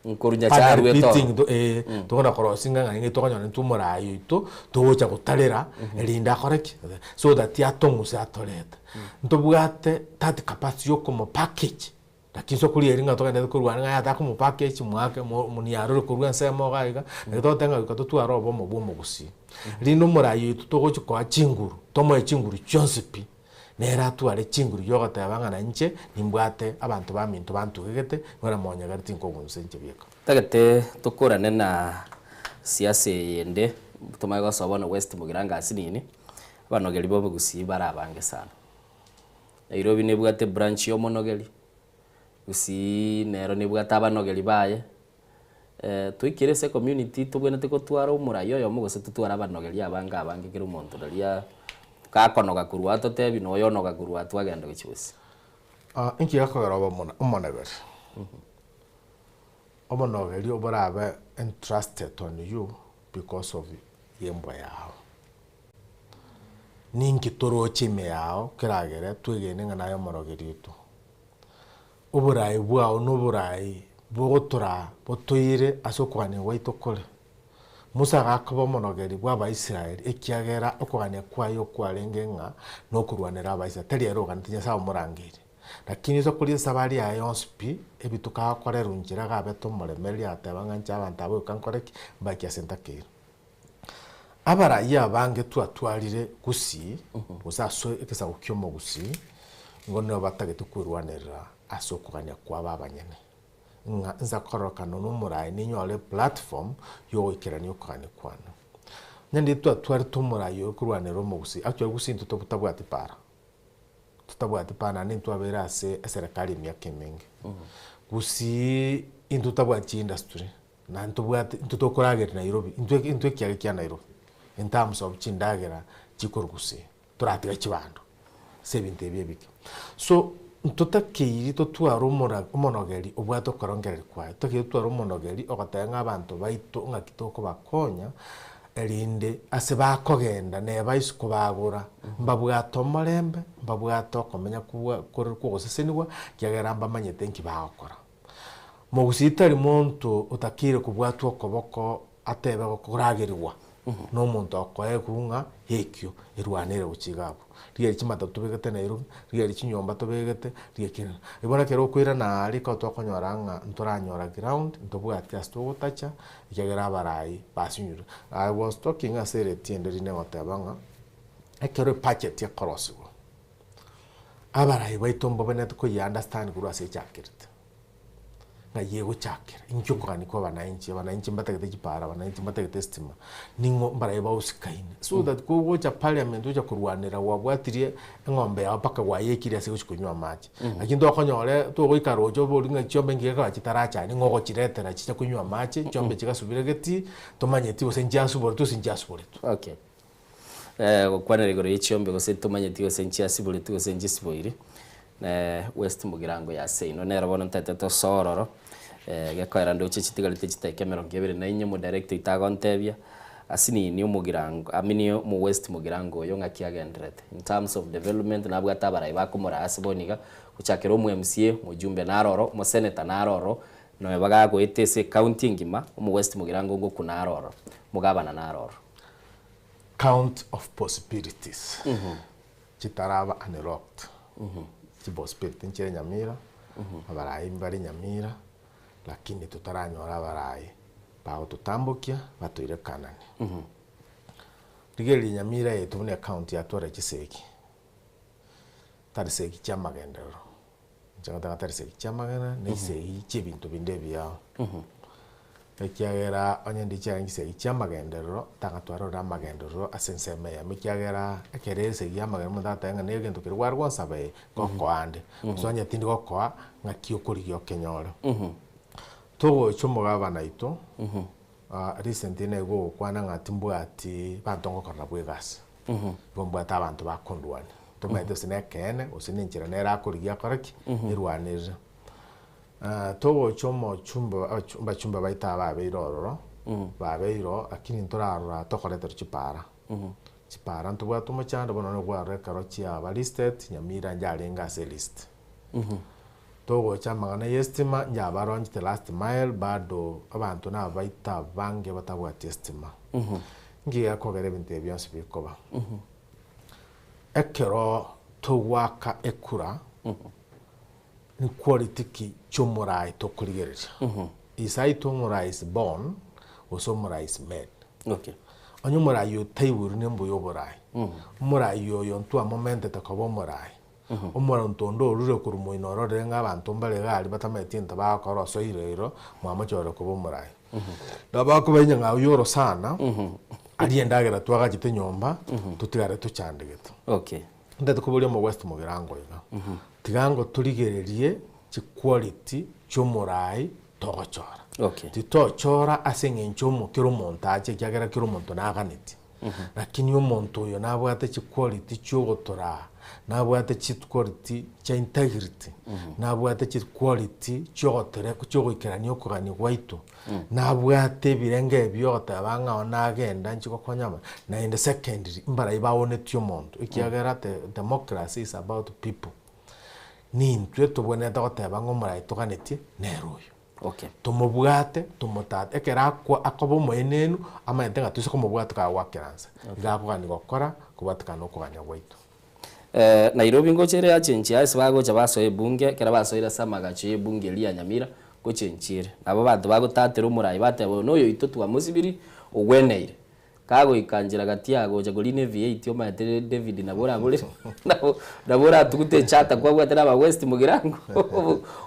Nkorunya panel charwete beating oro. to eh tokona korosia ng'a ng'ai tokonyora intwe omorai oito togocha gotarera erinde akore ki? So that atong'use atorete. Ntobwate that capacity ya okomo package lakini nso koria eri ng'a togenderete korwana ng'a yaya takomo package mwake mo moniarore korwa ensemo iga iga, naki togoteba ng'a goika totware obomo bwa omogusii. Rinde omorai oito togochi koa chinguru, tomoe chinguru chionsi pi. Nere atware chinguru chi'ogoteba ng'a nainche nimbwate abanto baminto bantugegete, buna monyegere tinkogunsa inche bieka. Ntagete tokorane na siasa eye ende tomanye gosoa bono West Mugirango asinini, abanogeri ba obogusii bare abange sana. Nairobi nebwate ebranch ya omonogeri, Gusii nero nebwate abanogeri baye, toikere ase ecommunity tobwenerete gotwara omorai oyomo gose totware abanogeri abange abange kera omonto riria gakonoga korwa aa totebi na oyo onoga korwa aa twagenda gochia gose. Inki gekogera obe omonogeri? Omonogeri oborabe entrusted on you because of y'embwa yao. Ninki toroche ime yao keragere twegene ng'a naye omorogeri oito. Oboraai bwao noboraai bogotoraa botoire ase okogania gwaito kore. Musa agakoba omonogeri bw'Abaisraeli, ekiagera okogania kwaye okwarenge ng'a nokorwanera Abaisraeli, tari ere oganeti Nyasae omorangeirie. Lakini ase okoria esabari yaye yonsi pi, ebituko agokorerwa inchera iga abete omoremereria agateba ng'a inche abanto aba goika nkore ki? Mbake ase ntakeire. Abarai abange twatwarire gusii, gose ase egesaku kia omogusii, Nigo nigo batagete kwerwanerera ase okogania kwabo abanyene, ng'a insa kororokana nomoraai ninyore eplatform yogoikerania okogania kwane. Onye ndiri twatwarete omoraai oyo korwanera omogusii, actually gusii intwe totabwati para, totabwati para naende intwabeire ase eserekari emiaka emenge. Gusii intwe totabwati chiindustry, naende ntobwate intwe tokorageria Nairobi, intwe intwe ekiage kia Nairobi in terms of chindagera chikorwa gusii. Toratiga chibando ase ebinto ebi ebike. So, ntotakeiri totware omora omonogeri obwate okorongereria kwaye, totakeiri totware omonogeri ogoteba ng'a abanto baito ng'aki tokobakonya, erinde ase bakogenda neba isiko bagora, mbabwate omorembe, mbabwate okomenya kobwa kore kwogosesenigwa, ekiagera mbamanyete nki bagokora. Mogusii tari monto otakeire kobwatwa okoboko atebe gokoragerigwa nomonto okoegwa ng'a ekio erwanere gochia iga abwo. Rigereria chimatatu tobegete Nairobi, rigereria chinyomba tobegete, rigereria kera. Bono ekero okoirana aaria ekero tokonyora ng'a ntoranyora ground, ntobwati ase togotacha, ekiagera abarai basinyirwe. I was talking ase eretio ende rinde ngoteba ng'a, ekero ebudget ekorosiwa, abarai baito mbabenerete koyia understand korwa ase echakerete. Ng'ai egochakera, inki okogania kwa abananchi, abananchi mbatagete chipara, abananchi mbatagete estima, ning'o mbarabe bausikaine. So that kogocha parliament ocha korwanera gwabwatirie eng'ombe yao mpaka gwayekire ase gochi konywa amache. Lakini tokonyore togoika roche oborie ng'a chiombe nki gekogera chitarachani ning'o ogochiretera chiche konywa amache, chiombe chigasubire getii, tomanyeti gose nchiasuboretwe gose nchiasuboretwe. Okay. Gokwanera igoro ye chiombe gose tomanyeti gose nchiasiboretwe gose nchisiboiri, West Mugirango ya seino nero bono ntaete tosoe ororo, gekoera ndoche chitigarete chidakika emerongo ebere na inye omodirector oito agontebia, asinini omogirango I mean omo West Mugirango oyo ng'aki agendererete in terms of development nabwate abarai bakomoraa ase bono iga, gochakera omo MCA, omojumbe naro oro, omosenator naro oro, nonya bagagoeta ase ecounty engima, omo West Mugirango ngokwa naro oro, omogabana naro oro. Count of possibilities chitaraba unlocked chipossibility nchire Nyamira, abarai mbare Nyamira, lakini totaranyora abarai bagototambokia batoire Kanani. Rigereria Nyamira yaito buna ecounty yatwara chisegi, tari segi chia amagenderero, inche ngoteba tari segi chia amagenderero, na chisegi chia ebinto binde ebiao. Ekiagera onye ndi chiarenge chisegi chia amagenderero, tanga twarorire amagenderero ase ensemo eyemo, ekiagera ekero esegi ya amagenderero omonto agotebi ng'a na egento keria gware gonsaba ee, ngokoa ande, gose onye tindi gokoa, ng'aki okorigia okenyore. Togocha omogabana oito, recently naigwa ogokwana ng'a timbwati banto ngokora nabwo egasi, igo mbwate abanto bakondwania, tomanyete gose na ekeene gose na enchera nere akorigia akore ki? Erwanerere. Togocha omochumba abachumba baito aba babeire ororo, babeire oo lakini ntorarora tokoreterwa chipara. Chipara ntobwate omochando bono nabo kwarora ekero chiaba listed, Nyamira njarenge ase elist. Togocha amang'ana ya estima njabaronchete last mile bado abanto nabaito abange batabwati estima. Nki gekogera ebinto ebi bionsi bikoba? Ekero togoaka ekura. Nquality ki chiomorai tokorigereria? Is aito omorai is born gose omorai is made? Okay. Onye omorai otaiborwe nembuya oborai. Omorai oyo ntwamomentete koba omorai. Omonto onde orure korwa moino ororire ng'a abanto mbare iga aria batamanyeti egento bagokora osoire ero mwamochorire koba omorai. Nabo bakoba enyang'au ya orosana aria endagera twagachete nyomba totigare tochandegete. Okay. Ntagete koboria omo West Mugirango iga, tiga ngo torigererie chiquality chiomorai togochora. Okay. Titochora ase eng'encho omo kera omonto ache ekiagera kera omonto naganetie. Lakini omonto oyo nabwate chiquality chiogotoraa, nabwate chiquality chia integrity, nabwate chiquality chiogotere chiogoikerania okogania gwaito. Nabwate ebirenge ebi ogoteba ng'a oo nagenda nchie gokonya aba, naende secondly, mbarai baonetie omonto ekiagera the democracy is about people. Nintwe tobwenerete goteba ng'a omorai toganetie nere oyo. Okay. Tomobwate, tomotate, ekero akwa akoba omoenenu, amanyete ng'a toise komobwata kagwakera nse, iga akogania gokora kobwatekana na okogania gwaito. Nairobi ngocha ere yachenchia ase bagocha basoa ebunge, ekero basoire ase amagacho y'ebunge eria ya Nyamira, ngochenchia ere. Nabo abanto bagotatera omorai bateba oyo noyo oito twamosibiri, ogweneire. Kagoika nchera gati agocha korina e V8 omanyete David nabo orabore nabo nabo oratugute echata kwabwate na aba West Mugirango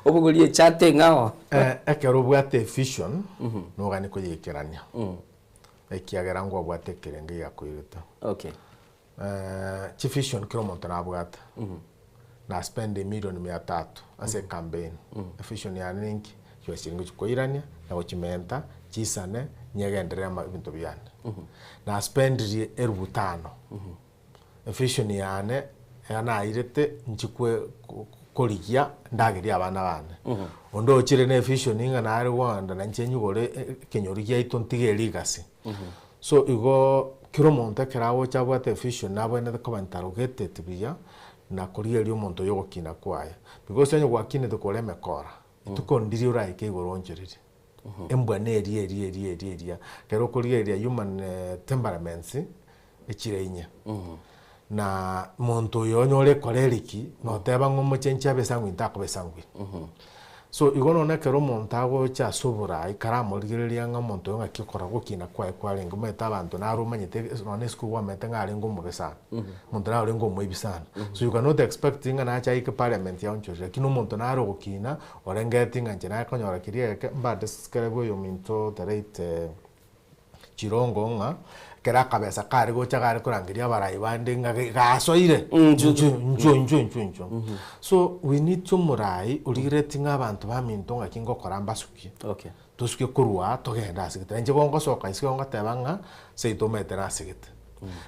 obogorie echata eng'ao. Ekero obwate evision, noganie koyeikerania, ekiagera ngwabwate ekerengo egiakoirete. Okay. Chivision kera omonto nabwate, na spend emilion mia tatu ase ecampaign, evision yane ninki? Chibesa chiria ngochikoirania na gochimenta chisane nyegenderere ama ebinto biane. Na spendirie erubu tano, evision yane ega nairete nchikwe korigia ndagerie abana bane. Onde ochire na evision ng'a nare kogenda nainche nyigore ekenyoro giaito ntige erigasi. So igo kera omonto ekero agocha abwate evision nabwenerete koba interrogated buya na korigereria omonto oyo ogokina kwaye. Because onye gwakinete kore emekora, rituko ndiria oraike igoro oonchorerie. Embwa na eria eria eria eria eria, ekero okorigereria human temperaments echire inye. Na monto oyo onye ore choleric noteba ng'a omochenchi abe sanguine takoba sanguine. So igo nonya ekero omonto agocha ase oborai karamorigereria ng'a omonto oyo ng'aki okora gokina kwaye kwarenge omanyete abanto naro omanyete nonya na esukuru kwamanyete ng'a arenge omobe sana, omonto naro orenge omoibi sana. So you cannot expect ng'a nache aike parliament aonchorere lakini omonto naro ogokina orengereti ng'a inche naye konyora keria egeke mbade kere bwa oyominto the late Chirongo ng'a ekero akabesa kare gocha kare korangeria abarai bande ng'a gasoire inchuo inchuo inchuo inchuo inchuo. So we need omorai origereti ng'a abanto baminto ng'aki ngokora mbasukie, tosukie korwa aa togende ase gete. Inche gongosoka isiko ngoteba ng'a seito omanyete nasegete.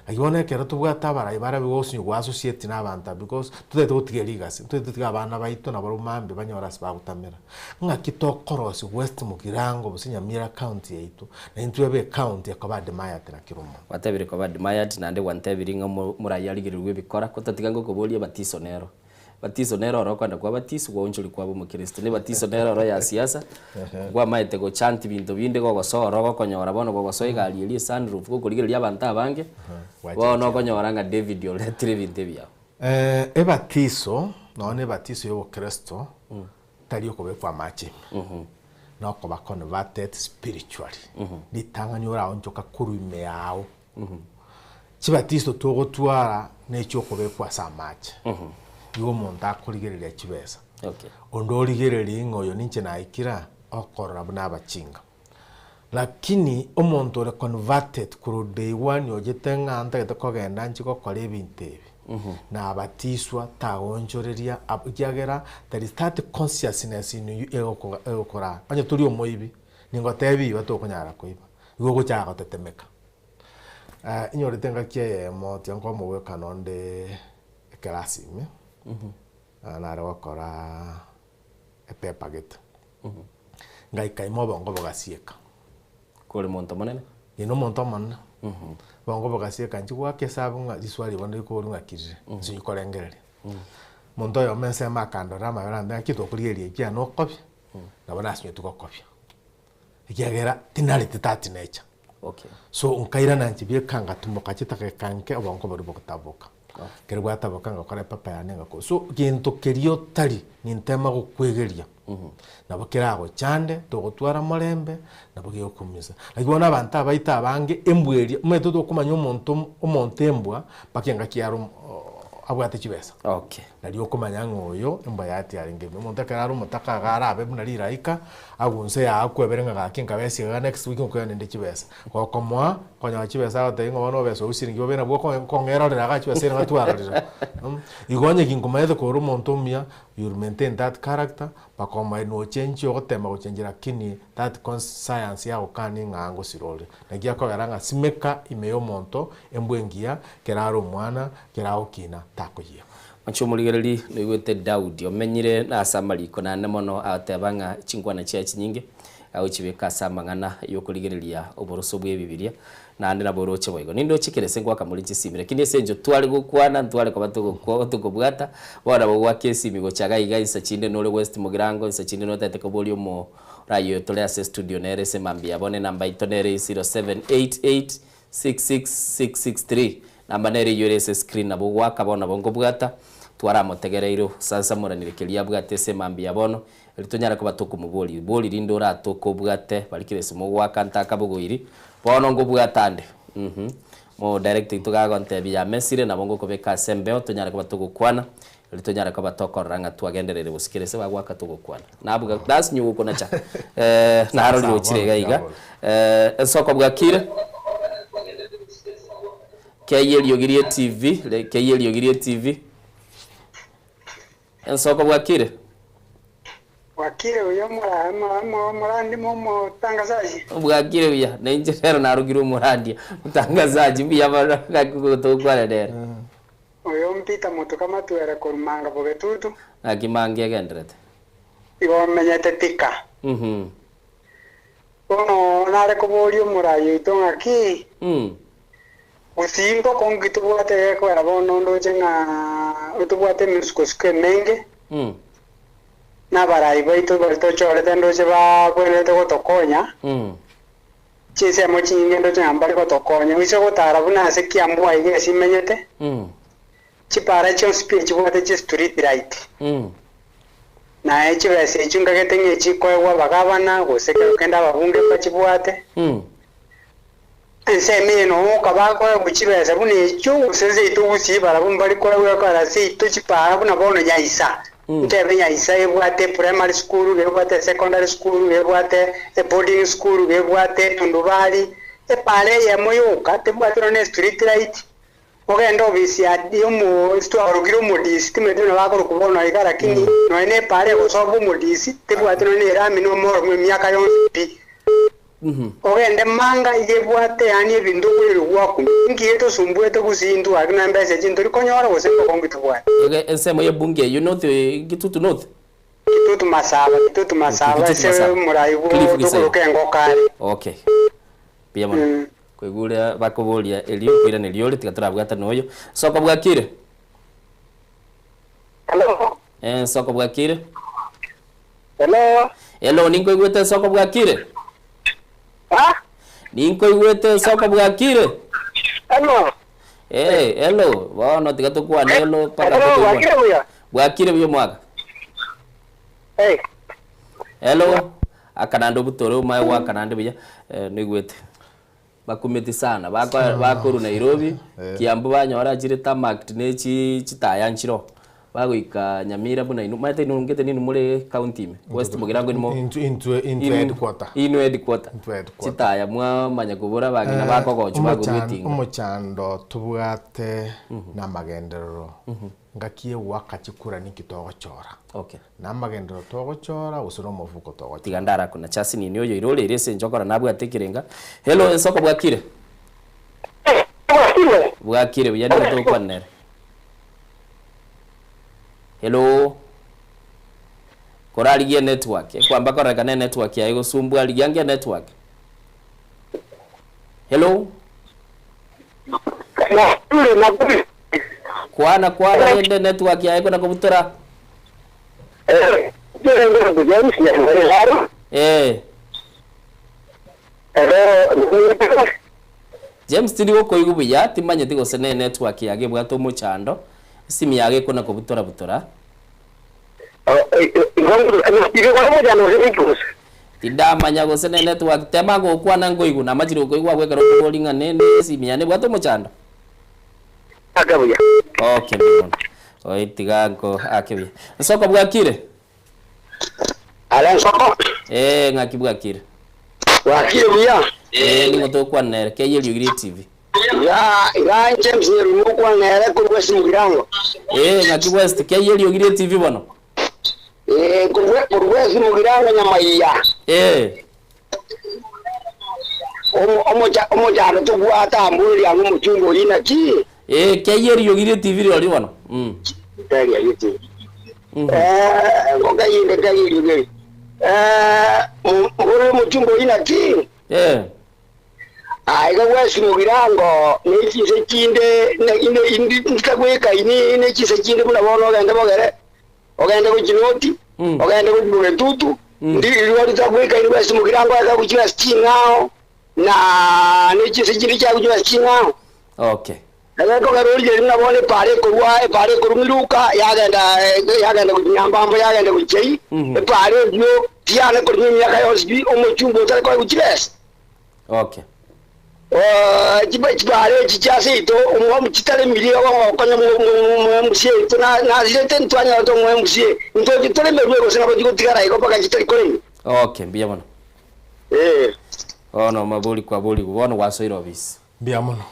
Naki bono ekero tobwate abarai bare gosinywa go associate na abanto aba because totagete gotiga rigasi, ntotagete gotiga abana baito nabarobwo mambia banyore ase bagotamera. Ng'aki tokorosia West Mugirango gose Nyamira county yaito, na intwe ebe ecounty ekoba admired na kera omonto. Gwatebire koba admired naende gwantebirie ng'a omo omorai arigererwe ebikora, ko tatiga ngokoboria ebatiso nero. Batiso nero oro okoenda kwabatiswa gwaonchoria kwaba omokristo. Ne batiso nero oro ya siasa, kwamaete gochanti binto binde gogosoa oro gokonyora bono gogosoa egari eria esunroof gokorigereria abanto abange, bono okonyora ng'a David oretire ebinto ebiao. Ebatiso, nonya na ebatiso ya obokristo, tari okobekwa amache ime, na okoba converted spiritually. Ritang'ani oraonchoka korwa ime yao. Chibatiso togotwara nechiokobekwa ase amache, igo omonto akorigereria chibesa. Onde origererie ng'a oyo ninche naikire aa, okorora buna abachinga. Lakini omonto ore converted korwa day one ochete ng'a ntagete kogenda nchie gokora ebinto ebi, nabatiswa tagoonchoreria ab ekiagera there is that consciousness in you egokoga egokoraa. Onye tori omoibi, ningotebi iba tokonyara koiba, igo ogochaka gotetemeka. Inyorete engaki eyemo tiga nkoe omogwekano onde ekerasi ime, nare gokora epaper gete, ngaika ime obongo bogasieka. Kore monto monene? Inche na omonto omonene, obongo bogasieka inche goaka esabu ng'a riswali bono rikoborwa ng'aki rire, inche nkorengereria. Omonto oyomo ensemo akandora amabera ambia ng'aki tokorigereria ekiagera nokobia, nabo nasinyetwe gokobia. Ekiagera tinareti that nature. Okay. So nkairana inche bieka ngatumoka chitageka nke obongo boria bogotaboka. Ekero bwataboka ngakora epaper yane ngakora. So gento keria otari nintema gokwegeria nabo keragochande togotwara morembe nabo gegokumisa. Lakini bono abanto abaito abange embwa eria omanyete tokomanya omonto omonto embwa mpaka engaki yare abwate chibesa. Okay. Nario okomanya ng'a oyo embwa yaye tiyarenge mbe. Omonto ekero are omotaka iga arabe buna riraika, agunse yaye akwebere ng'a gaki nkabe esiga iga next week nkoyia nende chibesa. Gokomoa, okonyora chibesa agotebia ng'a bono obesa obwo siringi bobe nabwo oko okong'erorera iga chibesa ere twarorire. Igo onye ginkomanyete kore omonto omuya, you will maintain that character mpaka omoerio nochenchie ogotema gochenchia lakini that conscience yagokania ng'a ngosira ore. Naki akogera ng'a simeka ime ya omonto embwa engiya, kera are omwana, kera agokina takoyia. Inche omorigereria noigwete Daudi omenyire ase amariko naende mono agoteba ng'a chinkwana chiaye chinyinge agochibeka ase amang'ana y'okorigereria oboroso bw'Ebibilia, naende nabo oroche boigo. Nindoche kera ase ngoaka more chisimi, lakini ase engencho tware gokwana ntware koba togokwa tokobwata, bono nabo goaka esimi gocha iga iga insa chinde nore West Mugirango, insa chinde notagete koboria omoraia oyo tore ase estudio nere ase mambia bono enamba yaito nere 0788 66663 Namba nere eyio ere ase screen nabo ogoaka bono nabo nkobwata twaramotegereire osansamoranire keria abwate ase emambia bono erio tonyare koba tokomoboria bori rinde oratoke obwate bari kera esimo ogoaka ntaka bogoiri bono nkobwata ande. Mhm. Mo director oito gagontebia yamesire nabo ngokobeka ase embeo tonyare koba togokwana, erio tonyare koba tokorora ng'a twagendereire gose kera ase bagoaka togokwana. Nabuga that's new gokonacha. Eh, narorire ochire iga iga. Eh, ensoko bwakire? Keyia eriogi rie TV, keyia eriogi rie TV. Ensoko bwakire? Bwakire buya omorandi momotangazaji? Bwakire buya, na inche rero narokirwe omorandia motangazaji, mbuya mono ng'aki togokwana nere. Oyo Peter Motuka Matuere korwa Manga Bogetutu. Ng'aki Manga egenderete? Igo menyete Thika. Bono nare koboria omorai oito ng'aki, Gusii mbokongu ki tobwate gekoera bono ndoche ng'a otobwate emisukosuko emenge, na abarai baito baria tochorete ndoche babwenerete gotokonya, chinsemo chinyinge ndoche ng'a mbare gotokonya. Oise gotara buna ase Kiambu aiga ase imenyete, chipara chionsi pi echibwate chistreet light, naye chibesa echio nkagete ng'a echikoegwa abagavana gose kero kende ababunge mbachibwate. Ensemo eye nonya bakoegwa chibesa buna echio, gose seito gusii barabwo mbari koegwa ekero seito chipara buna bono Nyaisa. Ntebe Nyaisa ebwate eprimary school, ebwate esecondary school, ebwate eboarding school, ebwate etundubari, epara eyemo yoka tebwati nonya na estreet light. Ogende ofisi ya yomo twarokire omodisi timanyeti buna bakorokwa bono iga lakini nonya na epara egosoba omodisi tebwati nonya na erami na omoromo emiaka yonsi pi. Ogende manga iga ebwate yaani ebinto okoirwa gwakumia. Inki getosumbuete gusii intwe gaki na embesa echi ntori konyora gose mbokongu tobwate. Iga ensemo ye bunge eyio north Kitutu north? Kitutu Masaba, Kitutu Masaba Kitutu ase Masaba. omorai bwo Cliff Gisai. tokoroka engoko are. Okay. Mbuya mono. Koigure bakoboria erio koiraneria ore tiga torabwatane oyo. Soko bwakire? Hello. Eh, nsoko bwakire? Hello. Hello, ninkoigwete nsoko bwakire? Ha? Ninkoigwete nsoko bwakire? Hello. Eh, hello. Bono tiga tokwane hello paka Hello, tokoigwana. bwakire buya? Bwakire buya omwaka. Hey. Hello. Akanande obutore omae gwakanande buya. Eh, noigwete. Bakumeti sana bako bakorwa Nairobi, Kiambu banyora chire tarmacked ne chi chitaya nchiroo, bagoika Nyamira buna inwe omanyete inwe ngete ninwe more county ime, West Mugirango inwe mo Intwe intwe intwe inwe headquarter. inwe headquarter. Intwe headquarter. Chitaya mwamanya kobora abang'ina bakogochwa bakorwa etinga. Omochando tobwate na amagenderero Ngaki egoaka chikura ninki togochora? Okay. Na amagenderero togochora gose nomofuko togochora? Tiga ndarakuna chasi nini oyo ire ore ere ase enchokora nabwate ekerenga. Hello ensoko bwakire? Bwakire. Bwakire buya nigo togokwana nere. Hello. Korarigie enetwork, ekwamba kororekana enetwork yaye egosumbua rigia ange enetwork. Hello. Nakure nakure. Kwana kwana rende network yaye kona kobutora. Eh, James Nyamwera. Eh. Hello. James tindi gokoigwa buya timanyeti gose ne network yage ebwate omochando esimi yage ekona kobutora butora. Tindamanya gose ne network tema gokwana nkoigwa namachire gokoigwa abwo ekero okoboria ng'a ne ne esimi yane ebwate omochando. Ake buya. Okay mbuya mono. Oi tiga nko ake buya. Nsoko bwakire? Are nsoko. Eh ng'aki bwakire? Bwakire buya. Eh ning'o togokwana nere? Keyia eriogi rie TV. Iga iga James Nyarumo okwana nere korwa West Mugirango. Eh ng'aki West, keyia eriogi rie TV bono. Eh korwa korwa West Mugirango Nyamaiya. Eh. Omo omocha omochando tobwate amo eria ng'a omochungu oyio naki? Eh keyia eriogi rie TV rirorio bono. Mm. Keria rie TV. Eh ngokeyinde keyia eriogi eri. Eh mbore omochungu oyio naki? Eh. Aiga gwesi mogirango ne chinse chinde ntitagwekaini ne chinse chinde buna bono ogende bogere, ogende gochia noti, ogende gochia bogetutu, ndi rirorio ritagwekaini gwesi mogirango aiga gochia ase ching'ao na ne chinse chinde chiagochia ase ching'ao. Okay. Egekogera origereria buna bono epaara ekorwa epaara ekorwa Miluka yagenda yagenda gochia Nyambambo yagenda gochia ii, epaara eyio tiyana korwa emiaka yonsi pi omochumba otare koegwa chibesa. Okay. Chibara echi chia seito chitaremiri ogokonya omoMCA oito nasirete ntwanyorete omoMCA intwe toremerwe gose nabo chigotigara igo mpaka chitari koremwa. Okay, mbuya mono. Ee. Bono mabori kwaborigwe, bono gwasoire ofisi. Mbuya mono,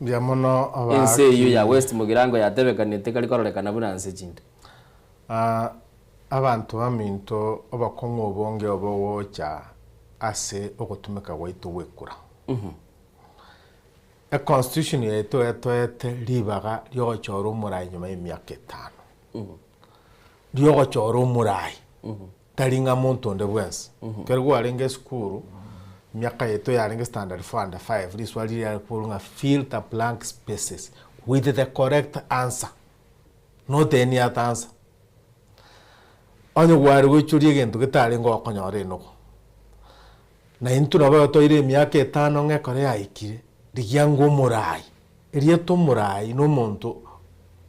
mbuya mono Ense eyio ya West Mugirango yatebekanete kari kororekana buna nse chinde. Abanto baminto obokong'u obonge obogocha ase ogotumeka gwaito gw'ekura. Econstitution yaito etoete ribaga riogochora omorai nyuma y'emiaka etano. Riogochora omorai, tari ng'a monto onde bwensi. Ekero gwarenge esukuru, emiaka yaito yarenge standard four and five, riswali riria riare koborwa ng'a fill the blank spaces with the correct answer, not any other answer. Onye gware goichoria egento getarenge gokonyora enogo. Na intwe nabo toire emiaka etano ng'a ekero yaikire, rigia ng'a omorai. Erieta omorai na omonto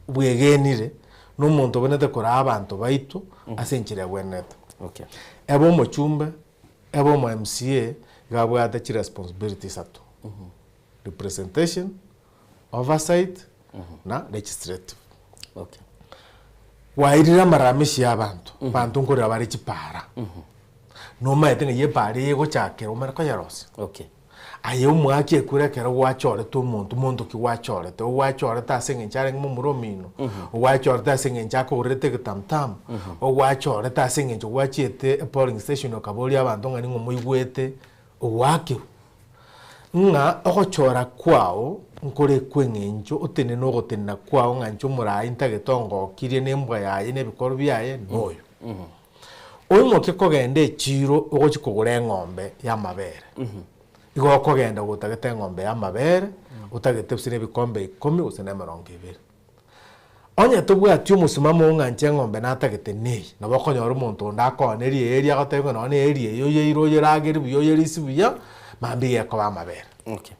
bwegenire, na omonto obwenerete koraa abanto baito ase enchera ebwenerete. Okay. Ebe omochumbe, ebe omo MCA, iga abwate chiresponsibility isato, representation, oversight, na legislative. Okay. Gwairire amaramisi ya abanto, abanto nkorera bare chipara, nomaete ng'a epara eye egochakera omanye koyerosia. Okay. Aye omwaki ekura ekero gwachorete omonto, monto ki gwachorete? Ogwachorete ase eng'encho arenge momura omino, ogwachorete ase eng'encho akogorerete egetamutamu, ogwachorete ase eng'encho gwachiete epolling station okaboria abanto ng'a ning'o moigwete, ogwakirwe. Ng'a ogochora kwao nkore kw'eng'encho otenene ogotenena kwao ng'a inche omoraai ntagete ongokirie na embwa yaye na ebikorwa biaye noyo. Oimoke kogenda echiiro ogochia kogora eng'ombe y'amabere. Igo okogenda gotagete eng'ombe y'amabere, otagete gose na ebikombe ikomi gose na emerongo ebere. Onye tobwati omosimamo ng'a inche eng'ombe natagete neye, nabo okonyora omonto onde akoonerie eeri agotebie ng'a nonye na eeri eye oyeire oyeragerie buya oyerisi buya, mambia iga ekoba amabere. Okay.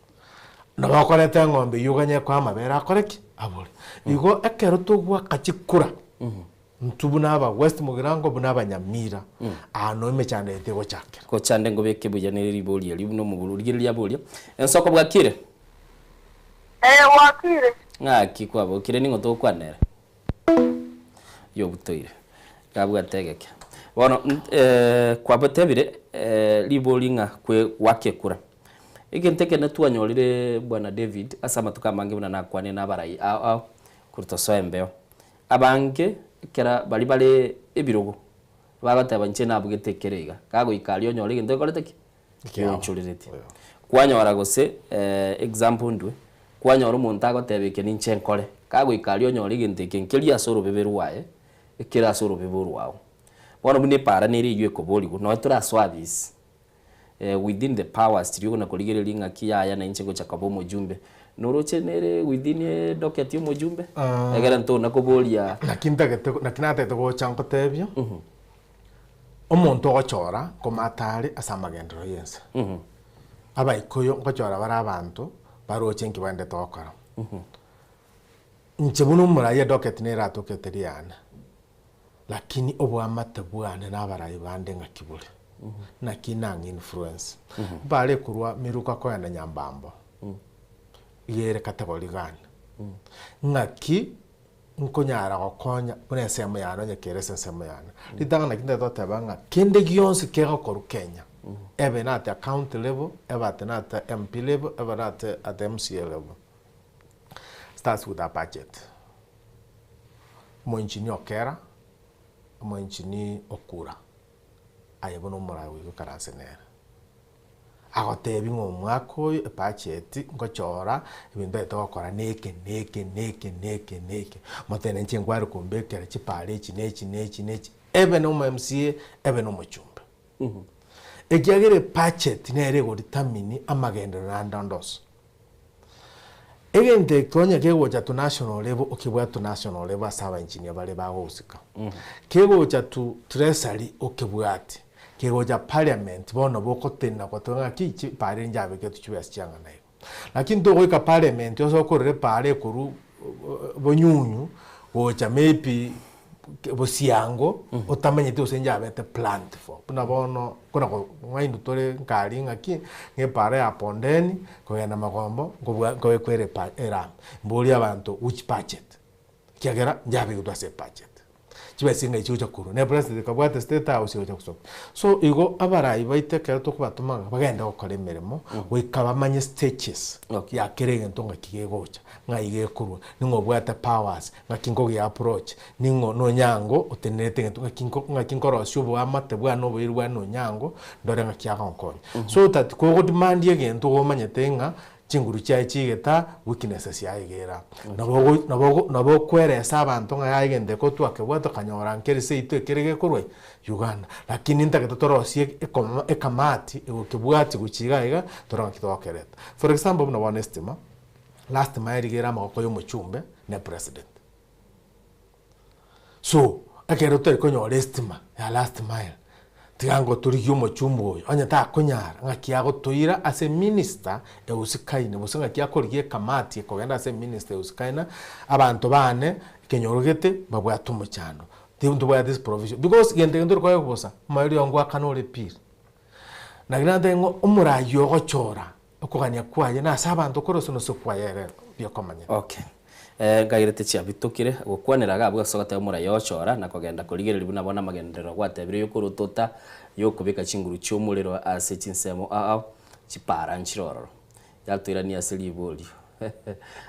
Nabo okoreta eng'ombe eywo oganye ekoe amabere akore ki? Abore. Igo ekero togoaka chikura, intwe buna aba West Mugirango buna abanyamira, aa noo emechando yaito egochakera. Gochande ngobeke buya nere ribori erio buna omoburu rigereria aboria, Ensoko bwakire? Ee, bwakire. Ng'aki kwabokire ning'o togokwana ere? Yobutoire. Gabwate egeke. Bono kwabotebire ribori ng'a kwe gwaka ekura. Egento ekenene twanyorire bwana David ase amatuko amange buna nakwanire na abarai ao ao korwa tosoe embeo. Abange ekera baria bare ebirogo bagoteba inche nabugete ekere iga, kagoika aria onyore egento gekorete ki? Geonchoreretie. Kwanyora gose example ndwe, kwanyora omonto agoteba eke ninche nkore, kagoika aria onyore egento eke nkeria ase orobebe rwaye, ekere ase orobebe orwao. Bono buna epaara nere eywo ekoborigwa, nonya tore ase office, within the powers chiria okona korigereria ng'aki yaya na inche ngocha koba omojumbe, noroche nere within edocket ya omojumbe? Egere ntona koboria. Naki ntagete naki natagete gocha nkotebie. Omonto ogochora nkomata are ase amagenderero y'ense. Abaikoyo ngochora bare abanto baroche nki baendete gokora. Inche buna omorai edocket nere atokete riane, lakini oboamate bwane na abarai bande ng'aki bore? Naki nang'a influence. Mbare korwa miruka kogenda nyambambo, iga ere category gani? Ng'aki nkonyara gokonya buna ensemo yane onye kere ase ensemo yane. Ritang'ani naki ntagete goteba ng'a kende gionsi kegokorwa Kenya, ebe na at county level, ebe at na at MP level, ebe na at at MCA level, starts with a budget. Omoengineer okera, omoengineer okura, aye bono omoraai goikaranse nere. Agotebi ng'a omwaka oyo ebudget ngochora ebinto ntagete gokora neke neke neke neke neke. Motebe inche nkware kombekera chipara echi na echi na echi na echi, ebe na omo MCA ebe na omochumbe. Ekiagera ebudget nere egodetermine amagenderero ande onde onsi. Egento eke onye kegocha to national level okebwate to national level ase abaengineer bare bagohusika. Kegocha to treasury okebwate, kegocha parliament bono bogotenena goteba ng'aki chipara eria nchiabeketwe chibesa chiang'ana iga. Lakini togoika parliament ase okorora epara ekorwa bonyunyu gocha maybe. Bosiango otamanyeti gose njabete planned for. Buna bono kona ng'aindu tore nkari ng'aki, ng'a epara ya Pondeni kogenda Magombo nkobua nkobekwa ere erami. Mborie abanto which budget? Ekiagera njabegetwe ase ebudget. Chibesa ng'ai chigocha korwa, na epresident ekabwate state house egocha gosoka. So igo abarai baito ekero tokobatoma ng'a bagende gokora emeremo, goika bamanye stages ya kera egento ng'aki gegocha, ng'ai gekorwa, ning'o obwate powers, ng'aki nkogia approach, ning'o nonyango otenerete egento ng'aki nko ng'aki nkorosia oboamate bwane oboiri bwane nonyango, ndore ng'aki agonkonya. So that kogodemandia egento igo omanyete ng'a chinguru chiaye chigeta, weaknesses yaye iga ere aa. Nabo ogo nabo ogo nabo okweresa abanto ng'a yaya egento eke otwakebwate okanyora nkere seito ekere gekorwa Uganda. Lakini ntagete torosie ekoma ekamati egokebwatia gochia iga iga, torore ng'aki togokereta. For example buna bono estima, last mile iga ere amagoko ya omochumbe na epresident. So, ekero totari konyora estima ya last mile, tiga ngotorigie omochumbe oyo, onye takonyara, ng'aki agotoira ase eminister eusikaine, gose ng'aki akorigia ekamati ekogenda ase eminister eusikaine, abanto bane, ekenyoro gete, babwate omochando. Ntobwate this provision, because gento eke ntori koegwa bosa, omoerio oyo ngoakana ore pili. Naki natebe ng'a omoraia ogochora okogania kwaye nase abanto korosenosia kwaye ere buya komanya. Okay. Eh, nkagerete chiabitokire, gokwanera iga abwo ase ogoteba omoraia ogochora na kogenda korigereria buna bono amagenderero gwatebire yokorotota, yokobeka chinguru chi'omorero ase chinsemo ao ao, chipara nchire ororo. Yatoirania ase riborio.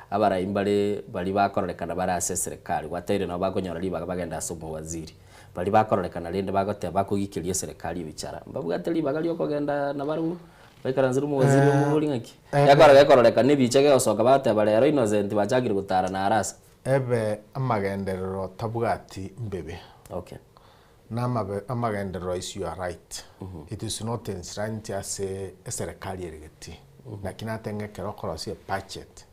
Abarai mbare baria bakororekana bare ase eserekari, gwatebire nabo bakonyora ribaga bagende ase omowaziri. Baria bakororekana rende bagoteba bakogikeria eserekari ebichara, mbabwate ribaga riokogenda nabarabwo baikaransere omowaziri omobori ng'aki? Gekora gekororekana ebicha gegosoka bagoteba rero Innocent bachakire gotara na Arasa. Ebe amagenderero tabwati mbebe. Okay. Na amabe amagenderero is your right. It is not enshrined ase eserekari ere getii. Naki nateba ng'a ekero okorosia ebudget,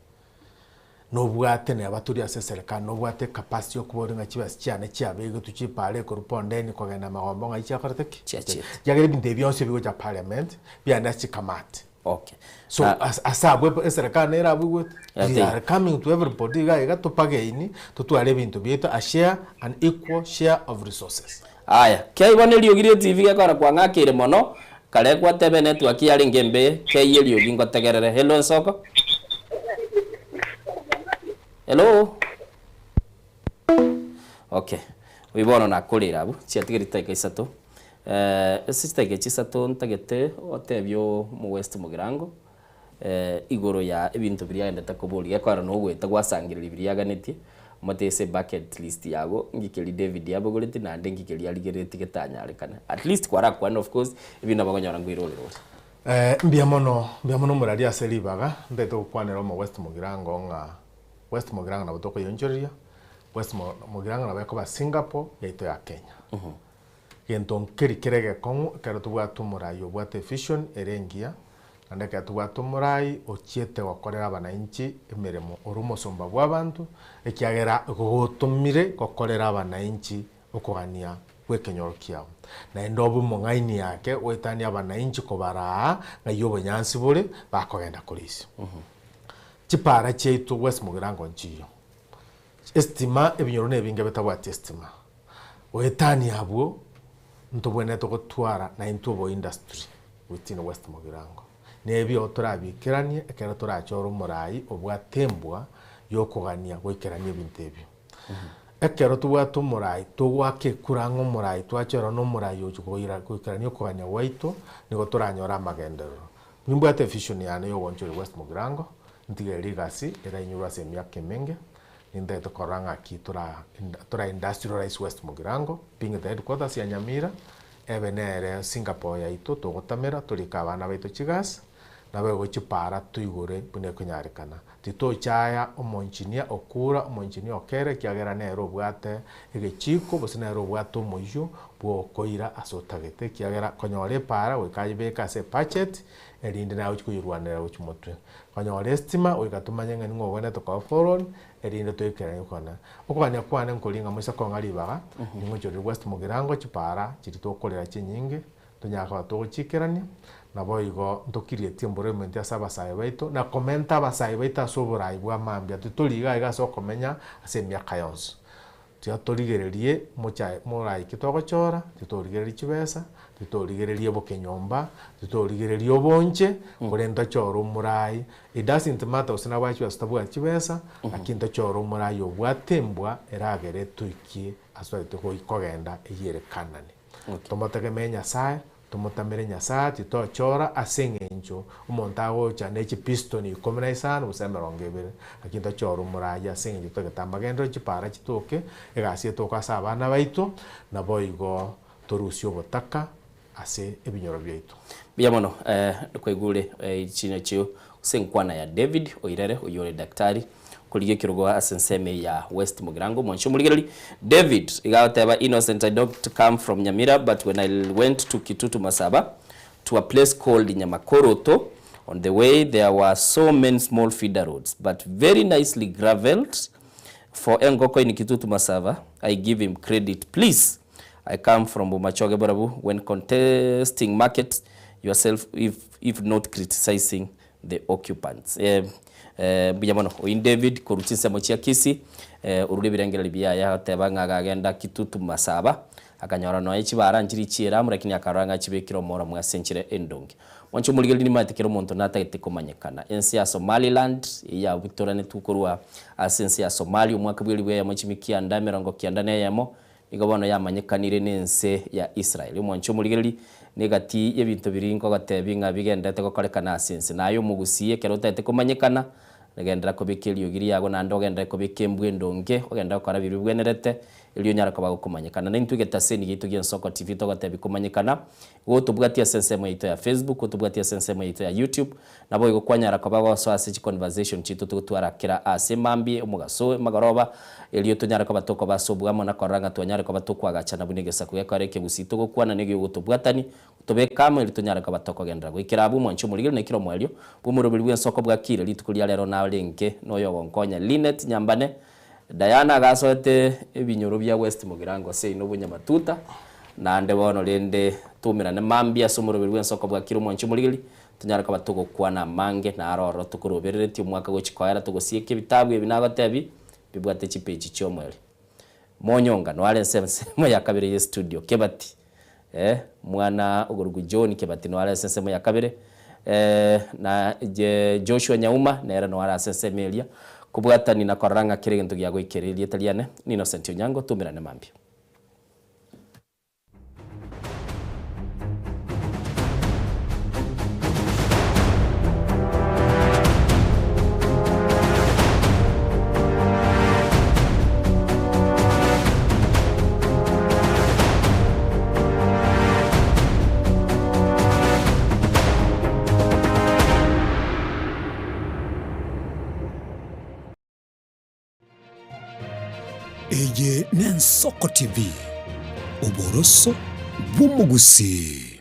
nobwate neba tori ase eserekari nobwate ecapacity yokoboria ng'a chibesa chiane chiabegetwe chipara ekorwa pondeni kogenda magombo ng'ai chiakorete ki? Chiachete. Ekiagera ebinto ebi bionsi bigocha parliament, biaenda ase chikamati. Okay. So as ase abwo eserekari nere abwo igwete, Ati. we are coming to everybody iga iga topageini totware ebinto biaito a share an equal share of resources. Aya, kei bono eriogi rie TV gekogera kwang'akeire mono, kare gwateba enetwork yarenge embe, kei eriogi ngotegerere. Hello Ensoko? Hello? Okay, oyio bono nakorire abwo, chiatigarire chidakika isato. Ase chidakika echi isato ntagete otebie omo West Mugirango, igoro ya ebinto biria agendete koboria, gekogera nogoeta gwasangereria biria aganetie, omotebie ase ebucket list yago, nki keria David abogoreti naende nki keria arigereretie getanyarekane. At least kwarakwane of course, ebinto nabo okonyora nkoirorera ore. Mbuya mono, mbuya mono omorari ase ribaga, ntagete gokwanera omo West Mugirango ng'a West Mugirango nabo tokoyonchoreria, West Mugirango nabo ekoba Singapore yaito ya Kenya. Gento nkeri kere egekong'u ekero tobwate omorai obwate evision ere engiya, naende ekero tobwate omorai ochiete gokorera abanainchi emeremo ore omosomba bw'abanto, ekiagera gogotomire gokorera abanainchi okogania gw'ekenyoro kiabo. Naende obe omong'aini ake goetania abanainchi kobaraa ng'ai obonyansi bore bakogenda korisia. Chipara chiaito West Mugirango nchiyo, estima ebinyoro nebinge bitabwati estima. Goetania abwo, ntobwenerete gotwara naintwe oboindustry within West Mugirango. Nebio torabikeranie ekero torachore omorai obwate embwa yokogania goikerania ebinto ebio. Ekero tobwate omorai, togoaka ekura ng'a omorai twachora na omorai ochi koira goikerania okogania gwaito, nigo toranyore amagenderero. Nimbwate evision yane yogoonchoria West Mugirango, ntige legacy erainyorwe ase emiaka emenge, Nintagete korora ng'aki tora tora industrialize West Mugirango, being the headquarters ya Nyamira, ebe nere Singapore yaito togotamera torike abana baito chigasi, naboigo chipara toigore buna ekonyarekana. Titochaya omoengineer okura, omoengineer okere ekiagera nere obwate egechiko gose nere obwate omoyio bwokoira ase otagete ekiagera konyora epara goika ayebeke ase ebudget erinde naye ochi koyerwanera gochia motwe. Konyora estima goika tomanye ng'a ning'o ogwenerete koba forward erinde toikeranie okogania. Okogania kwane nkoria ng'a moise kong'a ribaga, ning'ochorere West Mugirango chipara chiria tokorera chinyinge, tonyare koba togochikerania, naboigo ntokirietie employment ase abasae baito, na komenta abasae baito ase oborai bwa mambia, titori iga iga ase okomenya ase emiaka yonsi. Tiga torigererie mochae moraike togochora, titorigereria chibesa, titorigereria obokenyomba, titorigereria obonche, korende tochore omorai. It doesn't matter gose nabwate chibesa tabwati chibesa, lakini tochore omorai obwate embwa eragere toikie ase totagete goi kogenda eyio ere Kanani. Tomotegemee Nyasaye, Tomotamere Nyasae, titochora ase engencho omonto agocha ne chipistoni ikomi na isano gose emerongo ebere, lakini tochore omoraai ase engencho totagete amagenderero, chipara chitoke, egasi etoke ase abana baito, naboigo torusie obotaka ase ebinyoro biaito. Mbuya mono kwaigure chinachio gose enkwana ya David Oirere oyio ore daktari Korigia ekerogo ase ensemo eye ya West Mugirango mwanche omorigereri David iga agoteba Innocent I don't come from Nyamira but when I went to Kitutu Masaba to a place called Nyamakoroto on the way there were so many small feeder roads but very nicely gravelled for engoko in Kitutu Masaba I give him credit please I come from Bomachoge Borabu when contesting market yourself if, if not criticizing the occupants. Eh, eh, mbuya mono. Oyi David korwa chinsemo chia Kisii, eh, orure ebirengererio biaye agoteba ng'a agagenda Kitutu Masaba, akanyora nonya chibara nchiri chi'eramu lakini akarora ng'a chibekire omoromo ase enchera endonge. Mwanche omorigereria nimanyete kera omonto natagete komanyekana. Ense ya Somaliland eyio yabutoranetwe korwa ase ense ya Somalia omwaka bw'elifu eyemo chimi kianda emerongo kianda na eyemo, Nigo bono yamanyekanire nense ya Israeli. Omwanche omorigereria, negati y'ebinto biria nkogoteebia ng'a bigenderete gokorekana ase ense. Naye omogusii, ekero otagete komanyekana, genderera kobeka eriogi riago, naende ogenderere kobeka embwa endonge, ogenderere gokora biria bibwenerete, erio onyare koba gokomanyekana. Naintwe egetaseni giaito gi'Ensoko TV togotebi komanyekana, igo otobwatie ase ensemo yaito ya Facebook, otobwatie ase ensemo yaito ya YouTube, Naboigo kwanyara koba gosoa ase chiconversation chiaito togotwara kera aase mambia, omogaso, emagoroba, erio tonyare koba tokoba ase oboamo na korora ng'a twanyare koba tokoagachana buna egesaku gekore ekegusii togokwana na egiogotobwatani, tobeke amo erio tonyare koba tokogenderera goikera abwo omwanchi omorigeri na ekero omoerio bw'omoroberi bw'ensoko bwakire rituko ria rero narenge noyogonkonya Linet Nyambane Diana agasoete ebinyoro bia West Mugirango seino bonyamatuta naende bono rende toumerane mambia ase omoroberi bw'ensoko bwakire omwanchi omorigeri Tonyare koba togokwana amange, na aro ororo tokorobereretie omwaka gochia koera togosieka ebitabu ebi nagotebi, bibwate chipeji chi'omoerio. Monyonga, noare ense ensemo ya kabere ye studio, Kebati, eh, mwana ogorugu John Kebati noare ase ensemo ya kabere, eh, na je Joshua Nyauma nere noare ase ensemo eria, kobwatani na korora ng'a kera egento giagoikera erieta riane, ni Innocent Onyango, toumerane mambia. Eye n'Ensoko TV, oboroso bw'omogusii.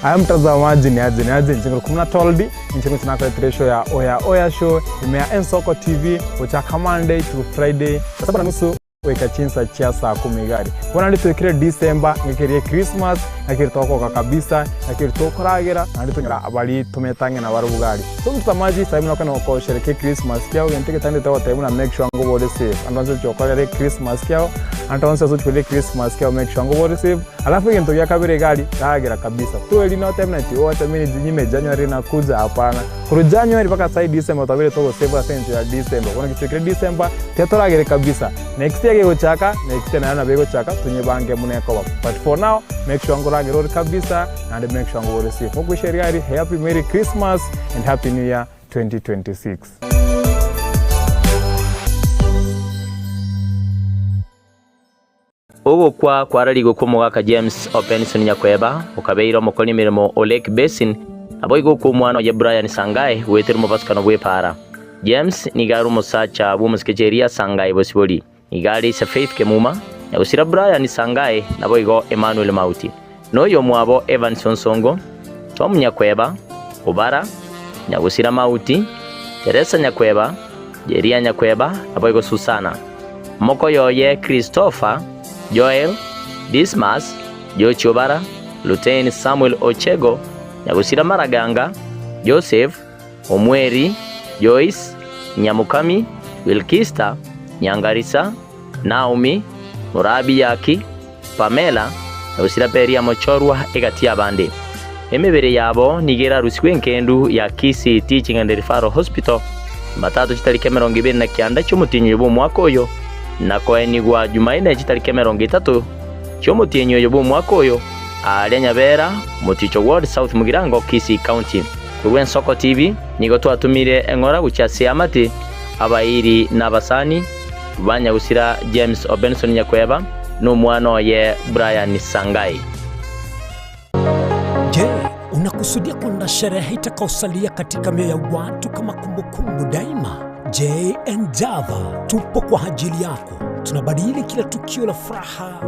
Aya mtazamaji ni aje ni aje nchinguru kumna toldi nchinguru chinakoretera eshow ya oya oya show ime ya Ensoko TV gochaka Monday to Friday saa saba na nusu goika chinsa chia saa kumi iga aria. Bono naende twekire December, ng'aki eria Christmas, ng'aki eria togoka kabisa, ng'aki eria tokoragera, naende tonyora baria tomanyete ang'e nabarobwo iga aria. So mtazamaji, sahi buna okogenda gosherekea echristmas kiago, egento egetang'ani togotebia buna make sure ng'a obe ore safe. Ande onsi ochi gokorera echristmas kiago, ande onsi ase ochi korera echristmas kiago make sure ng'a obe ore safe. Alafu egento gia kabere iga aria, ragera kabisa. Toeri notebe buna ati oh acha mimi nijinyime January inakuja, hapana. Korwa January mpaka sai December twabeire togosave ase engencho ya December. Bono gechokire December, tiga toragere kabisa. Next year kegochaka, next year naende nabo egochaka, tonyebange buna ekoba. But for now, make sure nkoragera ore kabisa, naende make sure ngoba ore safe. Mokoisha eria aria, happy merry Christmas and happy new year 2026. Ogokwa kwararigwe kw'omogaka James o Benson Nyakweba, okabeire omokori emeremo o Lake Basin, naboigo okw'omwana oye Brian Sangae goetera omobasukano bw'epaara. James nigo are omosacha bw'omosike Cheria Sangae Bosibori. Nigo are ise Faith Kemuma, nyagosira Brian Sangae naboigo Emmanuel Mauti. Noyomwabo Evans Onsongo, Tom Nyakweba, Obara, nyagosira Mauti, Teresa Nyakweba, Jeria Nyakweba, naboigo Susana. Mokoyo oye Christopher, Joel, Dismas, George Obara, Luteni Samuel Ochego, Nyagusira Maraganga, Joseph, Omweri, Joyce, Nyamokami, Wilkista, Nyangarisa, Naomi, Morabi Yaki, Pamela, Nyagusira Beria Mochorwa egati y'abande. Emebere yabo nigo erarusigwe engendu ya Kisii Teaching and Referral Hospital Jumatatu chitariki 29 chi'omotienyi oyo bw'omwaka oyo, na koenigwa Jumaine chitariki 30 chi'omotienyi oyo bw'omwaka oyo, aaria Nyabera, Moticho Ward, South Mugirango, Kisii County. Korwa Ensoko TV nigo twatumire eng'ora gochia ase eamate, abairi na abasani ba nyagusira James Obenson Nyakweba na omwana oye Brian Sangai. Je, unakusudia kuandaa sherehe itakayosalia katika mioyo ya watu kama kumbukumbu daima? JN Java tupo kwa ajili yako. Tunabadili kila tukio la furaha,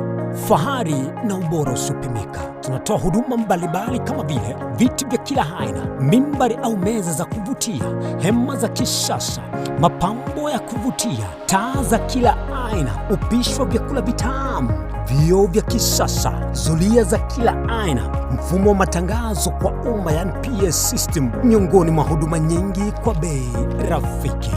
fahari na ubora usiopimika. Tunatoa huduma mbalimbali kama vile viti vya kila aina, mimbari au meza za kuvutia, hema za kisasa, mapambo ya kuvutia, taa za kila aina, upishi wa vyakula vitamu, vioo vya kisasa, zulia za kila aina, mfumo wa matangazo kwa umma yani PS system, miongoni mwa huduma nyingi kwa bei rafiki.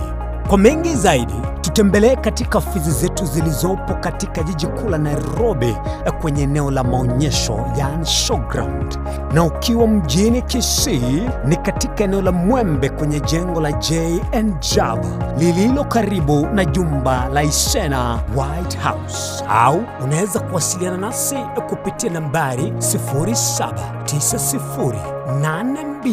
Kwa mengi zaidi, tutembelee katika ofisi zetu zilizopo katika jiji kuu la Nairobi kwenye eneo la maonyesho yani showground, na ukiwa mjini Kisii ni katika eneo la Mwembe kwenye jengo la JN Java lililo karibu na jumba la Isena White House, au unaweza kuwasiliana nasi kupitia nambari 079082.